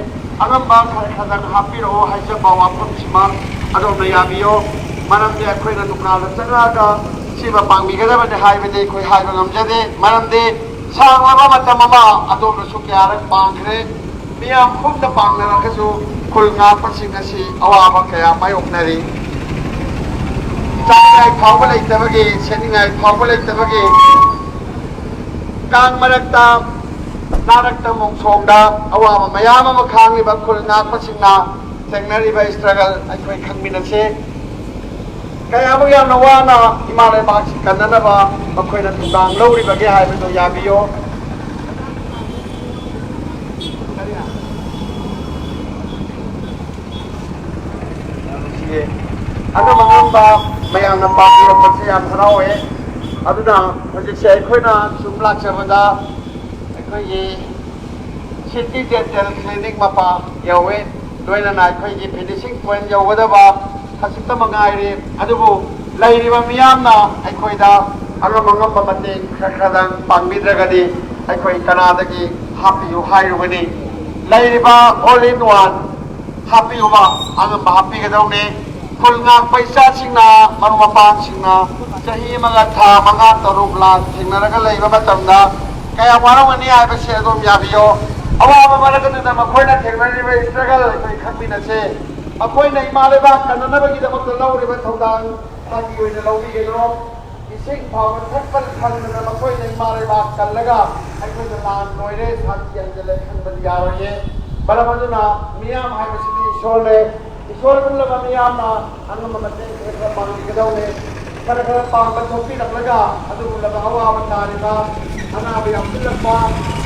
ꯑꯉꯝꯕ ꯈꯔ ꯈꯔꯗꯪ ꯍꯥꯞꯄꯤꯔꯛꯑꯣ ꯍꯥꯏꯖꯕ ꯋꯥꯐꯝꯁꯤꯃ ꯑꯗꯣꯝꯅ ꯌꯥꯕꯤꯌꯣ꯫ ꯃꯔꯝꯗꯤ ꯑꯩꯈꯣꯏꯅ ꯗꯨꯀꯥꯟꯗ ꯆꯪꯉꯛꯑꯒ ꯁꯤꯃ ꯄꯥꯡꯕꯤꯒꯗꯕꯅꯤ ꯍꯥꯏꯕꯗꯤ ꯑꯩꯈꯣꯏ ꯍꯥꯏꯕ ꯉꯝꯖꯗꯦ꯫ ꯃꯔꯝꯗꯤ ꯁꯥꯡꯂꯕ ꯃꯇꯝ ꯑꯃ ꯑꯗꯣꯝꯅꯁꯨ ꯀꯌꯥꯔꯛ ꯄꯥꯡꯈ꯭ꯔꯦ꯫ ꯃꯤꯌꯥꯝ ꯄꯨꯝꯅ ꯄꯥꯡꯅꯔꯒꯁꯨ ꯈꯨꯜ ꯉꯥꯛꯄꯁꯤꯡ ꯑꯁꯤ ꯑꯋꯥꯕ ꯀꯌꯥ ꯃꯥꯌꯣꯛꯅꯔꯤ꯫ ꯆꯥꯅꯤꯡꯉꯥꯏ ꯐꯥꯎꯕ ꯂꯩꯇꯕꯒꯤ, ꯁꯦꯠꯅꯤꯡꯉꯥꯏ ꯐꯥꯎꯕ ꯂꯩꯇꯕꯒꯤ, ꯀꯥꯡ ꯃꯔꯛꯇ, ꯅꯥꯔꯛꯇ ꯃꯣꯡꯁꯣꯡꯗ ꯑꯋꯥꯕ ꯃꯌꯥꯝ ꯑꯃ ꯈꯥꯡꯂꯤꯕ ꯈꯨꯜ ꯉꯥꯛꯄꯁꯤꯡꯅ ꯊꯦꯡꯅꯔꯤꯕ ꯁ꯭ꯇ꯭ꯔꯒꯜ ꯑꯩꯈꯣꯏ ꯈꯪꯃꯤꯟꯅꯁꯦ꯫ ꯀꯌꯥꯃꯨꯛ ꯌꯥꯝꯅ ꯋꯥꯅ ꯏꯃꯥ ꯂꯩꯕꯥꯛꯁꯤ ꯀꯟꯅꯅꯕ ꯃꯈꯣꯏꯅ ꯊꯧꯗꯥꯡ ꯂꯧꯔꯤꯕꯒꯦ ꯍꯥꯏꯕꯗꯨ ꯌꯥꯕꯤꯌꯨ꯫ ꯅꯨꯡꯁꯤꯌꯦ꯫ ꯑꯗꯨꯝ ꯑꯉꯝꯕ ꯃꯌꯥꯝꯅ ꯄꯥꯝꯕꯤꯔꯛꯄꯁꯦ ꯌꯥꯝ ꯍꯔꯥꯎꯋꯦ꯫ ꯑꯗꯨꯅ ꯍꯧꯖꯤꯛꯁꯦ ꯑꯩꯈꯣꯏꯅ ꯁꯨꯝ ꯂꯥꯛꯆꯕꯗ ꯑꯩꯈꯣꯏꯒꯤ ꯁꯤꯇꯤ ꯗꯦꯟꯇꯦꯜ ꯀ꯭ꯂꯤꯅꯤꯛ ꯃꯄꯥ ꯌꯧꯋꯦ꯫ ꯂꯣꯏꯅꯅ ꯑꯩꯈꯣꯏꯒꯤ ꯐꯤꯅꯤꯁꯤꯡ ꯄꯣꯏꯟ ꯌꯧꯒꯗꯕ ꯈꯖꯤꯛꯇꯃꯛ ꯉꯥꯏꯔꯦ꯫ ꯑꯗꯨꯕꯨ ꯂꯩꯔꯤꯕ ꯃꯤꯌꯥꯝꯅ ꯑꯩꯈꯣꯏꯗ ꯑꯉꯝ ꯑꯉꯝꯕ ꯃꯇꯦꯡ ꯈꯔ ꯈꯔꯗꯪ ꯄꯥꯡꯕꯤꯗ꯭ꯔꯒꯗꯤ ꯑꯩꯈꯣꯏ ꯀꯅꯥꯗꯒꯤ ꯍꯥꯞꯄꯤꯌꯨ ꯍꯥꯏꯔꯨꯒꯅꯤ? ꯂꯩꯔꯤꯕ all in one ꯍꯥꯞꯄꯤꯌꯨꯕ ꯑꯉꯝꯕ ꯍꯥꯞꯄꯤꯒꯗꯧꯅꯤ꯫ ꯈꯨꯜ ꯉꯥꯛꯄ ꯏꯆꯥꯁꯤꯡꯅ, ꯃꯔꯨꯞ ꯃꯄꯥꯡꯁꯤꯡꯅ ꯆꯍꯤ ꯑꯃꯒ ꯊꯥ ꯃꯉꯥ ꯇꯔꯨꯛ ꯂꯥꯟ ꯊꯦꯡꯅꯔꯒ ꯂꯩꯕ ꯃꯇꯝꯗ ꯀꯌꯥ ꯋꯥꯔꯝꯒꯅꯤ ꯍꯥꯏꯕꯁꯤ ꯑꯗꯨꯝ ꯌꯥꯕꯤꯌꯣ꯫ ꯑꯋꯥꯕ ꯃꯔꯛ ꯑꯗꯨꯗ ꯃꯈꯣꯏꯅ ꯊꯦꯡꯅꯔꯤꯕ ꯁ꯭ꯇ꯭ꯔꯒꯜ ꯑꯩꯈꯣꯏ ꯈꯪꯃꯤꯟꯅꯁꯦ꯫ ꯃꯈꯣꯏꯅ ꯏꯃꯥ ꯂꯩꯕꯥꯛ ꯀꯟꯅꯅꯕꯒꯤꯗꯃꯛꯇ ꯂꯧꯔꯤꯕ ꯊꯧꯗꯥꯡ ꯐꯥꯒꯤ ꯑꯣꯏꯅ ꯂꯧꯕꯤꯒꯅꯨ꯫ ꯏꯁꯤꯡ ꯐꯥꯎꯕ ꯊꯛꯄ ꯐꯪꯗꯅ ꯃꯈꯣꯏꯅ ꯏꯃꯥ ꯂꯩꯕꯥꯛ ꯀꯜꯂꯒ ꯑꯩꯈꯣꯏꯅ ꯂꯥꯟ ꯂꯣꯏꯔꯦ, ꯁꯥꯟꯇꯤ ꯍꯟꯖꯤꯜꯂꯦ ꯈꯟꯕꯗꯤ ꯌꯥꯔꯣꯏꯌꯦ꯫ ꯃꯔꯝ ꯑꯗꯨꯅ ꯃꯤꯌꯥꯝ ꯍꯥꯏꯕꯁꯤꯗꯤ ꯏꯁꯣꯔꯅꯦ꯫ ꯏꯁꯣꯔ ꯎꯠꯂꯕ ꯃꯤꯌꯥꯝꯅ ꯑꯉꯝꯕ ꯃꯇꯦꯡ ꯈꯔ ꯈꯔ ꯄꯥꯡꯕꯤꯒꯗꯧꯅꯦ꯫ ꯈꯔ ꯈꯔ ꯄꯥꯡꯕ ꯊꯣꯛꯄꯤꯔꯛꯂꯒ ꯑꯗꯨꯒꯨꯝꯂꯕ ꯑꯋꯥꯕ ꯇꯥꯔꯤꯕ, ꯑꯅꯥꯕ ꯌꯥꯝꯁꯤꯜꯂꯛꯄ,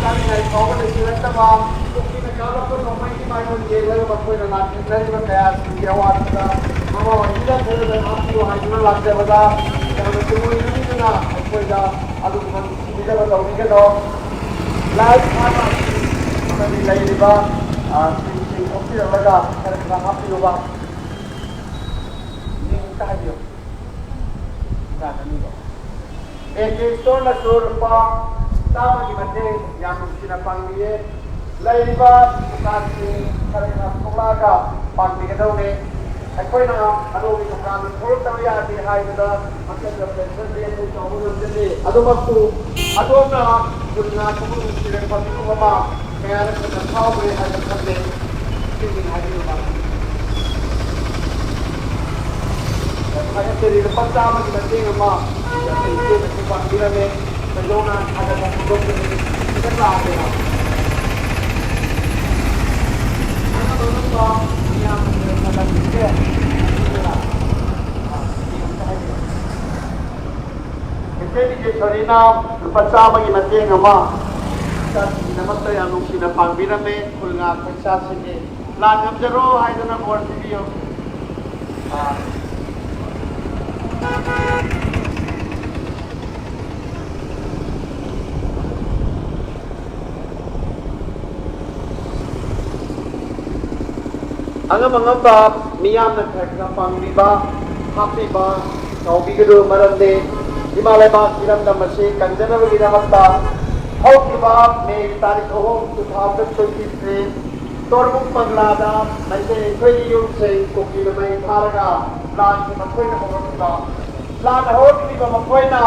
ꯆꯥꯅꯤꯡꯉꯥꯏ ꯐꯥꯎꯕ ꯂꯩꯁꯤꯜꯂꯛꯇꯕ, ꯀꯨꯀꯤꯅ ꯀꯥꯞꯂꯛꯄ ꯅꯣꯡꯃꯩꯒꯤ ꯃꯥꯏꯑꯣꯟ ꯌꯦꯡꯂꯒ ꯃꯈꯣꯏꯅ ꯂꯥꯟꯊꯦꯡꯅꯔꯤꯕ ꯀꯌꯥꯁꯤꯡꯒꯤ ꯑꯋꯥꯕꯗ ꯃꯃꯥ ꯍꯣꯏꯁꯤꯅ ꯈꯔ ꯈꯔ ꯍꯥꯞꯄꯤꯌꯨ ꯍꯥꯏꯗꯨꯅ ꯂꯥꯛꯆꯕꯗ ꯌꯥꯝꯅ ꯊꯃꯣꯏ ꯅꯨꯡꯁꯤꯗꯨꯅ ꯑꯩꯈꯣꯏꯗ ꯑꯗꯨꯒꯨꯝꯕ ꯅꯨꯡꯁꯤꯕꯤꯗꯕ ꯇꯧꯕꯤꯒꯅꯣ꯫ ꯂꯥꯏ ꯐꯥꯅ ꯑꯃꯗꯤ ꯂꯩꯔꯤꯕ, ꯑ, ꯁꯤꯡꯁꯤꯡ ꯊꯣꯛꯄꯤꯔꯛꯂꯒ ꯈꯔ ꯈꯔ ꯍꯥꯞꯄꯤꯌꯨꯕ꯫ ꯃꯤꯡ ꯑꯝꯇ ꯍꯥꯏꯕꯤꯌꯨ꯫ ꯌꯥꯒꯅꯤꯀꯣ? ꯑꯦ ꯀꯦ ꯁ꯭ꯇꯣꯔꯅꯁꯨ ꯂꯨꯄꯥ ꯆꯥꯝꯃꯒꯤ ꯃꯇꯦꯡ ꯌꯥꯝ ꯅꯨꯡꯁꯤꯅ ꯄꯥꯡꯕꯤꯌꯦ꯫ ꯂꯩꯔꯤꯕ ꯗꯨꯀꯥꯟꯁꯤꯡ ꯈꯔ ꯈꯔ ꯊꯣꯛꯂꯛꯑꯒ ꯄꯥꯡꯕꯤꯒꯗꯧꯅꯦ꯫ ꯑꯩꯈꯣꯏꯅ ꯑꯗꯣꯝꯒꯤ ꯗꯨꯀꯥꯟꯗ ꯊꯣꯛꯂꯛꯇꯕ ꯌꯥꯗꯦ ꯍꯥꯏꯕꯗ ꯃꯊꯛꯇ ꯄ꯭ꯔꯦꯁꯔ ꯕꯦꯟꯗ ꯇꯧꯕ ꯉꯝꯖꯗꯦ꯫ ꯑꯗꯨꯃꯛꯄꯨ ꯑꯗꯣꯝꯅ ꯁ꯭ꯀꯨꯜ ꯉꯥꯛꯄꯕꯨ ꯅꯨꯡꯁꯤꯔꯛꯄ ꯃꯤꯀꯨꯞ ꯑꯃ ꯀꯌꯥꯔꯛ ꯍꯦꯟꯅ ꯐꯥꯎꯈ꯭ꯔꯦ ꯍꯥꯏꯅ ꯈꯟꯖꯩ꯫ ꯁꯤꯁꯤꯡ ꯍꯥꯏꯕꯤꯌꯨꯕ꯫ ꯊꯥꯒꯠꯆꯔꯤ꯫ ꯂꯨꯄꯥ ꯆꯥꯝꯃꯒꯤ ꯃꯇꯦꯡ ꯑꯃ ꯏꯆꯦꯅꯁꯨ ꯄꯥꯡꯕꯤꯔꯝꯃꯦ꯫ ꯊꯣꯏꯗꯣꯛꯅ ꯊꯥꯒꯠꯄ ꯐꯣꯡꯗꯣꯛꯆꯔꯤ꯫ ꯈꯤꯇꯪ ꯂꯥꯛꯑꯒꯦꯔꯥ? ꯑꯅꯧ ꯑꯅꯧꯕ ꯃꯤꯌꯥꯝꯅ ꯈꯔ ꯈꯔ ꯂꯥꯛꯄꯤꯁꯦ꯫ ꯑꯗꯨꯅ, ꯑ, ꯃꯤꯌꯥꯝꯗ ꯍꯥꯏꯕꯤꯌꯨ꯫ ꯏꯆꯦ ꯕꯤꯖꯦꯁꯣꯔꯤꯅ ꯂꯨꯄꯥ ꯆꯥꯝꯃꯒꯤ ꯃꯇꯦꯡ ꯑꯃ ꯏꯆꯥꯁꯤꯡꯒꯤꯗꯃꯛꯇ ꯌꯥꯝ ꯅꯨꯡꯁꯤꯅ ꯄꯥꯡꯕꯤꯔꯝꯃꯦ꯫ ꯈꯨꯜ ꯉꯥꯛꯄ ꯏꯆꯥꯁꯤꯡꯒꯤ ꯂꯥꯟ ꯉꯝꯖꯔꯣ ꯍꯥꯏꯗꯨꯅ ꯕꯣꯔ ꯄꯤꯕꯤꯌꯨ꯫ ꯑꯥ꯫ ꯑꯉꯝ ꯑꯉꯝꯕ ꯃꯤꯌꯥꯝꯅ ꯈꯔ ꯈꯔ ꯄꯥꯡꯕꯤꯕ, ꯍꯥꯞꯄꯤꯕ, ꯇꯧꯕꯤꯒꯗꯕ ꯃꯔꯝꯗꯤ ꯏꯃꯥ ꯂꯩꯕꯥꯛ ꯏꯔꯝꯗꯝ ꯑꯁꯤ ꯀꯟꯖꯅꯕꯒꯤꯗꯃꯛꯇ ꯍꯧꯈꯤꯕ ꯃꯦꯒꯤ ꯇꯥꯔꯤꯛ ꯑꯍꯨꯝ, two thousand twenty three, ꯇꯣꯔꯕꯨꯡ ꯕꯪꯂꯥꯗ Meitei ꯑꯩꯈꯣꯏꯒꯤ ꯌꯨꯝꯁꯤꯡ ꯀꯨꯀꯤꯅ ꯃꯩ ꯊꯥꯔꯒ ꯂꯥꯟꯁꯤ ꯃꯈꯣꯏꯅ ꯍꯧꯔꯛꯈꯤꯕ꯫ ꯂꯥꯟ ꯍꯧꯔꯛꯈꯤꯕ ꯃꯈꯣꯏꯅ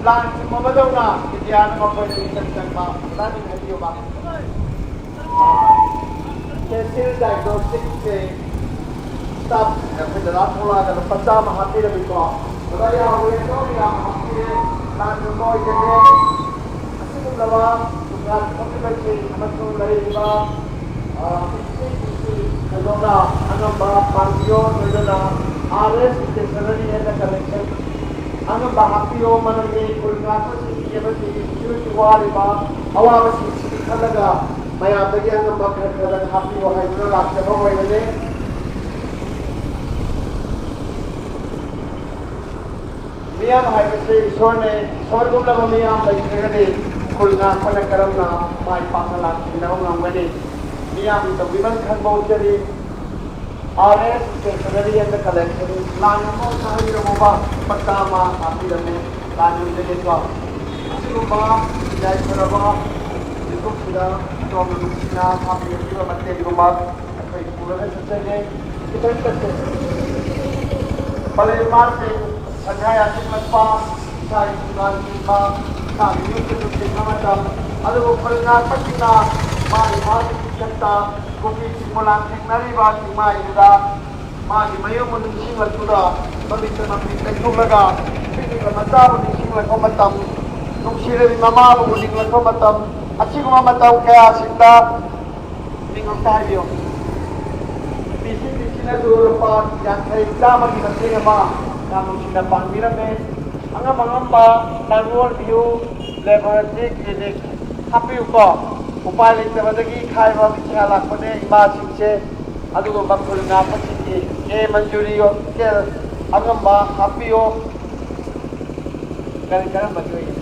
ꯂꯥꯟ ꯊꯤꯡꯕ ꯑꯃꯗꯧꯅ ꯏꯟꯗꯤꯌꯥꯅ ꯃꯈꯣꯏꯗ ꯃꯤꯆꯪ ꯆꯪꯕ꯫ ꯑꯣꯖꯥꯁꯤꯡ ꯍꯥꯏꯕꯤꯌꯨꯕ꯫ ꯀꯦꯟꯁꯔ ꯗꯥꯏꯒ꯭ꯅꯣꯁꯤꯁꯁꯦ ꯁ꯭ꯇꯥꯐꯁꯤꯡꯅ ꯑꯩꯈꯣꯏ ꯗꯗꯥ ꯊꯣꯛꯂꯛꯑꯒ ꯂꯨꯄꯥ ꯆꯥꯝꯃ ꯍꯥꯞꯄꯤꯔꯝꯃꯤꯀꯣ꯫ ꯑꯣꯖꯥ ꯌꯥꯍꯧꯔꯦ, ꯁꯣꯝꯅ ꯌꯥꯝ ꯍꯥꯞꯄꯤꯔꯦ꯫ ꯂꯥꯟ ꯊꯤꯡꯕ ꯑꯣꯏꯖꯒꯦ꯫ ꯑꯁꯤꯒꯨꯝꯂꯕ ꯗꯨꯀꯥꯟ ꯐꯝꯂꯤꯕꯁꯤꯡ ꯑꯃꯁꯨꯡ ꯂꯩꯔꯤꯕ, ꯑ, ꯏꯁꯨ ꯏꯁꯨ ꯀꯩꯅꯣꯅ ꯑꯉꯝꯕ ꯄꯥꯡꯕꯤꯌꯣ, ꯂꯣꯏꯅꯅ R S Stationery and Collection ꯑꯉꯝꯕ ꯍꯥꯞꯄꯤꯌꯣ, ꯃꯔꯝꯗꯤ ꯈꯨꯜ ꯉꯥꯛꯄꯁꯤꯡꯒꯤ ꯑꯃꯗꯤ ꯏꯁꯨ ꯏꯁꯨ ꯋꯥꯔꯤꯕ ꯑꯋꯥꯕꯁꯤꯡꯁꯤꯒꯤ ꯈꯜꯂꯒ ꯃꯌꯥꯝꯗꯒꯤ ꯑꯉꯝꯕ ꯈꯔ ꯈꯔ ꯍꯥꯞꯄꯤꯌꯣ ꯍꯥꯏꯗꯨꯅ ꯂꯥꯛꯆꯕ ꯑꯣꯏꯕꯅꯤ꯫ ꯃꯤꯌꯥꯝ ꯍꯥꯏꯕꯁꯦ ꯏꯁꯣꯔꯅꯦ꯫ ꯏꯁꯣꯔꯒꯨꯝꯂꯕ ꯃꯤꯌꯥꯝ ꯂꯩꯇ꯭ꯔꯒꯗꯤ ꯈꯨꯜ ꯉꯥꯛꯄꯅ ꯀꯔꯝꯅ ꯃꯥꯏ ꯄꯥꯛꯅ ꯂꯥꯛꯃꯤꯟꯅꯕ ꯉꯝꯒꯅꯤ? ꯃꯤꯌꯥꯝꯒꯤ ꯇꯧꯕꯤꯃꯜ ꯈꯪꯕ ꯎꯠꯆꯔꯤ꯫ R S stationery and collection line ꯑꯃ ꯍꯥꯏꯕꯤꯔꯝꯃꯨꯕ꯫ ꯂꯨꯄꯥ ꯆꯥꯝꯃ ꯍꯥꯞꯄꯤꯔꯝꯃꯦ꯫ ꯂꯥꯏꯅꯤꯡꯗꯒꯤꯀꯣ ꯑꯁꯤꯒꯨꯝꯕ ꯌꯥꯏꯐꯔꯕ ꯃꯤꯀꯨꯞꯁꯤꯗ ꯑꯗꯣꯝꯅ ꯅꯨꯡꯁꯤꯅ ꯍꯥꯞꯄꯤꯔꯛꯂꯤꯕ ꯃꯇꯦꯡꯒꯨꯝꯕ ꯑꯩꯈꯣꯏ ꯄꯨꯔꯒ ꯆꯠꯆꯒꯦ꯫ ꯈꯤꯇꯪ ꯆꯠꯁꯦ꯫ ꯄꯂꯦꯝ ꯃꯥꯁꯤꯡ ꯁꯟꯌꯥ ꯌꯥꯁꯤꯜꯂꯛꯄ, ꯏꯁꯥꯒꯤ ꯊꯧꯗꯥꯡ ꯆꯤꯟꯕ, ꯏꯁꯥꯒꯤ ꯌꯨꯝꯗ ꯂꯨꯆꯤꯡꯕ ꯃꯇꯝ, ꯑꯗꯨꯕꯨ ꯈꯨꯜ ꯉꯥꯛꯄꯁꯤꯡꯅ ꯃꯥꯒꯤ ꯃꯥꯒꯤ ꯃꯤꯁꯛꯇ ꯀꯨꯀꯤ ꯆꯤꯡꯕ ꯂꯥꯟꯊꯦꯡꯅꯔꯤꯕ ꯆꯤꯡꯃꯥꯏꯗꯨꯗ ꯃꯥꯒꯤ ꯃꯌꯨꯝꯕꯨ ꯅꯤꯡꯁꯤꯡꯂꯛꯄꯗ ꯃꯃꯤꯠꯇ ꯃꯄꯤ ꯇꯩꯊꯣꯛꯂꯒ ꯄꯤꯛꯂꯤꯕ ꯃꯆꯥꯕꯨ ꯅꯤꯡꯁꯤꯡꯂꯛꯄ ꯃꯇꯝ, ꯅꯨꯡꯁꯤꯔꯕꯤ ꯃꯃꯥꯕꯨ ꯎꯅꯤꯡꯂꯛꯄ ꯃꯇꯝ, ꯑꯁꯤꯒꯨꯝꯕ ꯃꯇꯝ ꯀꯌꯥꯁꯤꯡꯗ ꯃꯤꯡ ꯑꯝꯇ ꯍꯥꯏꯕꯤꯌꯨ꯫ ꯅꯨꯄꯤꯁꯤꯡꯁꯤꯅꯁꯨ ꯂꯨꯄꯥ ꯌꯥꯡꯈꯩ, ꯆꯥꯝꯃꯒꯤ ꯃꯇꯦꯡ ꯑꯃ ꯌꯥꯝ ꯅꯨꯡꯁꯤꯅ ꯄꯥꯡꯕꯤꯔꯝꯃꯦ꯫ ꯑꯉꯝ ꯑꯉꯝꯕ ꯅꯥꯡꯒꯣꯜ ꯚ꯭ꯌꯨ ꯂꯦꯕꯣꯔꯦꯇꯔꯤ ꯀ꯭ꯂꯤꯅꯤꯛ ꯍꯥꯞꯄꯤꯌꯨꯀꯣ꯫ ꯎꯄꯥꯏ ꯂꯩꯇꯕꯗꯒꯤ ꯈꯥꯏꯕ ꯄꯩꯁꯥ ꯂꯥꯛꯄꯅꯦ ꯏꯃꯥꯁꯤꯡꯁꯦ꯫ ꯑꯗꯨꯒꯨꯝꯕ ꯈꯨꯜ ꯉꯥꯛꯄꯁꯤꯡꯒꯤ ꯑꯦ ꯃꯟꯖꯨꯔꯤ ꯍꯣꯇꯦꯜ ꯑꯉꯝꯕ ꯍꯥꯞꯄꯤꯌꯣ꯫ ꯀꯔꯤ ꯀꯔꯝꯕꯒꯤ ꯑꯣꯏꯒꯦ?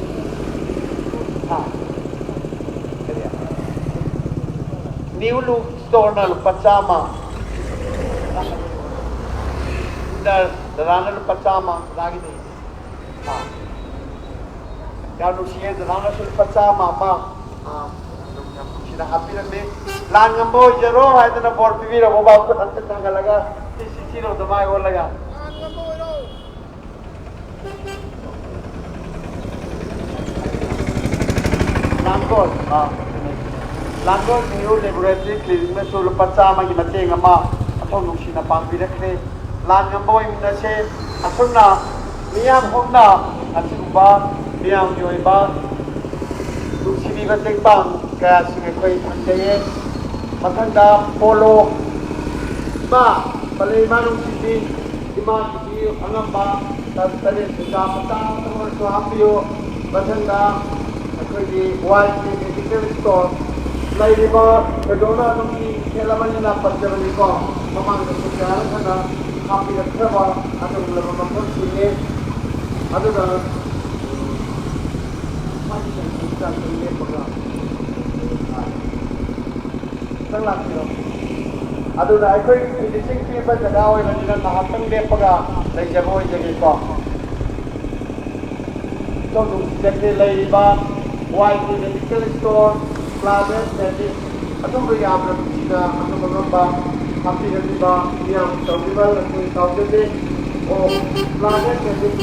ꯍꯥ? ꯀꯔꯤ? ꯅ꯭ꯌꯨ ꯂꯨꯛ ꯁ꯭ꯇꯣꯔꯅ ꯂꯨꯄꯥ ꯆꯥꯝꯃ꯫ ꯗ-, ꯗꯗꯥꯅ ꯂꯨꯄꯥ ꯆꯥꯝꯃ꯫ ꯗꯗꯥꯒꯤꯗꯤ? ꯑꯥ꯫ ꯌꯥꯝ ꯅꯨꯡꯁꯤꯌꯦ, ꯗꯗꯥꯅꯁꯨ ꯂꯨꯄꯥ ꯆꯥꯝꯃ ꯑꯃ, ꯑꯥ, ꯑꯗꯨꯝ ꯌꯥꯝ ꯅꯨꯡꯁꯤꯅ ꯍꯥꯞꯄꯤꯔꯝꯃꯤ꯫ ꯂꯥꯟ ꯉꯝꯕ ꯑꯣꯏꯖꯔꯣ ꯍꯥꯏꯗꯅ ꯕꯣꯔ ꯄꯤꯕꯤꯔꯝꯃꯣ, ꯕꯥꯕꯨ ꯈꯨꯠ ꯑꯝꯇ ꯊꯥꯡꯒꯠꯂꯒ, ꯁꯤ, ꯁꯤ, ꯁꯤꯔꯣꯝꯗ ꯃꯥꯏ ꯑꯣꯜꯂꯒ꯫ ꯂꯥꯡꯒꯣꯜ, ꯑꯥ, ꯂꯥꯡꯒꯣꯜ ꯅ꯭ꯌꯨ ꯂꯦꯕꯣꯔꯦꯇꯔꯤ ꯀ꯭ꯂꯤꯅꯤꯛꯅꯁꯨ ꯂꯨꯄꯥ ꯆꯥꯝꯃꯒꯤ ꯃꯇꯦꯡ ꯑꯃ ꯃꯊꯧ ꯅꯨꯡꯁꯤꯅ ꯄꯥꯡꯕꯤꯔꯛꯂꯦ꯫ ꯂꯥꯟ ꯉꯝꯕ ꯑꯣꯏꯃꯤꯟꯅꯁꯦ꯫ ꯑꯁꯨꯝꯅ ꯃꯤꯌꯥꯝ ꯍꯣꯡꯅ ꯑꯁꯤꯒꯨꯝꯕ ꯃꯤꯌꯥꯝꯒꯤ ꯑꯣꯏꯕ ꯅꯨꯡꯁꯤꯕꯤꯕ ꯇꯦꯡꯕꯥꯡ ꯀꯌꯥꯁꯤꯡ ꯑꯩꯈꯣꯏ ꯐꯪꯖꯩꯌꯦ꯫ ꯃꯊꯪꯗ ꯄꯣꯂꯣ, ꯏꯃꯥ, ꯄꯂꯦ ꯏꯃꯥ ꯅꯨꯡꯁꯤꯕꯤ, ꯏꯃꯥꯒꯤꯗꯤ ꯑꯉꯝꯕ ꯇꯔꯨꯛ ꯇꯔꯦꯠ ꯄꯩꯁꯥ ꯃꯆꯥ ꯑꯃꯇ ꯑꯣꯏꯔꯁꯨ ꯍꯥꯞꯄꯤꯌꯨ꯫ ꯃꯊꯪꯗ ꯑꯩꯈꯣꯏꯒꯤ ꯋꯥꯏ ꯀꯦ ꯃꯦꯗꯤꯀꯦꯜ ꯁ꯭ꯇꯣꯔ ꯂꯩꯔꯤꯕ ꯊꯣꯏꯗꯣꯛꯅ ꯑꯗꯨꯝ ꯃꯤ ꯍꯦꯜꯂꯕꯅꯤꯅ ꯄꯟꯖꯕꯅꯤꯀꯣ꯫ ꯃꯃꯥꯡꯗꯁꯨ ꯀꯌꯥꯔꯛ ꯍꯟꯅ ꯍꯥꯞꯄꯤꯔꯛꯈ꯭ꯔꯕ ꯑꯗꯨꯒꯨꯝꯂꯕ ꯃꯐꯝꯁꯤꯡꯅꯤ꯫ ꯑꯗꯨꯒ ꯃꯥꯒꯤ ꯀꯟꯐ꯭ꯌꯨꯁꯇ ꯑꯗꯨꯝ ꯂꯦꯞꯄꯒ, ꯈꯤꯇꯪ ꯂꯥꯛꯄꯤꯔꯣ꯫ ꯑꯗꯨꯅ ꯑꯩꯈꯣꯏꯒꯤ ꯐꯤꯅꯤꯁꯤꯡ ꯄꯤꯕ ꯖꯒꯥ ꯑꯣꯏꯕꯅꯤꯅ ꯉꯥꯏꯍꯥꯛꯇꯪ ꯂꯦꯞꯄꯒ ꯂꯩꯖꯕ ꯑꯣꯏꯖꯒꯦꯀꯣ꯫ ꯁꯣꯝꯗ ꯎꯕꯤꯔꯒꯦ, ꯂꯩꯔꯤꯕ ꯋꯥꯏ ꯀꯦ ꯃꯦꯗꯤꯀꯦꯜ ꯁ꯭ꯇꯣꯔ, ꯄ꯭ꯂꯥꯅꯦꯠ ꯃꯦꯖꯤꯛ, ꯑꯗꯨꯝꯕ ꯌꯥꯝꯅ ꯅꯨꯡꯁꯤꯅ ꯑꯉꯝ ꯑꯉꯝꯕ ꯍꯥꯞꯄꯤꯔꯛꯂꯤꯕ ꯃꯤꯌꯥꯝ ꯇꯧꯕꯤꯕ ꯂꯟꯊꯣꯏ ꯀꯥꯎꯖꯗꯦ꯫ ꯑꯣ, ꯄ꯭ꯂꯥꯅꯦꯠ ꯃꯦꯖꯤꯛ꯫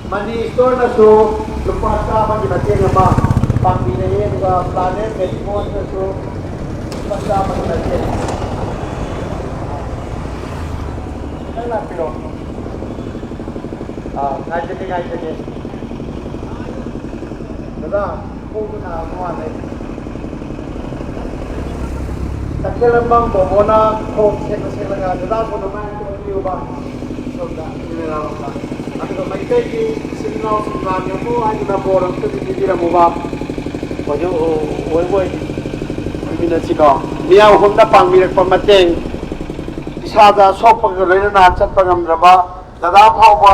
ꯃꯅꯤ ꯁ꯭ꯇꯣꯔꯅꯁꯨ ꯂꯨꯄꯥ ꯆꯥꯝꯃꯒꯤ ꯃꯇꯦꯡ ꯑꯃ ꯄꯥꯡꯕꯤꯔꯛꯏ, ꯑꯗꯨꯒ ꯄ꯭ꯂꯥꯅꯦꯠ ꯃꯦꯖꯤꯛ ꯃꯣꯜꯅꯁꯨ ꯂꯨꯄꯥ ꯆꯥꯝꯃꯒꯤ ꯃꯇꯦꯡ꯫ ꯈꯤꯇꯪ ꯂꯥꯛꯄꯤꯔꯣ꯫ ꯑꯥ, ꯉꯥꯏꯖꯒꯦ, ꯉꯥꯏꯖꯒꯦ꯫ ꯗꯗꯥ, ꯈꯣꯡꯗꯣ ꯅꯥꯕ ꯃꯥꯜꯂꯦ꯫ ꯇꯈꯦꯜꯂꯝꯕꯝ ꯕꯣꯕꯣꯅ ꯈꯣꯡ ꯁꯦꯡꯅ ꯁꯦꯡꯅꯒ ꯗꯗꯥ ꯈꯣꯡꯗꯣ ꯃꯥꯏ ꯑꯝꯇ ꯑꯣꯟꯕꯤꯌꯨꯕ꯫ ꯁꯣꯝꯗ, camera ꯔꯣꯝꯗ꯫ ꯑꯗꯨꯒ ꯃꯩꯇꯩꯒꯤ ꯏꯆꯤꯟ ꯏꯅꯥꯎꯁꯤꯡ ꯂꯥꯟ ꯉꯝꯃꯣ ꯍꯥꯏꯗꯨꯅ ꯕꯣꯔ ꯑꯝꯇꯗꯤ ꯄꯤꯕꯤꯔꯝꯃꯨꯕ꯫ ꯍꯧꯖꯤꯛ ꯑꯣꯏꯕ ꯑꯣꯏꯗꯤ ꯑꯣꯏꯃꯤꯟꯅꯁꯤꯀꯣ꯫ ꯃꯤꯌꯥꯝ ꯍꯨꯝꯅ ꯄꯥꯡꯕꯤꯔꯛꯄ ꯃꯇꯦꯡ, ꯏꯁꯥꯗ ꯁꯣꯛꯄꯒ ꯂꯣꯏꯅꯅ ꯆꯠꯄ ꯉꯝꯗ꯭ꯔꯕ ꯗꯗꯥ ꯐꯥꯎꯕ꯫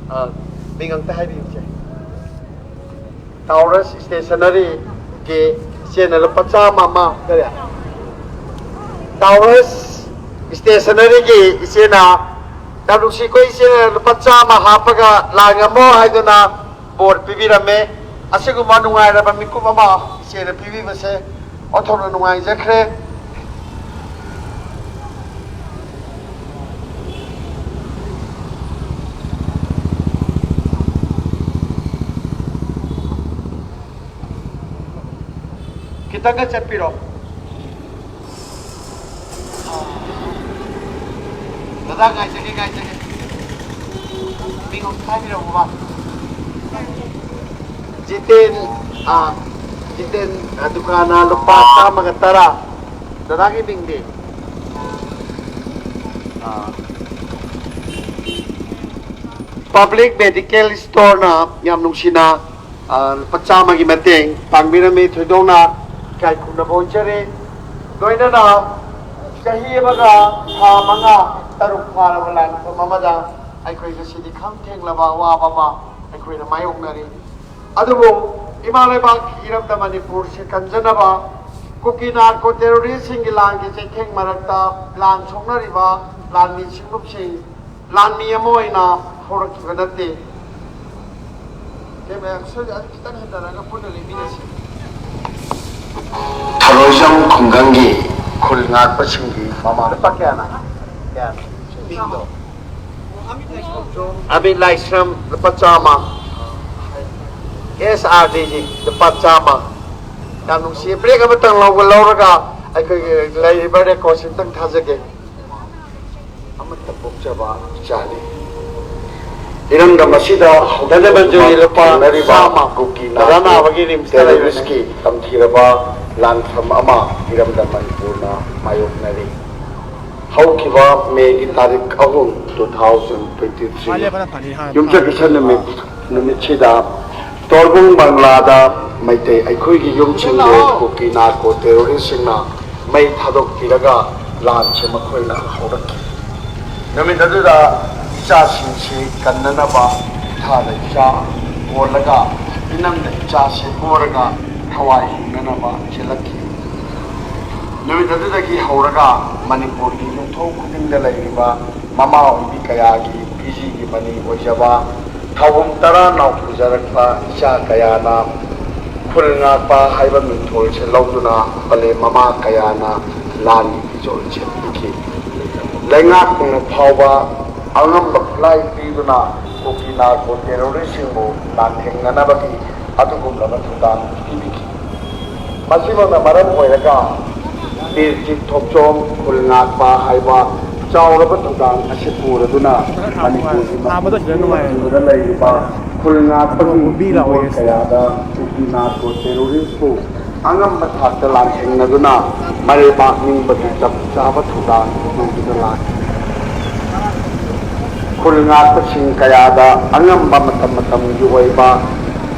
ꯑ, ꯃꯤꯡ ꯑꯝꯇ ꯍꯥꯏꯕꯤꯌꯨꯁꯦ꯫ ꯇꯥꯎꯔꯁ ꯁ꯭ꯇꯦꯁꯟꯅꯔꯤꯒꯤ ꯏꯆꯦꯅ ꯂꯨꯄꯥ ꯆꯥꯝꯃ ꯑꯃ, ꯀꯔꯤ? ꯇꯥꯎꯔꯁ ꯁ꯭ꯇꯦꯁꯟꯅꯔꯤꯒꯤ ꯏꯆꯦꯅ, ꯌꯥꯝ ꯅꯨꯡꯁꯤꯀꯣ, ꯏꯆꯦꯅ ꯂꯨꯄꯥ ꯆꯥꯝꯃ ꯍꯥꯞꯄꯒ ꯂꯥꯏ ꯉꯝꯃꯣ ꯍꯥꯏꯗꯨꯅ ꯕꯣꯔ ꯄꯤꯕꯤꯔꯝꯃꯦ꯫ ꯑꯁꯤꯒꯨꯝꯕ ꯅꯨꯡꯉꯥꯏꯔꯕ ꯃꯤꯀꯨꯞ ꯑꯃ ꯏꯆꯦꯅ ꯄꯤꯕꯤꯕꯁꯦ ꯑꯣꯟꯊꯣꯛꯅ ꯅꯨꯡꯉꯥꯏꯖꯈ꯭ꯔꯦ꯫ ꯈꯤꯇꯪꯒ ꯆꯠꯄꯤꯔꯣ꯫ ꯗꯗꯥ, ꯉꯥꯏꯖꯒꯦ, ꯉꯥꯏꯖꯒꯦ꯫ ꯃꯤꯡ ꯑꯃꯨꯛ ꯍꯥꯏꯕꯤꯔꯛꯎꯕ꯫ ꯖꯤꯇꯦꯟ, ꯑꯥ, ꯖꯤꯇꯦꯟ, ꯑꯥ, ꯗꯨꯀꯥꯟꯅ ꯂꯨꯄꯥ ꯆꯥꯝꯃꯒ ꯇꯔꯥ꯫ ꯗꯗꯥꯒꯤ ꯃꯤꯡꯗꯤ? ꯑꯥ꯫ ꯄꯕ꯭ꯂꯤꯛ ꯃꯦꯗꯤꯀꯦꯜ ꯁ꯭ꯇꯣꯔꯅ ꯌꯥꯝ ꯅꯨꯡꯁꯤꯅ ꯑ, ꯂꯨꯄꯥ ꯆꯥꯝꯃꯒꯤ ꯃꯇꯦꯡ ꯄꯥꯡꯕꯤꯔꯝꯃꯤ꯫ ꯊꯣꯏꯗꯣꯛꯅ ꯏꯀꯥꯏ ꯈꯨꯝꯅꯕ ꯎꯠꯆꯔꯤ꯫ ꯂꯣꯏꯅꯅ ꯆꯍꯤ ꯑꯃꯒ ꯊꯥ ꯃꯉꯥ ꯇꯔꯨꯛ ꯐꯥꯔꯕ ꯂꯥꯟꯐꯝ ꯑꯃꯗ ꯑꯩꯈꯣꯏ ꯉꯁꯤꯗꯤ ꯈꯝ ꯊꯦꯡꯂꯕ ꯑꯋꯥꯕ ꯑꯃ ꯑꯩꯈꯣꯏꯅ ꯃꯥꯌꯣꯛꯅꯔꯤ꯫ ꯑꯗꯨꯕꯨ ꯏꯃꯥ ꯂꯩꯕꯥꯛꯀꯤ ꯏꯔꯝꯗꯝ ꯃꯅꯤꯄꯨꯔꯁꯦ ꯀꯟꯖꯅꯕ, ꯀꯨꯀꯤ ꯅꯥꯔꯀꯣ ꯇꯦꯔꯣꯔꯤꯁꯁꯤꯡꯒꯤ ꯂꯥꯟꯒꯤ ꯆꯩꯊꯦꯡ ꯃꯔꯛꯇ ꯂꯥꯟ ꯁꯣꯛꯅꯔꯤꯕ ꯂꯥꯟꯃꯤ ꯁꯤꯡꯂꯨꯞꯁꯤꯡ ꯂꯥꯟꯃꯤ ꯑꯃ ꯑꯣꯏꯅ ꯍꯧꯔꯛꯈꯤꯕ ꯅꯠꯇꯦ꯫ ꯀꯦꯃꯦꯔꯥ ꯁꯣꯏꯗ ꯑꯗꯨ ꯈꯤꯇꯪ ꯍꯟꯊꯔꯒ ꯄꯨꯟꯅ ꯂꯦꯞꯃꯤꯟꯅꯁꯤ꯫ ꯊꯧꯔꯣꯏꯖꯝ ꯈꯨꯡꯒꯪꯒꯤ ꯈꯨꯜ ꯉꯥꯛꯄꯁꯤꯡꯒꯤ ꯃꯃꯥ ꯂꯨꯄꯥ ꯀꯌꯥꯅ? ꯀꯌꯥꯅ? ꯑꯃꯤꯠ ꯂꯥꯏꯁ꯭ꯔꯝ ꯂꯨꯄꯥ ꯆꯥꯝꯃ꯫ ꯑꯦꯁ ꯑꯥꯔ ꯗꯤ ꯖꯤ ꯂꯨꯄꯥ ꯆꯥꯝꯃ꯫ ꯌꯥꯝ ꯅꯨꯡꯁꯤꯌꯦ꯫ ꯕ꯭ꯔꯦꯛ ꯑꯃꯇꯪ ꯂꯧꯕ ꯂꯧꯔꯒ ꯑꯩꯈꯣꯏꯒꯤ ꯂꯩꯔꯤꯕ ꯔꯦꯀꯣꯔꯠꯁꯤ ꯑꯝꯇꯪ ꯊꯥꯖꯒꯦ꯫ ꯑꯃꯠꯇ ꯄꯣꯛꯆꯕ ꯏꯆꯥꯅꯤ꯫ ꯏꯔꯝꯗꯝ ꯑꯁꯤꯗ ꯍꯧꯖꯤꯛ ꯗꯅꯕꯟꯖꯣꯏ ꯂꯨꯄꯥ ꯊꯦꯡꯅꯔꯤꯕ ꯆꯥꯝꯃ꯫ ꯀꯨꯀꯤ ꯗꯥꯗꯥ ꯅꯥꯕꯒꯤ ꯔꯤꯝꯁꯇ ꯂꯩꯕꯅꯦ꯫ ꯇꯦꯔꯣꯔꯤꯁꯀꯤ ꯇꯝꯊꯤꯔꯕ ꯂꯥꯟꯐꯝ ꯑꯃ ꯏꯔꯝꯗꯝ ꯃꯅꯤꯄꯨꯔꯅ ꯃꯥꯌꯣꯛꯅꯔꯤ꯫ ꯍꯧꯈꯤꯕ ꯃꯦꯒꯤ ꯇꯥꯔꯤꯛ ꯑꯍꯨꯝ, two thousand twenty three, ꯃꯥ ꯂꯦꯞꯄꯅ ꯐꯅꯤ, ꯍꯥꯟꯅ ꯌꯨꯝꯖꯀꯩꯁ ꯅꯨꯃꯤꯠ, ꯅꯨꯃꯤꯠꯁꯤꯗ ꯇꯣꯔꯕꯨꯡ ꯕꯪꯂꯥꯗ ꯃꯩꯇꯩ ꯑꯩꯈꯣꯏꯒꯤ ꯌꯨꯝꯁꯤꯡꯕꯨ ꯀꯨꯀꯤ ꯅꯥꯔꯀꯣ ꯇꯦꯔꯣꯔꯤꯁꯁꯤꯡꯅ ꯃꯩ ꯊꯥꯗꯣꯛꯄꯤꯔꯒ ꯂꯥꯟꯁꯤ ꯃꯈꯣꯏꯅ ꯍꯧꯔꯛꯈꯤ꯫ ꯅꯨꯃꯤꯠ ꯑꯗꯨꯗ ꯏꯆꯥꯁꯤꯡꯁꯤ ꯀꯟꯅꯅꯕ ꯏꯊꯥꯗ ꯏꯆꯥ ꯀꯣꯜꯂꯒ, ꯏꯅꯝꯗ ꯏꯆꯥꯁꯤ ꯄꯣꯔꯒ ꯊꯋꯥꯏ ꯍꯤꯡꯅꯅꯕ ꯆꯦꯜꯂꯛꯈꯤ꯫ ꯅꯨꯃꯤꯠ ꯑꯗꯨꯗꯒꯤ ꯍꯧꯔꯒ ꯃꯅꯤꯄꯨꯔꯒꯤ ꯌꯨꯝꯊꯣꯡ ꯈꯨꯗꯤꯡꯗ ꯂꯩꯔꯤꯕ ꯃꯃꯥ ꯑꯣꯏꯕꯤ ꯀꯌꯥꯒꯤ ꯄꯤꯖꯤꯒꯤ ꯃꯅꯤ ꯑꯣꯏꯖꯕ ꯊꯧꯕꯨꯝ ꯇꯔꯥ ꯅꯥꯎ ꯄꯨꯖꯔꯛꯄ ꯏꯆꯥ ꯀꯌꯥꯅ ꯈꯨꯜ ꯉꯥꯛꯄ ꯍꯥꯏꯕ ꯃꯤꯡꯊꯣꯜꯁꯦ ꯂꯧꯗꯨꯅ ꯄꯂꯦꯝ ꯃꯃꯥ ꯀꯌꯥꯅ ꯂꯥꯟꯒꯤ ꯐꯤꯖꯣꯜ ꯁꯦꯠꯄꯤꯈꯤ꯫ ꯂꯩꯉꯥꯛꯅ ꯐꯥꯎꯕ ꯑꯉꯝꯕ ꯈꯨꯠꯂꯥꯏ ꯄꯤꯗꯨꯅ ꯀꯨꯀꯤ ꯅꯥꯔꯀꯣ ꯇꯦꯔꯣꯔꯤꯁꯁꯤꯡꯕꯨ ꯂꯥꯟꯊꯦꯡꯅꯅꯕꯒꯤ ꯑꯗꯨꯒꯨꯝꯂꯕ ꯊꯧꯗꯥꯡ ꯄꯤꯕꯤꯈꯤ꯫ ꯃꯁꯤꯃꯛꯅ ꯃꯔꯝ ꯑꯣꯏꯔꯒ ꯕꯤꯔ ꯆꯤꯠ ꯊꯣꯛꯆꯣꯝ ꯈꯨꯜ ꯉꯥꯛꯄ ꯍꯥꯏꯕ ꯆꯥꯎꯔꯕ ꯊꯧꯗꯥꯡ ꯑꯁꯤ ꯄꯨꯔꯗꯨꯅ ꯃꯅꯤꯄꯨꯔꯒꯤ ꯃꯐꯝ ꯄꯨꯝꯕꯗ ꯂꯩꯔꯤꯕ ꯈꯨꯜ ꯉꯥꯛꯄꯒꯤ ꯍꯤꯡꯒꯣꯜ ꯀꯌꯥꯗ ꯀꯨꯀꯤ ꯅꯥꯔꯀꯣ ꯇꯦꯔꯣꯔꯤꯁꯄꯨ ꯑꯉꯝꯕ ꯊꯥꯛꯇ ꯂꯥꯟꯊꯦꯡꯅꯗꯨꯅ ꯃꯥꯂꯦꯝ ꯃꯥꯛꯅꯤꯡꯕꯒꯤ ꯆꯞ ꯆꯥꯕ ꯊꯧꯗꯥꯡ ꯂꯧꯗꯨꯅ ꯂꯥꯛꯈꯤ꯫ ꯈꯨꯜ ꯉꯥꯛꯄꯁꯤꯡ ꯀꯌꯥꯗ ꯑꯉꯝꯕ ꯃꯇꯝ ꯃꯇꯝꯒꯤ ꯑꯣꯏꯕ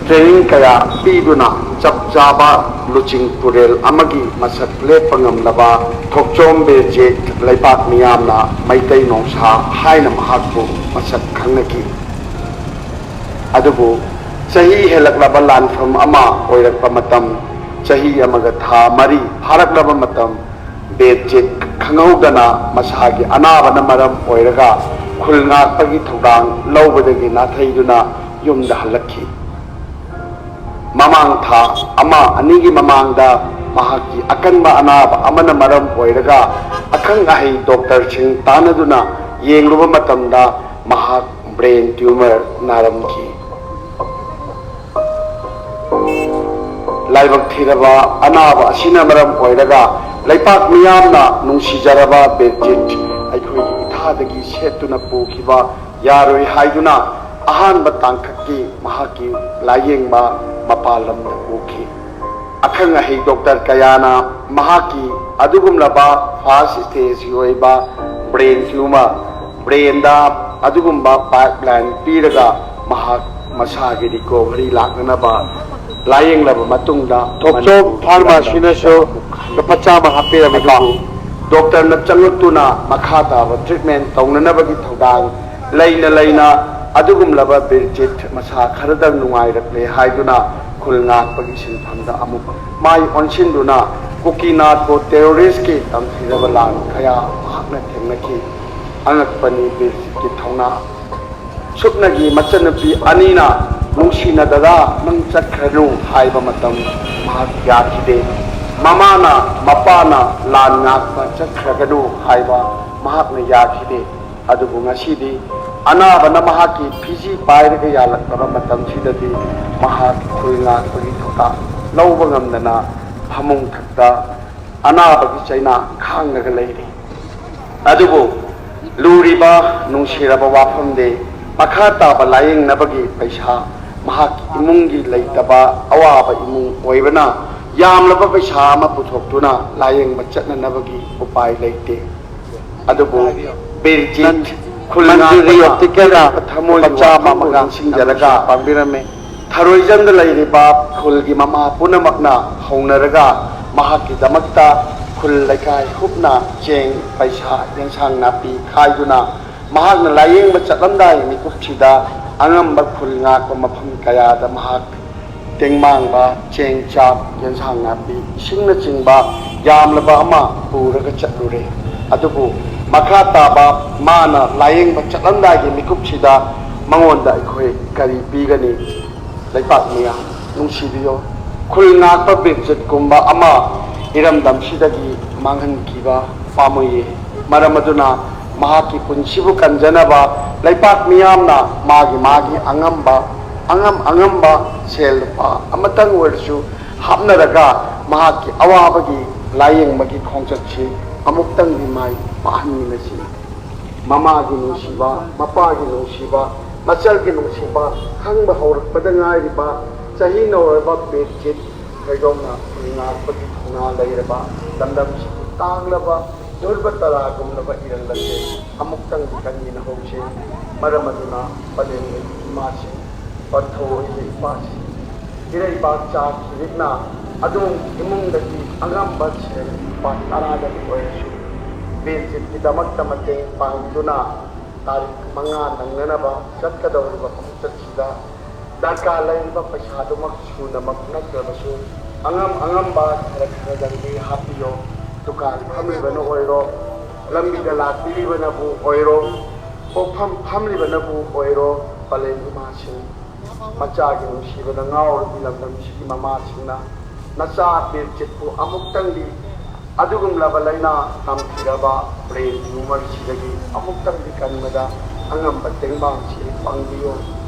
ꯇ꯭ꯔꯦꯅꯤꯡ ꯀꯌꯥ ꯄꯤꯗꯨꯅ ꯆꯞ ꯆꯥꯕ ꯂꯨꯆꯤꯡ ꯄꯨꯔꯦꯜ ꯑꯃꯒꯤ ꯃꯁꯛ ꯂꯦꯞꯄ ꯉꯝꯂꯕ ꯊꯣꯛꯆꯣꯝ ꯕꯤꯔꯖꯤꯠ ꯂꯩꯄꯥꯛ ꯃꯤꯌꯥꯝꯅ ꯃꯩꯇꯩ ꯅꯣꯡꯁꯥ ꯍꯥꯏꯅ ꯃꯍꯥꯛꯄꯨ ꯃꯁꯛ ꯈꯪꯅꯈꯤ꯫ ꯑꯗꯨꯕꯨ ꯆꯍꯤ ꯍꯦꯜꯂꯛꯂꯕ ꯂꯥꯟꯐꯝ ꯑꯃ ꯑꯣꯏꯔꯛꯄ ꯃꯇꯝ, ꯆꯍꯤ ꯑꯃꯒ ꯊꯥ ꯃꯔꯤ ꯐꯥꯔꯛꯂꯕ ꯃꯇꯝ, ꯕꯤꯔꯖꯤꯠ ꯈꯪꯍꯧꯗꯅ ꯃꯁꯥꯒꯤ ꯑꯅꯥꯕꯅ ꯃꯔꯝ ꯑꯣꯏꯔꯒ ꯈꯨꯜ ꯉꯥꯛꯄꯒꯤ ꯊꯧꯗꯥꯡ ꯂꯧꯕꯗꯒꯤ ꯅꯥꯊꯩꯗꯨꯅ ꯌꯨꯝꯗ ꯍꯜꯂꯛꯈꯤ꯫ ꯃꯃꯥꯡ ꯊꯥ ꯑꯃ ꯑꯅꯤꯒꯤ ꯃꯃꯥꯡꯗ ꯃꯍꯥꯛꯀꯤ ꯑꯀꯟꯕ ꯑꯅꯥꯕ ꯑꯃꯅ ꯃꯔꯝ ꯑꯣꯏꯔꯒ ꯑꯈꯪ ꯑꯍꯩ ꯗꯣꯛꯇꯔꯁꯤꯡ ꯇꯥꯟꯅꯗꯨꯅ ꯌꯦꯡꯂꯨꯕ ꯃꯇꯝꯗ ꯃꯍꯥꯛ ꯕ꯭ꯔꯦꯟ ꯇ꯭ꯌꯨꯃꯔ ꯅꯥꯔꯝꯈꯤ꯫ ꯂꯥꯏꯕꯛ ꯊꯤꯔꯕ ꯑꯅꯥꯕ ꯑꯁꯤꯅ ꯃꯔꯝ ꯑꯣꯏꯔꯒ ꯂꯩꯄꯥꯛ ꯃꯤꯌꯥꯝꯅ ꯅꯨꯡꯁꯤꯖꯔꯕ ꯕꯤꯔꯖꯤꯠ ꯑꯩꯈꯣꯏꯒꯤ ꯏꯊꯥꯗꯒꯤ ꯁꯦꯠꯇꯨꯅ ꯄꯨꯈꯤꯕ ꯌꯥꯔꯣꯏ ꯍꯥꯏꯗꯨꯅ ꯑꯍꯥꯟꯕ ꯇꯥꯡꯀꯛꯀꯤ ꯃꯍꯥꯛꯀꯤ ꯂꯥꯌꯦꯡꯕ ꯃꯄꯥꯟ ꯂꯝꯗ ꯄꯨꯈꯤ꯫ ꯑꯈꯪ ꯑꯍꯩ ꯗꯣꯛꯇꯔ ꯀꯌꯥꯅ ꯃꯍꯥꯛꯀꯤ ꯑꯗꯨꯒꯨꯝꯂꯕ ꯐꯥꯔꯁ ꯁ꯭ꯇꯦꯖꯀꯤ ꯑꯣꯏꯕ ꯕ꯭ꯔꯦꯟ ꯇ꯭ꯌꯨꯃꯔ, ꯕ꯭ꯔꯦꯟꯗ ꯑꯗꯨꯒꯨꯝꯕ ꯄꯥꯏꯞꯂꯥꯏꯟ ꯄꯤꯔꯒ ꯃꯍꯥꯛ ꯃꯁꯥꯒꯤ ꯔꯤꯀꯣꯚꯔꯤ ꯂꯥꯛꯅꯅꯕ ꯂꯥꯌꯦꯡꯂꯕ ꯃꯇꯨꯡꯗ ꯊꯣꯛꯆꯣꯝ ꯃꯅꯤꯄꯨꯔ ꯐꯥꯔꯃꯥꯁꯤꯅꯁꯨ ꯂꯨꯄꯥ ꯆꯥꯝꯃ ꯍꯥꯞꯄꯤꯔꯝꯃꯤ꯫ ꯗꯣꯛꯇꯔꯅ ꯆꯪꯂꯛꯇꯨꯅ ꯃꯈꯥ ꯇꯥꯕ ꯇ꯭ꯔꯤꯠꯃꯦꯟ ꯇꯧꯅꯅꯕꯒꯤ ꯊꯧꯗꯥꯡ ꯂꯩꯅ ꯂꯩꯅ ꯑꯗꯨꯒꯨꯝꯂꯕ ꯕꯤꯔꯖꯤꯠ ꯃꯁꯥ ꯈꯔꯗꯪ ꯅꯨꯡꯉꯥꯏꯔꯛꯂꯦ ꯍꯥꯏꯗꯨꯅ ꯈꯨꯜ ꯉꯥꯛꯄꯒꯤ ꯁꯤꯟꯐꯝꯗ ꯑꯃꯨꯛ ꯃꯥꯏ ꯑꯣꯟꯁꯤꯟꯗꯨꯅ ꯀꯨꯀꯤꯅꯥꯠꯄꯨ ꯇꯦꯔꯣꯔꯤꯁꯀꯤ ꯇꯝꯊꯤꯔꯕ ꯂꯥꯟ ꯀꯌꯥ ꯃꯍꯥꯛꯅ ꯊꯦꯡꯅꯈꯤ꯫ ꯑꯉꯛꯄꯅꯤ ꯕꯤꯔꯖꯤꯠꯀꯤ ꯊꯧꯅꯥ꯫ ꯁꯨꯞꯅꯒꯤ ꯃꯆꯟꯅꯨꯄꯤ ꯑꯅꯤꯅ ꯅꯨꯡꯁꯤꯅꯗꯗ ꯅꯪ ꯆꯠꯈ꯭ꯔꯅꯨ ꯍꯥꯏꯕ ꯃꯇꯝ ꯃꯍꯥꯛ ꯌꯥꯈꯤꯗꯦ꯫ ꯃꯃꯥꯅ ꯃꯄꯥꯅ ꯂꯥꯟ ꯉꯥꯛꯄ ꯆꯠꯈ꯭ꯔꯒꯅꯨ ꯍꯥꯏꯕ ꯃꯍꯥꯛꯅ ꯌꯥꯈꯤꯗꯦ꯫ ꯑꯗꯨꯕꯨ ꯉꯁꯤꯗꯤ ꯑꯅꯥꯕꯅ ꯃꯍꯥꯛꯀꯤ ꯐꯤꯖꯤ ꯄꯥꯏꯔꯒ ꯌꯥꯜꯂꯛꯂꯕ ꯃꯇꯝꯁꯤꯗꯗꯤ ꯃꯍꯥꯛ ꯈꯨꯜ ꯉꯥꯛꯄꯒꯤ ꯊꯧꯗꯥꯡ ꯂꯧꯕ ꯉꯝꯗꯅ ꯐꯃꯨꯡ ꯊꯛꯇ ꯑꯅꯥꯕꯒꯤ ꯆꯩꯅꯥ ꯈꯥꯡꯂꯒ ꯂꯩꯔꯤ꯫ ꯑꯗꯨꯕꯨ ꯂꯨꯔꯤꯕ ꯅꯨꯡꯁꯤꯔꯕ ꯋꯥꯐꯝꯗꯤ ꯃꯈꯥ ꯇꯥꯕ ꯂꯥꯌꯦꯡꯅꯕꯒꯤ ꯄꯩꯁꯥ ꯃꯍꯥꯛꯀꯤ ꯏꯃꯨꯡꯒꯤ ꯂꯩꯇꯕ ꯑꯋꯥꯕ ꯏꯃꯨꯡ ꯑꯣꯏꯕꯅ ꯌꯥꯝꯂꯕ ꯄꯩꯁꯥ ꯑꯃ ꯄꯨꯊꯣꯛꯇꯨꯅ ꯂꯥꯌꯦꯡꯕ ꯆꯠꯅꯅꯕꯒꯤ ꯎꯄꯥꯏ ꯂꯩꯇꯦ꯫ ꯑꯗꯨꯕꯨ ꯕꯤꯔꯖꯤꯠ ꯈꯨꯜ ꯃꯟꯖꯨꯔꯤ ꯉꯥꯛꯄꯅ ꯑꯣꯞꯇꯤꯀꯦꯜꯅ ꯊꯃꯣꯏꯒꯤ ꯂꯨꯄꯥ ꯆꯥꯝꯃ ꯋꯥꯐꯝꯕꯨ ꯑꯃꯒ ꯅꯤꯡꯁꯤꯡꯖꯔꯒ ꯄꯥꯡꯕꯤꯔꯝꯃꯤ꯫ ꯍꯔꯣꯏꯖꯝꯗ ꯂꯩꯔꯤꯕ ꯈꯨꯜꯒꯤ ꯃꯃꯥ ꯄꯨꯝꯅꯃꯛꯅ ꯍꯧꯅꯔꯒ ꯃꯍꯥꯛꯀꯤꯗꯃꯛꯇ ꯈꯨꯜ ꯂꯩꯀꯥꯏ ꯍꯨꯞꯅ ꯆꯦꯡ, ꯄꯩꯁꯥ, ꯌꯦꯟꯁꯥꯡ ꯅꯥꯄꯤ ꯈꯥꯏꯗꯨꯅ ꯃꯍꯥꯛꯅ ꯂꯥꯌꯦꯡꯕ ꯆꯠꯂꯝꯗꯥꯏ ꯃꯤꯀꯨꯞꯁꯤꯗ ꯑꯉꯝꯕ ꯈꯨꯜ ꯉꯥꯛꯄ ꯃꯐꯝ ꯀꯌꯥꯗ ꯃꯍꯥꯛ ꯇꯦꯡꯃꯥꯡꯕ, ꯆꯦꯡ ꯆꯥꯛ, ꯌꯦꯟꯁꯥꯡ ꯅꯥꯄꯤ, ꯏꯁꯤꯡꯅꯆꯤꯡꯕ ꯌꯥꯝꯂꯕ ꯑꯃ ꯄꯨꯔꯒ ꯆꯠꯂꯨꯔꯦ꯫ ꯑꯗꯨꯕꯨ ꯃꯈꯥ ꯇꯥꯕ ꯃꯥꯅ ꯂꯥꯌꯦꯡꯕ ꯆꯠꯂꯝꯗꯥꯏꯒꯤ ꯃꯤꯀꯨꯞꯁꯤꯗ ꯃꯉꯣꯟꯗ ꯑꯩꯈꯣꯏ ꯀꯔꯤ ꯄꯤꯒꯅꯤ? ꯂꯩꯄꯥꯛ ꯃꯤꯌꯥꯝ ꯅꯨꯡꯁꯤꯕꯤꯌꯣ꯫ ꯈꯨꯜ ꯉꯥꯛꯄ ꯕꯤꯔꯖꯤꯠꯀꯨꯝꯕ ꯑꯃ ꯏꯔꯝꯗꯝꯁꯤꯗꯒꯤ ꯃꯥꯡꯍꯟꯈꯤꯕ ꯄꯥꯝꯃꯨꯏꯌꯦ꯫ ꯃꯔꯝ ꯑꯗꯨꯅ ꯃꯍꯥꯛꯀꯤ ꯄꯨꯟꯁꯤꯕꯨ ꯀꯟꯖꯅꯕ ꯂꯩꯄꯥꯛ ꯃꯤꯌꯥꯝꯅ ꯃꯥꯒꯤ ꯃꯥꯒꯤ ꯑꯉꯝꯕ, ꯑꯉꯝ ꯑꯉꯝꯕ ꯁꯦꯜ ꯂꯨꯄꯥ ꯑꯃꯇꯪ ꯑꯣꯏꯔꯁꯨ ꯍꯥꯞꯅꯔꯒ ꯃꯍꯥꯛꯀꯤ ꯑꯋꯥꯕꯒꯤ ꯂꯥꯌꯦꯡꯕꯒꯤ ꯈꯣꯡꯆꯠꯁꯤ ꯑꯃꯨꯛꯇꯪꯗꯤ ꯃꯥꯏ ꯄꯥꯛꯍꯟꯃꯤꯟꯅꯁꯤ꯫ ꯃꯃꯥꯒꯤ ꯅꯨꯡꯁꯤꯕ, ꯃꯄꯥꯒꯤ ꯅꯨꯡꯁꯤꯕ, ꯃꯆꯜꯒꯤ ꯅꯨꯡꯁꯤꯕ ꯈꯪꯕ ꯍꯧꯔꯛꯄꯗ ꯉꯥꯏꯔꯤꯕ ꯆꯍꯤ ꯅꯧꯔꯕ ꯕꯤꯔꯖꯤꯠ ꯊꯣꯏꯗꯣꯛꯅ ꯉꯥꯛꯄꯒꯤ ꯊꯧꯅꯥ ꯂꯩꯔꯕ ꯂꯝꯗꯝꯁꯤꯒꯤ ꯇꯥꯡꯂꯕ ꯙ꯭ꯔꯨꯕ ꯇꯔꯥꯒꯨꯝꯂꯕ ꯏꯔꯜ ꯑꯁꯤ ꯑꯃꯨꯛꯇꯪꯗꯤ ꯀꯟꯃꯤꯟꯅꯍꯧꯁꯤ꯫ ꯃꯔꯝ ꯑꯗꯨꯅ ꯄꯂꯦꯝꯒꯤ ꯏꯃꯥꯁꯤꯡ, ꯄꯟꯊꯧ ꯑꯣꯏꯕ ꯏꯄꯥꯁꯤꯡ, ꯏꯔꯩꯕꯥꯛ ꯆꯥꯈꯤꯕꯤꯛꯅ ꯑꯗꯣꯝꯒꯤ ꯏꯃꯨꯡꯗꯒꯤ ꯑꯉꯝꯕ ꯁꯦꯜ ꯂꯨꯄꯥ ꯇꯔꯥꯗꯒꯤ ꯑꯣꯏꯔꯁꯨ ꯕꯤꯔꯖꯤꯠꯀꯤꯗꯃꯛꯇ ꯃꯇꯦꯡ ꯄꯥꯡꯗꯨꯅ ꯇꯥꯔꯤꯛ ꯃꯉꯥ ꯅꯪꯅꯅꯕ ꯆꯠꯀꯗꯧꯔꯤꯕ ꯈꯣꯡꯆꯠꯁꯤꯗ ꯗꯔꯀꯥꯔ ꯂꯩꯔꯤꯕ ꯄꯩꯁꯥꯗꯨꯃꯛ ꯁꯨꯅꯃꯛ ꯅꯠꯇ꯭ꯔꯕꯁꯨ ꯑꯉꯝ ꯑꯉꯝꯕ ꯈꯔ ꯈꯔꯗꯪꯗꯤ ꯍꯥꯞꯄꯤꯌꯣ꯫ ꯗꯨꯀꯥꯟ ꯐꯝꯂꯤꯕꯅ ꯑꯣꯏꯔꯣ, ꯂꯝꯕꯤꯗ ꯂꯥꯛꯄꯤꯔꯤꯕꯅꯕꯨ ꯑꯣꯏꯔꯣ, ꯄꯣꯛꯐꯝ ꯐꯝꯂꯤꯕꯅꯕꯨ ꯑꯣꯏꯔꯣ, ꯄꯂꯦꯝ ꯏꯃꯥꯁꯤꯡ, ꯃꯆꯥꯒꯤ ꯅꯨꯡꯁꯤꯕꯗ ꯉꯥꯎꯔꯕꯤ ꯂꯝꯗꯝꯁꯤꯒꯤ ꯃꯃꯥꯁꯤꯡꯅ ꯅꯆꯥ ꯕꯤꯔꯖꯤꯠꯄꯨ ꯑꯃꯨꯛꯇꯪꯗꯤ ꯑꯗꯨꯒꯨꯝꯂꯕ ꯂꯥꯏꯅꯥ ꯅꯝꯊꯤꯔꯕ brain tumor ꯁꯤꯗꯒꯤ ꯑꯃꯨꯛꯇꯪꯗꯤ ꯀꯟꯕꯗ ꯑꯉꯝꯕ ꯇꯦꯡꯕꯥꯡꯁꯤ ꯄꯥꯡꯕꯤꯌꯨ꯫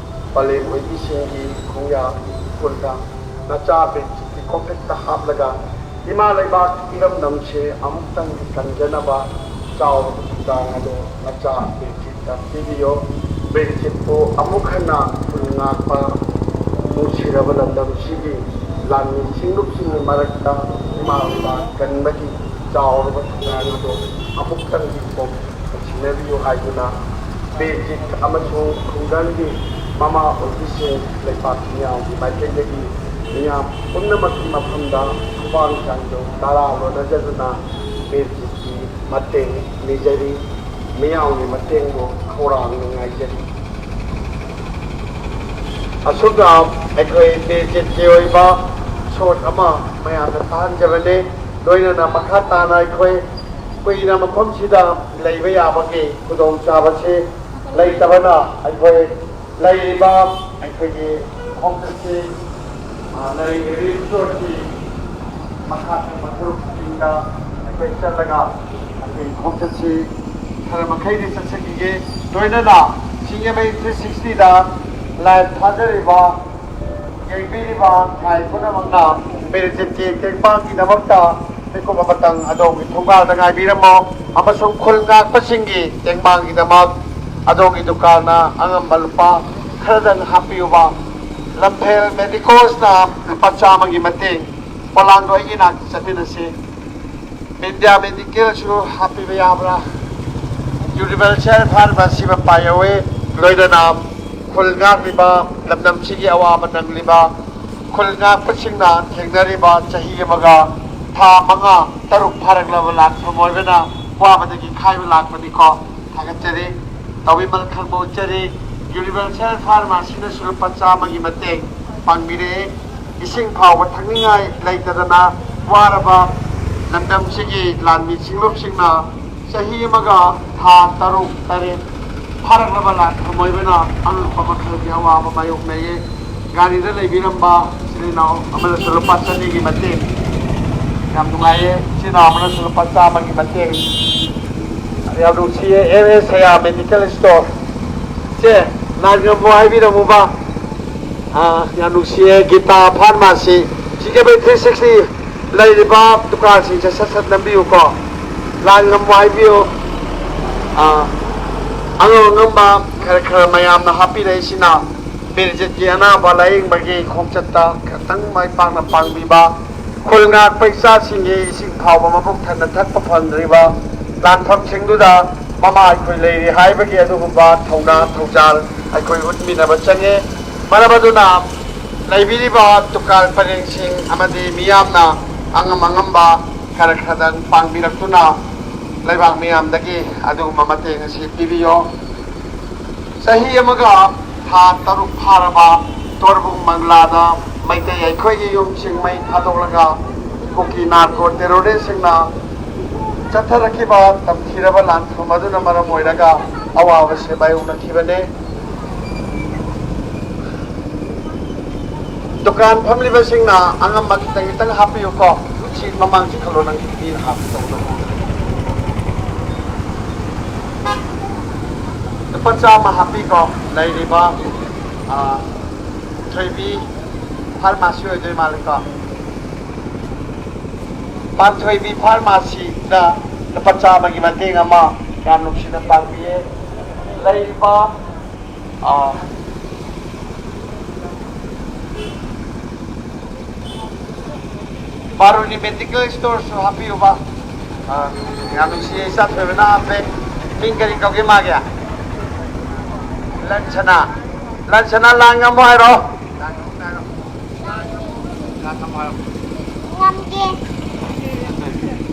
ꯄꯂꯦꯝ ꯑꯣꯏꯕꯤꯁꯤꯡꯒꯤ ꯈꯣꯡꯌꯥ ꯏꯈꯨꯜꯗ ꯅꯆꯥ ꯕꯤꯔꯖꯤꯠꯀꯤ ꯀꯣꯛꯄꯤꯛꯇ ꯍꯥꯞꯂꯒ ꯏꯃꯥ ꯂꯩꯕꯥꯛ ꯏꯔꯝꯗꯝꯁꯦ ꯑꯃꯨꯛꯇꯪꯗꯤ ꯀꯟꯖꯅꯕ ꯆꯥꯎꯔꯕ ꯊꯧꯗꯥꯡ ꯑꯗꯨ ꯅꯆꯥ ꯕꯤꯔꯖꯤꯠꯇ ꯄꯤꯕꯤꯌꯨ꯫ ꯕꯤꯔꯖꯤꯠꯄꯨ ꯑꯃꯨꯛ ꯍꯟꯅ ꯈꯨꯜ ꯉꯥꯛꯄ ꯅꯨꯡꯁꯤꯔꯕ ꯂꯝꯗꯝꯁꯤꯒꯤ ꯂꯥꯟꯃꯤ ꯁꯤꯡꯂꯨꯞꯁꯤꯡꯒꯤ ꯃꯔꯛꯇ ꯏꯃꯥ ꯂꯩꯕꯥꯛ ꯀꯟꯕꯒꯤ ꯆꯥꯎꯔꯕ ꯊꯧꯗꯥꯡ ꯑꯗꯨ ꯑꯃꯨꯛꯇꯪꯗꯤ ꯀꯣꯛ ꯁꯤꯟꯅꯕꯤꯌꯨ ꯍꯥꯏꯗꯨꯅ ꯕꯤꯔꯖꯤꯠ ꯑꯃꯁꯨꯡ ꯈꯨꯡꯒꯪꯒꯤ ꯃꯃꯥ ꯑꯣꯏꯕꯤꯁꯦ ꯂꯩꯄꯥꯛ ꯃꯤꯌꯥꯝꯒꯤ ꯃꯥꯏꯀꯩꯗꯒꯤ ꯃꯤꯌꯥꯝ ꯄꯨꯝꯅꯃꯛꯀꯤ ꯃꯐꯝꯗ ꯈꯨꯃꯥꯡ ꯆꯥꯡꯗꯣꯡ ꯇꯔꯥ ꯂꯣꯟꯅꯖꯗꯨꯅ ꯕꯤꯔꯖꯤꯠꯀꯤ ꯃꯇꯦꯡ ꯅꯤꯖꯔꯤ꯫ ꯃꯤꯌꯥꯝꯒꯤ ꯃꯇꯦꯡꯕꯨ ꯈꯧꯔꯥꯡꯅ ꯉꯥꯏꯖꯔꯤ꯫ ꯑꯁꯨꯝꯅ ꯑꯩꯈꯣꯏ ꯕꯤꯔꯖꯤꯠꯀꯤ ꯑꯣꯏꯕ ꯁꯣꯠ ꯑꯃ ꯃꯌꯥꯝꯗ ꯊꯥꯍꯟꯖꯕꯅꯤ꯫ ꯂꯣꯏꯅꯅ ꯃꯈꯥ ꯇꯥꯅ ꯑꯩꯈꯣꯏ ꯀꯨꯏꯅ ꯃꯐꯝꯁꯤꯗ ꯂꯩꯕ ꯌꯥꯕꯒꯤ ꯈꯨꯗꯣꯡꯆꯥꯕꯁꯤ ꯂꯩꯇꯕꯅ ꯑꯩꯈꯣꯏ ꯂꯩꯔꯤꯕ ꯑꯩꯈꯣꯏꯒꯤ ꯈꯣꯡꯆꯠꯁꯤ, ꯑ, ꯂꯩꯔꯤꯕ ꯔꯤꯁꯣꯔꯠꯀꯤ ꯃꯈꯥ ꯊꯪꯕ ꯁꯔꯨꯛꯁꯤꯡꯗ ꯑꯩꯈꯣꯏ ꯆꯠꯂꯒ ꯑꯩꯈꯣꯏ ꯈꯣꯡꯆꯠꯁꯤ ꯈꯔ ꯃꯈꯩꯗꯤ ꯆꯠꯆꯈꯤꯒꯦ꯫ ꯂꯣꯏꯅꯅ ꯁꯤ ꯑꯦꯝ ꯑꯦ ꯊ꯭ꯔꯤ ꯁꯤꯛꯁꯇꯤꯗ ꯂꯥꯏꯚ ꯊꯥꯖꯔꯤꯕ, ꯌꯦꯡꯕꯤꯔꯤꯕ ꯉꯥꯏ ꯄꯨꯝꯅꯃꯛꯅ ꯕꯤꯔꯖꯤꯠꯀꯤ ꯇꯦꯡꯕꯥꯡꯒꯤꯗꯃꯛꯇ ꯃꯤꯀꯨꯞ ꯑꯃꯇꯪ ꯑꯗꯣꯝꯒꯤ ꯊꯣꯡꯒꯥꯜꯗ ꯉꯥꯏꯕꯤꯔꯝꯃꯣ, ꯑꯃꯁꯨꯡ ꯈꯨꯜ ꯉꯥꯛꯄꯁꯤꯡꯒꯤ ꯇꯦꯡꯕꯥꯡꯒꯤꯗꯃꯛ ꯑꯗꯣꯝꯒꯤ ꯗꯨꯀꯥꯟꯅ ꯑꯉꯝꯕ ꯂꯨꯄꯥ ꯈꯔꯗꯪ ꯍꯥꯞꯄꯤꯌꯨꯕ꯫ ꯂꯝꯐꯦꯜ ꯃꯦꯗꯤꯀꯣꯁꯅ ꯂꯨꯄꯥ ꯆꯥꯝꯃꯒꯤ ꯃꯇꯦꯡ꯫ ꯄꯣꯂꯥꯡꯗꯣ ꯑꯩꯒꯤ ꯅꯥꯛꯇ ꯆꯠꯃꯤꯟꯅꯁꯤ꯫ ꯏꯟꯗꯤꯌꯥ ꯃꯦꯗꯤꯀꯦꯜꯁꯨ ꯍꯥꯞꯄꯤꯕ ꯌꯥꯕ꯭ꯔꯥ? ꯌꯨꯅꯤꯚꯔꯁꯦꯜ ꯐꯥꯔꯃꯥꯁꯤ ꯃꯄꯥ ꯌꯧꯋꯤ꯫ ꯂꯣꯏꯅꯅ ꯈꯨꯜ ꯉꯥꯛꯂꯤꯕ, ꯂꯝꯗꯝꯁꯤꯒꯤ ꯑꯋꯥꯕ ꯅꯪꯂꯤꯕ ꯈꯨꯜ ꯉꯥꯛꯄꯁꯤꯡꯅ ꯊꯦꯡꯅꯔꯤꯕ ꯆꯍꯤ ꯑꯃꯒ ꯊꯥ ꯃꯉꯥ ꯇꯔꯨꯛ ꯐꯥꯔꯛꯂꯕ ꯂꯥꯟꯐꯝ ꯑꯣꯏꯕꯅ ꯋꯥꯕꯗꯒꯤ ꯈꯥꯏꯕ ꯂꯥꯛꯄꯅꯤꯀꯣ꯫ ꯊꯥꯒꯠꯆꯔꯤ꯫ ꯇꯧꯕꯤꯃꯜ ꯈꯪꯕ ꯎꯠꯆꯔꯤ꯫ ꯌꯨꯅꯤꯚꯔꯁꯦꯜ ꯐꯥꯔꯃꯥꯁꯤꯅꯁꯨ ꯂꯨꯄꯥ ꯆꯥꯝꯃꯒꯤ ꯃꯇꯦꯡ ꯄꯥꯡꯕꯤꯔꯛꯏ꯫ ꯏꯁꯤꯡ ꯐꯥꯎꯕ ꯊꯛꯅꯤꯡꯉꯥꯏ ꯂꯩꯇꯗꯅ ꯋꯥꯔꯕ ꯂꯝꯗꯝꯁꯤꯒꯤ ꯂꯥꯟꯃꯤ ꯁꯤꯡꯂꯨꯞꯁꯤꯡꯅ ꯆꯍꯤ ꯑꯃꯒ ꯊꯥ ꯇꯔꯨꯛ ꯇꯔꯦꯠ ꯐꯥꯔꯛꯂꯕ ꯂꯥꯟꯐꯝ ꯑꯣꯏꯕꯅ ꯑꯉꯛꯄ ꯃꯈꯜꯒꯤ ꯑꯋꯥꯕ ꯃꯥꯌꯣꯛꯅꯩꯌꯦ꯫ ꯒꯥꯔꯤꯗ ꯂꯩꯕꯤꯔꯝꯕ ꯏꯆꯤꯜ ꯏꯅꯥꯎ ꯑꯃꯅꯁꯨ ꯂꯨꯄꯥ ꯆꯅꯤꯒꯤ ꯃꯇꯦꯡ, ꯌꯥꯝ ꯅꯨꯡꯉꯥꯏꯌꯦ꯫ ꯏꯆꯤꯜ ꯏꯅꯥꯎ ꯑꯃꯅꯁꯨ ꯂꯨꯄꯥ ꯆꯥꯝꯃꯒꯤ ꯃꯇꯦꯡ, ꯌꯥꯝ ꯅꯨꯡꯁꯤꯌꯦ꯫ ꯑꯦꯝ ꯑꯦꯁ ꯁꯌꯥ ꯃꯦꯗꯤꯀꯦꯜ ꯁ꯭ꯇꯣꯔ꯫ ꯁꯦ, ꯂꯥꯟ ꯉꯝꯃꯣ ꯍꯥꯏꯕꯤꯔꯝꯃꯨꯕ꯫ ꯑꯥ, ꯌꯥꯝ ꯅꯨꯡꯁꯤꯌꯦ꯫ ꯒꯤꯇꯥ ꯐꯥꯔꯃꯥꯁꯤ, ꯁꯤ ꯀꯦ ꯕꯤ ꯊ꯭ꯔꯤ ꯁꯤꯛꯁꯇꯤ ꯂꯩꯔꯤꯕ ꯗꯨꯀꯥꯟꯁꯤꯡꯁꯦ ꯁꯠ ꯁꯠ ꯅꯝꯕꯤꯌꯨꯀꯣ꯫ ꯂꯥꯟ ꯉꯝꯃꯣ ꯍꯥꯏꯕꯤꯌꯨ꯫ ꯑꯥ, ꯑꯉꯝ ꯑꯉꯝꯕ ꯈꯔ ꯈꯔ ꯃꯌꯥꯝꯅ ꯍꯥꯞꯄꯤꯔꯛꯏꯁꯤꯅ ꯕꯤꯔꯖꯤꯠꯀꯤ ꯑꯅꯥꯕ ꯂꯥꯌꯦꯡꯕꯒꯤ ꯈꯣꯡꯆꯠꯇ ꯈꯤꯇꯪ ꯃꯥꯏ ꯄꯥꯛꯅ ꯄꯥꯡꯕꯤꯕ, ꯈꯨꯜ ꯉꯥꯛꯄ ꯏꯆꯥꯁꯤꯡꯒꯤ ꯏꯁꯤꯡ ꯐꯥꯎꯕ ꯃꯕꯨꯛ ꯊꯟꯅ ꯊꯛꯄ ꯐꯪꯗ꯭ꯔꯤꯕ ꯂꯥꯟꯐꯝꯁꯤꯡꯗꯨꯗ ꯃꯃꯥ ꯑꯩꯈꯣꯏ ꯂꯩꯔꯤ ꯍꯥꯏꯕꯒꯤ ꯑꯗꯨꯒꯨꯝꯕ ꯊꯧꯅꯥ ꯊꯧꯖꯥꯜ ꯑꯩꯈꯣꯏ ꯎꯠꯃꯤꯟꯅꯕ ꯆꯪꯉꯦ꯫ ꯃꯔꯝ ꯑꯗꯨꯅ ꯂꯩꯕꯤꯔꯤꯕ ꯗꯨꯀꯥꯟ ꯄꯔꯦꯡꯁꯤꯡ ꯑꯃꯗꯤ ꯃꯤꯌꯥꯝꯅ ꯑꯉꯝ ꯑꯉꯝꯕ ꯈꯔ ꯈꯔꯗꯪ ꯄꯥꯡꯕꯤꯔꯛꯇꯨꯅ ꯂꯩꯕꯥꯛ ꯃꯤꯌꯥꯝꯗꯒꯤ ꯑꯗꯨꯒꯨꯝꯕ ꯃꯇꯦꯡ ꯑꯁꯤ ꯄꯤꯕꯤꯌꯣ꯫ ꯆꯍꯤ ꯑꯃꯒ ꯊꯥ ꯇꯔꯨꯛ ꯐꯥꯔꯕ ꯇꯣꯔꯕꯨꯡ ꯃꯪꯂꯥꯗ ꯃꯩꯇꯩ ꯑꯩꯈꯣꯏꯒꯤ ꯌꯨꯝꯁꯤꯡ ꯃꯩ ꯊꯥꯗꯣꯛꯂꯒ ꯀꯨꯀꯤ ꯅꯥꯔꯀꯣ ꯇꯦꯔꯣꯔꯤꯁꯁꯤꯡꯅ ꯆꯠꯊꯔꯛꯈꯤꯕ ꯇꯝꯊꯤꯔꯕ ꯂꯥꯟꯐꯝ ꯑꯗꯨꯅ ꯃꯔꯝ ꯑꯣꯏꯔꯒ ꯑꯋꯥꯕꯁꯦ ꯃꯥꯌꯣꯛꯅꯈꯤꯕꯅꯦ꯫ ꯗꯨꯀꯥꯟ ꯐꯝꯂꯤꯕꯁꯤꯡꯅ ꯑꯉꯝꯕ ꯈꯤꯇꯪ ꯈꯤꯇꯪ ꯍꯥꯞꯄꯤꯌꯨꯀꯣ꯫ ꯁꯤ ꯃꯃꯥꯡꯁꯤ ꯈꯜꯂꯣ, ꯅꯪ ꯃꯤꯅ ꯍꯥꯞꯄ ꯇꯧꯗꯕ꯫ ꯂꯨꯄꯥ ꯆꯥꯝꯃ ꯍꯥꯞꯄꯤꯀꯣ꯫ ꯂꯩꯔꯤꯕ, ꯑ, ꯊꯣꯏꯕꯤ ꯐꯥꯔꯃꯥꯁꯤ ꯑꯣꯏꯗꯣꯏ ꯃꯥꯜꯂꯦꯀꯣ꯫ ꯄꯥꯟꯊꯣꯏꯕꯤ ꯐꯥꯔꯃꯥꯁꯤꯗ ꯂꯨꯄꯥ ꯆꯥꯝꯃꯒꯤ ꯃꯇꯦꯡ ꯑꯃ ꯌꯥꯝ ꯅꯨꯡꯁꯤꯅ ꯄꯥꯡꯕꯤꯌꯦ꯫ ꯂꯩꯔꯤꯕ, ꯑ, ꯕꯥꯔꯨꯅꯤ ꯃꯦꯗꯤꯀꯦꯜ ꯁ꯭ꯇꯣꯔꯁꯨ ꯍꯥꯞꯄꯤꯌꯨꯕ꯫ ꯑ, ꯌꯥꯝ ꯅꯨꯡꯁꯤꯌꯦ, ꯏꯆꯥ ꯊꯣꯏꯕꯅ ꯍꯥꯞꯄꯦ꯫ ꯃꯤꯡ ꯀꯔꯤ ꯀꯧꯒꯦ ꯃꯥꯒꯤ? ꯂꯟꯁꯅꯥ꯫ ꯂꯟꯁꯅꯥ, ꯂꯥꯡ ꯉꯝꯃꯣ ꯍꯥꯏꯔꯣ? ꯂꯥꯡ ꯉꯝꯃꯣ ꯍꯥꯏꯔꯣ? ꯂꯥꯡ ꯉꯝꯃꯣ ꯍꯥꯏꯔꯣ? ꯉꯝꯒꯦ꯫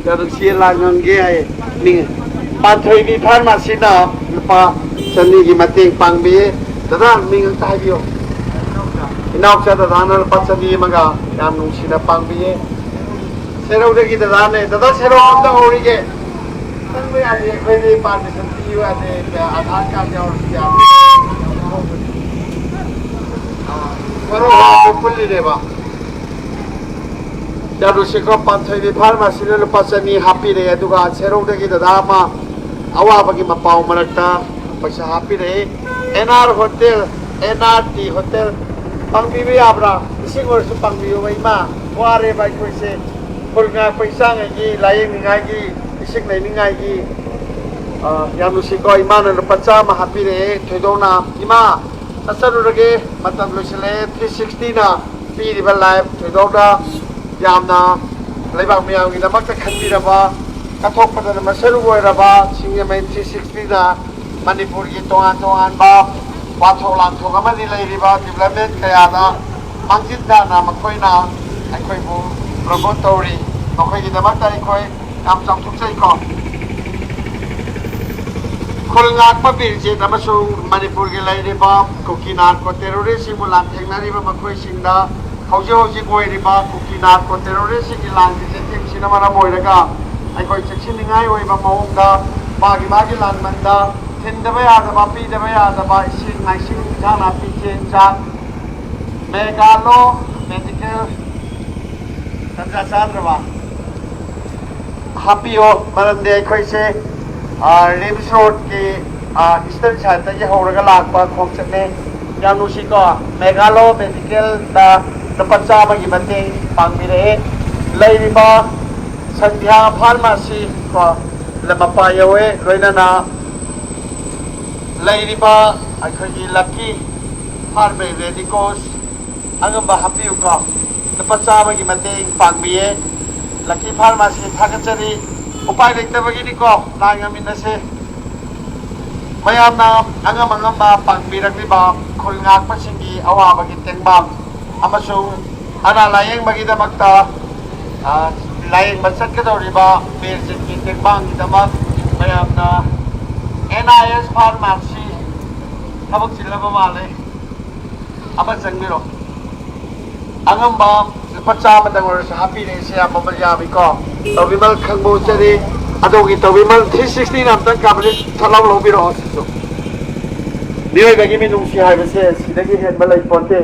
ꯌꯥꯝ ꯅꯨꯡꯁꯤꯌꯦ, ꯂꯥꯡ ꯉꯝꯒꯦ ꯍꯥꯏꯌꯦ꯫ ꯃꯤꯡ ꯄꯥꯟꯊꯣꯏꯕꯤ ꯐꯥꯔꯃꯥꯁꯤꯅ ꯂꯨꯄꯥ ꯆꯅꯤꯒꯤ ꯃꯇꯦꯡ ꯄꯥꯡꯕꯤꯌꯦ꯫ ꯗꯗꯥ, ꯃꯤꯡ ꯑꯝꯇ ꯍꯥꯏꯕꯤꯌꯣ꯫ ꯏꯅꯥꯎꯆꯥ ꯗꯗꯥꯅ ꯂꯨꯄꯥ ꯆꯅꯤ ꯑꯃꯒ ꯌꯥꯝ ꯅꯨꯡꯁꯤꯅ ꯄꯥꯡꯕꯤꯌꯦ꯫ ꯁꯦꯔꯧꯗꯒꯤ ꯗꯗꯥꯅꯦ꯫ ꯗꯗꯥ, ꯁꯦꯔꯧ ꯑꯝꯇ ꯍꯧꯔꯤꯒꯦ꯫ ꯆꯪꯕ ꯌꯥꯗꯦ, ꯑꯩꯈꯣꯏꯗꯤ ꯄꯥꯔꯃꯤꯁꯟ ꯄꯤꯌꯨ ꯌꯥꯗꯦ, ꯑꯙꯥꯔ ꯀꯥꯔꯗ ꯌꯥꯎꯔꯁꯨ ꯌꯥꯗꯦ꯫ ꯑꯥ, ꯁꯦꯔꯧ ꯍꯧꯔꯛꯄ ꯄꯨꯜꯂꯤꯅꯦꯕ꯫ ꯌꯥꯗꯨꯁꯤꯀꯣ, ꯄꯥꯟꯊꯣꯏꯕꯤ ꯐꯥꯔꯃꯥꯁꯤꯅ ꯂꯨꯄꯥ ꯆꯅꯤ ꯍꯥꯞꯄꯤꯔꯦ, ꯑꯗꯨꯒ ꯁꯦꯔꯧꯗꯒꯤ ꯗꯗꯥ ꯑꯃ ꯑꯋꯥꯕꯒꯤ ꯃꯄꯥꯎ ꯃꯔꯛꯇ ꯄꯩꯁꯥ ꯍꯥꯞꯄꯤꯔꯛꯏ꯫ N R hotel, N R T hotel, ꯄꯥꯡꯕꯤꯕ ꯌꯥꯕ꯭ꯔꯥ? ꯏꯁꯤꯡ ꯑꯣꯏꯔꯁꯨ ꯄꯥꯡꯕꯤꯌꯨꯕ ꯏꯃꯥ, ꯋꯥꯔꯦꯕ ꯑꯩꯈꯣꯏꯁꯦ, ꯐꯨꯜ ꯉꯥꯛꯄ ꯏꯆꯥꯉꯩꯒꯤ ꯂꯥꯏꯌꯦꯡꯅꯤꯡꯉꯥꯏꯒꯤ, ꯏꯁꯤꯡ ꯂꯩꯅꯤꯡꯉꯥꯏꯒꯤ꯫ ꯑ, ꯌꯥꯝ ꯅꯨꯡꯁꯤꯀꯣ, ꯏꯃꯥꯅ ꯂꯨꯄꯥ ꯆꯥꯝꯃ ꯍꯥꯞꯄꯤꯔꯛꯑꯦ ꯊꯣꯏꯗꯣꯛꯅ꯫ ꯏꯃꯥ, ꯆꯠꯆꯔꯨꯔꯒꯦ, ꯃꯇꯝ ꯂꯣꯏꯁꯤꯜꯂꯛꯑꯦ꯫ ꯊ꯭ꯔꯤ ꯁꯤꯛꯁꯇꯤꯅ ꯄꯤꯔꯤꯕ ꯂꯥꯏꯐ ꯊꯣꯏꯗꯣꯛꯅ ꯌꯥꯝꯅ ꯂꯩꯕꯥꯛ ꯃꯤꯌꯥꯝꯒꯤꯗꯃꯛꯇ ꯈꯟꯕꯤꯔꯕ ꯀꯠꯊꯣꯛꯄꯗ ꯃꯁꯔꯨꯛ ꯑꯣꯏꯔꯕ ꯁꯤꯡꯖꯃꯩ ꯊ꯭ꯔꯤ ꯁꯤꯛꯁꯇꯤꯗ ꯃꯅꯤꯄꯨꯔꯒꯤ ꯇꯣꯉꯥꯟ ꯇꯣꯉꯥꯟꯕ ꯋꯥꯊꯣꯛ ꯂꯥꯟꯊꯣꯛ ꯑꯃꯗꯤ ꯂꯩꯔꯤꯕ ꯗꯤꯕ꯭ꯂꯞꯃꯦꯟ ꯀꯌꯥꯗ ꯃꯥꯡꯖꯤꯟ ꯊꯥꯅ ꯃꯈꯣꯏꯅ ꯑꯩꯈꯣꯏꯕꯨ ꯄ꯭ꯔꯃꯣꯠ ꯇꯧꯔꯤ꯫ ꯃꯈꯣꯏꯒꯤꯗꯃꯛꯇ ꯑꯩꯈꯣꯏ ꯌꯥꯝ ꯆꯥꯎꯊꯣꯛꯆꯩꯀꯣ꯫ ꯈꯨꯜ ꯉꯥꯛꯄ ꯕꯤꯔ ꯖꯤꯠ ꯑꯃꯁꯨꯡ ꯃꯅꯤꯄꯨꯔꯒꯤ ꯂꯩꯔꯤꯕ ꯀꯨꯀꯤ ꯅꯥꯔꯀꯣ ꯇꯦꯔꯣꯔꯤꯁꯁꯤꯡꯕꯨ ꯂꯥꯟꯊꯦꯡꯅꯔꯤꯕ ꯃꯈꯣꯏꯁꯤꯡꯗ ꯍꯧꯖꯤꯛ ꯍꯧꯖꯤꯛ ꯑꯣꯏꯔꯤꯕ ꯀꯨꯀꯤ ꯅꯥꯔꯀꯣ ꯇꯦꯔꯣꯔꯤꯁꯁꯤꯡꯒꯤ ꯂꯥꯟꯒꯤ ꯆꯩꯊꯦꯡꯁꯤꯅ ꯃꯔꯝ ꯑꯣꯏꯔꯒ ꯑꯩꯈꯣꯏ ꯆꯦꯛꯁꯤꯟꯅꯤꯡꯉꯥꯏ ꯑꯣꯏꯕ ꯃꯑꯣꯡꯗ ꯃꯥꯒꯤ ꯃꯥꯒꯤ ꯂꯥꯟꯕꯟꯗ ꯊꯤꯟꯗꯕ ꯌꯥꯗꯕ, ꯄꯤꯗꯕ ꯌꯥꯗꯕ ꯏꯁꯤꯡ ꯃꯥꯏꯁꯤꯡ, ꯏꯟꯁꯥꯡ ꯅꯥꯄꯤ, ꯆꯦꯡ ꯆꯥꯛ, ꯃꯦꯒꯥꯂꯣ ꯃꯦꯗꯤꯀꯦꯜ ꯇꯟꯖꯥ ꯆꯥꯗ꯭ꯔꯕ ꯍꯥꯞꯄꯤꯌꯣ꯫ ꯃꯔꯝꯗꯤ ꯑꯩꯈꯣꯏꯁꯦ ꯔꯤꯝꯁ ꯔꯣꯗꯀꯤ ꯏꯁꯇꯔꯟ ꯁꯥꯏꯠꯇꯒꯤ ꯍꯧꯔꯒ ꯂꯥꯛꯄ ꯈꯣꯡꯆꯠꯅꯤ꯫ ꯌꯥꯝ ꯅꯨꯡꯁꯤꯀꯣ, ꯃꯦꯒꯥꯂꯣ ꯃꯦꯗꯤꯀꯦꯜꯗ ꯂꯨꯄꯥ ꯆꯥꯝꯃꯒꯤ ꯃꯇꯦꯡ ꯄꯥꯡꯕꯤꯔꯛꯑꯦ꯫ ꯂꯩꯔꯤꯕ ꯁꯟꯙ꯭ꯌꯥ ꯐꯥꯔꯃꯥꯁꯤ ꯀꯣ, ꯂ-, ꯃꯄꯥ ꯌꯧꯋꯦ, ꯂꯣꯏꯅꯅ ꯂꯩꯔꯤꯕ ꯑꯩꯈꯣꯏꯒꯤ ꯂꯛꯀꯤ ꯐꯥꯔꯃꯦ ꯔꯦꯗꯤꯀꯣꯁ ꯑꯉꯝꯕ ꯍꯥꯞꯄꯤꯌꯨꯀꯣ꯫ ꯂꯨꯄꯥ ꯆꯥꯝꯃꯒꯤ ꯃꯇꯦꯡ ꯄꯥꯡꯕꯤꯌꯦ꯫ ꯂꯛꯀꯤ ꯐꯥꯔꯃꯥꯁꯤ ꯊꯥꯒꯠꯆꯔꯤ꯫ ꯎꯄꯥꯏ ꯂꯩꯇꯕꯒꯤꯅꯤꯀꯣ, ꯂꯥꯏ ꯉꯝꯃꯤꯟꯅꯁꯦ꯫ ꯃꯌꯥꯝꯅ ꯑꯉꯝ ꯑꯉꯝꯕ ꯄꯥꯡꯕꯤꯔꯛꯂꯤꯕ ꯈꯨꯜ ꯉꯥꯛꯄꯁꯤꯡꯒꯤ ꯑꯋꯥꯕꯒꯤ ꯇꯦꯡꯕꯥꯡ ꯑꯃꯁꯨꯡ ꯑꯅꯥ ꯂꯥꯌꯦꯡꯕꯒꯤꯗꯃꯛꯇ, ꯑ, ꯂꯥꯌꯦꯡꯕ ꯆꯠꯀꯗꯧꯔꯤꯕ ꯕꯤꯔ ꯖꯤꯠꯀꯤ ꯇꯦꯡꯕꯥꯡꯒꯤꯗꯃꯛ ꯃꯌꯥꯝꯅ ꯑꯦꯟ ꯑꯥꯏ ꯑꯦꯁ ꯐꯥꯔꯃꯥꯁꯤ ꯊꯕꯛ ꯆꯤꯜꯂꯕ ꯃꯥꯜꯂꯦ꯫ ꯑꯃ ꯆꯪꯕꯤꯔꯣ꯫ ꯑꯉꯝꯕ ꯂꯨꯄꯥ ꯆꯥꯝꯃꯗꯪ ꯑꯣꯏꯔꯁꯨ ꯍꯥꯞꯄꯤꯔꯛꯏꯁꯦ ꯌꯥꯝ ꯃꯃꯜ ꯌꯥꯝꯃꯤꯀꯣ꯫ ꯇꯧꯕꯤꯃꯜ ꯈꯪꯕ ꯎꯠꯆꯔꯤ꯫ ꯑꯗꯣꯝꯒꯤ ꯇꯧꯕꯤꯃꯜ ꯊ꯭ꯔꯤ ꯁꯤꯛꯁꯇꯤꯅ ꯑꯝꯇꯪ ꯀꯥꯕꯂꯤꯁ ꯊꯠ ꯂꯥꯎ ꯂꯧꯕꯤꯔꯛꯑꯣ꯫ ꯁꯤꯁꯨ ꯃꯤꯑꯣꯏꯕꯒꯤ ꯃꯤꯅꯨꯡꯁꯤ ꯍꯥꯏꯕꯁꯦ ꯁꯤꯗꯒꯤ ꯍꯦꯟꯕ ꯂꯩ ꯄꯣꯟꯇꯦ꯫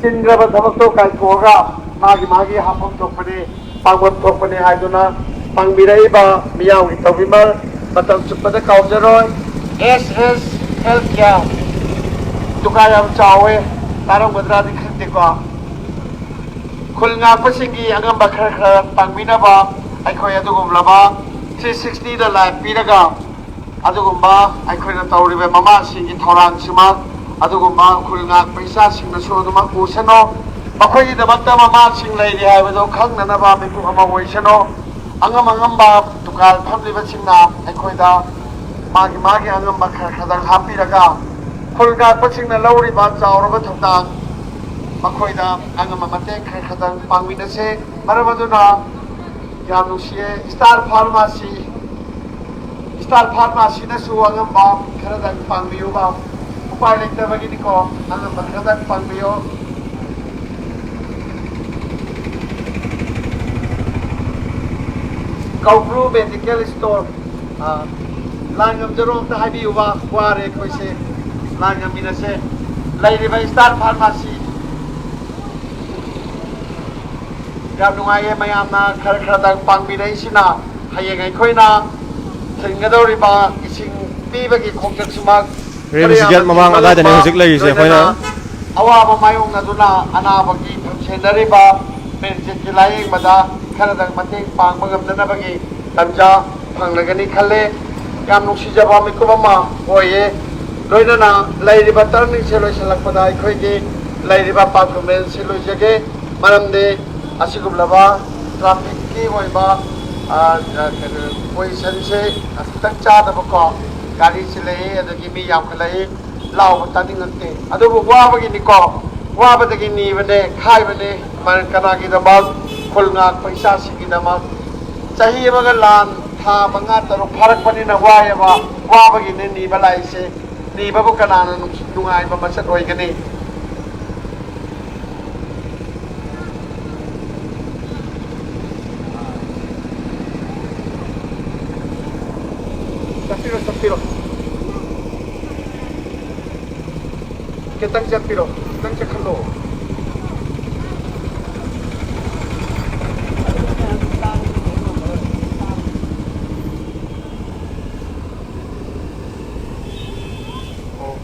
ꯆꯤꯟꯈ꯭ꯔꯕ ꯊꯕꯛꯇꯣ ꯀꯥꯏꯊꯣꯛꯑꯒ ꯃꯥꯒꯤ ꯃꯥꯒꯤ ꯍꯥꯞꯐꯝ ꯊꯣꯛꯄꯅꯤ, ꯄꯥꯡꯐꯝ ꯊꯣꯛꯄꯅꯤ ꯍꯥꯏꯗꯨꯅ ꯄꯥꯡꯕꯤꯔꯛꯏꯕ ꯃꯤꯌꯥꯝꯒꯤ ꯇꯧꯕꯤꯃꯜ ꯃꯇꯝ ꯆꯨꯞꯄꯗ ꯀꯥꯎꯖꯔꯣꯏ꯫ ꯑꯦꯁ ꯑꯦꯁ ꯍꯦꯜꯊ ꯀꯤꯌꯔ ꯗꯨꯀꯥꯟ ꯌꯥꯝ ꯆꯥꯎꯋꯦ, ꯇꯥꯔꯝꯒꯗ꯭ꯔꯥꯗꯤ ꯈꯪꯗꯦꯀꯣ꯫ ꯈꯨꯜ ꯉꯥꯛꯄꯁꯤꯡꯒꯤ ꯑꯉꯝꯕ ꯈꯔ ꯈꯔ ꯄꯥꯡꯕꯤꯅꯕ ꯑꯩꯈꯣꯏ ꯑꯗꯨꯒꯨꯝꯂꯕ ꯊ꯭ꯔꯤ ꯁꯤꯛꯁꯇꯤꯗ ꯂꯥꯏꯐ ꯄꯤꯔꯒ ꯑꯗꯨꯒꯨꯝꯕ ꯑꯩꯈꯣꯏꯅ ꯇꯧꯔꯤꯕ ꯃꯃꯥꯁꯤꯡꯒꯤ ꯊꯧꯔꯥꯡꯁꯤꯃꯛ ꯑꯗꯨꯒꯨꯝꯕ ꯈꯨꯜ ꯉꯥꯛꯄ ꯏꯆꯥꯁꯤꯡꯅꯁꯨ ꯑꯗꯨꯃꯛ ꯎꯁꯅꯨ꯫ ꯃꯈꯣꯏꯒꯤꯗꯃꯛꯇ ꯃꯃꯥꯁꯤꯡ ꯂꯩꯔꯤ ꯍꯥꯏꯕꯗꯨ ꯈꯪꯅꯅꯕ ꯃꯤꯀꯨꯞ ꯑꯃ ꯑꯣꯏꯁꯅꯨ꯫ ꯑꯉꯝ ꯑꯉꯝꯕ ꯀꯥꯜ ꯐꯝꯂꯤꯕꯁꯤꯡꯅ ꯑꯩꯈꯣꯏꯗ ꯃꯥꯒꯤ ꯃꯥꯒꯤ ꯑꯉꯝꯕ ꯈꯔ ꯈꯔꯗꯪ ꯍꯥꯞꯄꯤꯔꯒ, ꯈꯨꯜ ꯉꯥꯛꯄꯁꯤꯡꯅ ꯂꯧꯔꯤꯕ ꯆꯥꯎꯔꯕ ꯊꯧꯗꯥꯡ, ꯃꯈꯣꯏꯗ ꯑꯉꯝꯕ ꯃꯇꯦꯡ ꯈꯔ ꯈꯔꯗꯪ ꯄꯥꯡꯃꯤꯟꯅꯁꯦ꯫ ꯃꯔꯝ ꯑꯗꯨꯅ ꯌꯥꯝ ꯅꯨꯡꯁꯤꯌꯦ, ꯏꯁꯇꯥꯔ ꯐꯥꯔꯃꯥꯁꯤ, ꯏꯁꯇꯥꯔ ꯐꯥꯔꯃꯥꯁꯤꯅꯁꯨ ꯑꯉꯝꯕ ꯈꯔꯗꯪ ꯄꯥꯡꯕꯤꯌꯨꯕ꯫ ꯎꯄꯥꯏ ꯂꯩꯇꯕꯒꯤꯅꯤꯀꯣ, ꯑꯉꯝꯕ ꯈꯔꯗꯪ ꯄꯥꯡꯕꯤꯌꯣ꯫ ꯀꯧꯕ꯭ꯔꯨ ꯃꯦꯗꯤꯀꯦꯜ ꯏꯁꯇꯣꯔ, ꯑ, ꯂꯥꯏ ꯉꯝꯖꯔꯣ ꯑꯝꯇ ꯍꯥꯏꯕꯤꯌꯨꯕ, ꯋꯥꯔꯦ ꯑꯩꯈꯣꯏꯁꯦ, ꯂꯥꯏ ꯉꯝꯃꯤꯟꯅꯁꯦ꯫ ꯂꯩꯔꯤꯕ ꯏꯁꯇꯥꯔ ꯐꯥꯔꯃꯥꯁꯤ ꯌꯥꯝ ꯅꯨꯡꯉꯥꯏꯌꯦ, ꯃꯌꯥꯝꯅ ꯈꯔ ꯈꯔꯗꯪ ꯄꯥꯡꯕꯤꯔꯛꯏꯁꯤꯅ ꯍꯌꯦꯡ ꯑꯩꯈꯣꯏꯅ ꯊꯤꯟꯒꯗꯧꯔꯤꯕ ꯏꯁꯤꯡ ꯄꯤꯕꯒꯤ ꯈꯣꯡꯆꯠꯁꯤꯃꯛ ꯔꯤꯝꯁ ꯒꯦꯠ ꯃꯃꯥꯡ ꯑꯗꯥꯏꯗꯅꯦ ꯍꯧꯖꯤꯛ ꯂꯩꯔꯤꯁꯦ ꯑꯩꯈꯣꯏꯅ꯫ ꯑꯋꯥꯕ ꯃꯥꯌꯣꯛꯅꯗꯨꯅ ꯑꯅꯥꯕꯒꯤ ꯊꯧꯁꯦꯟꯅꯔꯤꯕ ꯄꯦꯟꯖꯤꯠꯀꯤ ꯂꯥꯌꯦꯡꯕꯗ ꯈꯔꯗꯪ ꯃꯇꯦꯡ ꯄꯥꯡꯕ ꯉꯝꯅꯅꯕꯒꯤ ꯇꯟꯖꯥ ꯐꯪꯂꯒꯅꯤ ꯈꯜꯂꯦ꯫ ꯌꯥꯝ ꯅꯨꯡꯁꯤꯖꯕ ꯃꯤꯀꯨꯞ ꯑꯃ ꯑꯣꯏꯌꯦ꯫ ꯂꯣꯏꯅꯅ ꯂꯩꯔꯤꯕ ꯇꯔꯅꯤꯡꯁꯦ ꯂꯣꯏꯁꯤꯜꯂꯛꯄꯗ ꯑꯩꯈꯣꯏꯒꯤ ꯂꯩꯔꯤꯕ ꯄꯥꯔꯐꯣꯔꯃꯦꯟꯁꯁꯦ ꯂꯣꯏꯖꯒꯦ꯫ ꯃꯔꯝꯗꯤ ꯑꯁꯤꯒꯨꯝꯂꯕ ꯇ꯭ꯔꯥꯐꯤꯛꯀꯤ ꯑꯣꯏꯕ, ꯑ, ꯑ, ꯀꯩꯅꯣ, ꯄꯣꯖꯤꯁꯟꯁꯦ ꯈꯤꯇꯪ ꯆꯥꯗꯕꯀꯣ, ꯒꯥꯔꯤ ꯆꯤꯜꯂꯛꯏ, ꯑꯗꯒꯤ ꯃꯤ ꯌꯥꯝꯈꯠꯂꯛꯏ, ꯂꯥꯎꯕ ꯇꯥꯅꯤꯡꯉꯛꯇꯦ꯫ ꯑꯗꯨꯕꯨ ꯋꯥꯕꯒꯤꯅꯤꯀꯣ, ꯋꯥꯕꯗꯒꯤ ꯅꯤꯕꯅꯦ, ꯈꯥꯏꯕꯅꯦ꯫ ꯃꯔꯝ ꯀꯅꯥꯒꯤꯗꯃꯛ? ꯈꯨꯜ ꯉꯥꯛꯄ ꯏꯆꯥꯁꯤꯡꯒꯤꯗꯃꯛ꯫ ꯆꯍꯤ ꯑꯃꯒ ꯂꯥꯟ ꯊꯥ ꯃꯉꯥ ꯇꯔꯨꯛ ꯐꯥꯔꯛꯄꯅꯤꯅ ꯋꯥꯏꯑꯦꯕ, ꯋꯥꯕꯒꯤꯅꯦ ꯅꯤꯕ ꯂꯥꯛꯏꯁꯦ꯫ ꯅꯤꯕꯕꯨ ꯀꯅꯥꯅ ꯅꯨꯡꯁꯤ-, ꯅꯨꯡꯉꯥꯏꯕ ꯃꯁꯛ ꯑꯣꯏꯒꯅꯤ? ꯆꯠꯄꯤꯔꯣ, ꯆꯠꯄꯤꯔꯣ꯫ ꯈꯤꯇꯪ ꯆꯠꯄꯤꯔꯣ, ꯈꯤꯇꯪ ꯆꯠꯈꯠꯂꯣ꯫ ꯑꯣ,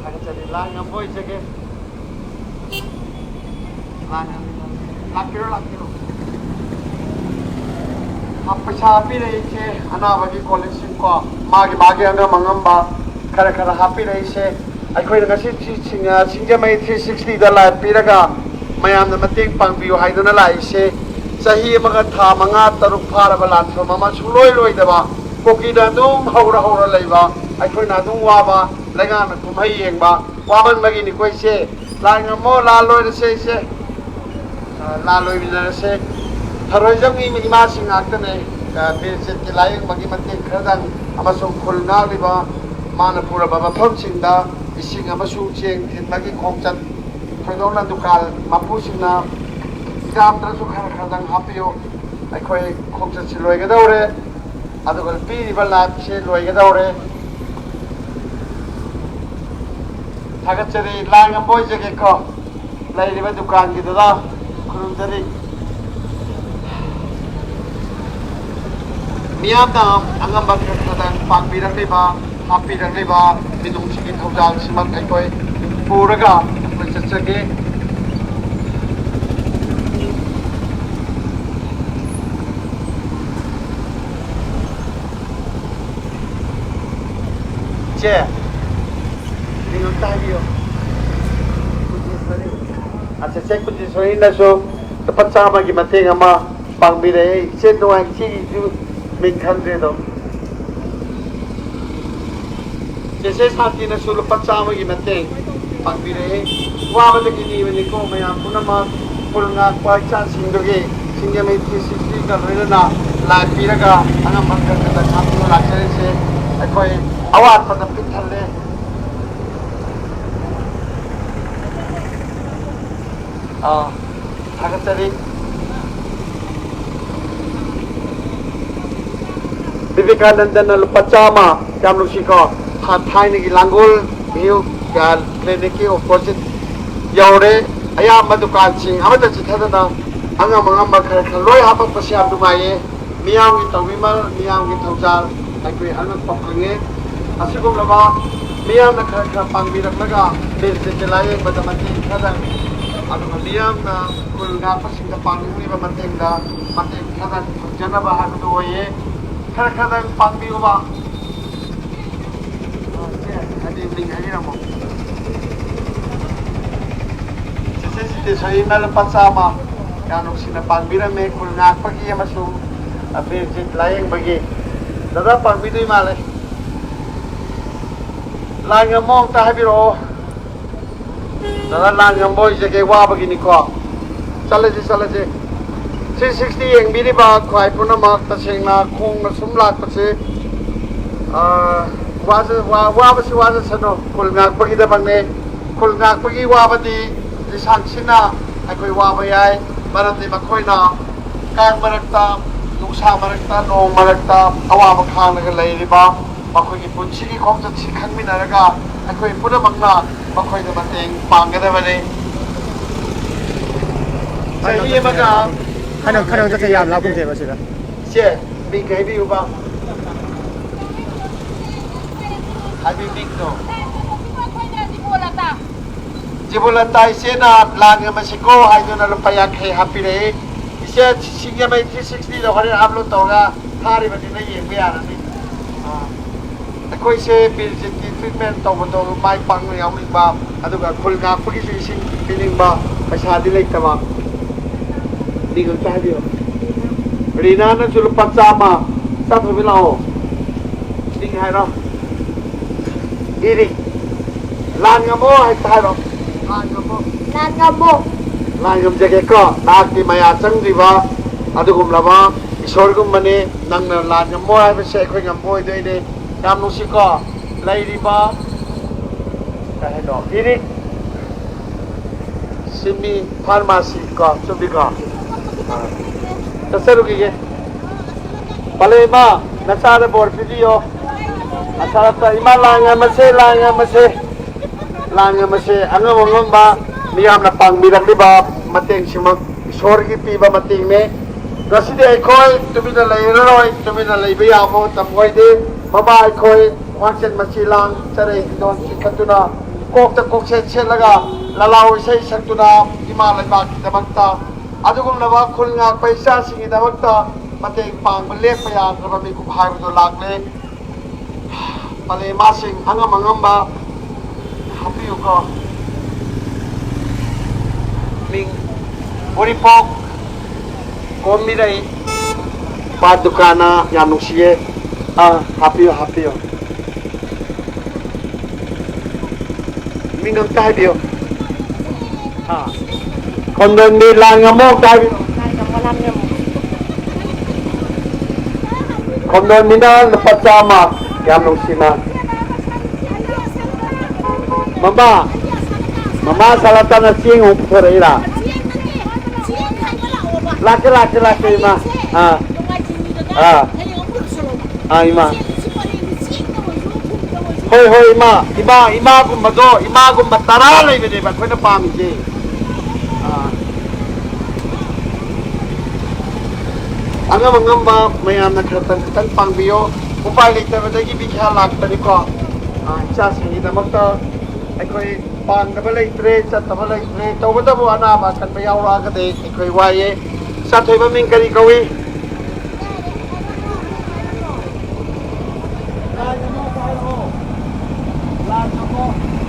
ꯊꯥꯒꯠꯆꯔꯤ꯫ ꯂꯥꯏ ꯉꯝꯕ ꯑꯣꯏꯖꯒꯦ꯫ ꯂꯥꯛꯄꯤꯔꯣ, ꯂꯥꯛꯄꯤꯔꯣ꯫ ꯄꯩꯁꯥ ꯄꯤꯔꯛꯏꯁꯦ ꯑꯅꯥꯕꯒꯤ ꯀꯣꯜꯂꯤꯛꯁꯤꯡꯀꯣ, ꯃꯥꯒꯤ ꯃꯥꯒꯤ ꯑꯉꯝ ꯑꯉꯝꯕ ꯈꯔ ꯈꯔ ꯍꯥꯞꯄꯤꯔꯛꯏꯁꯦ꯫ ꯑꯩꯈꯣꯏꯅ ꯉꯁꯤ ꯁꯤ ꯁꯤꯡ-, ꯑ, ꯁꯤꯡꯖꯃꯩ ꯊ꯭ꯔꯤ ꯁꯤꯛꯁꯇꯤꯗ ꯂꯥꯏꯚ ꯄꯤꯔꯒ ꯃꯌꯥꯝꯅ ꯃꯇꯦꯡ ꯄꯥꯡꯕꯤꯌꯨ ꯍꯥꯏꯗꯨꯅ ꯂꯥꯛꯏꯁꯦ꯫ ꯆꯍꯤ ꯑꯃꯒ ꯊꯥ ꯃꯉꯥ ꯇꯔꯨꯛ ꯐꯥꯔꯕ ꯂꯥꯟꯐꯝ ꯑꯃ ꯁꯨꯡꯂꯣꯏ ꯂꯣꯏꯗꯕ, ꯀꯨꯀꯤꯅ ꯑꯗꯨꯝ ꯍꯧꯔ ꯍꯧꯔ ꯂꯩꯕ, ꯑꯩꯈꯣꯏꯅ ꯑꯗꯨꯝ ꯋꯥꯕ, ꯂꯩꯉꯥꯛꯅ ꯀꯨꯝꯍꯩ ꯌꯦꯡꯕ, ꯋꯥꯃꯟꯕꯒꯤꯅꯤꯀꯣ ꯏꯆꯦ꯫ ꯂꯥꯟ ꯉꯝꯃꯣ, ꯂꯥꯟ ꯂꯣꯏꯔꯁꯦ ꯏꯆꯦ꯫ ꯑ, ꯂꯥꯟ ꯂꯣꯏꯃꯤꯟꯅꯔꯁꯦ꯫ ꯊꯔꯣꯏꯖꯝꯒꯤ ꯏꯃꯥꯁꯤꯡ ꯉꯥꯛꯇꯅꯦ, ꯑ, ꯕꯤꯔ ꯆꯤꯠꯀꯤ ꯂꯥꯏꯌꯦꯡꯕꯒꯤ ꯃꯇꯦꯡ ꯈꯔꯗꯪ ꯑꯃꯁꯨꯡ ꯈꯨꯜ ꯉꯥꯛꯂꯤꯕ ꯃꯥꯅ ꯄꯨꯔꯕ ꯃꯐꯝꯁꯤꯡꯗ ꯏꯁꯤꯡ ꯑꯃꯁꯨꯡ ꯆꯦꯡ ꯊꯤꯟꯕꯒꯤ ꯈꯣꯡꯆꯠ ꯊꯣꯏꯗꯣꯛꯅ ꯗꯨꯀꯥꯟ ꯃꯄꯨꯁꯤꯡꯅ ꯌꯥꯝꯗ꯭ꯔꯁꯨ ꯈꯔ ꯈꯔꯗꯪ ꯍꯥꯞꯄꯤꯌꯨ꯫ ꯑꯩꯈꯣꯏ ꯈꯣꯡꯆꯠꯁꯤ ꯂꯣꯏꯒꯗꯧꯔꯦ, ꯑꯗꯨꯒ ꯄꯤꯔꯤꯕ ꯂꯥꯏꯐꯁꯦ ꯂꯣꯏꯒꯗꯧꯔꯦ꯫ ꯊꯥꯒꯠꯆꯔꯤ꯫ ꯂꯥꯏ ꯉꯝꯕ ꯑꯣꯏꯖꯒꯦꯀꯣ꯫ ꯂꯩꯔꯤꯕ ꯗꯨꯀꯥꯟꯒꯤꯗꯨꯗ ꯈꯨꯔꯨꯝꯖꯔꯤ꯫ ꯃꯤꯌꯥꯝꯅ ꯑꯉꯝꯕ ꯈꯔ ꯈꯔꯗꯪ ꯄꯥꯡꯕꯤꯔꯛꯂꯤꯕ, ꯍꯥꯞꯄꯤꯔꯛꯂꯤꯕ ꯃꯤꯅꯨꯡꯁꯤꯒꯤ ꯊꯧꯗꯥꯡꯁꯤꯃꯛ ꯑꯩꯈꯣꯏ ꯄꯨꯔꯒ ꯑꯩꯈꯣꯏ ꯆꯠꯆꯒꯦ꯫ ꯏꯆꯦ, ꯃꯤꯡ ꯑꯝꯇ ꯍꯥꯏꯕꯤꯌꯣ꯫ ꯑꯠꯆꯥ, ꯆꯦ ꯀꯨꯟꯖꯦꯁꯣꯔꯤꯅꯁꯨ ꯂꯨꯄꯥ ꯆꯥꯝꯃꯒꯤ ꯃꯇꯦꯡ ꯑꯃ ꯄꯥꯡꯕꯤꯔꯛꯑꯦ꯫ ꯏꯆꯦ ꯅꯨꯡꯉꯥꯏ, ꯏꯆꯦꯒꯤꯁꯨ ꯃꯤꯡ ꯈꯪꯗ꯭ꯔꯦ ꯑꯗꯣ꯫ ꯆꯦꯆꯦ ꯁꯥꯟꯇꯤꯅꯁꯨ ꯂꯨꯄꯥ ꯆꯥꯝꯃꯒꯤ ꯃꯇꯦꯡ ꯄꯥꯡꯕꯤꯔꯛꯑꯦ꯫ ꯋꯥꯕꯗꯒꯤ ꯅꯤꯕꯅꯤꯀꯣ ꯃꯌꯥꯝ ꯄꯨꯝꯅꯃꯛ꯫ ꯈꯨꯜ ꯉꯥꯛꯄ ꯏꯆꯥꯁꯤꯡꯗꯨꯒꯤ ꯁꯤꯡꯖꯃꯩ ꯊ꯭ꯔꯤ ꯁꯤꯛꯁꯇꯤꯒ ꯂꯣꯏꯅꯅ ꯂꯥꯏ ꯄꯤꯔꯒ ꯑꯉꯝꯕ ꯈꯔ ꯈꯔ ꯈꯥꯡꯗꯨꯅ ꯂꯥꯛꯆꯔꯤꯁꯦ꯫ ꯑꯩꯈꯣꯏ ꯑꯋꯥꯠꯄꯗ ꯄꯤꯛ ꯊꯜꯂꯦ꯫ ꯑꯥ, ꯊꯥꯒꯠꯆꯔꯤ꯫ ꯕꯤꯕꯦꯀꯥꯅꯟꯗꯅ ꯂꯨꯄꯥ ꯆꯥꯝꯃ, ꯌꯥꯝ ꯅꯨꯡꯁꯤꯀꯣ꯫ ꯊꯥ-, ꯊꯥꯏꯅꯒꯤ ꯂꯥꯡꯒꯣꯜ ꯚ꯭ꯌꯨ, ꯑ, ꯀ꯭ꯂꯤꯅꯤꯛꯀꯤ ꯑꯣꯄꯣꯖꯤꯠ ꯌꯧꯔꯦ꯫ ꯑꯌꯥꯝꯕ ꯗꯨꯀꯥꯟꯁꯤꯡ ꯑꯃꯠꯇ ꯆꯤꯊꯗꯅ ꯑꯉꯝ ꯑꯉꯝꯕ ꯈꯔ ꯈꯔ ꯂꯣꯏ ꯍꯥꯄꯛꯄꯁꯤ ꯌꯥꯝ ꯅꯨꯡꯉꯥꯏꯌꯦ꯫ ꯃꯤꯌꯥꯝꯒꯤ ꯇꯧꯕꯤꯃꯜ, ꯃꯤꯌꯥꯝꯒꯤ ꯊꯧꯖꯥꯜ ꯑꯩꯈꯣꯏ ꯑꯉꯛꯄ ꯐꯪꯉꯦ꯫ ꯑꯁꯤꯒꯨꯝꯂꯕ ꯃꯤꯌꯥꯝꯅ ꯈꯔ ꯈꯔ ꯄꯥꯡꯕꯤꯔꯛꯂꯒ ꯕꯤꯔ ꯆꯤꯠꯀꯤ ꯂꯥꯌꯦꯡꯕꯗ ꯃꯇꯦꯡ ꯈꯔꯗꯪ, ꯑꯗꯨꯒ ꯃꯤꯌꯥꯝꯅ ꯈꯨꯜ ꯉꯥꯛꯄꯁꯤꯡꯗ ꯄꯥꯡꯅꯤꯡꯂꯤꯕ ꯃꯇꯦꯡꯗ ꯃꯇꯦꯡ ꯈꯔꯗꯪ ꯐꯪꯖꯅꯕ ꯍꯥꯏꯕꯗꯨ ꯑꯣꯏꯌꯦ꯫ ꯈꯔ ꯈꯔꯗꯪ ꯄꯥꯡꯕꯤꯌꯨꯕ꯫ ꯁꯦ, ꯍꯥꯏꯗꯤ ꯃꯤꯡ ꯍꯥꯏꯕꯤꯔꯝꯃꯣ꯫ ꯆꯦꯆꯦ ꯁꯤꯗꯦꯁꯣꯔꯤꯅ ꯂꯨꯄꯥ ꯆꯥꯝꯃ꯫ ꯌꯥꯝ ꯅꯨꯡꯁꯤꯅ ꯄꯥꯡꯕꯤꯔꯝꯃꯦ, ꯈꯨꯜ ꯉꯥꯛꯄꯒꯤ ꯑꯃꯁꯨꯡ ꯑꯕꯤꯔꯖꯤꯠ ꯂꯥꯌꯦꯡꯕꯒꯤ꯫ ꯗꯗꯥ ꯄꯥꯡꯕꯤꯗꯣꯏ ꯃꯥꯜꯂꯦ꯫ ꯂꯥꯏ ꯉꯝꯃꯣ ꯑꯝꯇ ꯍꯥꯏꯕꯤꯔꯛꯑꯣ꯫ ꯗꯗꯥ ꯂꯥꯏ ꯉꯝꯕ ꯑꯣꯏꯖꯒꯦ, ꯋꯥꯕꯒꯤꯅꯤꯀꯣ꯫ ꯆꯠꯂꯁꯤ, ꯆꯠꯂꯁꯤ꯫ ꯊ꯭ꯔꯤ ꯁꯤꯛꯁꯇꯤ ꯌꯦꯡꯕꯤꯔꯤꯕ ꯈ꯭ꯋꯥꯏ ꯄꯨꯝꯅꯃꯛ, ꯇꯁꯦꯡꯅ ꯈꯣꯡꯅ ꯁꯨꯝ ꯂꯥꯛꯄꯁꯦ, ꯑꯥ, ꯋꯥꯖ-, ꯋꯥ-, ꯋꯥꯕꯁꯤ ꯋꯥꯖꯁꯅꯨ, ꯈꯨꯜ ꯉꯥꯛꯄꯒꯤꯗꯃꯛꯅꯦ꯫ ꯈꯨꯜ ꯉꯥꯛꯄꯒꯤ ꯋꯥꯕꯗꯤ ꯂꯤꯁꯥꯡꯁꯤꯟꯅ ꯑꯩꯈꯣꯏ ꯋꯥꯕ ꯌꯥꯏ, ꯃꯔꯝꯗꯤ ꯃꯈꯣꯏꯅ ꯀꯥꯡ ꯃꯔꯛꯇ, ꯅꯨꯡꯁꯥ ꯃꯔꯛꯇ, ꯅꯣꯡ ꯃꯔꯛꯇ ꯑꯋꯥꯕ ꯈꯥꯡꯂꯒ ꯂꯩꯔꯤꯕ ꯃꯈꯣꯏꯒꯤ ꯄꯨꯟꯁꯤꯒꯤ ꯈꯣꯡꯆꯠꯁꯤ ꯈꯪꯃꯤꯟꯅꯔꯒ ꯑꯩꯈꯣꯏ ꯄꯨꯝꯅꯃꯛꯅ ꯃꯈꯣꯏꯗ ꯃꯇꯦꯡ ꯄꯥꯡꯒꯗꯕꯅꯤ꯫ ꯆꯍꯤ ꯑꯃꯒ ꯈꯅꯪ ꯈꯅꯪ ꯆꯠꯁꯦ, ꯌꯥꯝ ꯂꯥꯞꯀꯨꯝꯁꯦꯕ ꯁꯤꯗ꯫ ꯏꯆꯦ, ꯃꯤꯡ ꯍꯥꯏꯕꯤꯌꯨꯕ꯫ ꯍꯥꯏꯕꯤꯌꯨ ꯃꯤꯡꯗꯣ꯫ ꯖꯤꯕꯨꯂꯇꯥ ꯏꯆꯦꯅ ꯂꯥꯟ ꯉꯝꯃꯁꯤꯀꯣ ꯍꯥꯏꯗꯨꯅ ꯂꯨꯄꯥ ꯌꯥꯡꯈꯩ ꯍꯥꯞꯄꯤꯔꯛꯏ꯫ ꯏꯆꯦ, ꯁꯤꯡꯖꯃꯩ ꯊ꯭ꯔꯤ ꯁꯤꯛꯁꯇꯤꯗ ꯍꯣꯔꯦꯟ ꯑꯞꯂꯣꯗ ꯇꯧꯔꯒ ꯊꯥꯔꯤꯕꯅꯤꯅ ꯌꯦꯡꯕ ꯌꯥꯔꯅꯤ꯫ ꯑꯥ, ꯑꯩꯈꯣꯏꯁꯦ ꯕꯤꯔꯖꯤꯠꯀꯤ ꯇ꯭ꯔꯤꯠꯃꯦꯟ ꯇꯧꯕꯗꯣ ꯃꯥꯏ ꯄꯥꯛꯅ ꯌꯥꯎꯅꯤꯡꯕ, ꯑꯗꯨꯒ ꯈꯨꯜ ꯉꯥꯛꯄꯒꯤꯁꯨ ꯏꯁꯤꯡ ꯄꯤꯅꯤꯡꯕ, ꯄꯩꯁꯥꯗꯤ ꯂꯩꯇꯕ꯫ ꯃꯤꯡ ꯑꯝꯇ ꯍꯥꯏꯕꯤꯌꯨ꯫ ꯔꯤꯅꯥꯅꯁꯨ ꯂꯨꯄꯥ ꯆꯥꯝꯃ꯫ ꯆꯥꯊꯣꯏꯕꯤ ꯂꯥꯛꯑꯣ꯫ ꯃꯤꯡ ꯍꯥꯏꯔꯣ꯫ ꯏꯔꯤ꯫ ꯂꯥꯟ ꯉꯝꯃꯣ ꯍꯦꯛꯇ ꯍꯥꯏꯔꯣ꯫ ꯂꯥꯟ ꯉꯝꯃꯣ꯫ ꯂꯥꯟ ꯉꯝꯃꯣ꯫ ꯂꯥꯟ ꯉꯝꯖꯒꯦꯀꯣ꯫ ꯅꯍꯥꯛꯇꯤ ꯃꯌꯥ ꯆꯪꯗ꯭ꯔꯤꯕ ꯑꯗꯨꯒꯨꯝꯂꯕ ꯏꯁꯣꯔꯒꯨꯝꯕꯅꯤ꯫ ꯅꯪꯅ ꯂꯥꯟ ꯉꯝꯃꯣ ꯍꯥꯏꯕꯁꯦ ꯑꯩꯈꯣꯏ ꯉꯝꯕ ꯑꯣꯏꯗꯣꯏꯅꯦ꯫ ꯌꯥꯝ ꯅꯨꯡꯁꯤꯀꯣ꯫ ꯂꯩꯔꯤꯕ ꯀꯩ ꯍꯥꯏꯅꯣ? ꯏꯔꯤꯛ ꯁꯤꯃꯤ ꯐꯥꯔꯃꯥꯁꯤ ꯀꯣ, ꯆꯨꯝꯃꯤꯀꯣ? ꯑꯥ꯫ ꯆꯠꯆꯔꯨꯈꯤꯒꯦ꯫ ꯄꯂꯦꯃ, ꯅꯆꯥꯗ ꯕꯣꯔ ꯄꯤꯕꯤꯌꯣ꯫ ꯑꯁꯥꯔꯛꯇ ꯏꯃꯥ ꯂꯥꯡ ꯑꯃꯁꯦ, ꯂꯥꯡ ꯑꯃꯁꯦ, ꯂꯥꯡ ꯑꯃꯁꯦ, ꯑꯉꯝ ꯑꯉꯝꯕ ꯃꯤꯌꯥꯝꯅ ꯄꯥꯡꯕꯤꯔꯛꯂꯤꯕ ꯃꯇꯦꯡꯁꯤꯃꯛ ꯏꯁꯣꯔꯒꯤ ꯄꯤꯕ ꯃꯇꯦꯡꯅꯦ꯫ ꯉꯁꯤꯗꯤ ꯑꯩꯈꯣꯏ ꯇꯨꯃꯤꯟꯅ ꯂꯩꯔꯔꯣꯏ, ꯇꯨꯃꯤꯟꯅ ꯂꯩꯕ ꯌꯥꯕ ꯃꯇꯝ ꯑꯣꯏꯗꯦ꯫ ꯃꯃꯥ ꯑꯩꯈꯣꯏ ꯈ꯭ꯋꯥꯡꯆꯦꯟ ꯃꯆꯤ ꯂꯥꯡ ꯆꯔꯩ ꯍꯤꯗꯣꯟ ꯆꯤꯡꯈꯠꯇꯨꯅ ꯀꯣꯛꯇ ꯀꯣꯛꯁꯦꯠ ꯁꯦꯠꯂꯒ ꯂꯂꯥꯎ ꯏꯁꯩ ꯁꯛꯇꯨꯅ ꯏꯃꯥ ꯂꯩꯕꯥꯛꯀꯤꯗꯃꯛꯇ ꯑꯗꯨꯒꯨꯝꯂꯕ ꯈꯨꯜ ꯉꯥꯛꯄ ꯏꯆꯥꯁꯤꯡꯒꯤꯗꯃꯛꯇ ꯃꯇꯦꯡ ꯄꯥꯡꯕ ꯂꯦꯞꯄ ꯌꯥꯗ꯭ꯔꯕ ꯃꯤꯀꯨꯞ ꯍꯥꯏꯕꯗꯨ ꯂꯥꯛꯂꯦ꯫ ꯄꯂꯦꯃꯥꯁꯤꯡ ꯑꯉꯝ ꯑꯉꯝꯕ ꯍꯥꯞꯄꯤꯌꯨꯀꯣ꯫ ꯃꯤꯡ ꯎꯔꯤꯄꯣꯛ ꯀꯣꯝꯃꯤꯔꯩ ꯄꯥꯠ ꯗꯨꯀꯥꯟꯅ ꯌꯥꯝ ꯅꯨꯡꯁꯤꯌꯦ꯫ ꯑꯥ, ꯍꯥꯞꯄꯤꯌꯣ, ꯍꯥꯞꯄꯤꯌꯣ꯫ ꯃꯤꯡ ꯑꯝꯇ ꯍꯥꯏꯕꯤꯌꯣ꯫ ꯑꯥ꯫ ꯈꯣꯟꯗꯣꯟꯕꯤ ꯂꯥꯟ ꯉꯝꯃꯣ ꯑꯝꯇ ꯍꯥꯏꯕꯤꯌꯣ꯫ ꯈꯣꯟꯗꯣꯟꯕꯤꯅ ꯂꯨꯄꯥ ꯆꯥꯝꯃ꯫ ꯌꯥꯝ ꯅꯨꯡꯁꯤꯅ꯫ ꯃꯃꯥ, ꯃꯃꯥ ꯁꯂꯥꯇꯅ ꯆꯦꯡ ꯑꯃꯨꯛ ꯄꯨꯊꯣꯔꯛꯏꯔꯥ? ꯂꯥꯛꯀꯦ, ꯂꯥꯛꯀꯦ, ꯂꯥꯛꯀꯦ, ꯏꯃꯥ꯫ ꯑꯥ꯫ ꯑꯥ꯫ ꯑꯥ, ꯏꯃꯥ꯫ ꯍꯣꯏ, ꯍꯣꯏ, ꯏꯃꯥ꯫ ꯏꯃꯥ, ꯏꯃꯥꯒꯨꯝꯕꯗꯣ, ꯏꯃꯥꯒꯨꯝꯕ ꯇꯔꯥ ꯂꯩꯕꯅꯦꯕ ꯑꯩꯈꯣꯏꯅ ꯄꯥꯝꯃꯤꯁꯦ꯫ ꯑꯥ꯫ ꯑꯉꯝ ꯑꯉꯝꯕ ꯃꯌꯥꯝꯅ ꯈꯔꯇꯪ ꯈꯤꯇꯪ ꯄꯥꯡꯕꯤꯌꯣ꯫ ꯎꯄꯥꯏ ꯂꯩꯇꯕꯗꯒꯤ ꯕꯤꯈ꯭ꯌꯥ ꯂꯥꯛꯄꯅꯤꯀꯣ꯫ ꯑꯥ, ꯏꯆꯥꯁꯤꯡꯒꯤꯗꯃꯛꯇ ꯑꯩꯈꯣꯏ ꯄꯥꯡꯗꯕ ꯂꯩꯇ꯭ꯔꯦ, ꯆꯠꯇꯕ ꯂꯩꯇ꯭ꯔꯦ꯫ ꯇꯧꯕꯇꯕꯨ ꯑꯅꯥꯕ ꯑꯀꯟꯕ ꯌꯥꯎꯔꯛꯑꯒꯗꯤ ꯑꯩꯈꯣꯏ ꯋꯥꯏꯌꯦ꯫ ꯏꯆꯥꯊꯣꯏꯕ ꯃꯤꯡ ꯀꯔꯤ ꯀꯧꯏ?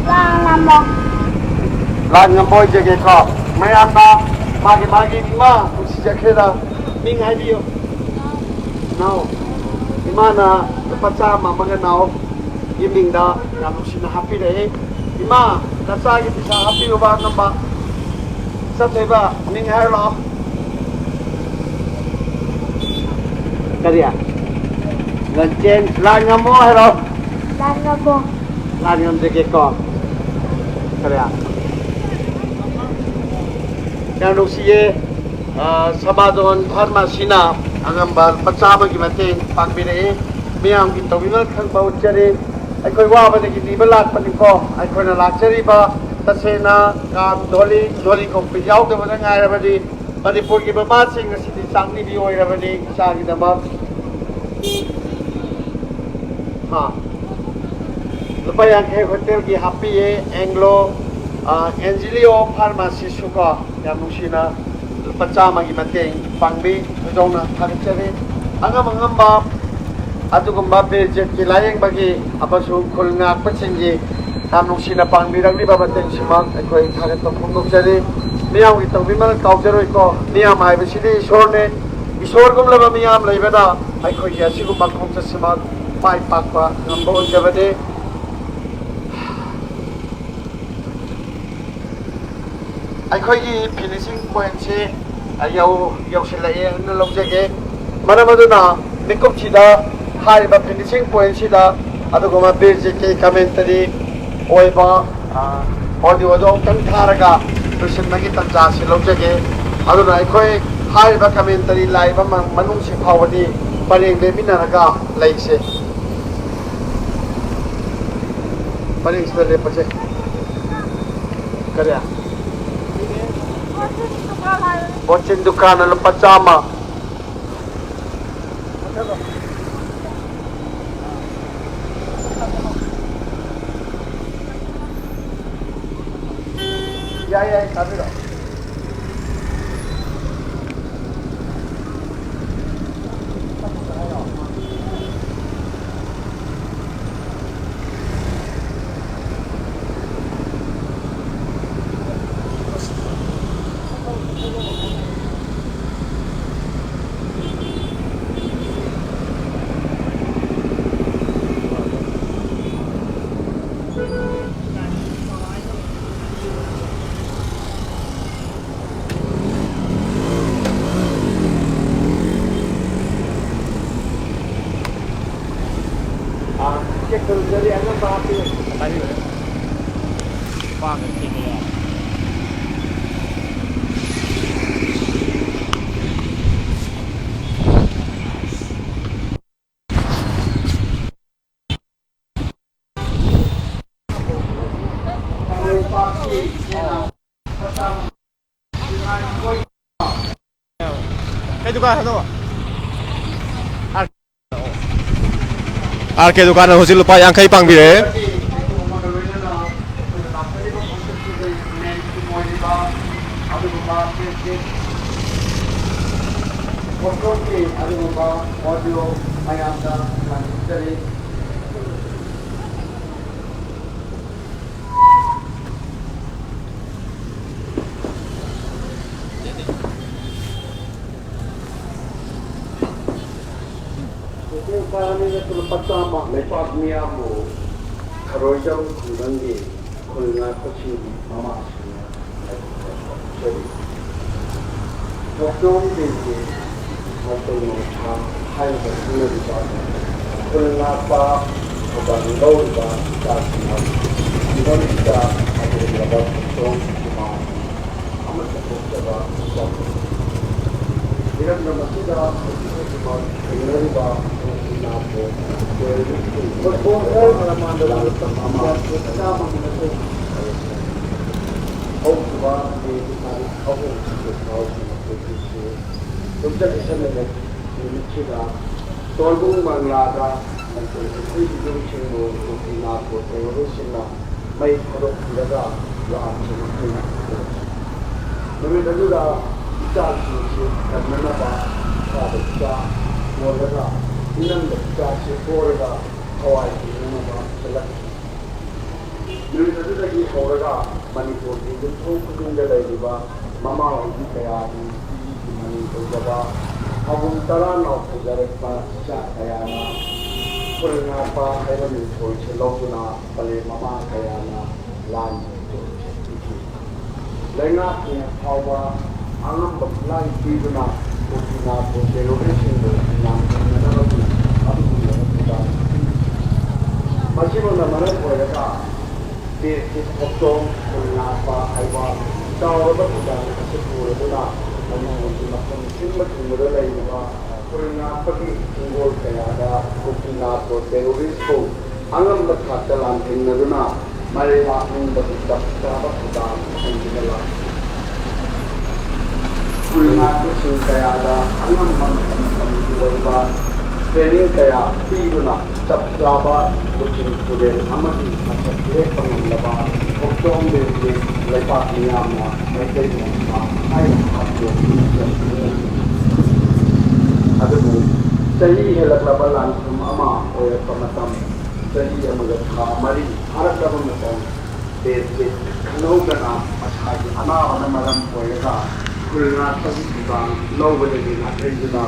ꯂꯥꯡ ꯉꯝꯃꯣ꯫ ꯂꯥꯟ ꯉꯝꯕ ꯑꯣꯏꯖꯒꯦꯀꯣ꯫ ꯃꯌꯥꯝꯅ ꯃꯥꯒꯤ ꯃꯥꯒꯤ ꯏꯃꯥ ꯅꯨꯡꯁꯤꯖꯈ꯭ꯔꯦꯗ꯫ ꯃꯤꯡ ꯍꯥꯏꯕꯤꯌꯨ꯫ ꯅꯥꯎ꯫ ꯏꯃꯥꯅ ꯂꯨꯄꯥ ꯆꯥꯝꯃ ꯑꯃꯒ ꯅꯥꯎꯒꯤ ꯃꯤꯡꯗ ꯌꯥꯝ ꯅꯨꯡꯁꯤꯅ ꯍꯥꯞꯄꯤꯔꯛꯏ꯫ ꯏꯃꯥ, ꯅꯆꯥꯒꯤ ꯄꯩꯁꯥ ꯍꯥꯞꯄꯤꯔꯨꯕ ꯑꯉꯝꯕ꯫ ꯆꯠꯊꯣꯏꯕ, ꯃꯤꯡ ꯍꯥꯏꯔꯣ ꯂꯥꯛꯑꯣ꯫ ꯀꯔꯤ? ꯂꯟꯆꯦꯟ, ꯂꯥꯟ ꯉꯝꯃꯣ ꯍꯥꯏꯔꯣ? ꯂꯥꯟ ꯉꯝꯃꯣ꯫ ꯂꯥꯟ ꯉꯝꯖꯒꯦꯀꯣ꯫ ꯀꯔꯤ? ꯌꯥꯝ ꯅꯨꯡꯁꯤꯌꯦ꯫ ꯑ, ꯁꯃꯥꯗꯣꯟ ꯐꯥꯔꯃꯥꯁꯤꯅ ꯑꯉꯝꯕ ꯂꯨꯄꯥ ꯆꯥꯝꯃꯒꯤ ꯃꯇꯦꯡ ꯄꯥꯡꯕꯤꯔꯛꯏ꯫ ꯃꯤꯌꯥꯝꯒꯤ ꯇꯧꯕꯤꯃꯜ ꯈꯪꯕ ꯎꯠꯆꯔꯤ꯫ ꯑꯩꯈꯣꯏ ꯋꯥꯕꯗꯒꯤ ꯅꯤꯕ ꯂꯥꯛꯄꯅꯤꯀꯣ꯫ ꯑꯩꯈꯣꯏꯅ ꯂꯥꯛꯆꯔꯤꯕ ꯇꯁꯦꯡꯅ ꯀꯥꯝ ꯙꯣꯂꯤ, ꯙꯣꯂꯤ ꯈꯣꯛꯄꯤ ꯌꯥꯎꯗꯕꯅ ꯉꯥꯏꯔꯕꯗꯤ ꯃꯅꯤꯄꯨꯔꯒꯤ ꯃꯃꯥꯁꯤꯡ ꯑꯁꯤꯗꯤ ꯆꯥꯛꯅꯤꯕꯤ ꯑꯣꯏꯔꯕꯅꯤ ꯏꯆꯥꯒꯤꯗꯃꯛ꯫ ꯍꯥ꯫ ꯂꯨꯄꯥ ꯌꯥꯡꯈꯩ ꯍꯣꯇꯦꯜꯒꯤ ꯍꯥꯞꯄꯤꯌꯦ, ꯑꯦꯡꯒ꯭ꯂꯣ, ꯑ, ꯑꯦꯟꯖꯤꯂꯤꯑꯣ ꯐꯥꯔꯃꯥꯁꯤꯁꯨ ꯀꯣ, ꯌꯥꯝ ꯅꯨꯡꯁꯤꯅ ꯂꯨꯄꯥ ꯆꯥꯝꯃꯒꯤ ꯃꯇꯦꯡ ꯄꯥꯡꯕꯤ, ꯊꯣꯏꯗꯣꯛꯅ ꯊꯥꯒꯠꯆꯔꯤ꯫ ꯑꯉꯝ ꯑꯉꯝꯕ ꯑꯗꯨꯒꯨꯝꯕ ꯕꯤꯔ ꯖꯤꯠꯀꯤ ꯂꯥꯌꯦꯡꯕꯒꯤ ꯑꯃꯁꯨꯡ ꯈꯨꯜ ꯉꯥꯛꯄꯁꯤꯡꯒꯤ ꯌꯥꯝ ꯅꯨꯡꯁꯤꯅ ꯄꯥꯡꯕꯤꯔꯛꯂꯤꯕ ꯃꯇꯦꯡꯁꯤꯃꯛ ꯑꯩꯈꯣꯏ ꯊꯥꯒꯠꯄ ꯐꯣꯡꯗꯣꯛꯆꯔꯤ꯫ ꯃꯤꯌꯥꯝꯒꯤ ꯇꯧꯕꯤꯃꯜ ꯀꯥꯎꯖꯔꯣꯏꯀꯣ꯫ ꯃꯤꯌꯥꯝ ꯍꯥꯏꯕꯁꯤꯗꯤ ꯏꯁꯣꯔꯅꯦ꯫ ꯏꯁꯣꯔꯒꯨꯝꯂꯕ ꯃꯤꯌꯥꯝ ꯂꯩꯕꯅ ꯑꯩꯈꯣꯏꯒꯤ ꯑꯁꯤꯒꯨꯝꯕ ꯈꯣꯡꯆꯠꯁꯤꯃꯛ ꯃꯥꯏ ꯄꯥꯛꯄ ꯉꯝꯕ ꯑꯣꯏꯖꯕꯅꯤ꯫ ꯑꯩꯈꯣꯏꯒꯤ finishing pointꯁꯤ ꯌꯧ-, ꯌꯧꯁꯤꯜꯂꯛꯑꯦ ꯍꯥꯏꯅ ꯂꯧꯖꯒꯦ꯫ ꯃꯔꯝ ꯑꯗꯨꯅ ꯃꯤꯀꯨꯞꯁꯤꯗ ꯍꯥꯏꯔꯤꯕ finishing pointꯁꯤꯗ ꯑꯗꯨꯒꯨꯝꯕ ꯕꯤꯔ ꯖꯦ ꯀꯦ ꯀꯃꯦꯟꯇꯔꯤ ꯑꯣꯏꯕ, ꯑ, ꯑꯣꯗꯤꯑꯣꯗꯣ ꯑꯃꯨꯛꯇꯪ ꯊꯥꯔꯒ ꯂꯣꯏꯁꯤꯟꯕꯒꯤ ꯇꯥꯟꯖꯥꯁꯤ ꯂꯧꯖꯒꯦ꯫ ꯑꯗꯨꯅ ꯑꯩꯈꯣꯏ ꯍꯥꯏꯔꯤꯕ ꯀꯃꯦꯟꯇꯔꯤ ꯂꯥꯛꯏꯕ ꯃ-, ꯃꯅꯨꯡꯁꯤ ꯐꯥꯎꯕꯗꯤ ꯄꯔꯦꯡ ꯂꯦꯞꯃꯤꯟꯅꯔꯒ ꯂꯩꯁꯦ꯫ ꯄꯔꯦꯡꯁꯤꯗ ꯂꯦꯞꯄꯁꯦ꯫ ꯀꯔꯤ? ꯕꯣꯠꯁꯤꯟ ꯗꯨꯀꯥꯟꯅ ꯂꯨꯄꯥ ꯆꯥꯝꯃ꯫ ꯌꯥꯏ, ꯌꯥꯏ, ꯊꯥꯕꯤꯔꯛꯑꯣ꯫ ꯑꯥ, ꯆꯦꯛ ꯇꯧꯖꯔꯤ, ꯑꯉꯝꯕ ꯍꯥꯞꯄꯤꯌꯨ꯫ ꯀꯩ ꯗꯨꯀꯥꯟ ꯍꯥꯏꯅꯣ? ꯑꯥꯔ ꯀꯦ ꯗꯨꯀꯥꯟꯅ ꯍꯧꯖꯤꯛ ꯂꯨꯄꯥ ꯌꯥꯡꯈꯩ ꯄꯥꯡꯕꯤꯔꯛꯑꯦ꯫ ꯄꯨꯡ ꯇꯔꯥꯅꯤ ꯅꯠꯇ꯭ꯔꯒ ꯂꯨꯄꯥ ꯆꯥꯝꯃ꯫ ꯂꯩꯄꯥꯛ ꯃꯤꯌꯥꯝꯕꯨ ꯈꯔꯣꯏꯖꯝ ꯈꯨꯡꯒꯪꯒꯤ ꯈꯨꯜ ꯉꯥꯛꯄꯁꯤꯡꯒꯤ ꯃꯃꯥꯁꯤꯡꯅ ꯂꯥꯏꯕꯛ ꯐꯕ ꯎꯠꯆꯔꯤ꯫ ꯊꯣꯛꯆꯣꯝ ꯕꯤꯜꯒꯤ ꯃꯇꯧ ꯅꯣꯡꯁꯥ ꯍꯥꯏꯅ ꯈꯪꯅꯔꯤꯕ ꯈꯨꯜ ꯉꯥꯛꯄ ꯊꯧꯗꯥꯡ ꯂꯧꯔꯤꯕ ꯏꯆꯥꯁꯤꯡꯅ ꯈꯨꯡꯒꯪꯁꯤꯗ ꯑꯗꯨꯒꯨꯝꯂꯕ ꯊꯣꯛꯆꯣꯝ ꯍꯨꯃꯥꯡ ꯑꯃꯠꯇ ꯊꯣꯛꯇꯕ ꯆꯠꯈꯤ꯫ ꯏꯔꯝꯗꯝ ꯑꯁꯤꯗ ꯍꯧꯖꯤꯛ ꯍꯧꯖꯤꯛꯃꯛ ꯊꯦꯡꯅꯔꯤꯕ ꯈꯨꯟꯅꯥꯄꯣ ꯇꯦꯔꯣꯔꯤꯁꯀꯤ ꯍꯧꯈꯤꯕ ꯃꯦ ꯇꯥꯔꯤꯛ ꯑꯍꯨꯝ ꯐꯥꯎꯕ ꯍꯧꯖꯤꯛꯁꯨ ꯍꯧꯖꯤꯛꯁꯨ ꯅꯨꯃꯤꯠꯁꯤꯗ ꯇꯣꯜꯕꯨꯡ ꯕꯪꯂꯥꯗ ꯃꯅꯤꯄꯨꯔ ꯄꯨꯈ꯭ꯔꯤꯒꯤ ꯌꯨꯝꯁꯤꯡꯕꯨ ꯀꯨꯀꯤ ꯅꯥꯄꯣ ꯇꯦꯔꯣꯔꯤꯁꯁꯤꯡꯅ ꯃꯩ ꯊꯥꯗꯣꯛꯄꯤꯔꯒ ꯂꯥꯟ ꯊꯦꯡꯅꯈꯤ꯫ ꯅꯨꯃꯤꯠ ꯑꯗꯨꯗ ꯏꯆꯥꯁꯤꯡꯁꯤ ꯀꯟꯅꯅꯕ ꯏꯆꯥꯗ ꯏꯆꯥ ꯀꯣꯜꯂꯒ ꯏꯅꯝꯗ ꯏꯆꯥꯁꯤ ꯀꯣꯜꯂꯒ ꯊꯋꯥꯏ ꯄꯤꯅꯅꯕ ꯆꯠꯂꯛꯈꯤ꯫ ꯅꯨꯃꯤꯠ ꯑꯗꯨꯗꯒꯤ ꯍꯧꯔꯒ ꯃꯅꯤꯄꯨꯔꯒꯤ ꯌꯨꯝꯊꯣꯡ ꯈꯨꯗꯤꯡꯗ ꯂꯩꯔꯤꯕ ꯃꯃꯥ ꯑꯣꯏꯕꯤ ꯀꯌꯥꯒꯤ ꯏꯒꯤ ꯃꯅꯤꯡ ꯑꯣꯏꯖꯕ ꯊꯧꯕꯨꯝ ꯇꯔꯥ ꯂꯥꯎꯊꯣꯛꯆꯔꯛꯄ ꯏꯆꯥ ꯀꯌꯥꯅ ꯈꯨꯜ ꯉꯥꯛꯄ ꯍꯥꯏꯕ ꯃꯤꯡꯊꯣꯜꯁꯦ ꯂꯧꯗꯨꯅ ꯄꯂꯦꯝ ꯃꯃꯥ ꯀꯌꯥꯅ ꯂꯥꯟ ꯄꯤꯈꯤ꯫ ꯂꯩꯉꯥꯛꯅ ꯐꯥꯎꯕ ꯑꯉꯝꯕ ꯈꯨꯠꯂꯥꯏ ꯄꯤꯗꯨꯅ ꯀꯨꯀꯤ ꯅꯥꯄꯣ ꯇꯦꯔꯣꯔꯤꯁꯁꯤꯡꯕꯨ ꯂꯥꯟꯊꯦꯡꯅꯅꯕꯒꯤ ꯑꯗꯨꯒꯨꯝꯂꯕ ꯊꯧꯗꯥꯡ ꯄꯤ꯫ ꯃꯁꯤꯃꯛꯅ ꯃꯔꯝ ꯑꯣꯏꯔꯒ ꯕꯤꯔ ꯆꯤꯠ ꯈꯣꯛꯆꯣꯝ ꯈꯨꯜ ꯉꯥꯛꯄ ꯍꯥꯏꯕ ꯆꯥꯎꯔꯕ ꯊꯧꯗꯥꯡ ꯑꯁꯤ ꯄꯨꯔꯗꯨꯅ ꯃꯅꯤꯄꯨꯔꯒꯤ ꯃꯐꯝ ꯁꯤꯟꯕ ꯊꯨꯡꯕꯗ ꯂꯩꯔꯤꯕ ꯈꯨꯜ ꯉꯥꯛꯄꯒꯤ ꯍꯤꯡꯒꯣꯜ ꯀꯌꯥꯗ ꯀꯨꯀꯤ ꯅꯥꯄꯣ ꯇꯦꯔꯣꯔꯤꯁꯄꯨ ꯑꯉꯝꯕ ꯊꯥꯛꯇ ꯂꯥꯟꯊꯦꯡꯅꯗꯨꯅ ꯃꯔꯩ ꯂꯥꯛꯅꯤꯡꯕꯒꯤ ꯆꯞ ꯆꯥꯕ ꯊꯧꯗꯥꯡ ꯈꯪꯗꯨꯅ ꯂꯥꯛꯈꯤ꯫ ꯈꯨꯜ ꯉꯥꯛꯄꯁꯤꯡ ꯀꯌꯥꯗ ꯑꯉꯝꯕ ꯃꯇꯝ ꯃꯇꯝꯒꯤ ꯑꯣꯏꯕ training ꯀꯌꯥ ꯄꯤꯗꯨꯅ ꯆꯞ ꯆꯥꯕ ꯂꯨꯆꯤꯡ ꯄꯨꯔꯦꯜ ꯑꯃꯒꯤ ꯃꯁꯛ ꯂꯦꯞꯄ ꯉꯝꯂꯕ ꯈꯣꯡꯖꯣꯝ ꯕꯤꯔꯒꯤ ꯂꯩꯄꯥꯛ ꯃꯤꯌꯥꯝꯅ ꯃꯩꯇꯩ ꯃꯣꯔꯆꯥ ꯍꯥꯏꯅ ꯈꯪꯅꯈꯤ꯫ ꯑꯗꯨꯕꯨ ꯆꯍꯤ ꯍꯦꯜꯂꯛꯂꯕ ꯂꯥꯟꯐꯝ ꯑꯃ ꯑꯣꯏꯔꯛꯄ ꯃꯇꯝ, ꯆꯍꯤ ꯑꯃꯒ ꯊꯥ ꯃꯔꯤ ꯐꯥꯔꯛꯂꯕ ꯃꯇꯝ, ꯕꯤꯔ ꯆꯤꯠ ꯈꯪꯍꯧꯗꯅ ꯃꯁꯥꯒꯤ ꯑꯅꯥꯕꯅ ꯃꯔꯝ ꯑꯣꯏꯔꯒ ꯈꯨꯜ ꯉꯥꯛꯄꯒꯤ ꯊꯧꯗꯥꯡ ꯂꯧꯕꯗꯒꯤ ꯅꯥꯊꯩꯗꯨꯅ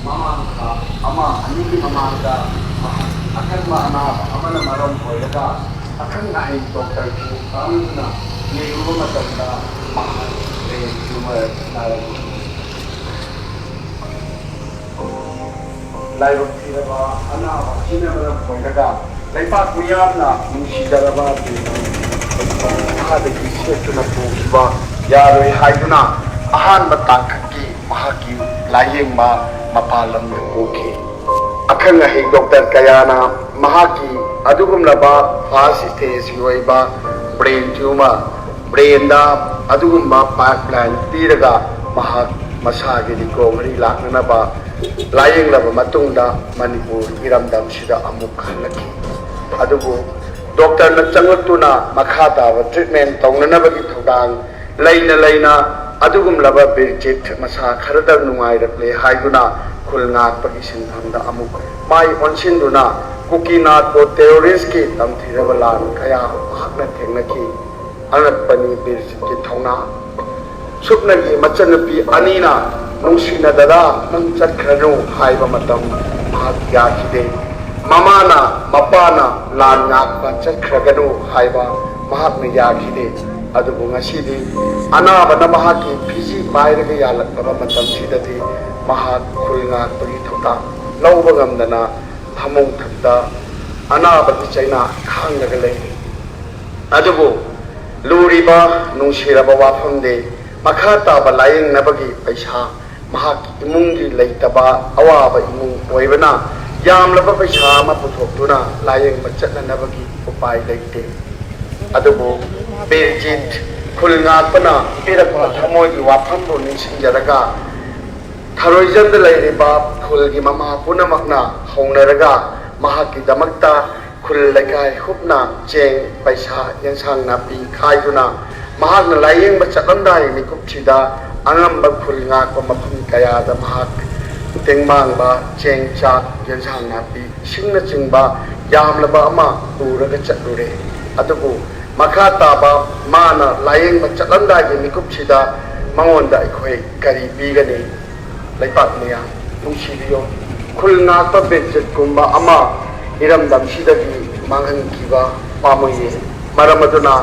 ꯃꯃꯥꯡ ꯊꯥ ꯑꯃ ꯑꯅꯤꯒꯤ ꯃꯃꯥꯡꯗ ꯑꯀꯟꯕ ꯑꯅꯥꯕ ꯑꯃꯅ ꯃꯔꯝ ꯑꯣꯏꯔꯒ ꯑꯈꯪ ꯑꯍꯩ ꯗꯣꯛꯇꯔꯁꯤꯡ ꯆꯪꯗꯨꯅ ꯌꯦꯡꯂꯨꯕ ꯃꯇꯝꯗ ꯃꯍꯥꯛ brain tumor ꯅꯥꯔꯝꯃꯤ꯫ ꯂꯥꯏꯕꯛ ꯊꯤꯔꯕ ꯑꯅꯥꯕ ꯑꯁꯤꯅ ꯃꯔꯝ ꯑꯣꯏꯔꯒ ꯂꯩꯄꯥꯛ ꯃꯤꯌꯥꯝꯅ ꯅꯨꯡꯁꯤꯖꯔꯕ ꯃꯈꯥꯗꯒꯤ ꯁꯦꯠꯇꯨꯅ ꯄꯨꯈꯤꯕ ꯌꯥꯔꯣꯏ ꯍꯥꯏꯗꯨꯅ ꯑꯍꯥꯟꯕ ꯇꯥꯡꯀꯛꯀꯤ ꯃꯍꯥꯛꯀꯤ ꯂꯥꯏꯌꯦꯡꯕ ꯃꯄꯥꯟ ꯂꯝꯗ ꯄꯨꯈꯤ꯫ ꯑꯈꯪ ꯑꯍꯩ ꯗꯣꯛꯇꯔ ꯀꯌꯥꯅ ꯃꯍꯥꯛꯀꯤ ꯑꯗꯨꯒꯨꯝꯂꯕ first stage ꯑꯣꯏꯕ brain tumor, brainꯗ ꯑꯗꯨꯒꯨꯝꯕ pipeline ꯄꯤꯔꯒ ꯃꯍꯥꯛ ꯃꯁꯥꯒꯤ recovery ꯂꯥꯛꯅꯅꯕ ꯂꯥꯌꯦꯡꯂꯕ ꯃꯇꯨꯡꯗ ꯃꯅꯤꯄꯨꯔ ꯏꯔꯝꯗꯝꯁꯤꯗ ꯑꯃꯨꯛ ꯍꯜꯂꯛꯈꯤ꯫ ꯑꯗꯨꯕꯨ ꯗꯣꯛꯇꯔꯅ ꯆꯪꯂꯛꯇꯨꯅ ꯃꯈꯥ ꯇꯥꯕ treatment ꯇꯧꯅꯅꯕꯒꯤ ꯊꯧꯗꯥꯡ ꯂꯩꯅ ꯂꯩꯅ ꯑꯗꯨꯒꯨꯝꯂꯕ ꯕꯤꯔꯖꯤꯠ ꯃꯁꯥ ꯈꯔꯗ ꯅꯨꯡꯉꯥꯏꯔꯛꯂꯦ ꯍꯥꯏꯗꯨꯅ ꯈꯨꯜ ꯉꯥꯛꯄꯒꯤ ꯁꯤꯟꯐꯝꯗ ꯑꯃꯨꯛ ꯃꯥꯏ ꯑꯣꯟꯁꯤꯟꯗꯨꯅ ꯀꯨꯀꯤꯅꯥꯠꯄꯨ terroristꯀꯤ ꯇꯝꯊꯤꯔꯕ ꯂꯥꯟ ꯀꯌꯥ ꯃꯍꯥꯛꯅ ꯊꯦꯡꯅꯈꯤ꯫ ꯑꯉꯛꯄꯅꯤ ꯕꯤꯔꯖꯤꯠꯀꯤ ꯊꯧꯅꯥ꯫ ꯁꯨꯞꯅꯒꯤ ꯃꯆꯟꯅꯨꯄꯤ ꯑꯅꯤꯅ ꯅꯨꯡꯁꯤꯅ "ꯗꯗꯥ, ꯅꯪ ꯆꯠꯈ꯭ꯔꯅꯨ" ꯍꯥꯏꯕ ꯃꯇꯝ ꯃꯍꯥꯛ ꯌꯥꯈꯤꯗꯦ꯫ ꯃꯃꯥꯅ, ꯃꯄꯥꯅ ꯂꯥꯟ ꯉꯥꯛꯄ ꯆꯠꯈ꯭ꯔꯒꯅꯨ ꯍꯥꯏꯕ ꯃꯍꯥꯛꯅ ꯌꯥꯈꯤꯗꯦ꯫ ꯑꯗꯨꯕꯨ ꯉꯁꯤꯗꯤ ꯑꯅꯥꯕꯅ ꯃꯍꯥꯛꯀꯤ ꯐꯤꯖꯤ ꯄꯥꯏꯔꯒ ꯌꯥꯜꯂꯛꯂꯕ ꯃꯇꯝꯁꯤꯗꯗꯤ ꯃꯍꯥꯛ ꯈꯨꯜ ꯉꯥꯛꯄꯒꯤ ꯊꯧꯗꯥꯡ ꯂꯧꯕ ꯉꯝꯗꯅ ꯐꯃꯨꯡ ꯊꯛꯇ ꯑꯅꯥꯕꯒꯤ ꯆꯩꯅꯥ ꯈꯥꯡꯂꯒ ꯂꯩꯔꯤ꯫ ꯑꯗꯨꯕꯨ ꯂꯨꯔꯤꯕ ꯅꯨꯡꯁꯤꯔꯕ ꯋꯥꯐꯝꯗꯤ ꯃꯈꯥ ꯇꯥꯕ ꯂꯥꯌꯦꯡꯅꯕꯒꯤ ꯄꯩꯁꯥ ꯃꯍꯥꯛꯀꯤ ꯏꯃꯨꯡꯒꯤ ꯂꯩꯇꯕ ꯑꯋꯥꯕ ꯏꯃꯨꯡ ꯑꯣꯏꯕꯅ ꯌꯥꯝꯂꯕ ꯄꯩꯁꯥ ꯑꯃ ꯄꯨꯊꯣꯛꯇꯨꯅ ꯂꯥꯌꯦꯡꯕ ꯆꯠꯅꯅꯕꯒꯤ ꯎꯄꯥꯏ ꯂꯩꯇꯦ꯫ ꯑꯗꯨꯕꯨ ꯕꯤꯔꯖꯤꯠ ꯈꯨꯜ ꯉꯥꯛꯄꯅ ꯄꯤꯔꯛꯄ ꯊꯃꯣꯏꯒꯤ ꯋꯥꯐꯝꯕꯨ ꯅꯤꯡꯁꯤꯡꯖꯔꯒ ꯊꯔꯣꯏꯖꯟꯗ ꯂꯩꯔꯤꯕ ꯈꯨꯜꯒꯤ ꯃꯃꯥ ꯄꯨꯝꯅꯃꯛꯅ ꯍꯧꯅꯔꯒ ꯃꯍꯥꯛꯀꯤꯗꯃꯛꯇ ꯈꯨꯜ ꯂꯩꯀꯥꯏ ꯍꯨꯞꯅ ꯆꯦꯡ, ꯄꯩꯁꯥ, ꯌꯦꯟꯁꯥꯡ ꯅꯥꯄꯤ ꯈꯥꯏꯗꯨꯅ ꯃꯍꯥꯛꯅ ꯂꯥꯌꯦꯡꯕ ꯆꯠꯂꯝꯗꯥꯏ ꯃꯤꯀꯨꯞꯁꯤꯗ ꯑꯉꯝꯕ ꯈꯨꯜ ꯉꯥꯛꯄ ꯃꯐꯝ ꯀꯌꯥꯗ ꯃꯍꯥꯛ ꯇꯦꯡꯕꯥꯡꯕ, ꯆꯦꯡ, ꯆꯥꯛ, ꯌꯦꯟꯁꯥꯡ ꯅꯥꯄꯤ, ꯏꯁꯤꯡꯅꯆꯤꯡꯕ ꯌꯥꯝꯂꯕ ꯑꯃ ꯄꯨꯔꯒ ꯆꯠꯂꯨꯔꯦ꯫ ꯑꯗꯨꯕꯨ ꯃꯈꯥ ꯇꯥꯕ ꯃꯥꯅ ꯂꯥꯌꯦꯡꯕ ꯆꯠꯂꯝꯗꯥꯏꯒꯤ ꯃꯤꯀꯨꯞꯁꯤꯗ ꯃꯉꯣꯟꯗ ꯑꯩꯈꯣꯏ ꯀꯔꯤ ꯄꯤꯒꯅꯤ? ꯂꯩꯄꯥꯛ ꯃꯤꯌꯥꯝ, ꯅꯨꯡꯁꯤꯕꯤꯌꯨ꯫ ꯈꯨꯜ ꯉꯥꯛꯄ ꯕꯤꯔꯖꯤꯠꯀꯨꯝꯕ ꯑꯃ ꯏꯔꯝꯗꯝꯁꯤꯗꯒꯤ ꯃꯥꯡꯍꯟꯈꯤꯕ ꯄꯥꯝꯃꯨꯏꯌꯦ꯫ ꯃꯔꯝ ꯑꯗꯨꯅ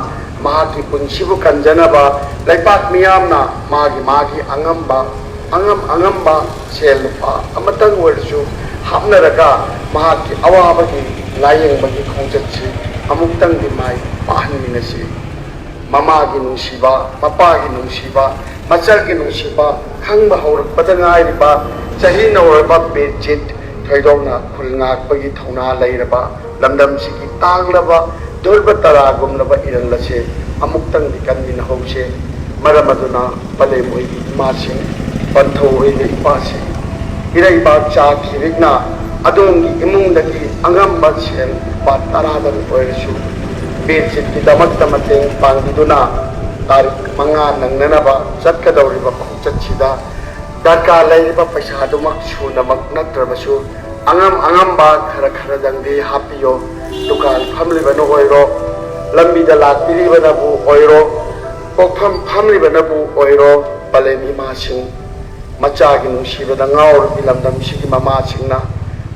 ꯃꯍꯥꯛꯀꯤ ꯄꯨꯟꯁꯤꯕꯨ ꯀꯟꯖꯅꯕ ꯂꯩꯄꯥꯛ ꯃꯤꯌꯥꯝꯅ ꯃꯥꯒꯤ ꯃꯥꯒꯤ ꯑꯉꯝꯕ ꯑꯉꯝ ꯑꯉꯝꯕ ꯁꯦꯜ ꯂꯨꯄꯥ ꯑꯃꯇꯪ ꯑꯣꯏꯔꯁꯨ ꯍꯥꯞꯅꯔꯒ ꯃꯍꯥꯛꯀꯤ ꯑꯋꯥꯕꯒꯤ ꯂꯥꯏꯌꯦꯡꯕꯒꯤ ꯈꯣꯡꯆꯠꯁꯤ ꯑꯃꯨꯛꯇꯪꯗꯤ ꯃꯥꯏ ꯄꯥꯛꯍꯟꯃꯤꯟꯅꯁꯤ꯫ ꯃꯃꯥꯒꯤ ꯅꯨꯡꯁꯤꯕ, ꯃꯄꯥꯒꯤ ꯅꯨꯡꯁꯤꯕ, ꯃꯆꯜꯒꯤ ꯅꯨꯡꯁꯤꯕ ꯈꯪꯕ ꯍꯧꯔꯛꯄꯗ ꯉꯥꯏꯔꯤꯕ ꯆꯍꯤ ꯅꯧꯔꯕ ꯕꯤꯔꯖꯤꯠ ꯊꯣꯏꯗꯣꯛꯅ ꯈꯨꯜ ꯉꯥꯛꯄꯒꯤ ꯊꯧꯅꯥ ꯂꯩꯔꯕ ꯂꯝꯗꯝꯁꯤꯒꯤ ꯇꯥꯡꯂꯕ ꯙ꯭ꯔꯨꯕ ꯇꯔꯥꯒꯨꯝꯂꯕ ꯏꯔꯜ ꯑꯁꯦ ꯑꯃꯨꯛꯇꯪꯗꯤ ꯀꯟꯃꯤꯟꯅꯍꯧꯁꯦ꯫ ꯃꯔꯝ ꯑꯗꯨꯅ ꯄꯂꯦꯝ ꯑꯣꯏꯕꯤ ꯏꯃꯥꯁꯤꯡ, ꯄꯟꯊꯧ ꯑꯣꯏꯕꯤ ꯏꯄꯥꯁꯤꯡ, ꯏꯔꯩꯕꯥꯛ ꯆꯥꯈꯤꯔꯤꯛꯅ ꯑꯗꯣꯝꯒꯤ ꯏꯃꯨꯡꯗꯒꯤ ꯑꯉꯝꯕ ꯁꯦꯜ ꯂꯨꯄꯥ ꯇꯔꯥꯗꯪ ꯑꯣꯏꯔꯁꯨ ꯕꯤꯔꯖꯤꯠꯀꯤꯗꯃꯛꯇ ꯃꯇꯦꯡ ꯄꯥꯡꯕꯤꯗꯨꯅ ꯇꯥꯔꯤꯛ ꯃꯉꯥ ꯅꯪꯅꯅꯕ ꯆꯠꯀꯗꯧꯔꯤꯕ ꯈꯣꯡꯆꯠꯁꯤꯗ ꯗꯔꯀꯥꯔ ꯂꯩꯔꯤꯕ ꯄꯩꯁꯥꯗꯨꯃꯛ ꯁꯨꯅꯃꯛ ꯅꯠꯇ꯭ꯔꯕꯁꯨ ꯑꯉꯝ ꯑꯉꯝꯕ ꯈꯔ ꯈꯔꯗꯪꯗꯤ ꯍꯥꯞꯄꯤꯌꯣ꯫ ꯗꯨꯀꯥꯟ ꯐꯝꯂꯤꯕꯅ ꯑꯣꯏꯔꯣ, ꯂꯝꯕꯤꯗ ꯂꯥꯛꯄꯤꯔꯤꯕꯅꯕꯨ ꯑꯣꯏꯔꯣ, ꯄꯣꯛꯐꯝ ꯐꯝꯂꯤꯕꯅꯕꯨ ꯑꯣꯏꯔꯣ, ꯄꯂꯦꯝ ꯏꯃꯥꯁꯤꯡ, ꯃꯆꯥꯒꯤ ꯅꯨꯡꯁꯤꯕꯗ ꯉꯥꯎꯔꯕꯤ ꯂꯝꯗꯝꯁꯤꯒꯤ ꯃꯃꯥꯁꯤꯡꯅ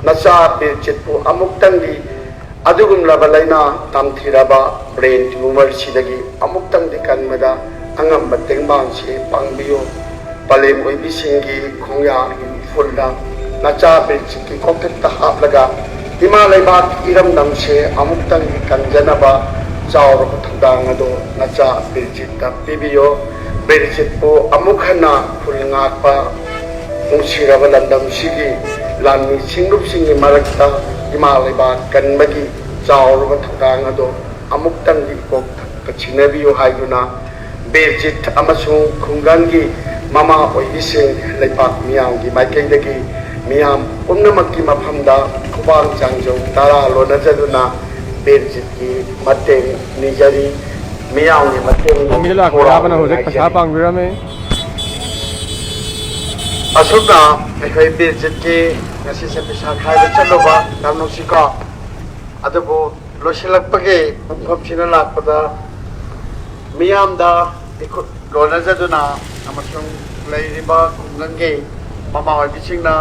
ꯅꯆꯥ ꯕꯤꯔꯖꯤꯠꯄꯨ ꯑꯃꯨꯛꯇꯪꯗꯤ ꯑꯗꯨꯒꯨꯝꯂꯕ ꯂꯥꯏꯅꯥ ꯇꯝꯊꯤꯔꯕ ꯕ꯭ꯔꯦꯟ ꯇ꯭ꯌꯨꯃꯔꯁꯤꯗꯒꯤ ꯑꯃꯨꯛꯇꯪꯗꯤ ꯀꯟꯕꯗ ꯑꯉꯝꯕ ꯇꯦꯡꯕꯥꯡꯁꯤ ꯄꯥꯡꯕꯤꯌꯨ꯫ ꯄꯂꯦꯝ ꯑꯣꯏꯕꯤꯁꯤꯡꯒꯤ ꯈꯣꯡꯌꯥꯒꯤ ꯏꯐꯨꯜꯗ ꯅꯆꯥ ꯕꯤꯔꯖꯤꯠꯀꯤ ꯀꯣꯛꯊꯛꯇ ꯍꯥꯞꯂꯒ ꯏꯃꯥ ꯂꯩꯕꯥꯛ ꯏꯔꯝꯗꯝꯁꯦ ꯑꯃꯨꯛꯇꯪꯗꯤ ꯀꯟꯖꯅꯕ ꯆꯥꯎꯔꯕ ꯊꯧꯗꯥꯡ ꯑꯗꯨ ꯅꯆꯥ ꯕꯤꯔꯖꯤꯠꯇ ꯄꯤꯕꯤꯌꯨ꯫ ꯕꯤꯔꯖꯤꯠꯄꯨ ꯑꯃꯨꯛ ꯍꯟꯅ ꯈꯨꯜ ꯉꯥꯛꯄ ꯅꯨꯡꯁꯤꯔꯕ ꯂꯝꯗꯝꯁꯤꯒꯤ ꯂꯥꯟꯃꯤ ꯁꯤꯡꯂꯨꯞꯁꯤꯡꯒꯤ ꯃꯔꯛꯇ ꯏꯃꯥ ꯂꯩꯕꯥꯛ ꯀꯟꯕꯒꯤ ꯆꯥꯎꯔꯕ ꯊꯧꯗꯥꯡ ꯑꯗꯨ ꯑꯃꯨꯛꯇꯪꯗꯤ ꯏꯀꯣꯛ ꯊꯛꯄ ꯁꯤꯟꯅꯕꯤꯌꯨ ꯍꯥꯏꯗꯨꯅ ꯕꯤꯔꯖꯤꯠ ꯑꯃꯁꯨꯡ ꯈꯨꯡꯒꯪꯒꯤ ꯃꯃꯥ ꯑꯣꯏꯕꯤꯁꯤꯡ, ꯂꯩꯄꯥꯛ ꯃꯤꯌꯥꯝꯒꯤ ꯃꯥꯏꯀꯩꯗꯒꯤ ꯃꯤꯌꯥꯝ ꯄꯨꯝꯅꯃꯛꯀꯤ ꯃꯐꯝꯗ ꯈꯨꯕꯥꯛ ꯆꯥꯡꯖꯧ ꯇꯔꯥ ꯂꯣꯟꯅꯖꯗꯨꯅ ꯕꯤꯔꯖꯤꯠꯀꯤ ꯃꯇꯦꯡ ꯅꯤꯖꯔꯤ꯫ ꯃꯤꯌꯥꯝꯒꯤ ꯃꯇꯦꯡ ꯂꯝꯕꯤꯗ ꯂꯥꯛꯄ ꯑꯌꯥꯕꯅ ꯍꯧꯖꯤꯛ ꯄꯩꯁꯥ ꯄꯥꯡꯕꯤꯔꯝꯃꯤ꯫ ꯑꯁꯨꯝꯅ ꯑꯩꯈꯣꯏ ꯕꯤꯔꯖꯤꯠꯀꯤ ꯉꯁꯤꯁꯦ ꯄꯩꯁꯥ ꯈꯥꯏꯕ ꯆꯠꯂꯨꯕ ꯌꯥꯝ ꯅꯨꯡꯁꯤꯀꯣ꯫ ꯑꯗꯨꯕꯨ ꯂꯣꯏꯁꯤꯜꯂꯛꯄꯒꯤ ꯄꯨꯡꯐꯝꯁꯤꯅ ꯂꯥꯛꯄꯗ ꯃꯤꯌꯥꯝꯗ ꯏꯈꯨꯠ ꯂꯣꯟꯅꯖꯗꯨꯅ ꯑꯃꯁꯨꯡ ꯂꯩꯔꯤꯕ ꯈꯨꯡꯒꯪꯒꯤ ꯃꯃꯥ ꯑꯣꯏꯕꯤꯁꯤꯡꯅ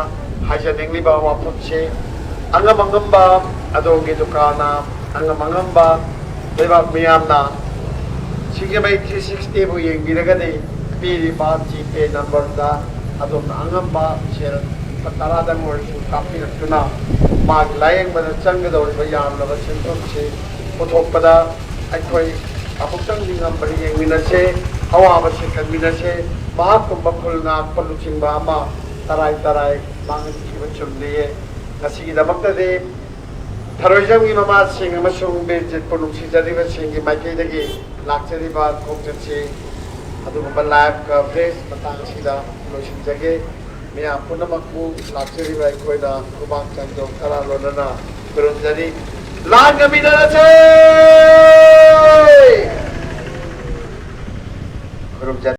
ꯍꯥꯏꯖꯅꯤꯡꯂꯤꯕ ꯋꯥꯐꯝꯁꯤ, ꯑꯉꯝ ꯑꯉꯝꯕ ꯑꯗꯣꯝꯒꯤ ꯗꯨꯀꯥꯟꯅ, ꯑꯉꯝ ꯑꯉꯝꯕ ꯂꯩꯕꯥꯛ ꯃꯤꯌꯥꯝꯅ ꯁꯤꯡꯖꯃꯩ ꯊ꯭ꯔꯤ ꯁꯤꯛꯁꯇꯤꯕꯨ ꯌꯦꯡꯕꯤꯔꯒꯗꯤ, ꯄꯤꯔꯤꯕ ꯖꯤꯄꯦ ꯅꯝꯕꯔꯗ ꯑꯗꯣꯝꯅ ꯑꯉꯝꯕ ꯁꯦꯜ ꯂꯨꯄꯥ ꯇꯔꯥꯗꯪ ꯑꯣꯏꯔꯁꯨ ꯀꯥꯞꯄꯤꯔꯛꯇꯨꯅ, ꯃꯥꯒꯤ ꯂꯥꯌꯦꯡꯕꯗ ꯆꯪꯒꯗꯧꯔꯤꯕ ꯌꯥꯝꯂꯕ ꯁꯦꯟꯐꯝꯁꯤ ꯄꯨꯊꯣꯛꯄꯗ ꯑꯩꯈꯣꯏ ꯑꯃꯨꯛꯇꯪꯗꯤ ꯉꯝꯕ꯭ꯔꯥ ꯌꯦꯡꯃꯤꯟꯅꯁꯦ, ꯑꯋꯥꯕꯁꯤ ꯀꯟꯃꯤꯟꯅꯁꯦ꯫ ꯃꯍꯥꯛꯀꯨꯝꯕ ꯈꯨꯜ ꯉꯥꯛꯄ ꯂꯨꯆꯤꯡꯕ ꯑꯃ ꯇꯔꯥꯏ ꯇꯔꯥꯏ ꯃꯥꯡꯍꯟꯈꯤꯕ ꯆꯨꯝꯗꯦꯌꯦ꯫ ꯉꯁꯤꯒꯤꯗꯃꯛꯇꯗꯤ ꯊꯔꯣꯏꯖꯝꯒꯤ ꯃꯃꯥꯁꯤꯡ ꯑꯃꯁꯨꯡ ꯕꯤꯔ ꯖꯤꯠꯄꯨ ꯅꯨꯡꯁꯤꯖꯔꯤꯕꯁꯤꯡꯒꯤ ꯃꯥꯏꯀꯩꯗꯒꯤ ꯂꯥꯛꯆꯔꯤꯕ ꯈꯣꯡꯆꯠꯁꯤ ꯑꯗꯨꯒꯨꯝꯕ ꯂꯥꯏꯚ ꯀꯚꯔꯦꯖ ꯃꯇꯥꯡ ꯑꯁꯤꯗ ꯂꯣꯏꯁꯤꯟꯖꯒꯦ꯫ ꯃꯤꯌꯥꯝ ꯄꯨꯝꯅꯃꯛꯄꯨ ꯂꯥꯛꯆꯔꯤꯕ ꯑꯩꯈꯣꯏꯅ ꯈꯨꯕꯥꯛ ꯆꯥꯟꯗꯣꯟ ꯇꯔꯥ ꯂꯣꯟꯅꯅ ꯈꯨꯔꯨꯝꯖꯔꯤ꯫ ꯂꯥꯟ ꯉꯝꯃꯤꯟꯅꯔꯁꯦ! ꯈꯨꯔꯨꯝꯖꯔꯤ꯫